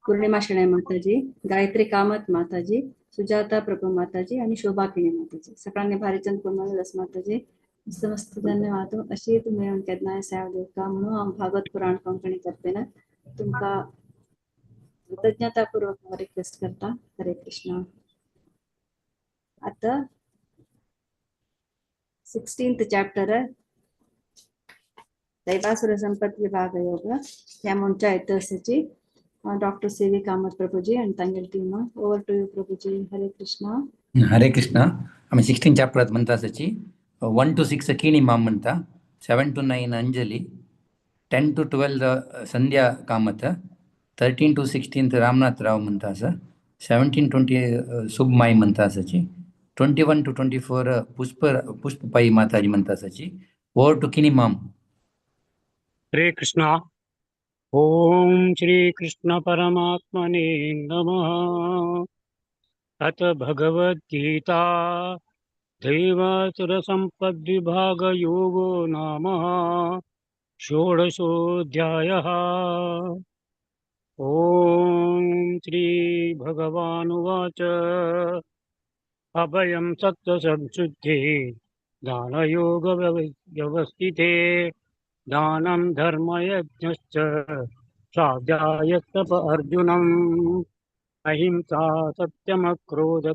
पूर्णिमा शेणै माताजी, गायत्री कामत माताजी, सुजाता प्रभू माताजी आणि शोभा किणी माताजी सगळ्यांनी भारी चंद्रकोण रस माताजी मस्त मस्त धन्यवाद। अशी तुम्ही आमच्या ज्ञान सेवा देवता म्हणून हांव भागवत पुराण कोंकणी तर्फेन तुमकां कृतज्ञतापूर्वक रिक्वेस्ट करता। हरे कृष्ण। आता 16th chapter दैवासुर संपत् विभाग योग ह्या म्हणच्या इतिहासाची Doctor C V Kamath Prabhuji and Tangel team. Over to you Prabhuji. Hare Krishna. Hare Krishna. आमी 16 चॅप्टरात म्हणता आसाची. 1 to 6 Kini ma'am म्हणता, 7 to 9 Anjali, 10 to 12 Sandhya Kamath, 13 to 16 Ramnath Rao म्हणता आसा, 17 20 सुबमाई म्हणता आसाची, 21 to 24 Pushpa Pushpa Pai Mataji म्हणता आसाची. Over to Kini ma'am. Hare Krishna. Om Shri Krishna परमात्मने नमः. अथ भगवद्गीता दैवासुरसम्पद्विभागयोगो नाम षोडशोऽध्यायः. ॐ श्री भगवानुवाच. अभयं सत्त्वसंशुद्धि दानयोगव्यवस्थिते दानं धर्मयज्ञश्च स्वाध्यायस्तप अर्जुनम्. अहिंसा सत्यमक्रोध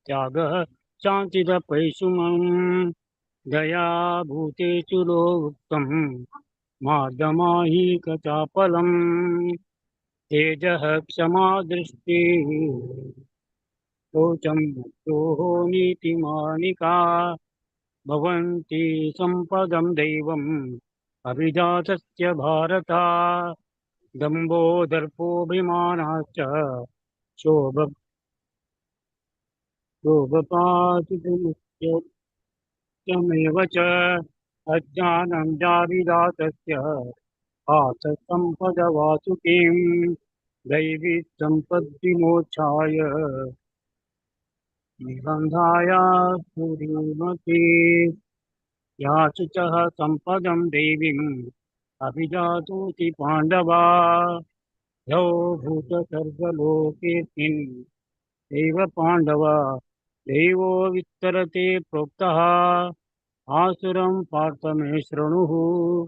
त्यागः शान्तिदपैशुमं दया भूतेषु लोक्तं मार्गमाहीकचापलम् तेजः क्षमा दृष्टिः शौचं मृत्योः नीतिमानिका भवन्ति सम्पदं दैवम् अभिजातस्य भारत. दम्भो दर्पोऽभिमानाश्च शोभपातितमेव च अज्ञानं जाविदातस्य आसम्पदवासुकीं दैवी सम्पद्विमोक्षाय निबन्धाय सुरीमती. याचुचः सम्पदं देवीम् अभिजातोति पाण्डवा यौ भूतसर्गलोकेऽस्मिन् देव पाण्डव देवो विस्तरते प्रोक्तः आसुरं पार्थ मे शृणुः.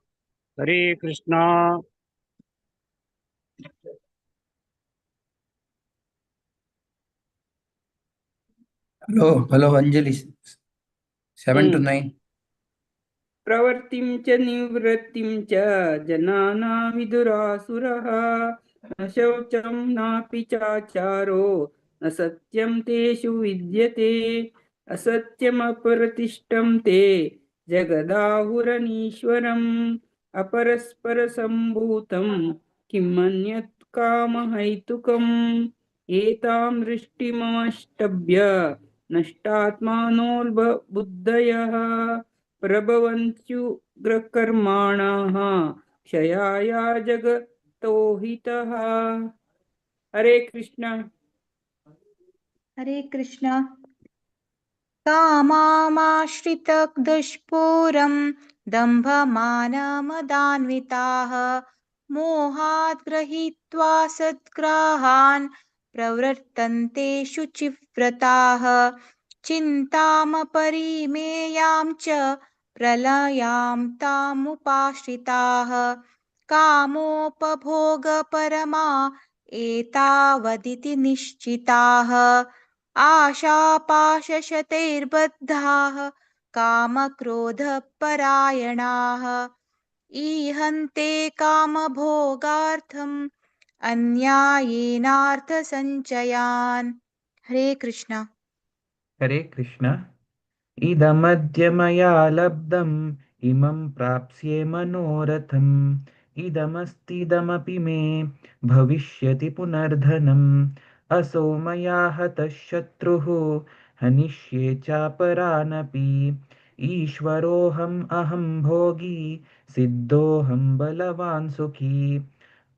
Hare Krishna. Hello hello Anjali, 7 to 9. प्रवृत्तिं च निवृत्तिं च जनाना विदुरासुरः न शौचं नापि चाचारो न सत्यं तेषु विद्यते. असत्यमप्रतिष्ठं ते जगदाहुरनीश्वरम् अपरस्परसम्भूतं किमन्यत् कामहैतुकम्. एतां दृष्टिमष्टभ्य नष्टात्मानोऽल्पबुद्धयः प्रभवन्त्युग्रकर्माणः क्षयाय जगतो हितः. हरे कृष्ण. हरे कृष्ण. कामामाश्रितदुष्पूरं दम्भमानमदान्विताः मोहात् गृहीत्वा सद्ग्राहान् प्रवर्तन्ते शुचिव्रताः. चिन्तामपरिमेयां च प्रलयां तामुपाश्रिताः. कामोपभोगपरमा एतावदिति निश्चिताः. आशापाशशतैर्बद्धाः कामक्रोधपरायणाः. ईहन्ते कामभोगार्थम् अन्यायेनार्थसञ्चयान्. हरे कृष्ण. हरे कृष्ण. इदमद्य मया लब्धम् इमं प्राप्स्ये मनोरथम् इदमस्तिदमपि मे भविष्यति पुनर्धनम्. असौ मया हतः शत्रुः हनिष्ये चापरानपि. ईश्वरोऽहम् अहं भोगी सिद्धोऽहं बलवान् सुखी.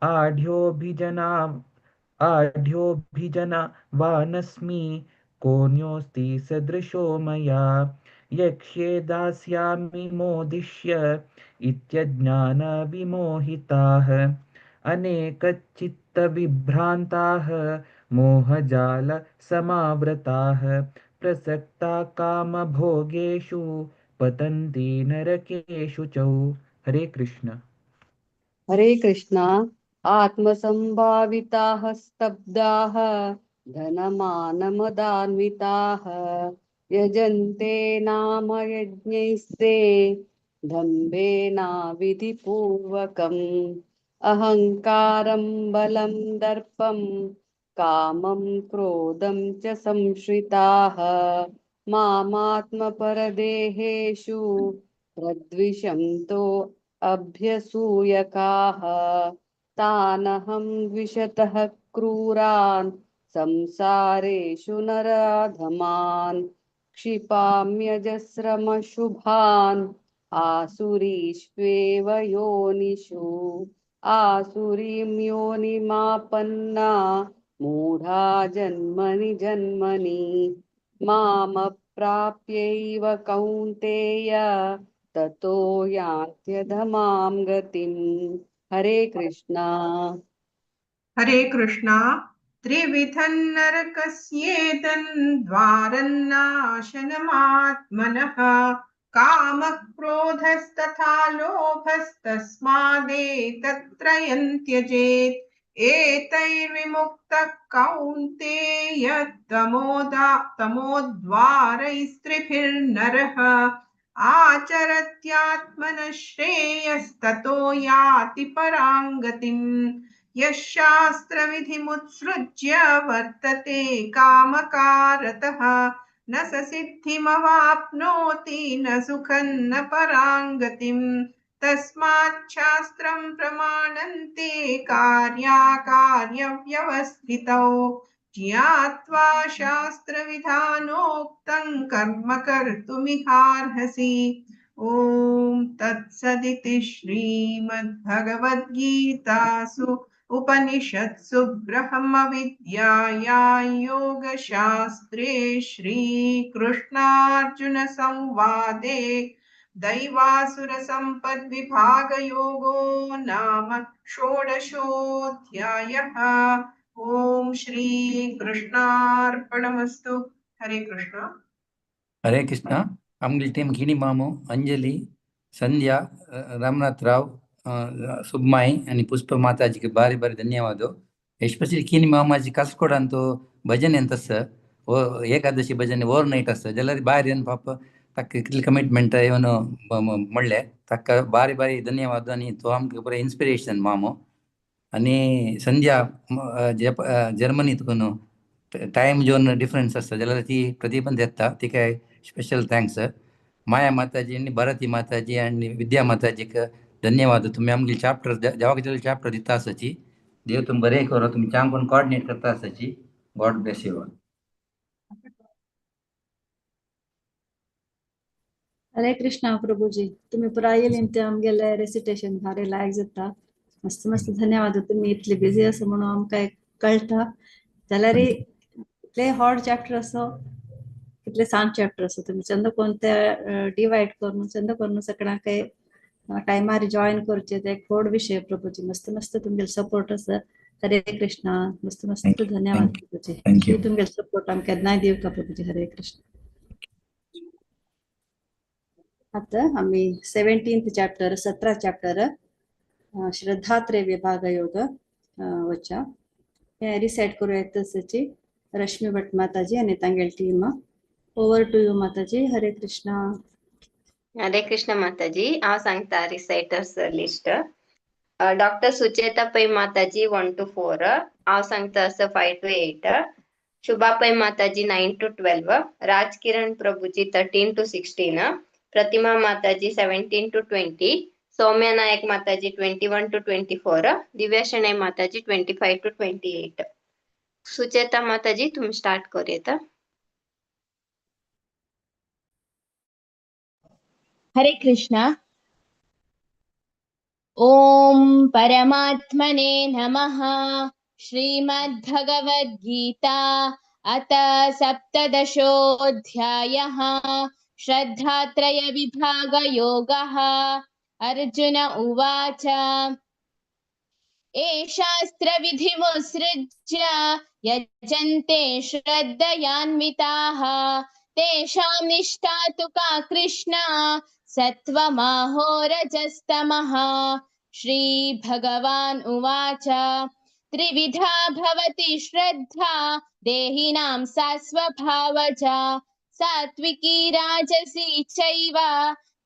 आढ्योऽभिजनवानस्मि कोऽन्योऽस्ति सदृशो मया. यक्ष्ये दास्यामि मोदिष्य इत्यज्ञानविमोहिताः. अनेकचित्तविभ्रान्ताः मोहजालसमावृताः. प्रसक्ता कामभोगेषु पतन्ति नरकेषु च. हरे कृष्ण. हरे कृष्ण. आत्मसंभाविताः स्तब्धाः धनमानमदान्विताः यजन्ते नाम यज्ञैस्ते दम्भेनाविधिपूर्वकम्. अहङ्कारं बलं दर्पं कामं क्रोधं च संश्रिताः मामात्मपरदेहेषु प्रद्विषन्तो अभ्यसूयकाः तानहं द्विषतः क्रूरान् संसारेषु नराधमान् क्षिपाम्यजस्रमशुभान् आसुरीष्वेव योनिषु आसुरीं योनिमापन्ना मूढा जन्मनि जन्मनि मामप्राप्यैव कौन्तेय ततो यान्त्यधमां गतिम्। हरे कृष्णा। हरे कृष्णा। त्रिविधं नरकस्येदं द्वारं नाशनमात्मनः कामक्रोधस्तथा लोभस्तस्मादेतत्त्रयं त्यजेत्। एतैर्विमुक्तः कौन्तेय तमोद्वारैस्त्रिभिर्नरः आचरत्यात्मनः श्रेयस्ततो याति परां गतिम्। यः शास्त्रविधिमुत्सृज्य वर्तते कामकारतः न स सिद्धिमवाप्नोति न सुखं न परां गतिम्। तस्माच्छास्त्रं प्रमाणन्ते कार्याकार्यव्यवस्थितौ ज्ञात्वा शास्त्रविधानोक्तं कर्म कर्तुमिहार्हसि। ॐ तत्सदिति श्रीमद्भगवद्गीतासु उपनिषत्सु ब्रह्मविद्यायां योगशास्त्रे श्रीकृष्णार्जुनसंवादे दैवासुरसम्पद्विभागयोगो नाम षोडशोऽध्यायः। ॐ श्रीकृष्णार्पणमस्तु। हरे कृष्ण। हरे कृष्ण। आमगेली टीम किणी मामू, अंजलि, संध्या, रामनाथ राव, सुब्माई आणि पुष्प माताजीके बारी बारी धन्यवाद। एस्पेशली किणी मामाजी कासकोड अंतू भजन ಎಂತ ಓ ಏಕಾದಶಿ ಭಜನೆ ಓವರ್ ನೈಟ್ ಅಸ್ತ ಜಲ್ಲರಿ ಬಾರಿ ಅನ್ ಪಾಪ ತಕ್ಕ कितली ಕಮಿಟ್ಮೆಂಟ್ ಇವನು ಮೊಳ್ಳೆ ತಕ್ಕ ಬಾರಿ ಬಾರಿ ಧನ್ಯವಾದ. आणि तो आमकां बरें इन्स्पिरेशन मामो. आणि संध्या जर्मनी तुकून टायम झोन डिफरन्स आसता जाल्यार ती प्रतिबंध येता तिका स्पेशल thanks. माया माताजी आनी भारती माताजी आनी विद्या माताजीक धन्यवाद. तुमी आमगे चॅप्टर जेवाक जाल्यार चॅप्टर दिता आसाची देव तुमी बरें करो. तुमी चांग कोण कॉर्डिनेट करता आसाची. God bless you all. Hare Krishna Prabhuji, तुम्ही पुराय येयलीं ते आमगेले रेसिटेशन भारी लायक जाता. मस्त मस्त धन्यवाद. तुम्ही इतले बिझी आसा म्हणून आमकां कळटा. जाल्यार कितले हॉट चॅप्टर असो कितले सान चॅप्टर असो तुमी चंद कोण ते डिवायड करून चंद करून सगळ्यांक टायमार जॉईन करचे ते एक व्हड विशय प्रभूजी. मस्त मस्त तुमगेले सपोर्ट आसा. हरे कृष्णा. मस्त मस्त धन्यवाद प्रभूजी. Thank you. तुमगेले सपोर्ट आमकां केन्नाय दिवका प्रभूजी. हरे कृष्ण. आता आम्ही 17th chapter 17 chapter श्रद्धात्रय विभाग योग वचा हे रिसाइट करूया तसची रश्मी भट माताजी आणि तांगेली team. Over to you Mataji. Hare Krishna. Hare Krishna Mataji. हांव सांगता reciters list. Doctor Sucheta Pai Mataji 1 to 4. हांव सांगता असं 5 to 8. Shubha Pai Mataji 9 to 12. Raj Kiran Prabhuji 13 to 16. Pratima Mataji 17 to 20. Soumya Nayak Mataji 21 to 24. Divya Shenoy Mataji 25 to 28. Sucheta Mataji तुमी start करूया. हरे कृष्णा. ओम परमात्मने नमः. श्रीमद्भगवद्गीता अथ सप्तदशोऽध्यायः. श्रद्धात्रय विभागयोगः. अर्जुन उवाच. ये शास्त्रविधिमुत्सृज्य यजन्ते श्रद्धयान्विताः तेषां निष्ठा तु का कृष्ण सत्त्वमाहो रजस्तमः. श्री भगवान् उवाच. त्रिविधा भवति श्रद्धा देहिनां सा स्वभावजा सात्विकी राजसी चैव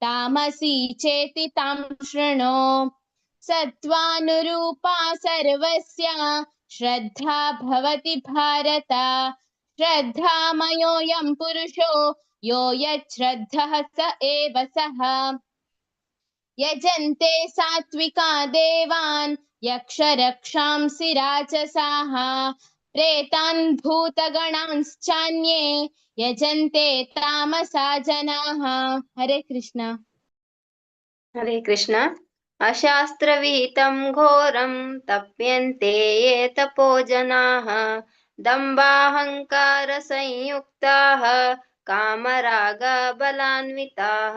तामसी चेति तां शृणु. सत्त्वानुरूपा सर्वस्य श्रद्धा भवति भारत। श्रद्धामयोऽयं पुरुषो यो यच्छ्रद्धः स एव सः। यजन्ते सात्विका देवान् यक्षरक्षांसि राजसाः प्रेतान् भूतगणांश्चान्ये यजन्ते तामसा जनाः। हरे कृष्ण। हरे कृष्ण। अशास्त्रविहितं घोरं तप्यन्ते ये तपो जनाः दम्भाहङ्कारसंयुक्ताः कामरागबलान्विताः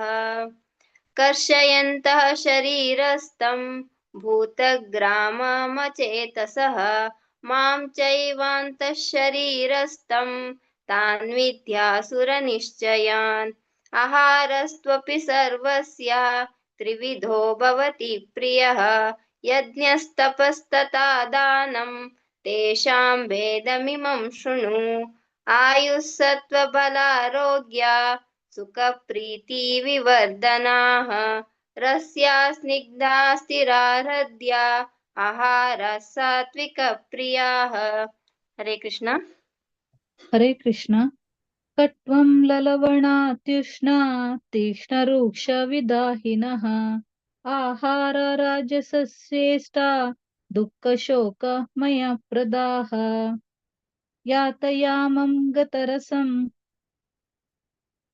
कर्षयन्तः शरीरस्थं भूतग्राममचेतसः मां चैवान्तः शरीरस्थं तान् विद्यासुरनिश्चयान्। आहारस्त्वपि सर्वस्य त्रिविधो भवति प्रियः यज्ञस्तपस्तथा दानं तेषां भेदमिमं शृणु। आयुस्सत्त्वबलारोग्य सुखप्रीतिविवर्धनाः रस्या स्निग्धा स्थिरा हृद्या आहारः सात्विकप्रियाः। हरे कृष्ण। हरे कृष्ण। कट्वं ललवणात्युष्णा तीक्ष्णरूक्षविदाहिनः आहार राजसस्येष्टा दुःखशोकमयप्रदाः। यातयामं गतरसं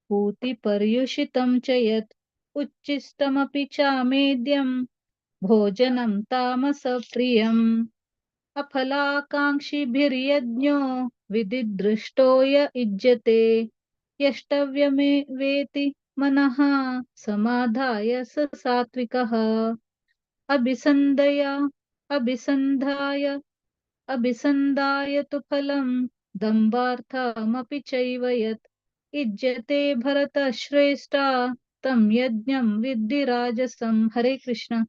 पूतिपर्युषितं च यत् उच्छिष्टमपि चामेद्यं भोजनं तामसप्रियम्। अफलाकाङ्क्षिभिर्यज्ञो विधिदृष्टो य इज्यते यष्टव्यमेवेति मनः समाधाय स सात्विकः। अभिसन्धया अभिसन्धाय अभिसन्धाय तु फलं दम्भार्थमपि चैव यत् इज्यते भरतश्रेष्ठा तं यज्ञं विद्धि राजसं। हरे कृष्ण।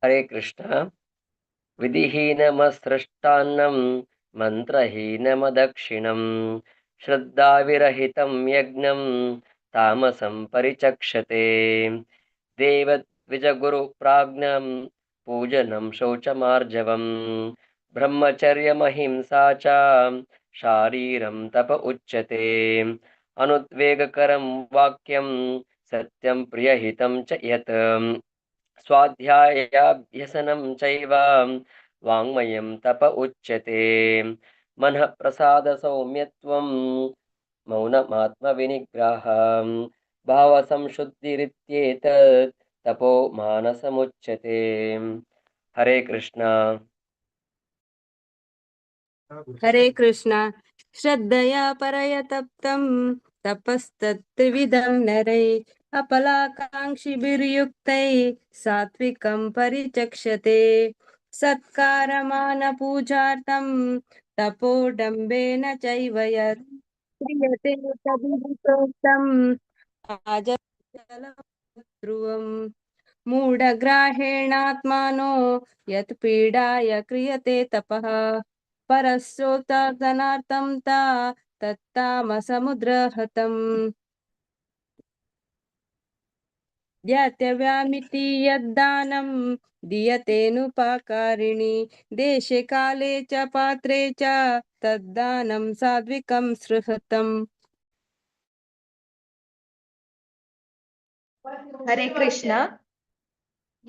हरे कृष्ण। विधिहीनमसृष्टान्नं मन्त्रहीनमदक्षिणं श्रद्धाविरहितं यज्ञं तामसं परिचक्षते। देवद्विजगुरुप्राज्ञं पूजनं शौचमार्जवं ब्रह्मचर्यमहिंसा च शारीरं तप उच्यते। अनुद्वेगकरं वाक्यं सत्यं प्रियहितं च यत् स्वाध्यायाभ्यसनं चैव वाङ्मयं तप उच्यते। मनः प्रसादसौम्यत्वं मौनमात्मविनिग्रहं भावसंशुद्धिरित्येतत् तपो मानसमुच्यते। हरे कृष्ण। हरे कृष्ण। श्रद्धया परया तप्तं तपस्तत्त्रिविधं नरै अपलाकाङ्क्षिभिर्युक्तैः सात्विकं परिचक्षते। सत्कारमानपूजार्थं तपोडम्बेन चैव यत् क्रियते तद्विप्रोक्तं ध्रुवम्। मूढग्राहेणात्मानो यत् पीडाय क्रियते तपः परस्रोतधनार्थं ता तत्तामसमुद्रहतम्। ध्यातव्यामिति यद्दानं दीयतेऽनुपकारिणि देशे काले च पात्रे च तद्दानं सात्विकं सृहतम्। हरे कृष्ण।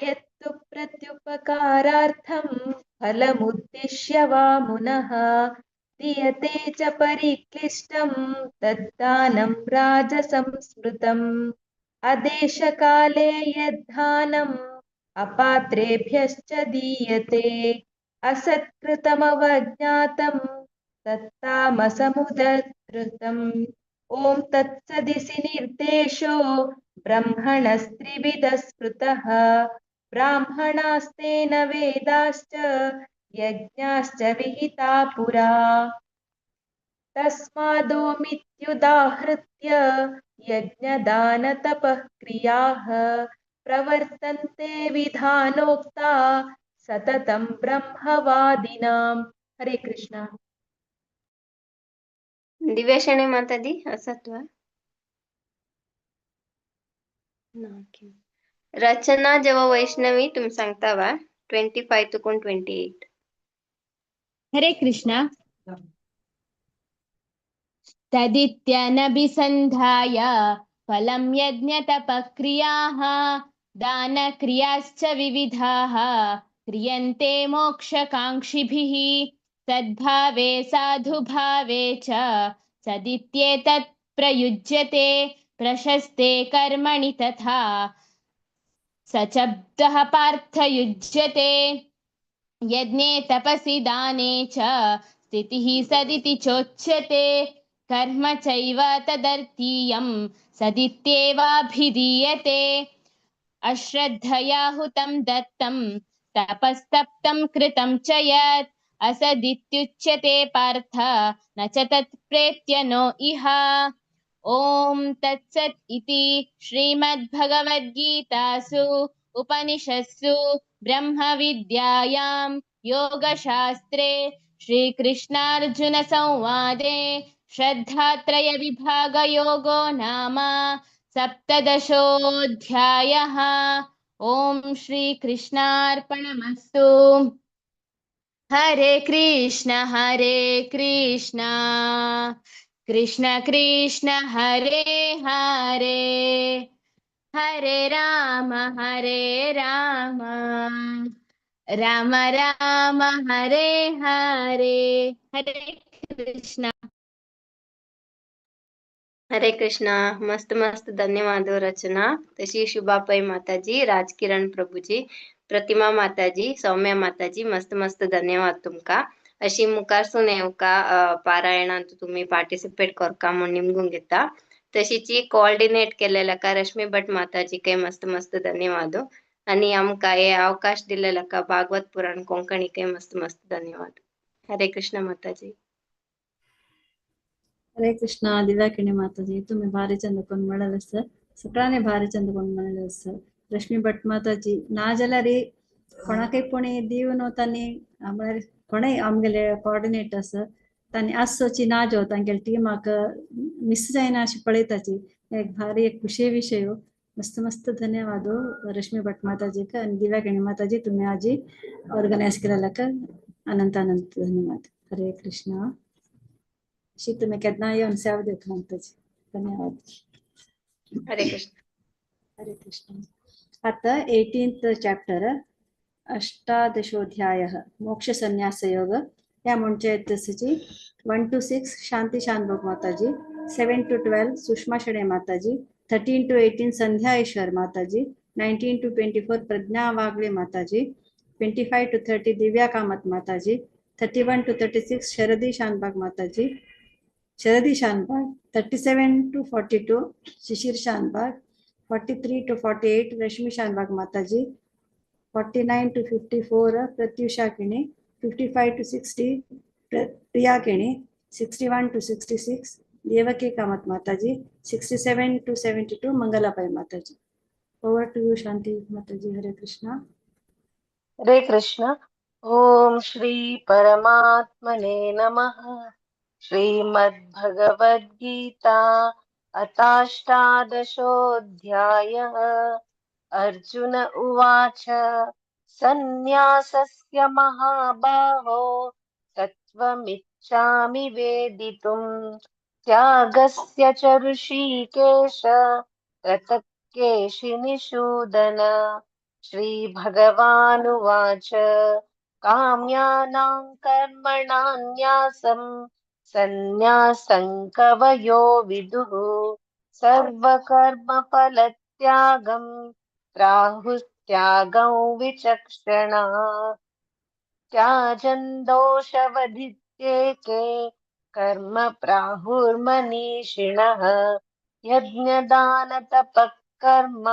यत्तु प्रत्युपकारार्थं फलमुद्दिश्य वा मुनः दीयते च परिक्लिष्टं तद्दानं राजसंस्मृतम्। अदेशकाले यद्दानम् अपात्रेभ्यश्च दीयते असत्कृतमवज्ञातं तत्तामसमुदधृतम्। ॐ तत्सदिति निर्देशो ब्रह्मणस्त्रिविधः स्मृतः। ब्राह्मणास्तेन वेदाश्च यज्ञाश्च विहिता पुरा। तस्मादोमित्युदाहृत्य यज्ञदानतपः क्रियाः प्रवर्तन्ते विधानोक्ता सततं ब्रह्मवादिनाम्। हरे कृष्ण। दिव्यशणे माताजी असत्वा न किम्। रचना जेव्हा वैष्णवी तुम्ही सांगता वा 25 तुकून 28. हरे कृष्णा. तदित्यनभिसन्धाय फलं यज्ञतपक्रियाः दानक्रियाश्च विविधाः क्रियन्ते मोक्षकाङ्क्षिभिः सद्भावे साधुभावे च सदित्येतत् प्रयुज्यते प्रशस्ते कर्मणि तथा सशब्दः पार्थ युज्यते. यज्ञे तपसि दाने च स्थितिः सदिति चोच्यते कर्म चैव तदर्थीयं सदित्येवाभिधीयते. अश्रद्धया हुतं दत्तं तपस्तप्तं कृतं च यत् असदित्युच्यते पार्थ न च तत् प्रेत्य नो इह. ॐ तत्सत् इति श्रीमद्भगवद्गीतासु उपनिषत्सु ब्रह्मविद्यायां योगशास्त्रे श्रीकृष्णार्जुन संवादे श्रद्धात्रय विभागयोगो नाम सप्तदशोऽध्यायः. ॐ श्रीकृष्णार्पणमस्तु. हरे कृष्ण हरे कृष्ण कृष्ण कृष्ण हरे हरे हरे राम हरे राम राम राम हरे हरे. हरे कृष्ण. हरे कृष्णा. मस्त मस्त धन्यवाद हो रचना. तशी शुभा पै माताजी, राजकिरण प्रभूजी, प्रतिमा माताजी, सौम्या माताजी, मस्त मस्त धन्यवाद तुमका. अशी मुखारसून येवका पारायणांत तुम्ही पार्टिसिपेट करका म्हूण निमगून घेता. तशीची कोऑर्डिनेट केलेला रश्मी भट माताजी काही मस्त मस्त धन्यवाद. आणि आमका हे अवकाश दिलेला का भागवत पुराण कोंकणी काही मस्त मस्त धन्यवाद. हरे कृष्ण माताजी. हरे कृष्णा. दिव्या किणी माताजी, तुम्ही भारी चंद कोण म्हणाल सर, सगळ्यांनी भारी चंद कोण म्हणाले सर. रश्मी भट माताजी ना जाल्यार कोणाकय कोणी दिवन तांणी म्हळ्यार कोणय आमगेले कोऑर्डिनेटर्स तांणी आसची ना जो तांगेले टिमाक मिस जायना अशें पळयताची एक भारी एक खुशी विशय. मस्त मस्त धन्यवाद रश्मी भट माताजीक आणि दिव्या किणी माताजी, तुम्ही आजी ऑर्गनायज केलेल्याक अनंत अनंत धन्यवाद. हरे कृष्णा. अशी तुम्ही केन्ना येवन सेवा दिवंक माताजी. धन्यवाद. हरे कृष्ण. हरे कृष्ण. आता 18th chapter अष्टादशोध्याय मोक्ष संन्यास योग. या म्हणजे तसची 1 to 6 Shanti Shanbhog Mataji, 7 to 12 Sushma Shenoy Mataji, 13 to 18 Sandhya Eshwar Mataji, 19 to 24 Pragya Wagle Mataji, 25 to 30 Divya Kamat Mataji, 31 to 36 Sharadi Shanbhag Mataji, Sharadi Shanbhag, 37 to 42 Shishir Shanbhag, 43 to 48 Rashmi Shanbhag Mataji, 49 to 54 Pratyusha Kini, 55 to 60 Priya Kini, 61 to 66 Devaki Kamat Mataji, 67 to 72 Mangala Pai Mataji. Over to you Shanti Mataji. Hare Krishna. Hare Krishna. Om Shri Paramatmane Namaha. Shrimad Bhagavad Gita अथाष्टादशोऽध्यायः. Arjun उवाच संन्यासस्य महाबाहो तत्त्वमिच्छामि वेदितुम् त्यागस्य च ऋषिकेश रतकेशिनिषूदन. श्रीभगवानुवाच काम्यानां कर्मणां न्यासं सन्न्यासं कवयो विदुः सर्वकर्मफलत्यागं प्राहुस्त्यागं विचक्षणाः. त्याजन् दोषवधित्येके कर्म प्राहुर्मनीषिणः यज्ञदानतपः कर्म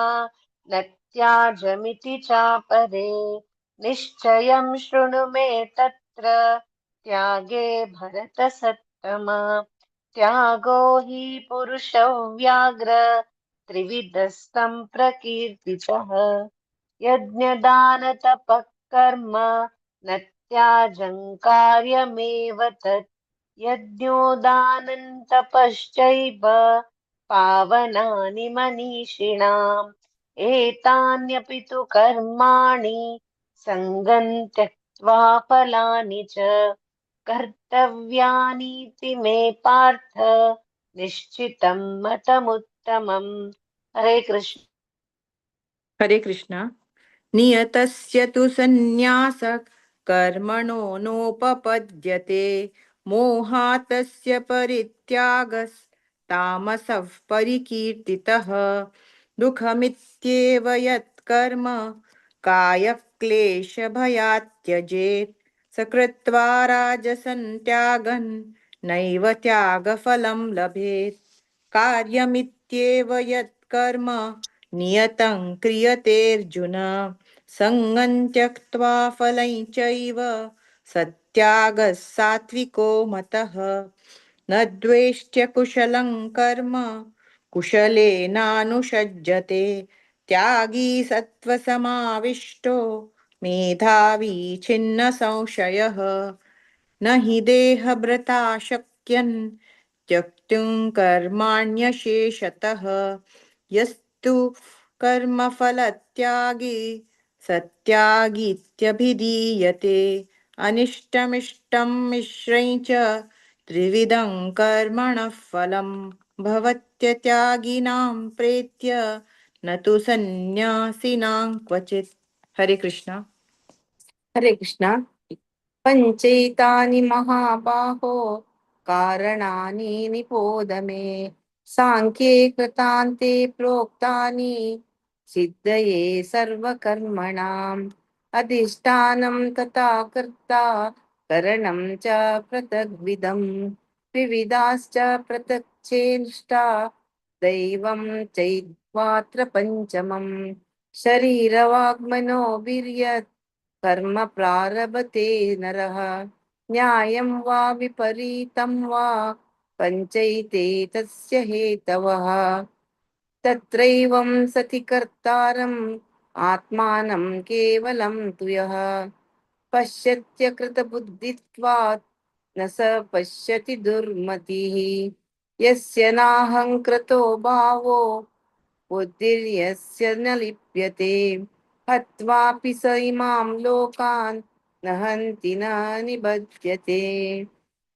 न त्याजमिति चापरे. निश्चयं शृणु मे तत्र त्यागे भरतसत्तम. त्यागो हि पुरुषव्याघ्र त्रिविधस्तं प्रकीर्तितः. यज्ञदानतपः कर्म न त्याजं कार्यमेव तत्. यज्ञोदानं तपश्चैव पावनानि मनीषिणाम्. एतान्यपि तु कर्माणि सङ्गं त्यक्त्वा फलानि च कर्तव्यानीति मे पार्थ निश्चितं मतमुत्तमम्। हरे कृष्ण। हरे कृष्ण। नियतस्य तु सन्न्यासः कर्मणो नोपपद्यते, मोहातस्य परित्यागस्तामसः परिकीर्तितः। दुःखमित्येव यत्कर्म कायक्लेशभयात् त्यजेत्, स कृत्वा राजसं त्यागन् नैव त्यागफलं लभेत्। कार्यमित्येव यत्कर्म नियतं क्रियतेऽर्जुन, सङ्गं त्यक्त्वा फलं चैव सत्यागः सात्विको मतः। न द्वेष्ट्य कुशलं कर्म कुशलेनानुषज्यते, त्यागी सत्त्वसमाविष्टो मेधावी छिन्न संशयः। न हि देहभृता शक्यन् त्यक्तुं कर्माण्यशेषतः, यस्तु कर्मफलत्यागी सत्यागीत्यभिधीयते। अनिष्टमिष्टं मिश्रं च त्रिविधं कर्मणः फलं भवत्यत्यागिनां प्रेत्य न तु सन्न्यासिनां क्वचित्। हरे कृष्ण। हरे कृष्ण। पञ्चैतानि महाबाहो कारणानि निबोध मे, साङ्ख्ये कृतान्ते प्रोक्तानि सिद्धये सर्वकर्मणाम्। अधिष्ठानं तथा कर्ता करणं च पृथग्विधम्, विविधाश्च पृथक् चेष्टा दैवं चैवात्र पञ्चमम्। शरीरवाग्मनो वीर्यत् कर्म प्रारभते नरः, न्यायं वा विपरीतं वा पञ्चैते तस्य हेतवः। तत्रैवं सति कर्तारम् आत्मानं केवलं तु यः पश्यत्यकृतबुद्धित्वात् न स पश्यति दुर्मतिः। यस्य नाहङ्कृतो भावो बुद्धिर्यस्य न लिप्यते, हत्वापि स इमां लोकान् न हन्ति न निबध्यते।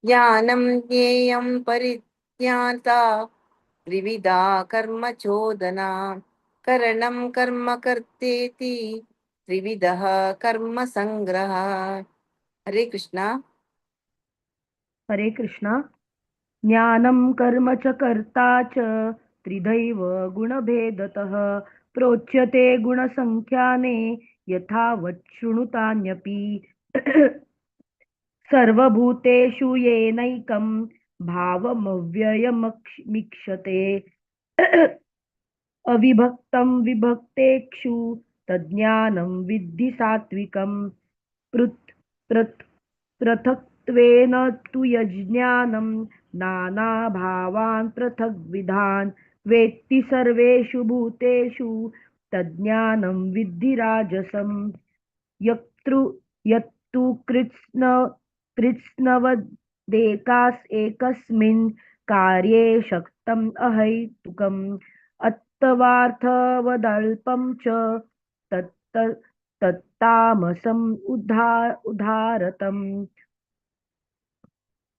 ज्ञानं ज्ञेयं परिज्ञाता त्रिविधा कर्म चोदना, करणं कर्म कर्तेति त्रिविधः कर्म संग्रहः। हरे कृष्णा। हरे कृष्णा। ज्ञानं कर्म च कर्ता च त्रिधैव गुणभेदतः, प्रोच्यते गुणसङ्ख्याने यथावत् शृणुतान्यपि। सर्वभूतेषु येनैकं भावमव्ययमीक्षते, अविभक्तं विभक्तेक्षु तज्ज्ञानं विद्धि सात्विकम्। पृथक्त्वेन तु यज्ज्ञानं नानाभावान् पृथग्विधान् वेत्ति सर्वेषु भूतेषु तज्ज्ञानं विद्धि राजसम्। यत्तु कृत्स्नवदेकास् एकस्मिन् कार्ये शक्तम् अहैतुकम्, अत्तवार्थवदल्पं च तत्तामसम् उदारतम्।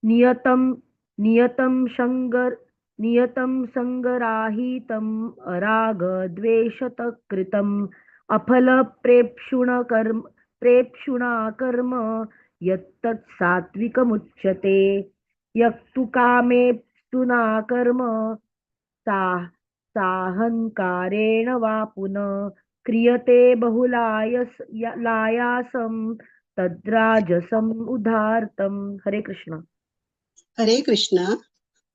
नियतं नियतं सङ्गराहितम् अरागद्वेषतकृतम्, अफलप्रेप्सुणा कर्म यत्तत् सात्विकमुच्यते। यत्तु कामेप्सुना कर्म साहङ्कारेण वा पुनः क्रियते बहुलायासं तद्राजसम् उदार्तम्। हरे कृष्ण। हरे कृष्ण।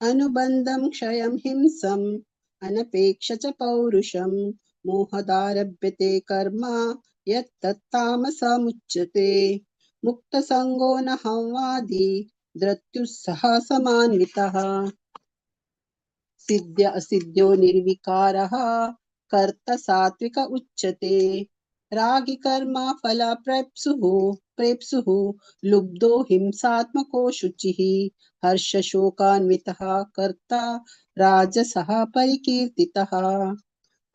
अनुबन्धं क्षयं हिंसम् अनपेक्ष च पौरुषं, मोहदारभ्यते कर्म यत्तत्तामसमुच्यते। मुक्तसङ्गो न हंवादी धृत्युस्सह समान्वितः, सिद्ध असिद्ध्यो निर्विकारः कर्ता सात्विक उच्यते। रागी कर्म फल प्रेप्सुः प्रेप्सुः लुब्धो हिंसात्मको शुचिः, हर्ष शोकान्वितः कर्ता राजसः परिकीर्तितः।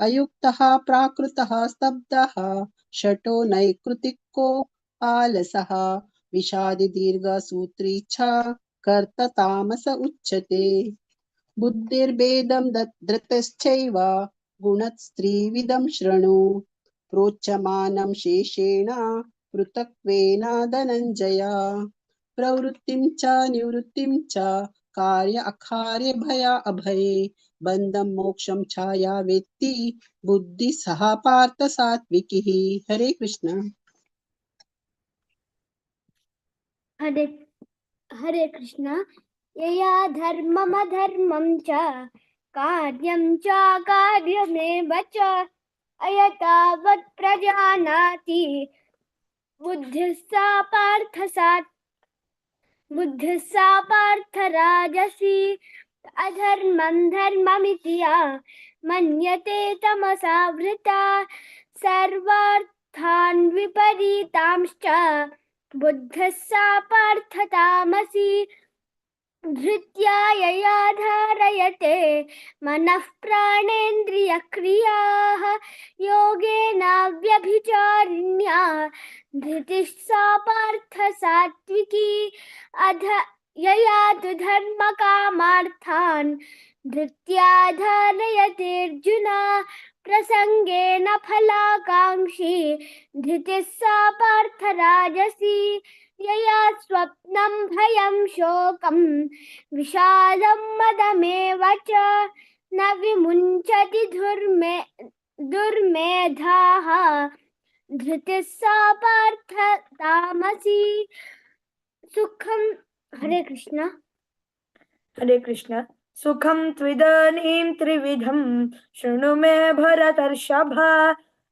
अयुक्तः प्राकृतः स्तब्धः शठो नैकृतिको आलसः विषादि दीर्घसूत्रीच्छा कर्त तामस उच्यते। बुद्धिर्भेदं धृतश्चैव गुणस्त्रिविधं शृणु प्रोच्यमानं शेषेण पृथक्त्वेन धनञ्जय। प्रवृत्तिं च निवृत्तिं च कार्य अकार्य भय अभये बंधं मोक्षं छाया वेत्ति बुद्धि सह पार्थ सात्विकी। हरे कृष्ण। हरे हरे कृष्ण। यया धर्ममधर्मं च कार्यं च कार्यमेव च अयतावत् प्रजानाति बुद्धिः सा पार्थ सात् बुद्धिः सा पार्थ राजसी। अधर्मं धर्ममिति या मन्यते तमसा वृता सर्वार्थान् विपरीतांश्च बुद्धिः सा पार्थ तामसी। धृत्या यया धारयते मनः प्राणेन्द्रियक्रियाः योगेनाव्यभिचारिण्या धृतिः सा पार्थ सात्विकी। अध यया तु धर्मकामार्थान् धृत्या धारयतेऽर्जुन प्रसङ्गेन फलाकाङ्क्षी धृतिः सा पार्थ राजसी। यया स्वप्नं भयं शोकं विषादं मदमेव च न विमुञ्चति दुर्मेधाः धृतिः सा पार्थ तामसी। सुखं हरे कृष्ण। हरे कृष्ण। सुखं त्विदानीं त्रिविधं शृणु मे भरतर्षभ।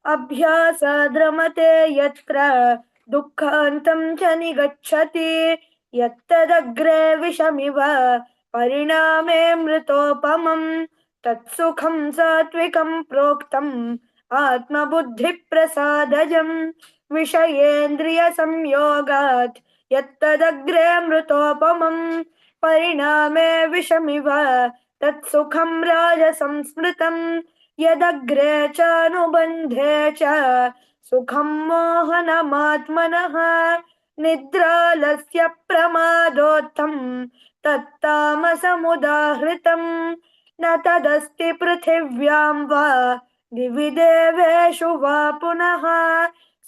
अभ्यासाद्रमते यत्र दुःखान्तं च निगच्छति यत्तदग्रे विषमिव परिणामे मृतोपमं तत्सुखं सात्विकं प्रोक्तम् आत्मबुद्धिप्रसादजं विषयेन्द्रियसंयोगात् यत्तदग्रे मृतोपमं परिणामे विषमिव तत्सुखं राजसंस्मृतं यदग्रे चानुबन्धे च सुखं मोहनमात्मनः निद्रालस्य प्रमादोत्थं तत्तामसमुदाहृतं न तदस्ति पृथिव्यां वा दिवि देवेषु वा पुनः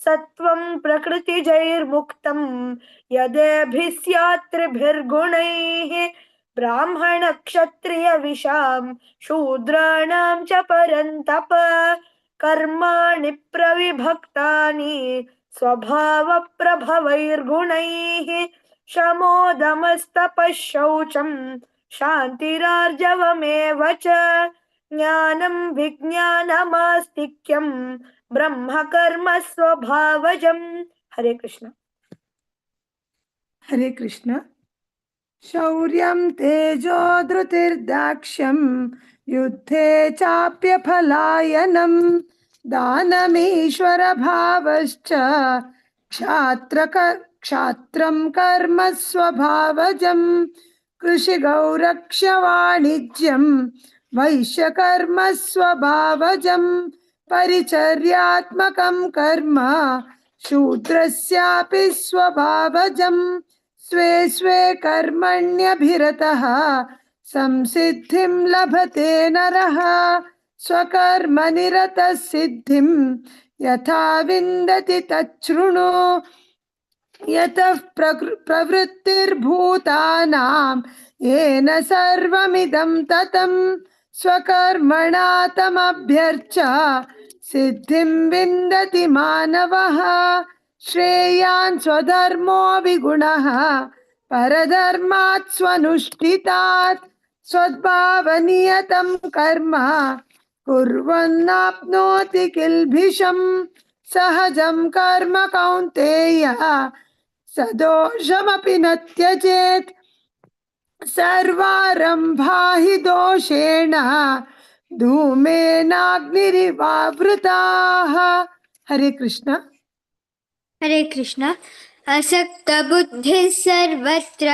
सत्वं प्रकृतिजैर्मुक्तं यदेभिः स्यात् त्रिभिर्गुणैः ब्राह्मणक्षत्रियविषां शूद्राणां च परन्तप कर्माणि प्रविभक्तानि स्वभावप्रभवैर्गुणैः शमोदमस्तपः शौचं शान्तिरार्जवमेव च ज्ञानं विज्ञानमास्तिक्यं ब्रह्मकर्म स्वभावजम्। हरे कृष्ण। हरे कृष्ण। शौर्यं तेजो धृतिर्दाक्ष्यं युद्धे चाप्यफलायनं दानमीश्वरभावश्च क्षात्रं कर्म स्वभावजं कृषिगौरक्ष्यवाणिज्यं वैश्यकर्म स्वभावजं परिचर्यात्मकं कर्म शूद्रस्यापि स्वभावजं स्वे स्वे कर्मण्यभिरतः संसिद्धिं लभते नरः स्वकर्मनिरतः सिद्धिं यथा विन्दति तच्छृणु। यतः प्रवृत्तिर्भूतानां येन सर्वमिदं ततं स्वकर्मणा तमभ्यर्च सिद्धिं विन्दति मानवः। श्रेयान् स्वधर्मो विगुणः परधर्मात् स्वनुष्ठितात् स्वद्भावनियतं कर्म कुर्वन्नाप्नोति किल्बिषं सहजं कर्म कौन्तेय सदोषमपि न त्यजेत्। सर्वारम्भा हि दोषेण धूमेनाग्निरिवावृताः। हरे कृष्ण। हरे कृष्ण। असक्तबुद्धिः सर्वत्र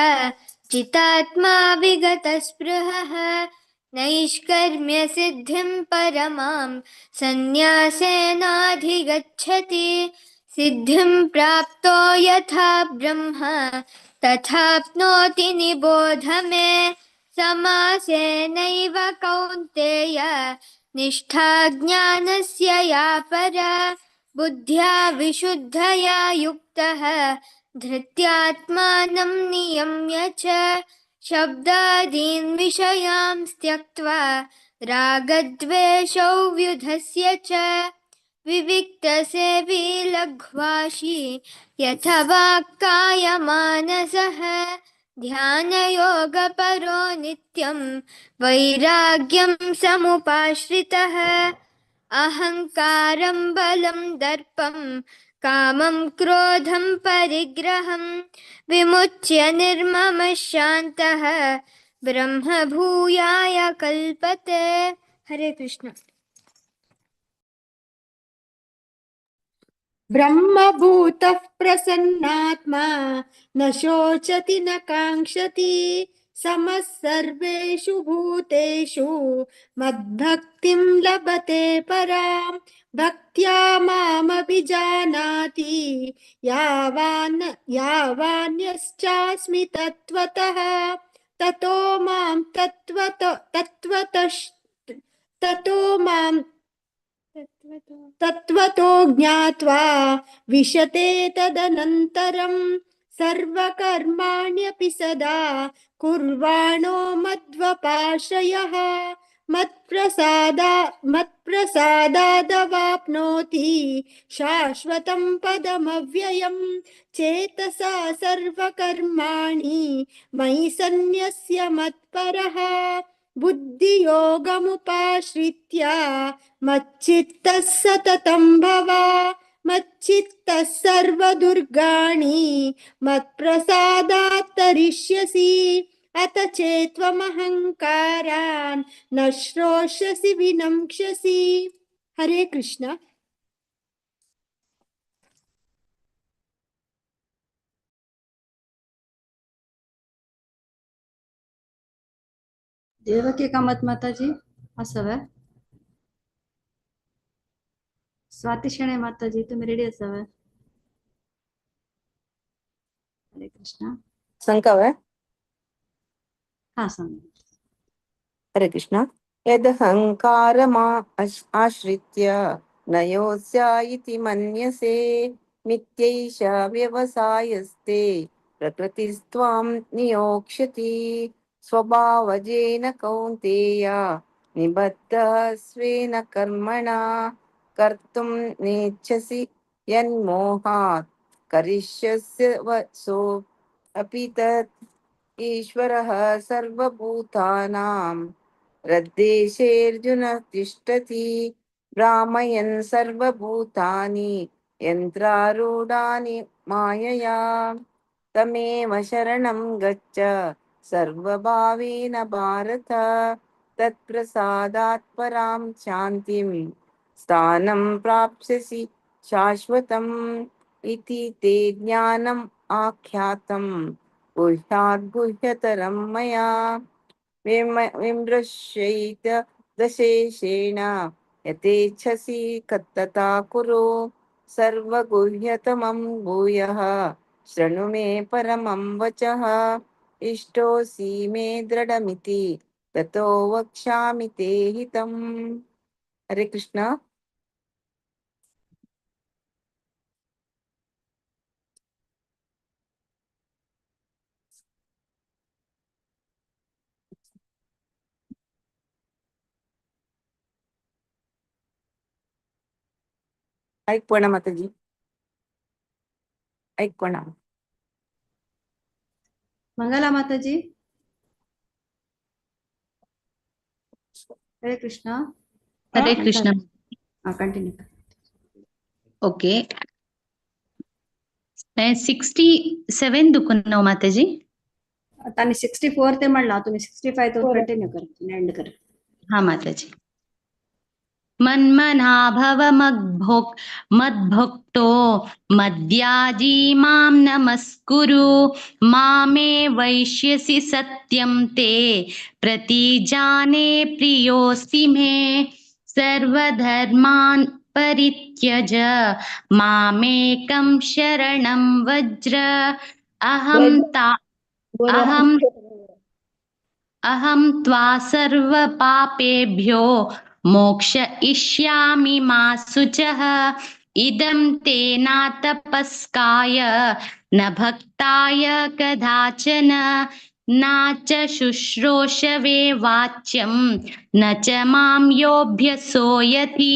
जितात्मा विगतस्पृहः नैष्कर्म्यसिद्धिं परमां सन्न्यासेनाधिगच्छति। सिद्धिं प्राप्तो यथा ब्रह्म तथाप्नोति निबोध मे। समासेनैव कौन्तेय निष्ठा ज्ञानस्य या परा। बुद्ध्या विशुद्धया युक्तः धृत्यात्मानं नियम्य च शब्दादीन् विषयान् त्यक्त्वा रागद्वेषौ व्युधस्य च विविक्तसेवी लघ्वाशी यथा वाक्कायमानसः। ध्यानयोगपरो नित्यं वैराग्यं समुपाश्रितः। अहङ्कारं बलं दर्पं कामं क्रोधं परिग्रहं विमुच्य निर्ममः शान्तः ब्रह्मभूयाय कल्पते। हरे कृष्ण। ब्रह्मभूतः प्रसन्नात्मा न शोचति न काङ्क्षति समः सर्वेषु भूतेषु मद्भक्तिं लभते परां। भक्त्या मामभिजानाति यावान्यश्चास्मि तत्त्वतः। ततो मां तत्त्वतो ज्ञात्वा विशते तदनन्तरं सर्वकर्माण्यपि सदा कुर्वाणो मद्वपाश्रयः। मत्प्रसादादवाप्नोति शाश्वतं पदमव्ययम्। चेतसा सर्वकर्माणि मयि सन्न्यस्य मत्परः। बुद्धियोगमुपाश्रित्य मच्चित्तः सततं भव। मच्चित्तः सर्वदुर्गाणि मत्प्रसादात् तरिष्यसि। अत चेत्त्वमहङ्कारान् न श्रोष्यसि विनंक्ष्यसि। हरे कृष्ण। देवकी कामत माताजी आसावे? स्वाती शेणे माताजी तुम्ही रेडी असावे? हरे कृष्ण। संकावे हा सांग। हरे कृष्ण। यदहङ्कारमा आश्रित्य नयोस्या इति मन्यसे मिथ्यैष व्यवसायस्ते प्रकृतिस्त्वां नियोक्ष्यति। स्वभावजेन कौन्तेय निबद्धः स्वेन कर्मणा कर्तुं नेच्छसि यन्मोहात् करिष्यस्य सोऽपि तत्। ईश्वरः सर्वभूतानां हृद्देशेऽर्जुन तिष्ठति भ्रामयन् सर्वभूतानि यन्त्रारूढानि मायया। तमेव शरणं गच्छ सर्वभावेन भारत तत्प्रसादात् परां शान्तिं स्थानं प्राप्स्यसि शाश्वतम् इति ते ज्ञानम् आख्यातं गुह्याद् गुह्यतरं मया। विमृश्यैत दशेषेण यथेच्छसि तथा कुरु। सर्वगुह्यतमं भूयः शृणु मे परमं वचः। इष्टोऽसि मे दृढमिति ततो वक्ष्यामि ते हितम्। हरे कृष्ण। ऐक पूर्णा माताजी, ऐक पूर्णा। मंगला माताजी हरे कृष्ण। हरे कृष्ण। कंटिन्यू। ओके, 67 दुकुन्नव माताजी। तांणी 64 ते म्हणला, तुम्ही 65 तो कंटिन्यू करा, एंड करा। हा माताजी। मन्मना भव मद्भक्तो मद्याजी मां नमस्कुरु। मामे वैश्यसि सत्यं ते प्रतिजाने प्रियोऽसि मे। सर्वधर्मान् परित्यज मामेकं शरणं वज्र। अहं ता अहं अहं त्वा सर्वपापेभ्यो मोक्षयिष्यामि मा शुचः। इदं ते नातपस्काय न भक्ताय कदाचन। न च शुश्रूषवे वाच्यं न च मां योऽभ्यसोयति।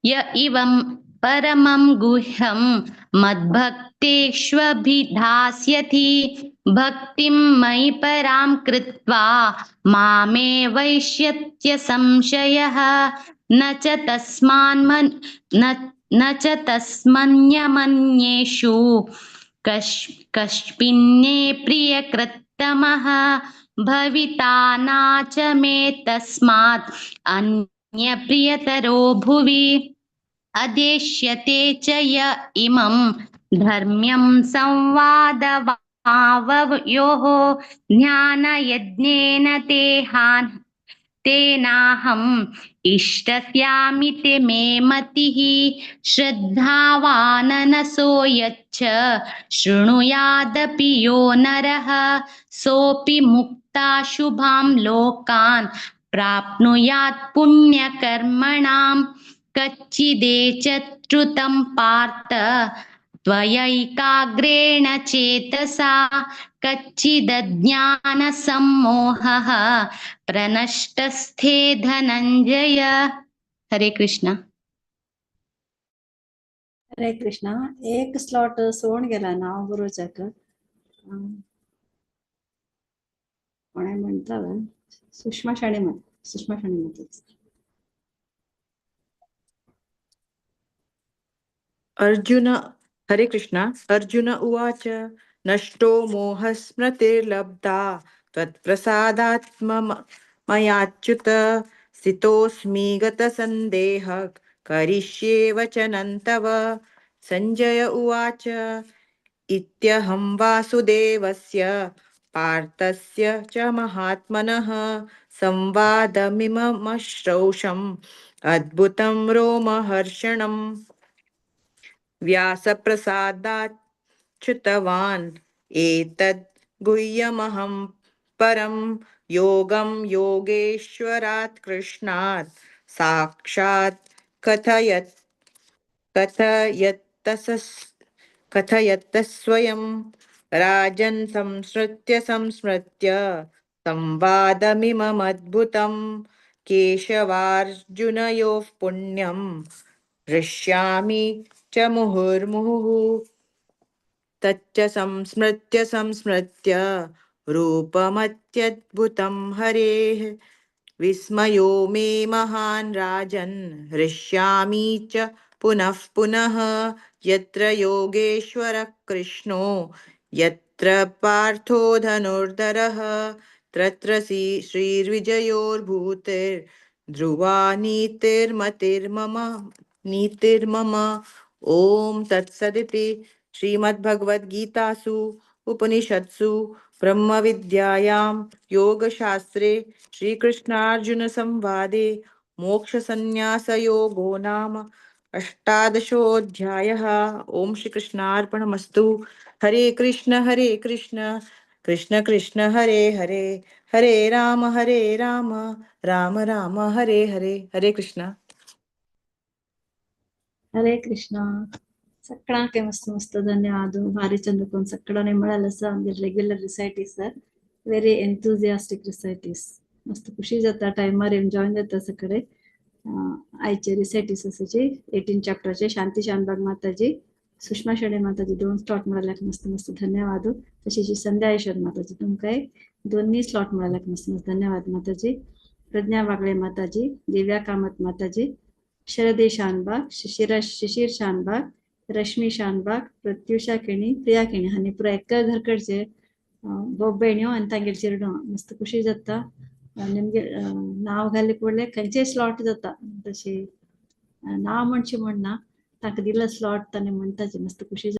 य इवं परमं गुह्यं मद्भक्तेष्वभिधास्यति। भक्तिं मयि परां कृत्वा मामे वैष्यत्य संशयः। न च तस्मन्यमन्येषु कस्मिन्ने प्रियकृत्तमः। भविता न च मे तस्मात् अन्यप्रियतरो भुवि। अदेश्यते च य इमं धर्म्यं संवादवावयोः ज्ञानयज्ञेन तेनाहम् इष्टस्यामिति मे मतिः। श्रद्धावाननसो यच्च शृणुयादपि यो नरः सोऽपि मुक्ताशुभां लोकान् प्राप्नुयात् पुण्यकर्मणां। कच्चिदेचत्रुतं पार्थ त्वयैकाग्रेण चेतसा। कच्चिदज्ञानसम्मोहः प्रनष्टस्थे धनञ्जय। हरे कृष्ण। हरे कृष्ण। एक स्लॉट सोड गेला नाव बरोवच्याक कोणें म्हणटा सुषमा शाणे मात, सुषमा शाणे मात। अर्जुन, हरे कृष्णा। अर्जुन उवाच, नष्टो मोहस्मृतिर्लब्धा त्वत्प्रसादात्ममयाच्युत। स्थितोऽस्मि गतसन्देहः करिष्ये वचनं तव। सञ्जय उवाच, इत्यहं वासुदेवस्य पार्थस्य च महात्मनः संवादमिममश्रौषम् अद्भुतं रोमहर्षणम्। व्यासप्रसादाच्युतवान् एतद् गुह्यमहं परं योगं योगेश्वरात् कृष्णात् साक्षात् कथयत् कथयत्तः स्वयं। राजन् संसृत्य संस्मृत्य संवादमिममद्भुतं केशवार्जुनयोः पुण्यं हृष्यामि च मुहुर्मुहुः। तच्च संस्मृत्य संस्मृत्य रूपमत्यद्भुतं हरेः विस्मयो मे महान् राजन् हृष्यामि च पुनः पुनः। यत्र योगेश्वरः कृष्णो यत्र पार्थो धनुर्धरः तत्र श्रीर्विजयोर्भूतिर्ध्रुवा नीतिर्मतिर्मम नीतिर्मम। ॐ तत्सदिति श्रीमद्भगवद्गीतासु उपनिषत्सु ब्रह्मविद्यायां योगशास्त्रे श्रीकृष्णार्जुनसंवादे मोक्षसंन्यासयोगो नाम अष्टादशोऽध्यायः। ॐ श्रीकृष्णार्पणमस्तु। हरे कृष्ण हरे कृष्ण कृष्ण कृष्ण हरे हरे, हरे राम राम राम हरे हरे। हरे कृष्ण। हरे कृष्ण। सगळ्यांक मस्त मस्त धन्यवाद। भारी चंद कोण सगळ्यांनी मिळालं असं आमगे regular recites sir, very enthusiastic recites. मस्त खुशी जाता टायमार येवन जॉईन जाता सगळे. आयचे रिसायटीस आसाचे 18 चॅप्टरचे शांती शानबाग माताजी, सुषमा शेणे माताजी दोन स्लॉट मिळाल्याक मस्त मस्त धन्यवाद. तशीच संध्या ईश्वर माताजी तुमकांय दोन्ही स्लॉट मिळाल्याक मस्त मस्त धन्यवाद माताजी. प्रज्ञा वागळे माताजी, दिव्या कामत माताजी, शरदे शानबाग, शिशिर शानबाग, रश्मी शानबाग, प्रत्युषा केणी, प्रिया केणी हांणी पुराय एका घरकडचे बोब्बेण्यो आनी तांगेले चेडवां मस्त खुशी जाता. नेमके नांव घाले पडले खंयचेय स्लॉट जाता तशी ना म्हणचे म्हणना, ताका दिला स्लॉट ताणें म्हणटाचे मस्त खुशी.